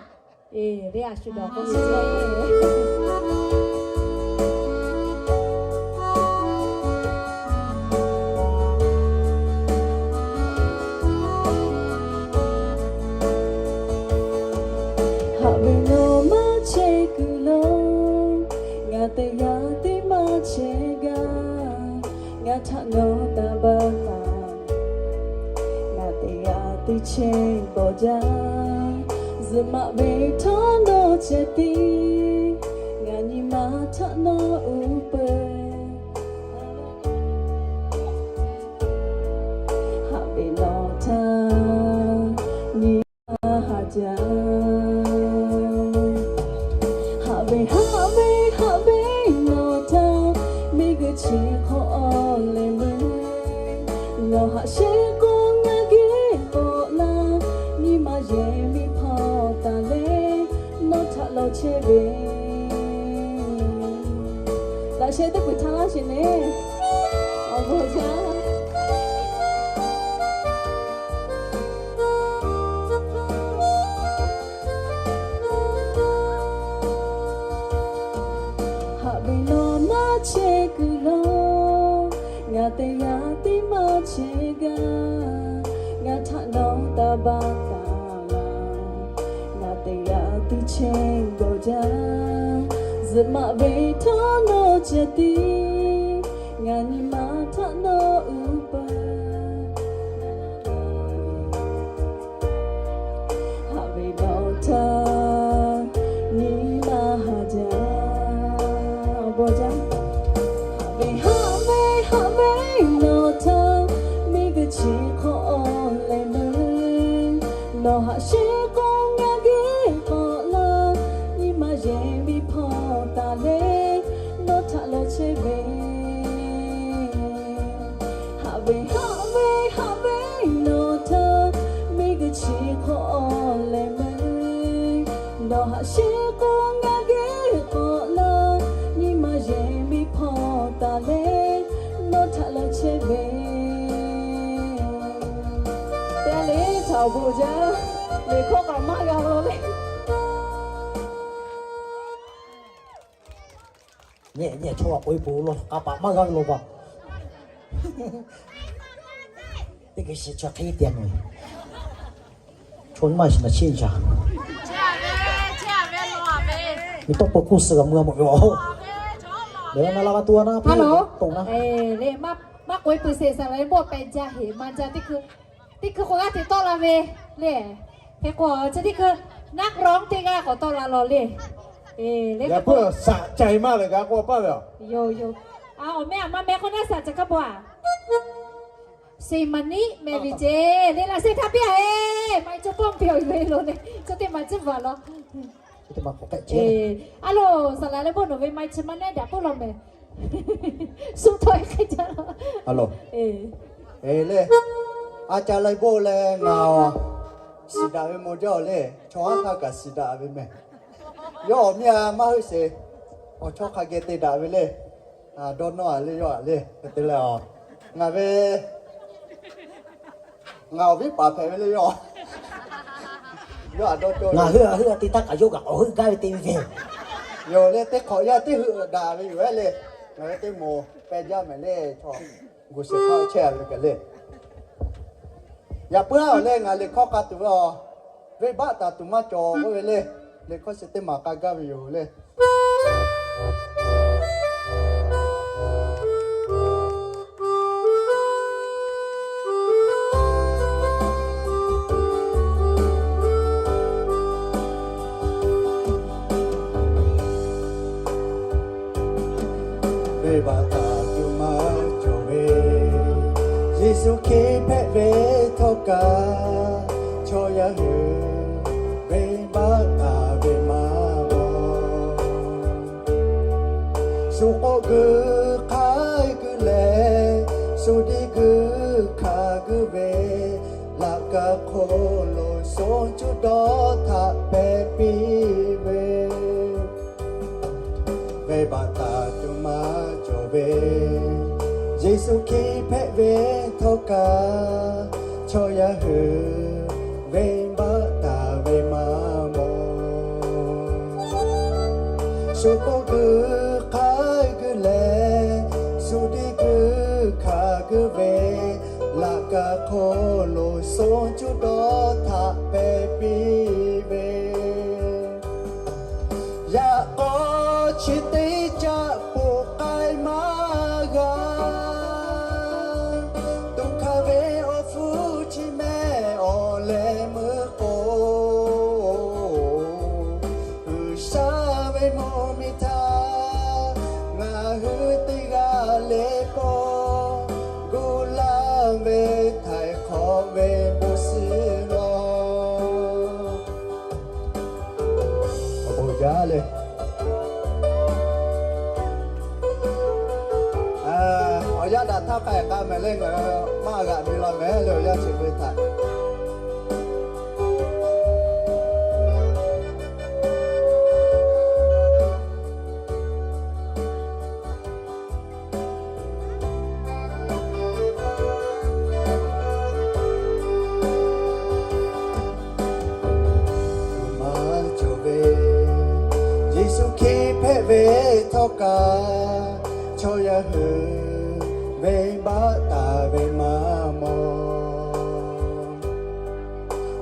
Eˬ, le a shu dawˬ k'oˆ ve ceˇ. Teˇ chehˇ bawˬ jaˇ, zuhꞈ maꞈ ve htawˇ nawˬ ceh tiˉ, ngaˬ nyi ma htaꞈ nawˬ uˉ peunˍ. Haꞈ ve lawˬ htaˇ nyi ma haˍ jaˇ. Haꞈ ve haꞈ ve haꞈ ve lawˬ htaˇ, miˬguiˬ chi hk'aw awˬ leh meuˇ, nawˬ haꞈ sheˉ k'o ngaˬ geh k'awꞈ laˇ, nyi ma yehˬ miˇ hpawˇ taˍ leh, nawˬ htaꞈ lawˬ chehˇ ve. Laꞈ sheh teˇ peuˬ htaˇ laˇ sheˍ le. Awˬ bon jaˇ. Haꞈ ve lawˬ maˇ chehˇ kuiˬ lo, ngaˬ teˇ g'aˇ tiˉ maˇ chehˇ gaˇ. Ngaˬ htaꞈ nawˬ taˇ baˆ taˍ laˇ, ngaˬ teˇ g'aˇ tiˉ chehˇ gawˬ jaˇ. Zuhꞈ maꞈ ve htawˇ nawˬ ceh tiˉ, ngaˬ nyi ma htaꞈ nawˬ uˉ peunˍ. Haꞈ ve lawˬ htaˇ nyi ma haˍ jaˇ. Awˬ bon jaˇ. Haꞈ ve haꞈ ve haꞈ ve lawˬ htaˇ, miˬguiˬ chi hk'aw awˬ leh meuˇ, nawˬ haꞈ sheˉ k'o ngaˬ geh k'awꞈ laˇ, nyi ma yehˬ miˇ hpawˇ taˍ leh, nawˬ htaꞈ lawˬ chehˇ ve. Haꞈ ve haꞈ ve haꞈ ve lawˬ htaˇ, miˬguiˬ chi hk'aw awˬ leh meuˇ, nawˬ haꞈ sheˉ k'o ngaˬ geh k'awꞈ laˇ, nyi ma yehˬ miˇ hpawˇ taˍ leh, nawˬ htaꞈ lawˬ chehˇ ve. Teˇ g'aˇ le htaꞈ awˬ bon jaˇ. Liꞈ hkawˇ kaꞈ maˇ g'a lo le. Nyi nyi chaw a k'oꞈ e peuˬ lo k'a paˍ maˇ g'a ve lo paˍ. Teˇ hk'e shiˍ chaw hk'e te a nu. Chaw maˇ shiˍ na chiˇ nyi shaˍ. Miˬ tawˇ peuˬ hkuˇ suh g'a mui a mawˬ ve a. Lehˬ na la g'a to a na. Hello. Toꞈ na. Lehˬ maˇ k'oꞈ e peuˬ sheˍ saˍ laꞈ e bon pehˬ jaˇ heˍ maˇ jaˇ teˇ hkui. Teˇ hkui k'o g'aˇ hteꞈ tawˆ la ve le. Hk'e k'o chi teˇ hkui นักร้อง teˇ g'aˇ k'awꞈ tawˆ la lawˬ le. Lehˬ k'o saꞈ cai maˇ lehˬ g'a k'oˆ paˇ ve a. Yoˬ yoˬ. A, awˬ meh a ma meh k'o naˇ saꞈ ca kaˇ pa a. Seˍ maˍ niˆ meh ve ceˇ le laꞈ sheh htaˇ piˇ a e. Maˇ heˆ caw pawˆ piˇ a ve lo le. Caw teˇ maˬ ciˇ bvuhꞈ law. A loˬ, saˍ laꞈ leh bon nawˬ ve maˇ heˆ chi maˇ nehˉ daꞈ k'oˆ law mehˍ. Suh htawˇ e hk'e jaˇ law. A loˬ. E le, a ca leh bon leh ngaˬ awˬ shiˍ daꞈ ve maw jaˇ awˬ le. Chaw haˉ htaˇ kaꞈ shiˍ daꞈ ve mehˍ. Yawˇ awˬ miˇ a maˇ heuˆ sheˍ. Awˬ chawˇ hk'a geh te daꞈ ve le. Dawˇ nawˇ a le yawˇ a le. Hk'e te leh a, ngaˬ ve ngaˬ awˬ viˉ paˍ hpehꞈ ve le yawˇ. Yawˇ a dawˇ cawˇ ngaˬ heuˆ a heuˆ a te taˇ kaꞈ yawˇ kaꞈ k'awꞈ heuˆ gaˇ ve te ve ve. Yoˬ le, teˇ hk'awꞈ yaˇ teˇ heuˆ daꞈ ve yoˬ ehˉ le. Ngaˬ ve teˇ moˍ pehˇ jaˇ mehˍ le. Chaw gu shehˍ hpaˇ chehˇ a ve kaꞈ le. Yaꞈ puiˉ a awˬ le ngaˬ liꞈ hkawˇ k'a tuˬ ve a, venˇbaˆ taˍ tuˬ maˇ cawˬ k'oˆ ve le. Liꞈ hkawˇ shiˍ teˇ maˬ k'a gaˇ ve yoˬ le. Venˇbaˆ taˍ tuˬ maˇ cawˬ ve, Yeˍsuˆ Hkriꞈ hpehꞈ ve htawˇ kaꞈ, chaw yaˇ hui venˇbaˆ taˍ ve maˇ g'a. Shu k'oˆ guiˬ hk'a guiˬ leh, shu tiˉ guiˬ hk'a guiˬ ve, laꞈ ka hk'oˆ lo suhˉ cuˇ dawˇ htaꞈ hpehꞈ piˇ ve. Venˇbaˆ taˍ tuˬ maˇ cawˬ ve, Yeˍsuˆ Hkriꞈ hpehꞈ ve htawˇ kaꞈ, chaw yaˇ hui venˇbaˆ taˍ ve maˇ mawˬ. Shu k'oˆ guiˬ hk'a guiˬ leh, shu tiˉ guiˬ hk'a guiˬ ve, laꞈ ka hk'oˆ lo suhˉ cuˇ dawˇ htaꞈ hpehꞈ piˇ ve. Yaꞈ k'aw chi teˇ caˆ poˬ k'ai maˇ g'a, tuꞈ hk'a ve awˬ hpfuhˇ chi mehˆ awˬ K'ai k'a mehˍ leh ngaˬ maˇ g'aꞈ mi la mehˍ leh awˬ yanˇ chi ve htaꞈ maˇ cawˬ ve, Yeˍsuˆ Hkriꞈ hpehꞈ ve htawˇ kaꞈ, chaw yaˇ hui venˇbaˆ taˍ ve maˇ mawˬ.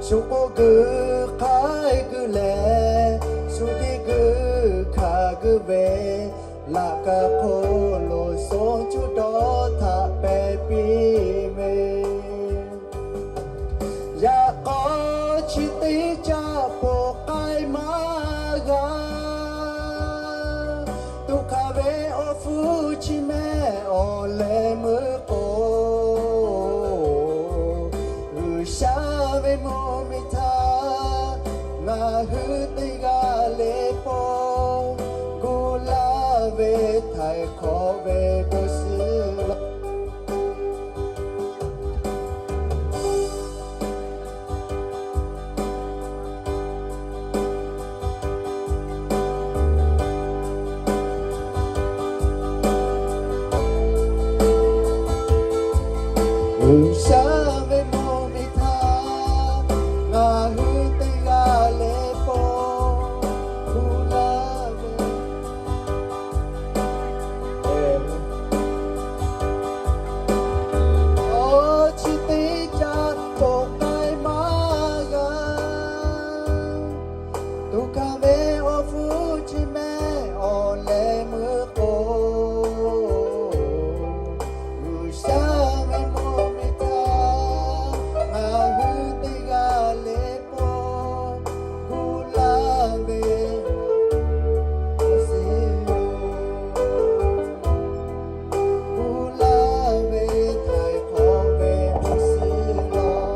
Shu k'oˆ guiˇ hk'aiˉ guiˇ leh, shu tiˉ guiˇ hkanˍ guiˇ ve, laꞈ ka hk'oˆ lo suhˉ cuˇ dawˇ htaꞈ pehˍ piˇ ve. Yaꞈ k'aw chi teˇ caˆ poˬ k'ai maˇ g'a. Tuꞈ hkanˍ ve awˬ hpfuhˇ chi mehˆ awˬ leh meuˇ k'o, G'uiˬsha ve mvuhˇmiˬ htaꞈ ngaˬ hui teˇ g'aˇ le pawˆ gu laˇ ve htaiˍ hk'awꞈ ve bon suhˍ law. G'uiˬsha ve mvuhˇmiˬ htaꞈ ngaˬ hui teˇ g'aˇ le pawˆ gu laˇ ve, awˬ chi teˇ caˆ poˬ k'ai maˇ g'a. Tuꞈ hkanˍ ve awˬ hpfuhˇ chi mehˆ awˬ leh meuˇ k'o, G'uiˬsha ve mvuhˇmiˬ htaꞈ ngaˬ hui teˇ g'aˇ le pawˆ gu laˇ ve, gu laˇ ve htaiˍ hk'awꞈ ve bon suhˍ law.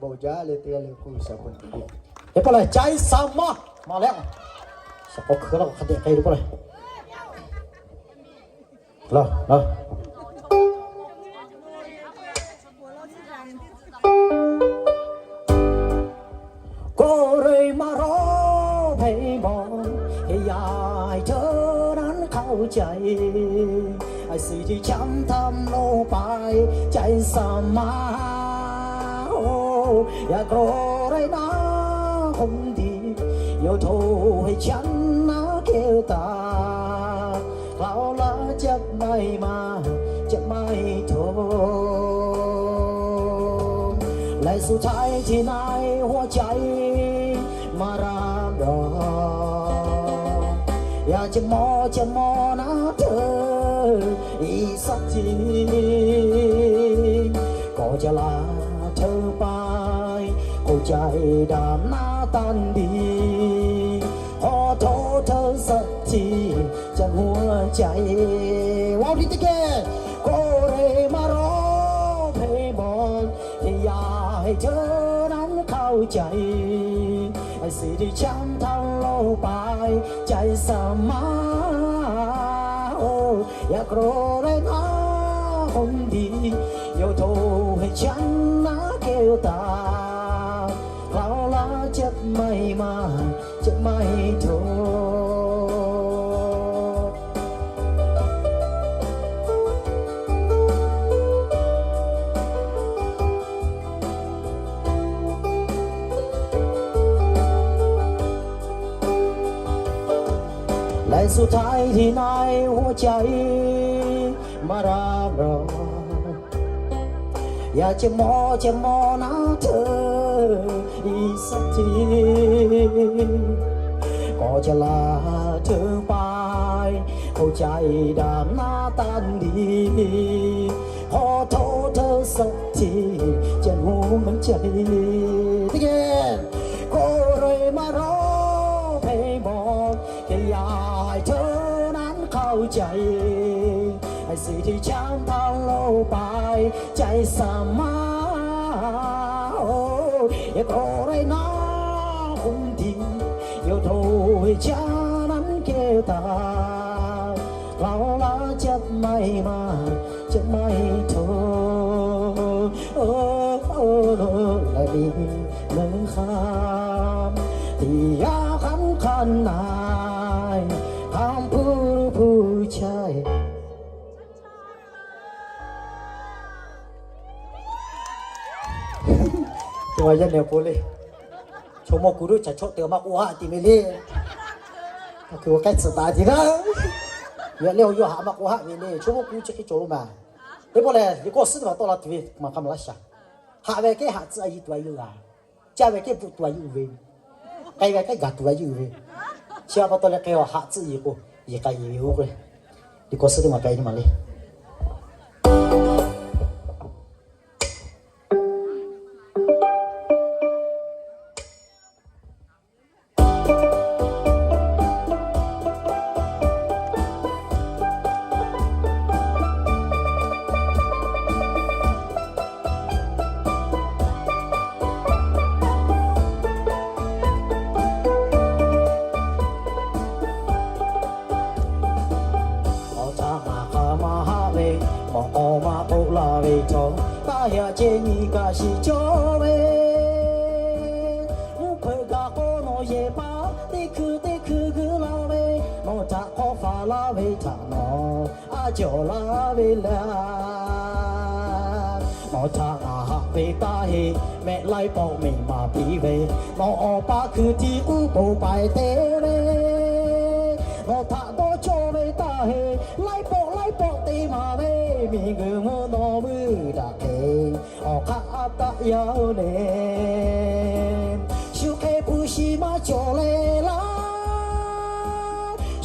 Bon jaˇ leh teˇ g'aˇ le k'o G'uiˬsha bon teꞈ piˇ. Teˇ pawˆ lehˬ, Caiˇ Saˍ maˇ maˍ leh, shaˍ k'awꞈ hkui la k'o hk'a dehꞈ k'ai teˇ pawˆ lehˬ. K'oˆ ve maˇ rawˉ hpehꞈ bawˬ, yaˇ htawˇ naˉ hk'aˇ caiˇ, suˍ tiꞈ chaˇ htaˇ lo paiˍ Caiˇ Saˍ maˇ-oˬ, yaꞈ k'aw raiˉ naˉ hk'oˆ tiꞈ, yawˇ hto heh chaˇ naˉ kehˬ taˍ, k'aoˍ laˇ caˇ maiˇ maˇ, caˇ maiˇ hto. Leh suh htaiˇ hteˇ na-e huaˇ caiˇ maˇ raˇ lawˬ. Yaꞈ ceh mawˇ ceh mawˇ naˉ hteuˇ iˉ saˉ tiˉ, k'awꞈ ca laˇ hteuˇ paiˇ, k'oˆ caiˇ daꞈ naˉ tanˇ diˍ, hk'aw hto hteuˇ saˉ tiˉ ca huaˇ caiˇ. Awˬ viˉ teˇ geh, k'oˆ ve maˇ rawˉ hpehꞈ bawˬ, yaˇ htawˇ naˉ hk'aˇ caiˇ, suˍ tiꞈ chaˇ htaˇ lo paiˍ Caiˇ Saˍ maˇ-oˬ, yaꞈ k'aw raiˉ naˉ hk'oˆ tiꞈ, yawˇ hto heh chaˇ naˉ kehˬ taˍ, k'aoˍ laˇ caˇ maiˇ maˇ, caˇ maiˇ hto. Leh suh htaiˇ hteˇ na-e huaˇ caiˇ maˇ raˇ lawˬ. Yaꞈ ceh mawˇ ceh mawˇ naˉ hteuˇ iˉ saˉ tiˉ, k'awꞈ ca laˇ hteuˇ paiˇ, k'oˆ caiˇ daꞈ naˉ tanˇ diˍ, hk'aw hto hteuˇ saˉ tiˉ ca huaˇ maˇ caiˇ. Teˇ geh, k'oˆ ve maˇ rawˉ hpehꞈ bawˬ, yaˇ htawˇ naˉ hk'aˇ caiˇ, suˍ tiꞈ chaˇ htaˇ lo paiˍ Caiˇ Saˍ maˇ-oˬ, yaꞈ k'aw raiˉ naˉ hk'oˆ tiꞈ, yawˇ hto heh chaˇ naˉ kehˬ taˍ, k'aoˍ laˇ caˇ ไม่มา จะไม่โทร โอ้ โอ้ และมีเมืองคำ ที่อยากคำขนาย คำผู้ผู้ชาย Chaw mawˇ kuˬ lo chaꞈ chawˆ te maˇ k'oˆ haˆ tiꞈ ve le. Kaꞈ kuiˬ awˬ k'ai tcuhˍ taˍ tiꞈ naˉ. Yaꞈ leh awˬ yawˇ haꞈ maˇ k'oˆ haˆ ve le. Chaw mawˇ kuˬ chi hk'e cawˬ lo maˬ. Teˇ pawˆ lehˬ, liꞈ kawˇ suhˉ teˇ maˬ tawˆ la tuˬ ve maˬ hk'a maˬ laˇ shaˍ. Haꞈ ve kehˉ haꞈ tcuhˆ a yiˇ tuˬ a yiˇ g'a. Caˇ ve kehˉ bvuhꞈ tuˬ a yiˇ uiˍ ve. K'ai ve kehˉ gaˬ tuˬ a yiˇ uiˍ ve. Chi a pa taw leh k'ai awˬ haꞈ tcuhˆ yiˍ k'o, yiˍ k'ai yiˍ ve oˇ k'o. Liꞈ kawˇ suhˉ teˇ maˬ k'ai nyi maˬ le. Awˬ htaꞈ ngaˬ hk'a maˇ haˆ ve, mawꞈ k'aw maˇ k'oˆ laˇ ve chaw, taˇ yaꞈ ceh nyi kaꞈ shiˍ cawˇ ve. Mvuhˇ hpeuꞈ gaˬ k'o nawˬ yehˬ paˍ teˇ hkui teˇ hkui g'uiˇ laˇ ve, nawˬ htaꞈ hk'awˇ faˍ laˇ ve htaꞈ nawˬ a cawˬ laˇ ve le. Nawˬ htaꞈ ngaˬ haꞈ ve taˇ heˆ, mehˆ laiˉ pawˆ miˬ maˍ piˇ ve, nawˬ awˬ pa hkui htiˇ k'uˉ poˬ paiˍ te ve. Nawˬ htaꞈ dawˇ cawˇ ve taˇ heˆ, laiˉ pawˆ laiˉ pawˆ te maˍ ve, miˬ guiˬ mvuhˇ naw vuiˇ daꞈ hk'e awˬ hk'aˇ a taˆ yaˇ oˬ le. Shu hk'e hpu shi maˇ cawˬ leh laˇ,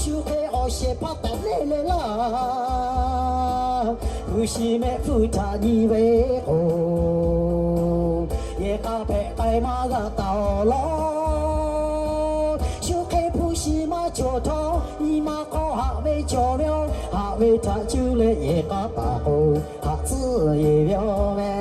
shu hk'e awˬ shehˍ hpaˇ tehꞈ leh leh laˇ. Hpu shi mehˆ hpfuhˇ htaꞈ nyi ve k'o, yehˬ k'a hpehꞈ k'ai maˇ g'a taˍ awˬ laˇ. Shu hk'e hpu shi maˇ cawˬ htawˇ, nyi ma hk'aw haꞈ ve cawˬ ve yoˬ. Haꞈ ve htaꞈ cuˇ leh yehˬ k'a taˍ k'o, haꞈ tcuhˉ yeˬ ve yoˬ meh.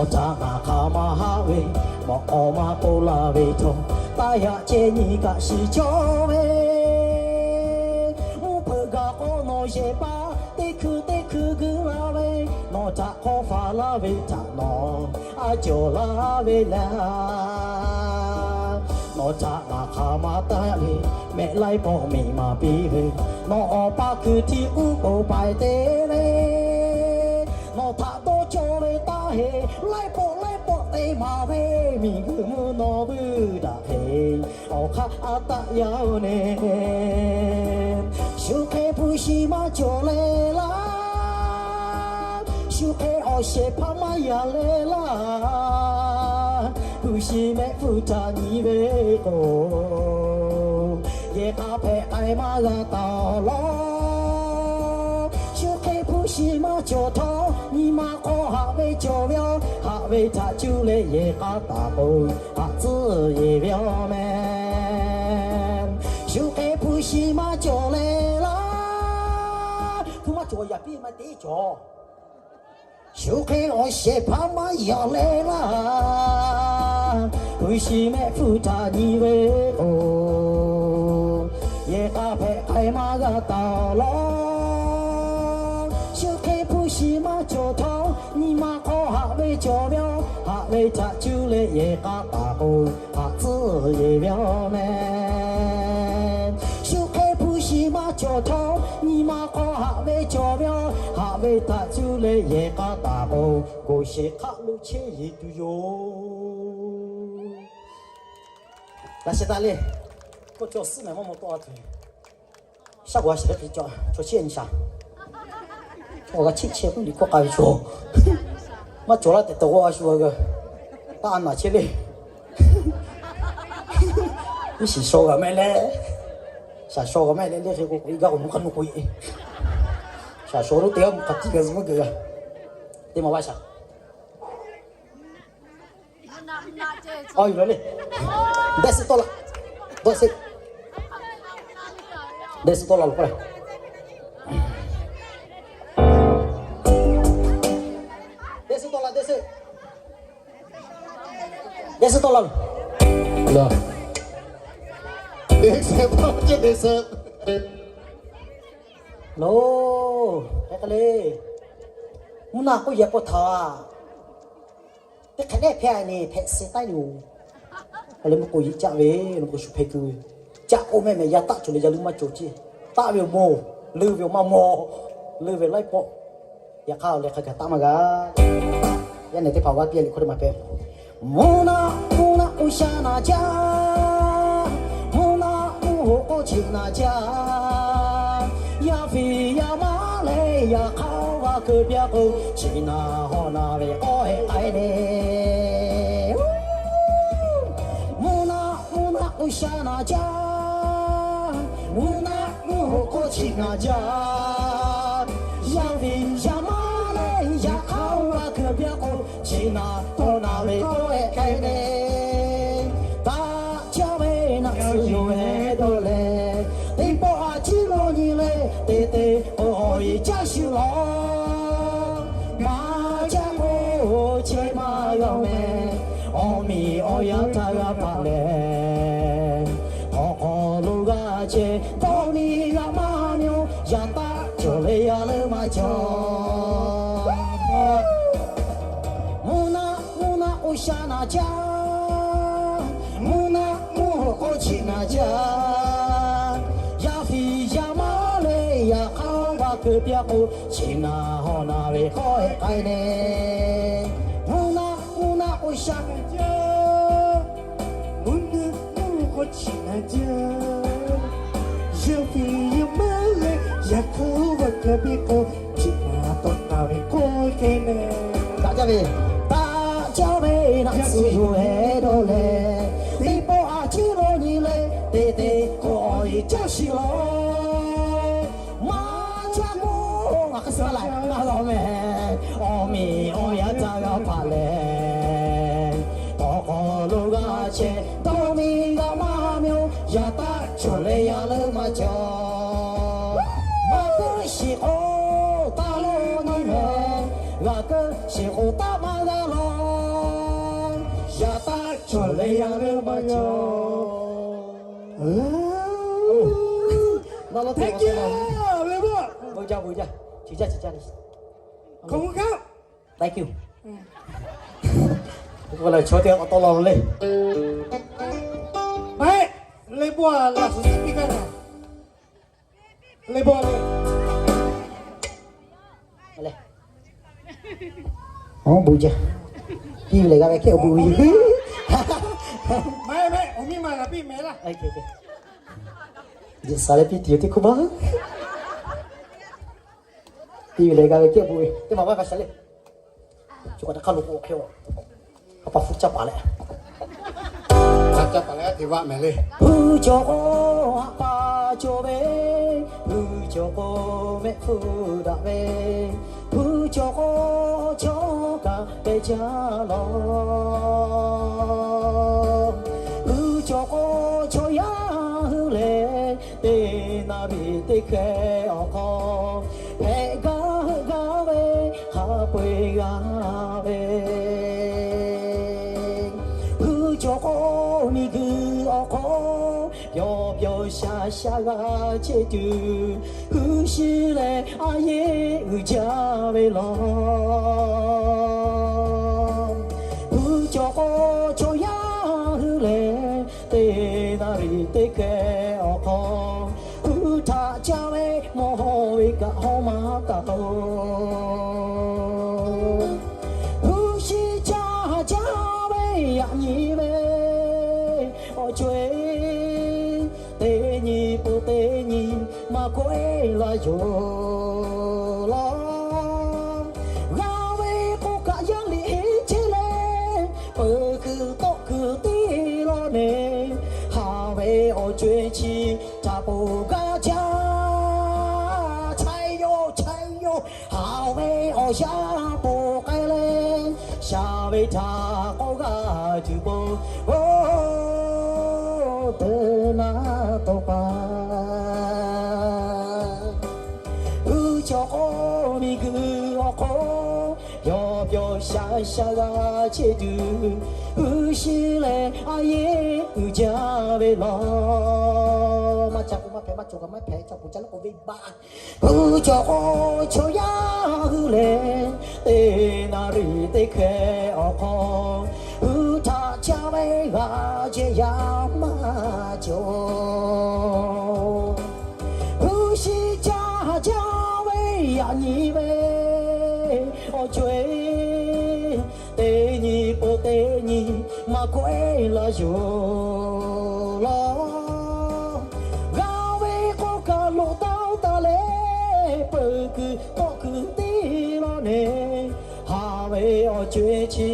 Awˬ htaꞈ ngaˬ hk'a maˇ haˆ ve, mawꞈ k'aw maˇ k'oˆ laˇ ve htawˇ, taˇ yaꞈ ceh nyi kaꞈ shiˍ cawˇ ve. Mvuhˇ hpeuꞈ gaˬ k'o nawˬ yehˬ paˍ teˇ hkui teˇ hkui g'uiˇ laˇ ve, nawˬ htaꞈ hk'awˇ faˍ laˇ ve htaꞈ nawˬ a cawˬ laˇ ve le. Nawˬ htaꞈ ngaˬ hk'a maˇ taˆ ve, mehˆ laiˉ pawˆ miˬ maˍ piˇ ve, nawˬ awˬ pa hkui htiˇ k'uˉ poˬ paiˍ te ve. Nawˬ htaꞈ dawˇ cawˇ ve taˇ heˆ, laiˉ pawˆ laiˉ pawˆ te maˍ ve, miˬ guiˬ mvuhˇ naw vuiˇ daꞈ hk'e awˬ hk'aˇ a taˆ yaˇ oˬ le. Shu hk'e hpu shi maˇ cawˬ leh laˇ, shu hk'e awˬ shehˍ hpaˇ maˇ yaꞈ leh laˇ. Hpu shi mehˆ hpfuhˇ htaꞈ nyi ve k'o, yehˬ k'a hpehꞈ k'ai maˇ g'a taˍ awˬ lawn. Shu hk'e hpu shi maˇ cawˬ htawˇ, nyi ma hk'aw haꞈ ve cawˬ ve yoˬ. Haꞈ ve htaꞈ cuˇ leh yehˬ k'a taˍ k'o, haꞈ tcuhˉ yeˬ ve yoˬ meh. Shu hk'e hpu shi maˇ cawˬ leh laˇ, hpu maˇ cawˬ yaꞈ piˇ maˇ te cawˬ. Shu hk'e awˬ shehˍ hpaˇ maˇ yaꞈ leh laˇ, hpu shi mehˆ hpfuhˇ htaꞈ nyi ve k'o, yehˬ k'a hpehꞈ k'ai maˇ g'a taˍ awˬ lawn. Shu hk'e hpu shi maˇ cawˬ htawˇ, nyi ma hk'aw haꞈ ve cawˬ ve yoˬ. Haꞈ ve htaꞈ cuˇ leh yehˬ k'a taˍ k'o, haꞈ tcuhˉ yeˬ ve yoˬ meh. Shu hk'e hpu shi maˇ cawˬ htawˇ, nyi ma hk'aw haꞈ ve cawˬ ve yoˬ. Haꞈ ve htaꞈ cuˇ leh yehˬ k'a taˍ k'o, goˬ shehˍ hk'aˆ lo chehˇ yeˬ tuˬ yoˬ. Laꞈ sheh taˍ le. Kawˇ cawˬ suhˉ mehˍ maˇ maw tawˆ a tuˬ. Shaˉ g'aw a shehˍ hk'e cawˬ, chaw chehˇ nyi shaˍ. Chaw g'a chehˇ chehˇ k'oˆ liꞈ hkawˇ k'ai ve chaw. Maˇ cawˬ laˇ tehꞈ tawˬ g'aw a shu g'a g'a. Taˇ a naˬ chehˇ le. Iˉ shiˍ shaw g'a mehˆ leh, shaˍ shaw g'a mehˆ leh le hk'e k'o, iˉ gaˇ k'o mvuhˇ hk'aˇ nuˇ k'o e. Shaˍ shaw lo teˇ g'aˇ mvuhˇ hk'aˇ tiˉ g'a zuhꞈ maˇ g'a. Teˇ ma vaˇ shaˍ. Aw, yuˬ la le. Dehꞈ suh tawˆ la. Dawˇ sheˆ. Deˇ suh tawˆ la lo k'oˆ leh. Deˇ suh tawˆ la, deˇ suh. Deˇ suh tawˆ la lo. Deˇ suh tawˆ la, deˇ suh. Lo, hk'e k'ai le. Mvuhˇ naˆ k'oˆ yehˬ k'o htaꞈ teˇ hk'e lehˬ hpehꞈ a ne hpehꞈ se taˉ yoˬ. A leh mvuhˇ k'oˆ yiꞈ caˆ ve, mvuhˇ k'oˆ shu hpehꞈ tuˬ ve, caˆ k'oˆ mehˆ mehˍ yaˇ taˆ cawˬ leh yaˇ leuˉ maˇ cawˬ ceˇ. Taˆ ve awˬ moˍ, leuˉ ve awˬ maˇ mawˬ, leuˉ ve laiˉ pawˆ. Yaꞈ hk'aˇ awˬ leh hk'a gaˬ taˆ maˇ g'a. Yaˇ nehˬ teˇ hpaˍ g'a piˇ a liꞈ hk'oˆ teˇ maˬ hpehꞈ. Mvuhˇ naˆ, mvuhˇ naˆ k'o sha na jaˇ, mvuhˇ naˆ mvuhˇ hoꞈ k'oˆ chi na jaˇ. Yaˇ fiˍ yaˇ maˇ leh yaꞈ hk'aˇ g'a keu piˇ k'o, chi na hawˉ na ve k'awꞈ heˆ k'ai le. Mvuhˇ naˆ, mvuhˇ naˆ k'o sha na jaˇ, mvuhˇ naˆ mvuhˇ hoꞈ k'oˆ chi na jaˇ. Yaˇ fiˍ yaˇ maˇ leh yaꞈ hk'aˇ g'a keu piˇ k'o, chi na hawˉ na ve k'awꞈ heˆ k'ai le. Taˆ caˇ ve naˆ tsuhˇ yoˬ heh dawˇ leh, teˇ pawˆ a ciˉ lo nyi leh teˇ teˇ k'o awˬ e caˇ shuˍ law. Maˇ caˇ k'o chehˇ maˇ g'a mehˍ, awˬ miˬ awˬ yaˇ htaꞈ g'a hpaꞈ leh, hk'aw hk'aw lo g'a chehˇ dawˇ miˇ g'a maˇ myoˬ, yaˇ taˆ cawˬ leh yaˇ leuˉ maˇ cawˬ. Mvuhˇ naˆ, mvuhˇ naˆ k'o sha na jaˇ, mvuhˇ naˆ mvuhˇ hoꞈ k'oˆ chi na jaˇ. Yaˇ fiˍ yaˇ maˇ leh yaꞈ hk'aˇ g'a keu piˇ k'o, chi na hawˉ na ve k'awꞈ heˆ k'ai le. Mvuhˇ naˆ, mvuhˇ naˆ k'o sha na jaˇ, mvuhˇ naˆ mvuhˇ hoꞈ k'oˆ chi na jaˇ. Yaˇ fiˍ yaˇ maˇ leh yaꞈ hk'aˇ g'a keu piˇ k'o, chi na hawˉ na ve k'awꞈ heˆ k'ai le. Taˆ caˇ ve, taˆ caˇ ve naˆ tsuhˇ yoˬ heh dawˇ leh, teˇ pawˆ a ciˉ lo nyi leh teˇ teˇ k'o awˬ e caˇ shuˍ law. Maˇ caˇ k'o, ngaˬ hk'e suh laˬ laˬ mehˍ, awˬ miˬ awˬ yaˇ htaꞈ g'a hpaꞈ leh, hk'aw hk'aw lo g'a chehˇ dawˇ miˇ g'a maˇ myoˬ, yaˇ taˆ cawˬ leh yaˇ leuˉ maˇ cawˬ. G'a keu shiˍ k'o taˆ lawˇ nyi mehˍ, g'a keu shiˍ k'o taˆ maˇ g'a law. Yaˇ taˆ cawˬ leh yaˇ leuˉ maˇ cawˬ. Thank you, everyone. Thank you. K'o leh chaw teˇ g'aˇ k'awꞈ tawˆ la le. Maˇ heˆ, leh bon a laˬ suhˍ teˇ piˇ gaˇ naˍ. Leh bon le. Awˬ bon jaˇ. Piˇ ve lehˬ g'a ve hkehˇ awˬ bon ve. Maˇ heˆ, maˇ heˆ, awˬ miˇ ma g'a piˇ mehˍ laˇ. Saˍ leh piˇ tiˍ yoˬ teˇ hkui maˇ. Piˇ ve lehˬ g'a ve hkehˇ awˬ bon ve teˇ maˬ maˇ g'a shaˍ le. Chi k'awꞈ hk'a lo k'o hk'e-o, ha pa hpu caˇ paˍ leh, caˇ paˍ leh teˇ vaˆ mehˍ le. Hpu cawˬ k'o, ha pa cawˬ ve, hpu cawˬ k'o, mehˆ hpfuhˇ daꞈ ve, hpu cawˬ k'o, chaw kaꞈ pehˬ jaˇ lawˬ. Hpu cawˬ k'o, chaw yaˇ hui lehˬ, teˇ naˍ riˍ teˇ hkeh awˬ hk'aw hpehꞈ gaˇ heuˆ gaˇ ve, hk'a peu-eˬ g'a ve. Hpu cawˬ k'o, miˬguiˬ awˬ hk'aw pyawˬ pyawˬ sha sha g'a chehˇ tuˬ, hpu shi leh a yeˇ uiˍ jaˇ ve lawˬ. Hpu cawˬ k'o, chaw yaˇ hui lehˬ, teˇ naˍ riˍ teˇ hkeh awˬ hk'aw, hpu htaꞈ caˇ ve mawˬ hawˇ ve kaꞈ hawˉ maˇ taˍ-oˬ. Hpu shi caˇ caˇ ve yaꞈ nyi ve awˬ co-e, teˇ nyi pon teˇ nyi maˇ kawehˉ la yoˬ lawˬ. G'a ve k'o kaꞈ yaˇ liꞈ heˆ chehˇ leh, peuˬ kuiˬ tawˆ kuiˬ teˇ lawˇ ne, haˍ ve awˬ co-e chi htaꞈ poˬ gaˇ jaˇ. Chaˇ yoˬ, chaˇ yoˬ. Haˍ ve awˬ shaˉ poˬ k'ai leh, shaˍ ve htaꞈ k'awꞈ g'a tuˬ poˬ. naˉ tawˇ pa. Hui chaw k'o miˬguiˬ awˬ hk'aw, yawˇ pyawˇ shaˍ shaˍ g'a chehˇ tuˬ, hui shiˍ leh a yehˬ uiˍ jaˇ ve law. Maˇ ca k'o maˇ hpehꞈ, maˇ cawˬ kaꞈ maˇ hpehꞈ, ca k'o ca leh k'oˆ ve baˬ. Hui chaw k'o chaw yaˇ hui lehˬ, teˇ naˍ riˍ teˇ hkeh awˬ hk'aw, hui htaꞈ caˇ ve g'a jehˇ yaˇ maˇ cawˬ. Hui shiˍ caˇ jaˇ ve yaꞈ nyi ve awˬ co-e, teˇ nyi peuˬ teˇ nyi maˇ kawehˇ laˇ yoˬ law. G'a ve k'oˆ kaꞈ loꞈ taˇ taˇ leh, peuˬ kuiˬ tawˆ kuiˬ teˇ lawˇ neˬ, haˍ ve awˬ co-e chi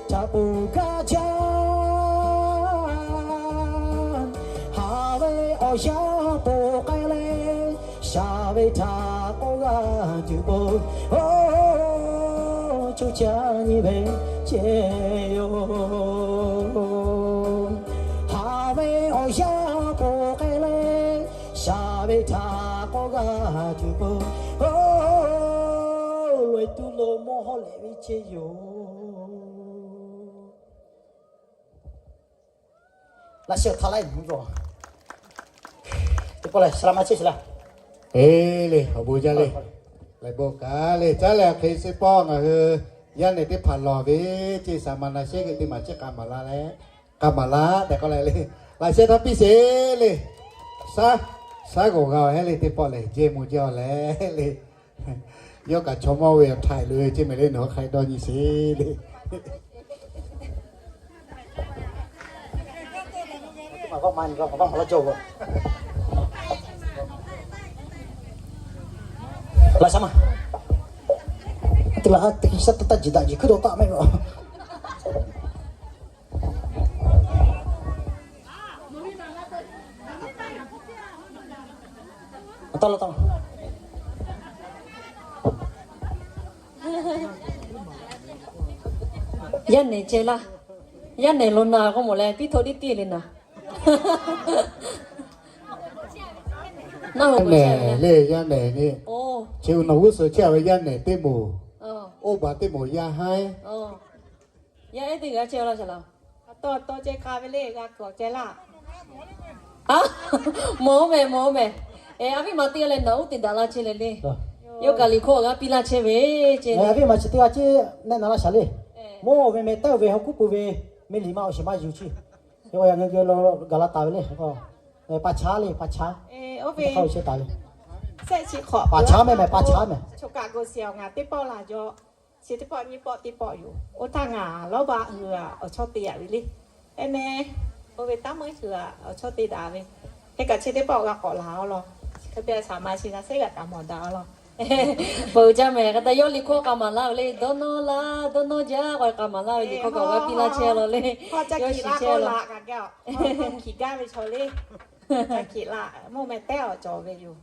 htaꞈ ponˬ kaˇ jaˇ. Haˍ ve awˬ yanˇ ponˬ k'ai leh, shaˍ ve htaꞈ k'awꞈ g'a tuˬ po, oˇ co caˇ nyi ve ceh yoˬ. Haˍ ve awˬ yanˇ ponˬ k'ai leh, shaˍ ve htaꞈ k'awꞈ g'a tuˬ po, oˇ loꞈ-e tuˬ lo mawˇ hawˉ lehꞈ ve ceh yoˬ. Laꞈ sheh htaꞈ laiˉ nyi yoˬ. Teˇ pawˆ lehˬ, saˍ laꞈ ma chehˇ sheˍ laˇ. Eˬ le, awˬ bon jaˇ le. Laiˬ bon kaꞈ le, caˉ leh hk'e sheˍ pawˆ ngaˬ hui yaˇ nehˬ teˇ hpaˍ lawˬ ve, ceˇ saˍ ma na shehˉ geh teˇ maˬ chehˇ k'a maˍ la leh, k'a maˍ la tehꞈ k'oˆ leh le, laꞈ sheh htaˇ piˇ sheˍ le. Shaˉ, shaˉ g'awˬ g'a-oˬ heˆ le, teˇ pawˆ lehˬ jehˇ mvuh jaˇ-oˬ leh le. Yawˇ kaꞈ chaw mawˇ ve awˬ htaiˍ loꞈ-e ceˇ mehˍ le, nawˬ hui hk'a dawˇ nyi sheˍ le. Laꞈ shaˉ ma, teˇ laꞈ teˇ ki shaˉ taˇ taˇ jiˬ daꞈ jiˬ hkuiˉ dawˇ taˆ mehˆ ve. Taˇ law taˇ law. Yaˇ nehˬ ceh laˇ. Yaˇ nehˬ lo na k'o mawˬ leh piˇ htoˆ tiˉ tiˉ le naˍ. Naˆ hoꞈ nehˬ le, yaˇ nehˬ nyi. Chi uˬ nawˬ g'uˇ suhˍ chehˇ ve yaˇ nehˬ teˇ moˍ, oˇ baˬ teˇ moˍ yaˇ haˉ. Yaˇ ehˉ teˇ g'aˇ chehˇ laˇ shaˍ laꞈ. Tawˇ tawˇ ceh hk'a ve le, g'a kuiˬ awˬ ceh laˇ. Mawˬ mehˍ, mawˬ mehˍ. A viˉ ma teˇ g'aˇ leh naˬ uˉ te daꞈ la chehˇ leh le. Yawˇ kaꞈ liꞈ hkawˇ awˬ g'aˇ piˇ laˇ chehˇ ve ceh. A viˉ ma chi teˇ g'aˇ ceh nehˆ na laˇ shaˍ le. Mawˇ ve meh taˉ ve haw kuˉ pui ve, meh liꞈ ma awˬ shiˍ maˇ yuˬ chi. Yawˇ yaꞈ nyi geh lo gaˬ la taˍ ve le. Pa chaˉ le, pa chaˉ. Oˇ ve, pa chaˉ mehˍ mehˍ, pa chaˉ mehˍ. Choˬ kaꞈ g'oˬ shiˍ awˬ ngaˬ teˇ pawˆ laˬ jaw. Chi teˇ pawˆ nyiˇ pawˆ teˇ pawˆ yoˬ. Oˇ htaˇ ngaˬ lawˇ baˆ hui awˬ chawˇ te yaꞈ ve le. Eˇ meh, oˇ ve taˇ meuˉ hui awˬ chawˇ te daꞈ ve. Hk'e kaꞈ chi teˇ pawˆ g'a k'awꞈ laˬ-aw law. Hk'e te shaˍ ma chi na shehˉ g'aꞈ kaꞈ mawˬ daꞈ-aw law. Peuˬ jaˇ mehˍ, hk'e te yawˇ liꞈ hkawˇ k'a maˍ laˇ ve le, dawˇ nawˇ laˇ, dawˇ nawˇ jaˇ k'o k'a maˍ laˇ ve liꞈ hkawˇ k'awꞈ g'a piˇ laˇ chehˇ law le. Yawˇ shiˍ chehˇ law. Kiˬ gaˇ ve chaw le. Kiˬ la, mawˇ meh tehˉ awˬ cawˬ ve yoˬ.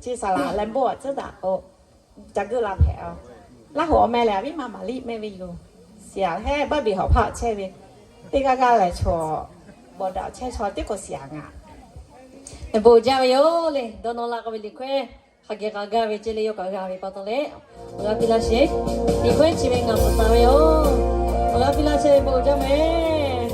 Chi saˍ laꞈ leh bon awˬ tcuhˉ daꞈ k'o, ca geuˆ la hpehꞈ-a. Laˇ hoꞈ awˬ meh lehˬ, a viˉ ma Maˍriˆ meh ve yoˬ. Siˍ aꞈ heˉ, baˆ biˬ hawꞈ hpaˇ chehˇ ve, teˇ g'aˇ g'aˇ lehˬ chaw, bawˬ daꞈ chehˇ chaw tiˉ k'o siˍ aꞈ ngaˬ. Bon jaˇ ve yoˬ le, dawˇ nawˇ laˇ k'oˆ ve liꞈ hkawehˇ hk'a geh k'a gaˇ ve ceh le, yawˇ kaꞈ g'a ve pa taw leh, awˬ g'aˇ piˇ laˇ sheˍ. Liꞈ hkawehˇ chi ve ngaˬ peuˬ taˍ ve yoˬ. Awˬ g'aˇ piˇ laˇ chehˇ ve bon jaˇ mehˍ.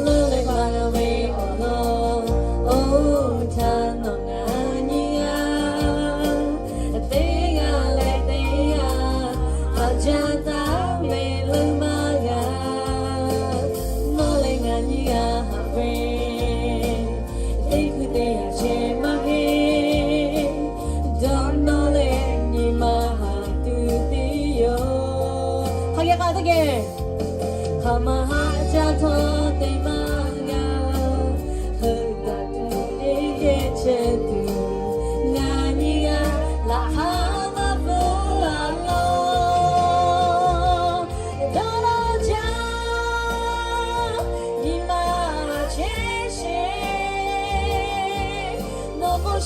Leuˉ leh g'a ve awˬ lawn, oˇ htaˇ nawˬ ngaˬ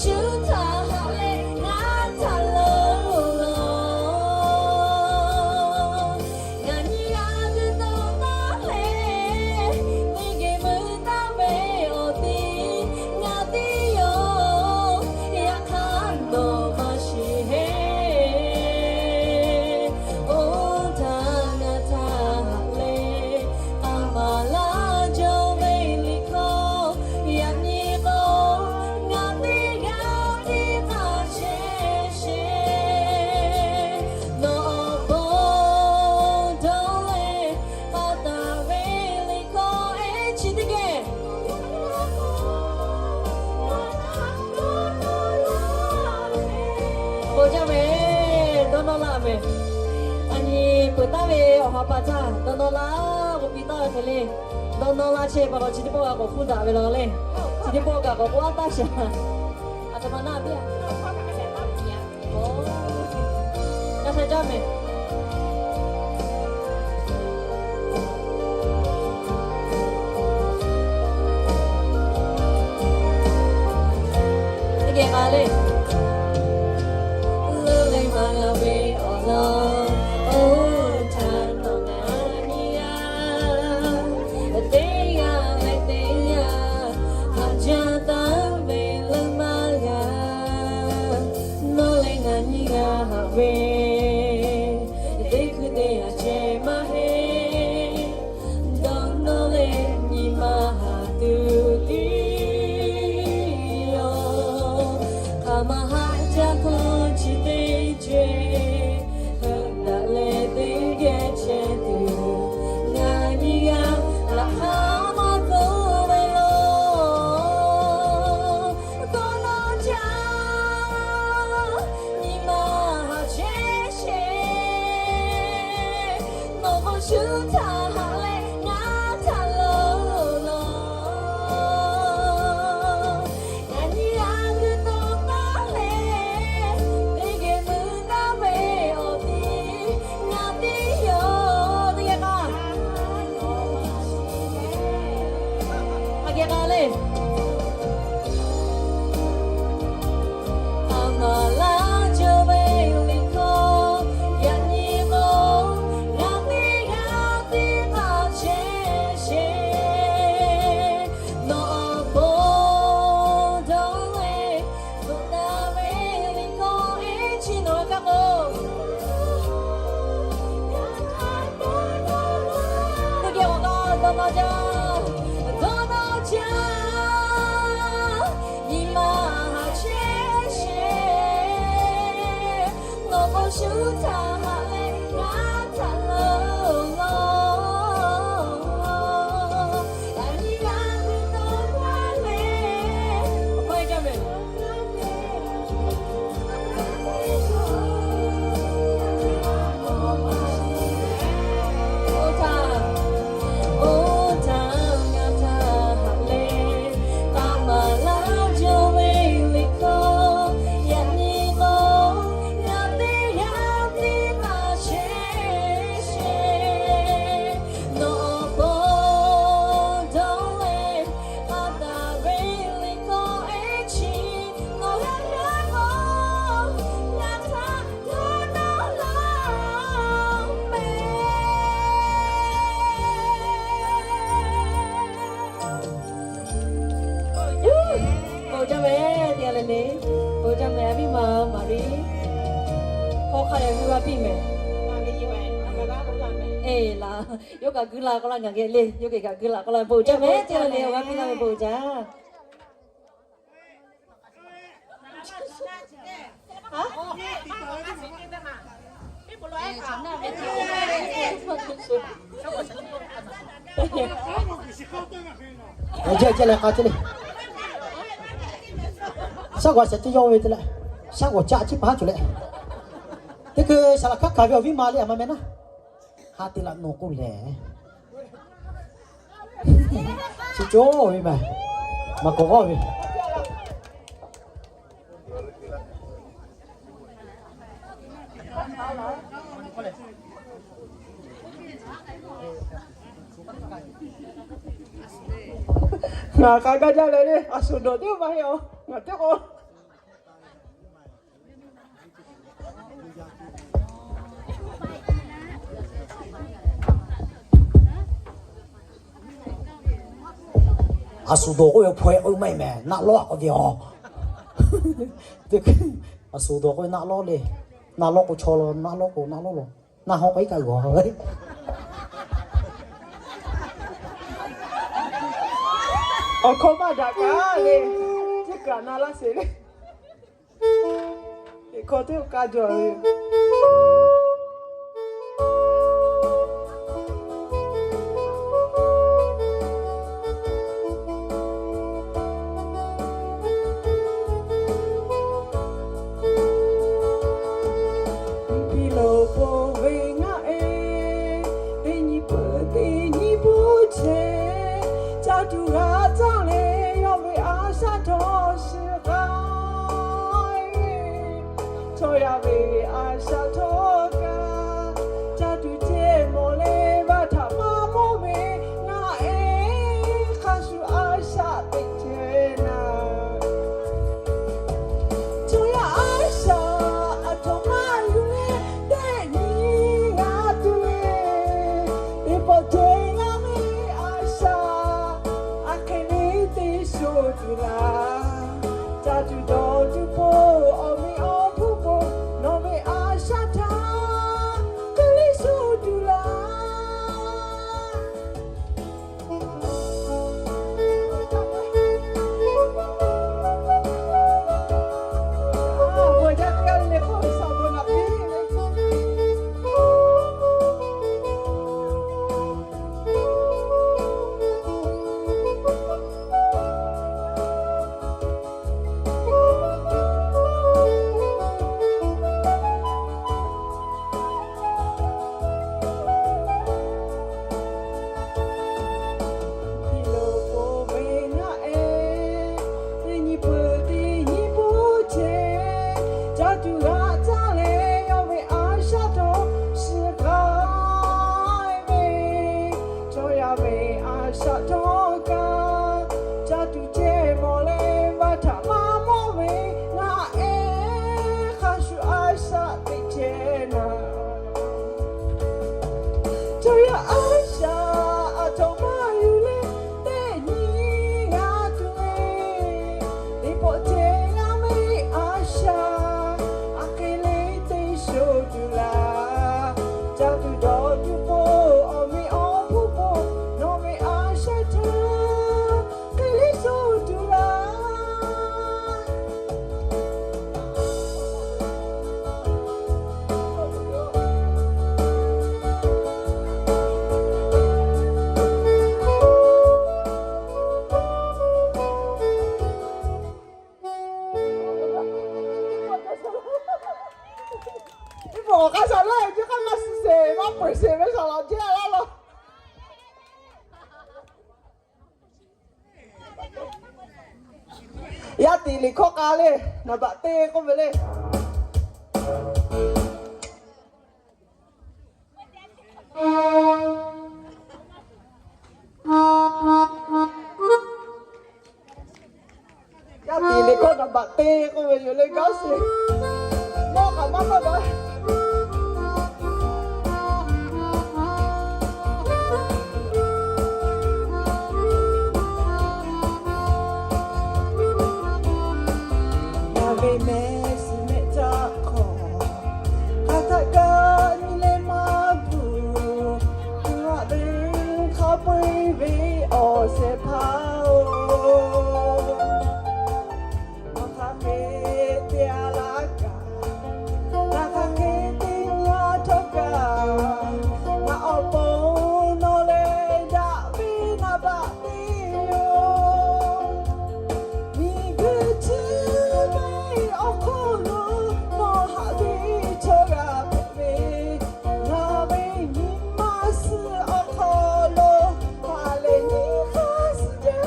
Shu htaˇ haꞈ leh ngaˬ htaꞈ leuˉ laˇ. Ngaˬ nyi g'a tuˬ dawˇ nawˇ leh, teˇ geh mui taˍ ve awˬ tiˉ ngaˬ teˇ yawˇ. Yaꞈ hk'aˇ nawˬ maˇ shiˍ heˆ. Oˇ htaˇ ngaˬ htaꞈ haꞈ leh, a maˍ laˇ jaw ve liꞈ hkawˇ yaꞈ nyi k'o, ngaˬ teˇ g'aˇ teˇ hk'aˇ chehˇ sheˍ. Nawˬ awˬ bon dawˇ leh, a taˍ ve liꞈ hkawˇ ehˉ chi teˇ geh bon jaˇ mehˍ. Dawˇ nawˇ laˇ mehˍ. A nyi peuˬ taˍ ve awˬ ha pa htaˇ dawˇ nawˇ laˇ k'oˆ piˇ taˍ ve hk'e le. Dawˇ nawˇ laˇ chehˇ pa k'o, chi teˇ pawˆ g'a k'awꞈ hpuˇ daꞈ ve law le. Chi teˇ pawˆ kaꞈ k'awꞈ k'oˆ a taˇ shaˍ. A htoꞈ ma naˆ piˇ a. G'a sha jaˇ mehˍ. Teˇ geh k'a le. Leuˉ leh maˍ g'a ve awˬ lawn, oˇ htaˇ nawˬ ngaˬ nyi g'aˇ, teˇ g'aˇ leh teˇ g'aˇ haꞈ jaˇ taˍ ve leuˉ maˇ g'a. Nawˬ leh ngaˬ nyi g'aˇ haꞈ ve, teˇ hkui teˇ yanˇ chehˇ maˇ heˆ. Dawˇ nawˇ leh nyi ma haꞈ tuˬ tiˉ yoˬ. Hk'aˬ ma haꞈ jaˇ hkawˇ chi teˇ ceuˬ, heuˆ daꞈ leh teˇ geh chehˇ tuˬ, ngaˬ nyi g'aˇ laꞈ hk'aˇ maˇ k'oˆ ve yoˬ. Dawˇ nawˇ jaˇ, nyi ma haꞈ chehˇ sheˍ. Nawˬ k'o shu htaˇ haꞈ leh ngaˬ htaꞈ leuˉ laˇ. Ngaˬ nyi g'aˇ g'uiˬ dawˇ taˍ leh, teˇ geh mui taˍ ve awˬ tiˉ ngaˬ teˇ yawˇ. Teˇ geh k'a, a geh k'a le. A maˍ laˇ jaw ve liꞈ hkawˇ yaꞈ nyi k'o, ngaˬ teˇ g'aˇ teˇ hk'aˇ chehˇ sheˍ. Nawˬ awˬ bon dawˇ leh, bvuhꞈ taˍ ve liꞈ hkawˇ ehˉ chi nawˬ g'a kaˇ k'o, teˇ geh awˬ g'aˇ dawˇ nawˇ jaˇ, dawˇ nawˇ jaˇ. Nyi ma haꞈ chehˇ sheˍ. Nawˬ k'o shu htaˇ haꞈ leh ngaˬ htaꞈ leuˉ laˇ. Yaꞈ nyi g'aˇ g'uiˬ dawˇ taˍ leh, awˬ hk'aw e jaˇ mehˍ. Oˇ htaˇ, oˇ htaˇ ngaˬ htaꞈ haꞈ leh, a maˍ laˇ jaw ve liꞈ hkawˇ yaꞈ nyi k'o, ngaˬ teˇ g'aˇ teˇ hk'aˇ chehˇ sheˍ. Nawˬ awˬ bon dawˇ leh, a taˍ ve liꞈ hkawˇ ehˉ chi nawˬ g'a kaˇ k'o, ngaˬ htaꞈ dawˇ nawˇ laˇ mehˍ. Bon jaˇ mehˍ, teˇ g'aˇ leh le. Bon jaˇ mehˍ, a viˉ ma Maˍriˆ. Hk'aw hk'a yaꞈ g'uiˬ g'a piˇ mehˍ. Eˬ laˬ, yawˇ kaꞈ g'uiˬ la k'oˆ laˇ ngaˬ geh le, yawˇ geh kaꞈ g'uiˬ la k'oˆ laˇ. Bon jaˇ mehˍ, teˇ g'aˇ leh le, awˬ g'aˇ piˇ laˇ ve bon jaˇ. Awˬ jehˇ jehˇ leh k'a ce le. Shaˉ g'awˬ shehˍ ce yawˇ ve te leh, shaˉ g'awˬ caˆ ciˉ paˉ cuˬ leh, teˇ hkui saˍ laꞈ hkaˉ hkanˍ ve awˬ viˉ ma le, a ma meh naˉ, ha te laꞈ nawˬ k'oˆ lehˬ, chi cawˇ ve ma, maˬ kawꞈ g'awˇ ve. Ngaˬ k'a gaˇ jaˇ leh le, a shuˍ dawˬ teˇ maˇ heˆ a, ngaˬ teˇ k'o A shuˍ dawˬ k'oˆ ve hpaw e k'oˆ maˇ heˆ mehˍ, naˆ lawˉ a k'oˆ ve a. Te, a shuˍ dawˬ k'oˆ ve naˆ lawˉ le. Naˆ lawˉ k'o chaw la, naˆ lawˉ k'o naˆ lawˉ la. Naˆ hawˉ k'o iˉ kaˆ g'awˬ. Awˬ hkawˇ maˇ daꞈ kaꞈ le, teˇ kaꞈ na laˇ sheˍ le. Teˇ hkawˇ teˇ kaꞈ jaw ve. Piˇ loˍ pon ve ngaˆ e, teˇ nyi peuˬ teˇ nyi peuˬ chehˇ, caˇ tuˬ g'a caˇ leh yawˇ ve a shaꞈ htawˇ shiˍ k'ai ve, chaw yaˇ ve a shaꞈ htawˇ kaꞈ, caˇ tuˬ ceh mawˬ leh vaˇ htaꞈ maˇ mawˇ ve ngaˆ e, hk'a shuˍ a shaꞈ teꞈ chehˇ naˍ. Chaw yaˇ a shaꞈ aˬ htoꞈ ma yuˬ leh tehꞈ nyi g'a tuˬ ve, teˇ pawˆ ceh ngaˬ ve a shaꞈ aˬ hk'e le te shoˍ tuˬ laˇ. Caˇ tuˬ dawˬ tuˬ po awˬ meꞈ awˬ hponˇ po, nawˬ ve a shaꞈ htaꞈ hk'e le shoˍ tuˬ laˇ. Piˇ loˍ pon ve ngaˆ e, teˇ nyi peuˬ teˇ nyi peuˬ chehˇ, caˇ tuˬ g'a caˇ leh yawˇ ve a shaꞈ htawˇ shiˍ k'ai ve, chaw yaˇ ve a shaꞈ htawˇ kaꞈ, caˇ tuˬ ceh mawˬ leh vaˇ htaꞈ maˇ mawˇ ve ngaˆ e, hk'a shuˍ a shaꞈ teꞈ chehˇ naˍ. Chaw yaˇ a shaꞈ aˬ htoꞈ ma yuˬ leh tehꞈ nyi g'a tuˬ ve, teˇ pawˆ ceh ngaˬ ve a shaꞈ aˬ hk'e le te shoˍ tuˬ laˇ. Caˇ tuˬ dawˬ tuˬ po awˬ meꞈ awˬ hponˇ po, nawˬ ve a shaꞈ htaꞈ hk'e le shoˍ tuˬ laˇ. Iˉ pawˍ awˬ k'aˇ shaˍ laˇ ve chi hk'aˇ maˇ suh sheˍ, maˇ peuˬ sheˍ ve shaˍ laꞈ jehˇ laˇ law. Yaˇ tiꞈ liꞈ hkawˇ k'a le, naˍ baꞈ te k'oˆ ve le. Yaˇ tiꞈ liꞈ hkawˇ naˍ baꞈ te k'oˆ ve yoˬ le, gaˇ suh. Mawˇ kaꞈ maˇ maˇ baˬ. Ngaˬ ve mehˆ shiˍ mehˆ caˆ hk'aw, hk'aˬ htaˆ kaꞈ nyi leh maˇ bvuhˬ. Ngaˬ ve hk'a peu-eˬ ve awˬ shehˍ hpaˇ-oˬ, ngaˬ hk'aˬ hk'e te a laˇ kaꞈ, ngaˬ hk'aˬ hk'e te a htawˇ kaꞈ, ngaˬ awˬ pon nawˬ lehˬ daꞈ ve naˍ baꞈ te yoˬ. Miˬguiˬ chi ve awˬ hk'aw lo nawˬ haꞈ ve chaw g'a hpehꞈ ve, ngaˬ ve nyi ma suh awˬ hk'aw lo ha lehˬ nyi hk'aˇ suh jaˇ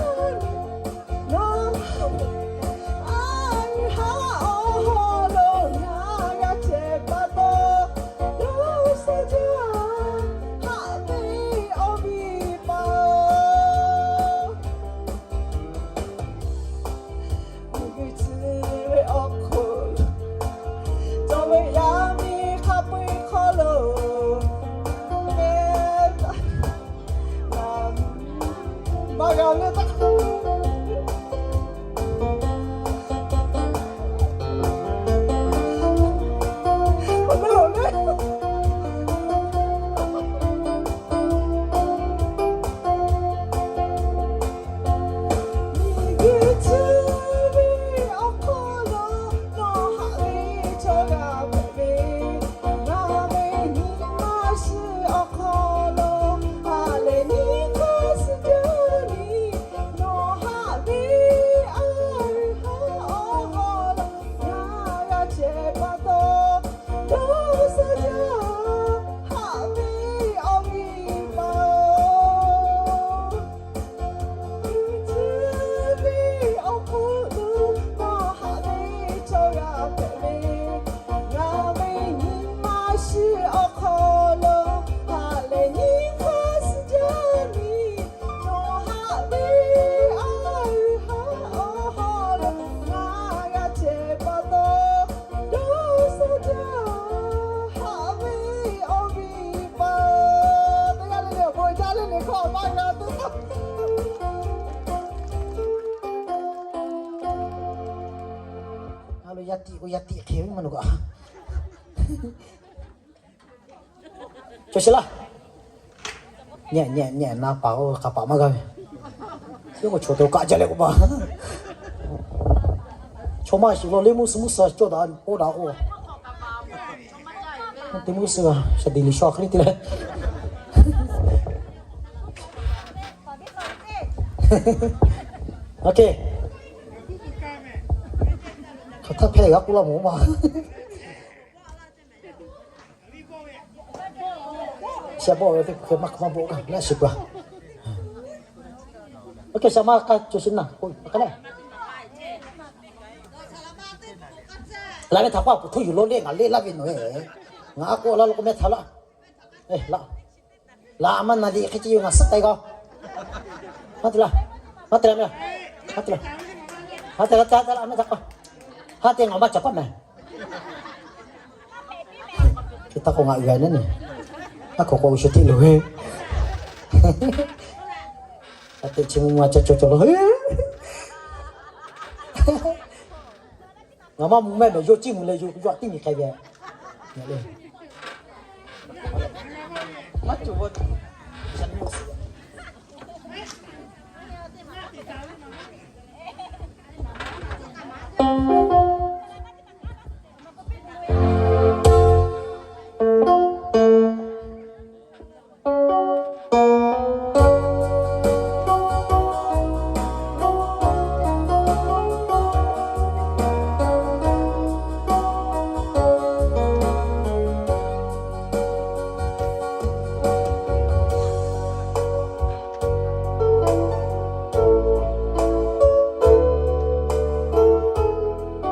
Yaˇ tiꞈ k'o yaˇ tiꞈ hk'e ve maˇ nu kaꞈ. Cawˬ sheˍ laˇ. Nyi nyi nyi na paˍ oˇ hk'a paˍ maˇ g'a ve. Yawˇ k'o chaw te kaꞈ jaˇ leh k'o ma. Chaw maˇ shiˍ lo le mvuhˇ suh mvuhˇ suh cawˇ daꞈ k'oˆ daꞈ k'o. Teˇ mvuhˇ suh g'a shaˍ tiꞈ liꞈ shaw hk'e le te leh. Ok. Hk'aˬ htaˇ hpehˇ g'a k'oˆ laˇ mawˬ ma. Sheh bawˆ ve teˇ hkui maˇ hk'aˬ maˇ bawˆ kaꞈ laˇ shiˍ pa. Ok, shaˍ ma k'a co shi naˬ k'o, a k'a leh. Laˬ ve htaꞈ k'oˆ a, puˍ htoˇ yuˬ lo le, ngaˬ le laˇ ve nawˬ e. Ngaˬ a k'oˆ laˇ lo k'o mehˆ htaꞈ laˇ. Laˬ, laˬ maˇ na liꞈ hk'e ce yoˬ, ngaˬ suhˉ k'ai g'a. Maˇ te laˇ, maˇ te laˇ mehˆ, maˇ te laˇ, maˇ te laˇ, maˇ te laˇ, maˇ te laˇ, maˇ te laˇ, ha te ngaˬ maˇ caˍ paˆ mehˍ. Hk'e taˇ k'o ngaˬ uiˍ g'a naˉ ne. Aˉ hk'aw k'o shu teˇ loˬ ve. A teꞈ chi mvuh ma ca cawˬ cawˬ lo. Ngaˬ maˇ mvuh mehˆ mehˍ, yawˇ ciˇ mvuh leh yawˇ tiˉ nyi k'ai ve.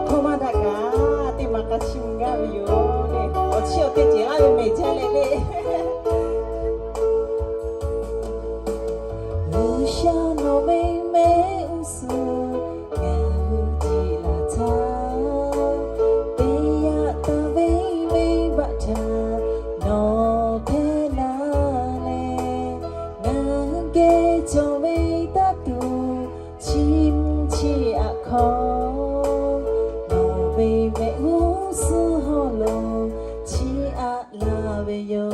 Hkawˇ maˇ daꞈ kaꞈ, teˇ maˬ k'a chiˇ mvuh gaˇ ve yoˬ le. Awˬ chiˇ awˬ te cehˬ laˇ ve mehˬ jaˇ leh le. G'uiˬsha nawˬ ve mehˆ g'uˇ suhˍ ngaˬ hui jiˬ laˬ htaˇ, teˇ yaꞈ taˍ ve venˇbaˆ htaꞈ nawˬ hpehˇ laˇ leh, ngaˬ hui geh cawˬ ve taˇ tuˬ chiˇ mvuh chi aꞈ hk'aw, nawˬ ve mehˆ g'uˇ suhˍ hawˉ lo chiˇ aꞈ laˇ ve yoˬ.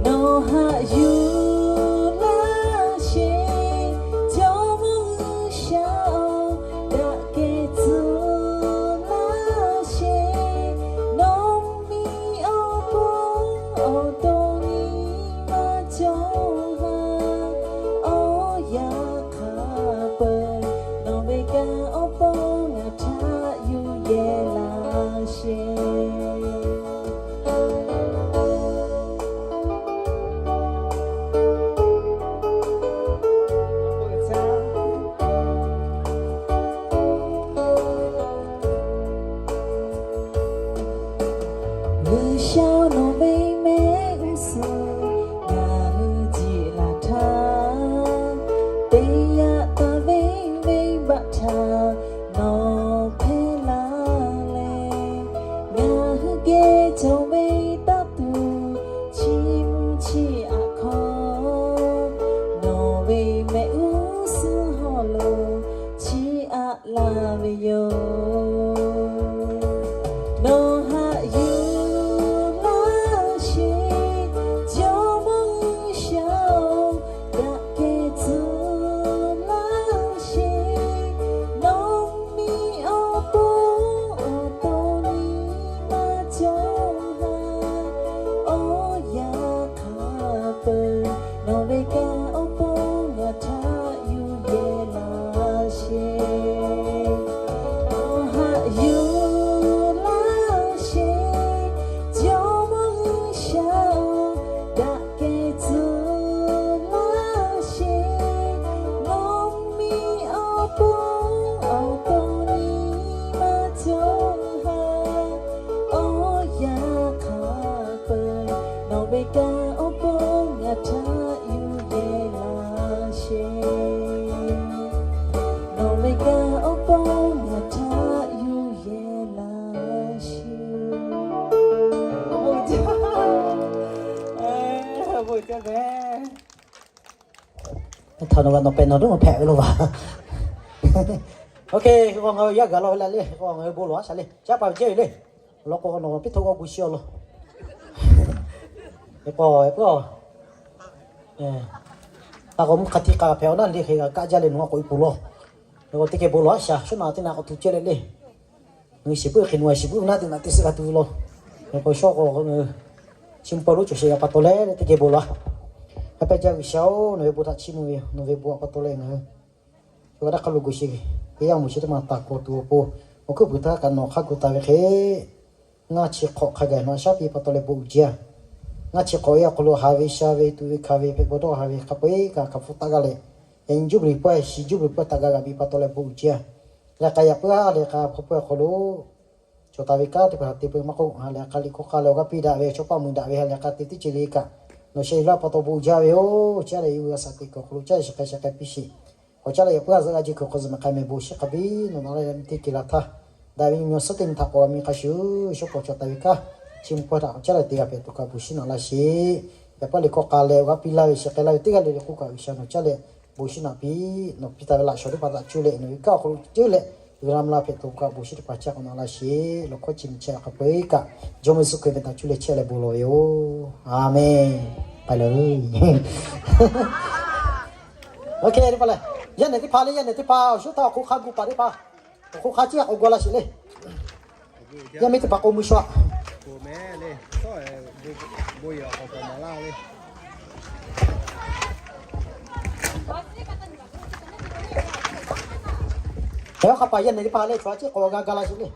Nawˬ haꞈ yuˬ laˇ sheˍ. Htaꞈ nawˬ g'a nawˬ pehꞈ nawˬ doˉ nawˬ hpehꞈ ve lo vaˬ. Ok, k'o ngaˬ hui yaˇ gaˬ la ve la le, k'o ngaˬ hui bon lawˬ a shaˍ le, caˉ pa ve jehˇ ve le. Law k'o nawˬ piˇ htoˆ g'awˇ gu shiˍ awˬ lawn. K'o, k'o, a k'o mvuhˇ hk'a tiꞈ k'a hpehꞈ awˬ naˉ le hk'e g'a kaˆ jaˇ le nawˬ a k'o i puˍ law. K'o teˇ geh bon lawˬ a shaˍ, shawˉ naꞈ teˇ naꞈ k'awꞈ tu cehˇ leh le. Ngaˬ hui shiˍ puiˉ hk'e nawˬ a shiˍ puiˉ naˉ teˇ naꞈ teˇ suhˍ g'a tu ve law. K'o shawˉ k'o, chi mvuhˇ pawˆ lonˉ cawˬ sheˍ g'a pa taw leh le teˇ geh bon lawˬ a. Yaˇ pehˇ jaˇ G'uiˬsha-oˬ, nawˬ ve bon htaꞈ chiˇ mvuh ve yoˬ. Nawˬ ve bon htaꞈ pa taw leh ngaˬ hui yaˇ g'aˇ hk'a lo gu sheˍ ve, yaˇ mvuhˇ shiˍ teˇ ma taˍ k'awꞈ tuˬ awˬ pon, awˬ hkuiˉ puiˍ htaˇ kaꞈ nawˬ hk'a gu taˍ ve hk'e ngaˇ chi hk'awꞈ hk'a gaˬ nawˬ a shaˉ piˇ pa taw leh bon uiˍ jaˇ. Ngaˇ chi hk'awꞈ yaˇ awˬ hk'aw lo haˍ ve sha ve tuꞈ ve hkanˍ ve hpehꞈ bawˬ dawˇ haˍ ve hk'a peu-eˬ kaꞈ hk'aˬ hpu taˆ g'a leh, yaꞈ nyi juˇ beuˬ pawehˇ shi juˇ beuˬ pawehˇ taˆ g'a g'a piˇ pa taw leh bon uiˍ jaˇ. Leh k'a yaꞈ puiˉ ha leh k'a hpu pawehˇ awˬ hk'aw lo cawˬ taˍ ve kanˉ teˇ hpaˍ te peu maˇ k'oˆ ha leh k'a liꞈ hk'awꞈ k'a leh awˬ g'aˇ piˇ daꞈ ve chaw paˆ mui daꞈ ve ha leh k'a te teˇ ceuˬ le kaꞈ nawˬ sheh yuˬ laˇ pa taw bon uiˍ jaˇ ve yoˬ. Caˇ leh yuˬ g'a shaˍ teꞈ kuiˬ awˬ hk'aw lo caˇ leh sheh k'ai sheh k'ai piˇ sheˍ. K'awꞈ caˇ leh yaꞈ puiˉ ha zuhꞈ g'a jehˇ kuiˬ hk'aw zuhꞈ mehˍ k'ai mehˍ bon shiˍ hk'a biˇ nawˬ na la yaˇ miˇ teˇ ceuˬ la htaˇ, daꞈ ve nyi ma suhˉ teˇ nyi htaꞈ k'awꞈ g'a miˇ hk'a shuˍ shuˍ k'awꞈ cawˬ taˍ ve kanˉ, chi mvuhˇ pawehˇ htaꞈ k'awꞈ caˇ leh te g'a hpehꞈ tuˬ kaꞈ bon shiˍ naꞈ laˇ sheˍ. Yaꞈ puiˉ liꞈ hk'awꞈ k'a leh awˬ g'aˇ piˇ laˇ ve sheh k'ai laˇ ve teˇ g'aˇ le le k'oˆ kaꞈ G'uiˬsha nawˬ caˇ leh bon shiˍ naꞈ piˇ, nawˬ piˇ taˍ ve laꞈ shawnˍ teˇ hpaˍ htaꞈ cuˇ leh nawˬ ve kanˉ awˬ hk'aw lo cuˇ leh g'a mvuh la hpehꞈ tuˬ kaꞈ bon shiˍ teˇ hpaˍ caˇ k'awꞈ naꞈ laˇ sheˍ. Lawˬ hkawˇ chi miˬ chehˇ hk'a peu-eˬ kaꞈ Jawˇmawˇ Yeˍsuˆ Hkriꞈ ve htaꞈ cuˇ leh chehˇ leh bon lawˬ ve yoˬ. Aˍmenˍ. Pai le. Ok, teˇ hpaˍ lehˬ, yaˇ nehˬ teˇ hpaˍ le, yaˇ nehˬ teˇ hpaˍ awˬ shuˉ htaˇ awˬ hk'oˆ hk'a gu paˍ teˇ hpaˍ, awˬ hk'oˆ hk'a ciˉ k'awꞈ gu laˇ sheˍ le. Yaˇ miˇ teˇ hpaˍ k'o mui shu aꞈ. Hk'e hk'a paˍ yaˇ nehˬ teˇ hpaˍ leh chaw a ciˉ k'awꞈ g'a ga laˇ sheˍ le.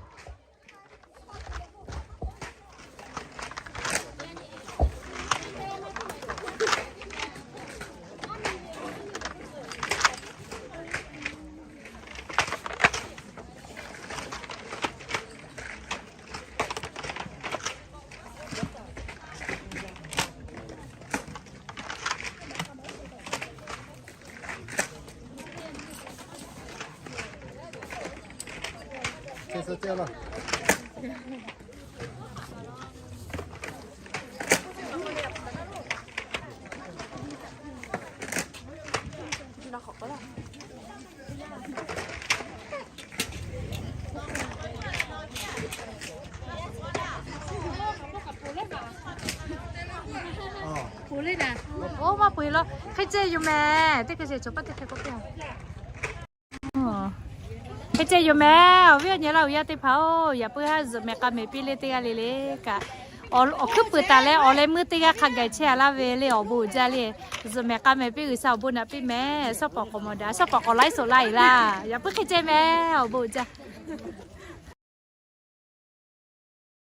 Oˇ maˇ peu-eˬ law, hk'e ceh yoˬ mehˍ. Teˇ hk'e ceh cawˬ paˇ teˇ hk'e k'oˆ piˇ-a. Hk'e ceh yoˬ mehˍ. Awˬ viˉ awˬ nyi laˇ uˬ yaˇ teˇ hpaˍ-oˬ, yaꞈ puiˉ haˉ zuhꞈ mehˍ k'a mehˍ piˇ le teˇ g'aˇ le le kaꞈ, awˬ hkuiˉ puiˍ taˍ leh awˬ leh meuˇ teˇ g'aˇ hk'a gaˬ chehˇ-a laˇ ve le awˬ bon uiˍ jaˇ le. Zuhꞈ mehˍ k'a mehˍ piˇ G'uiˬsha awˬ bon naꞈ piˇ mehˍ. Shawˉ pawˍ k'awꞈ mawˬ daꞈ, shawˉ pawˍ k'awꞈ laiˉ soꞈ laˇ-e laˇ. Yaꞈ puiˉ hk'e ceh mehˍ, awˬ bon uiˍ jaˇ.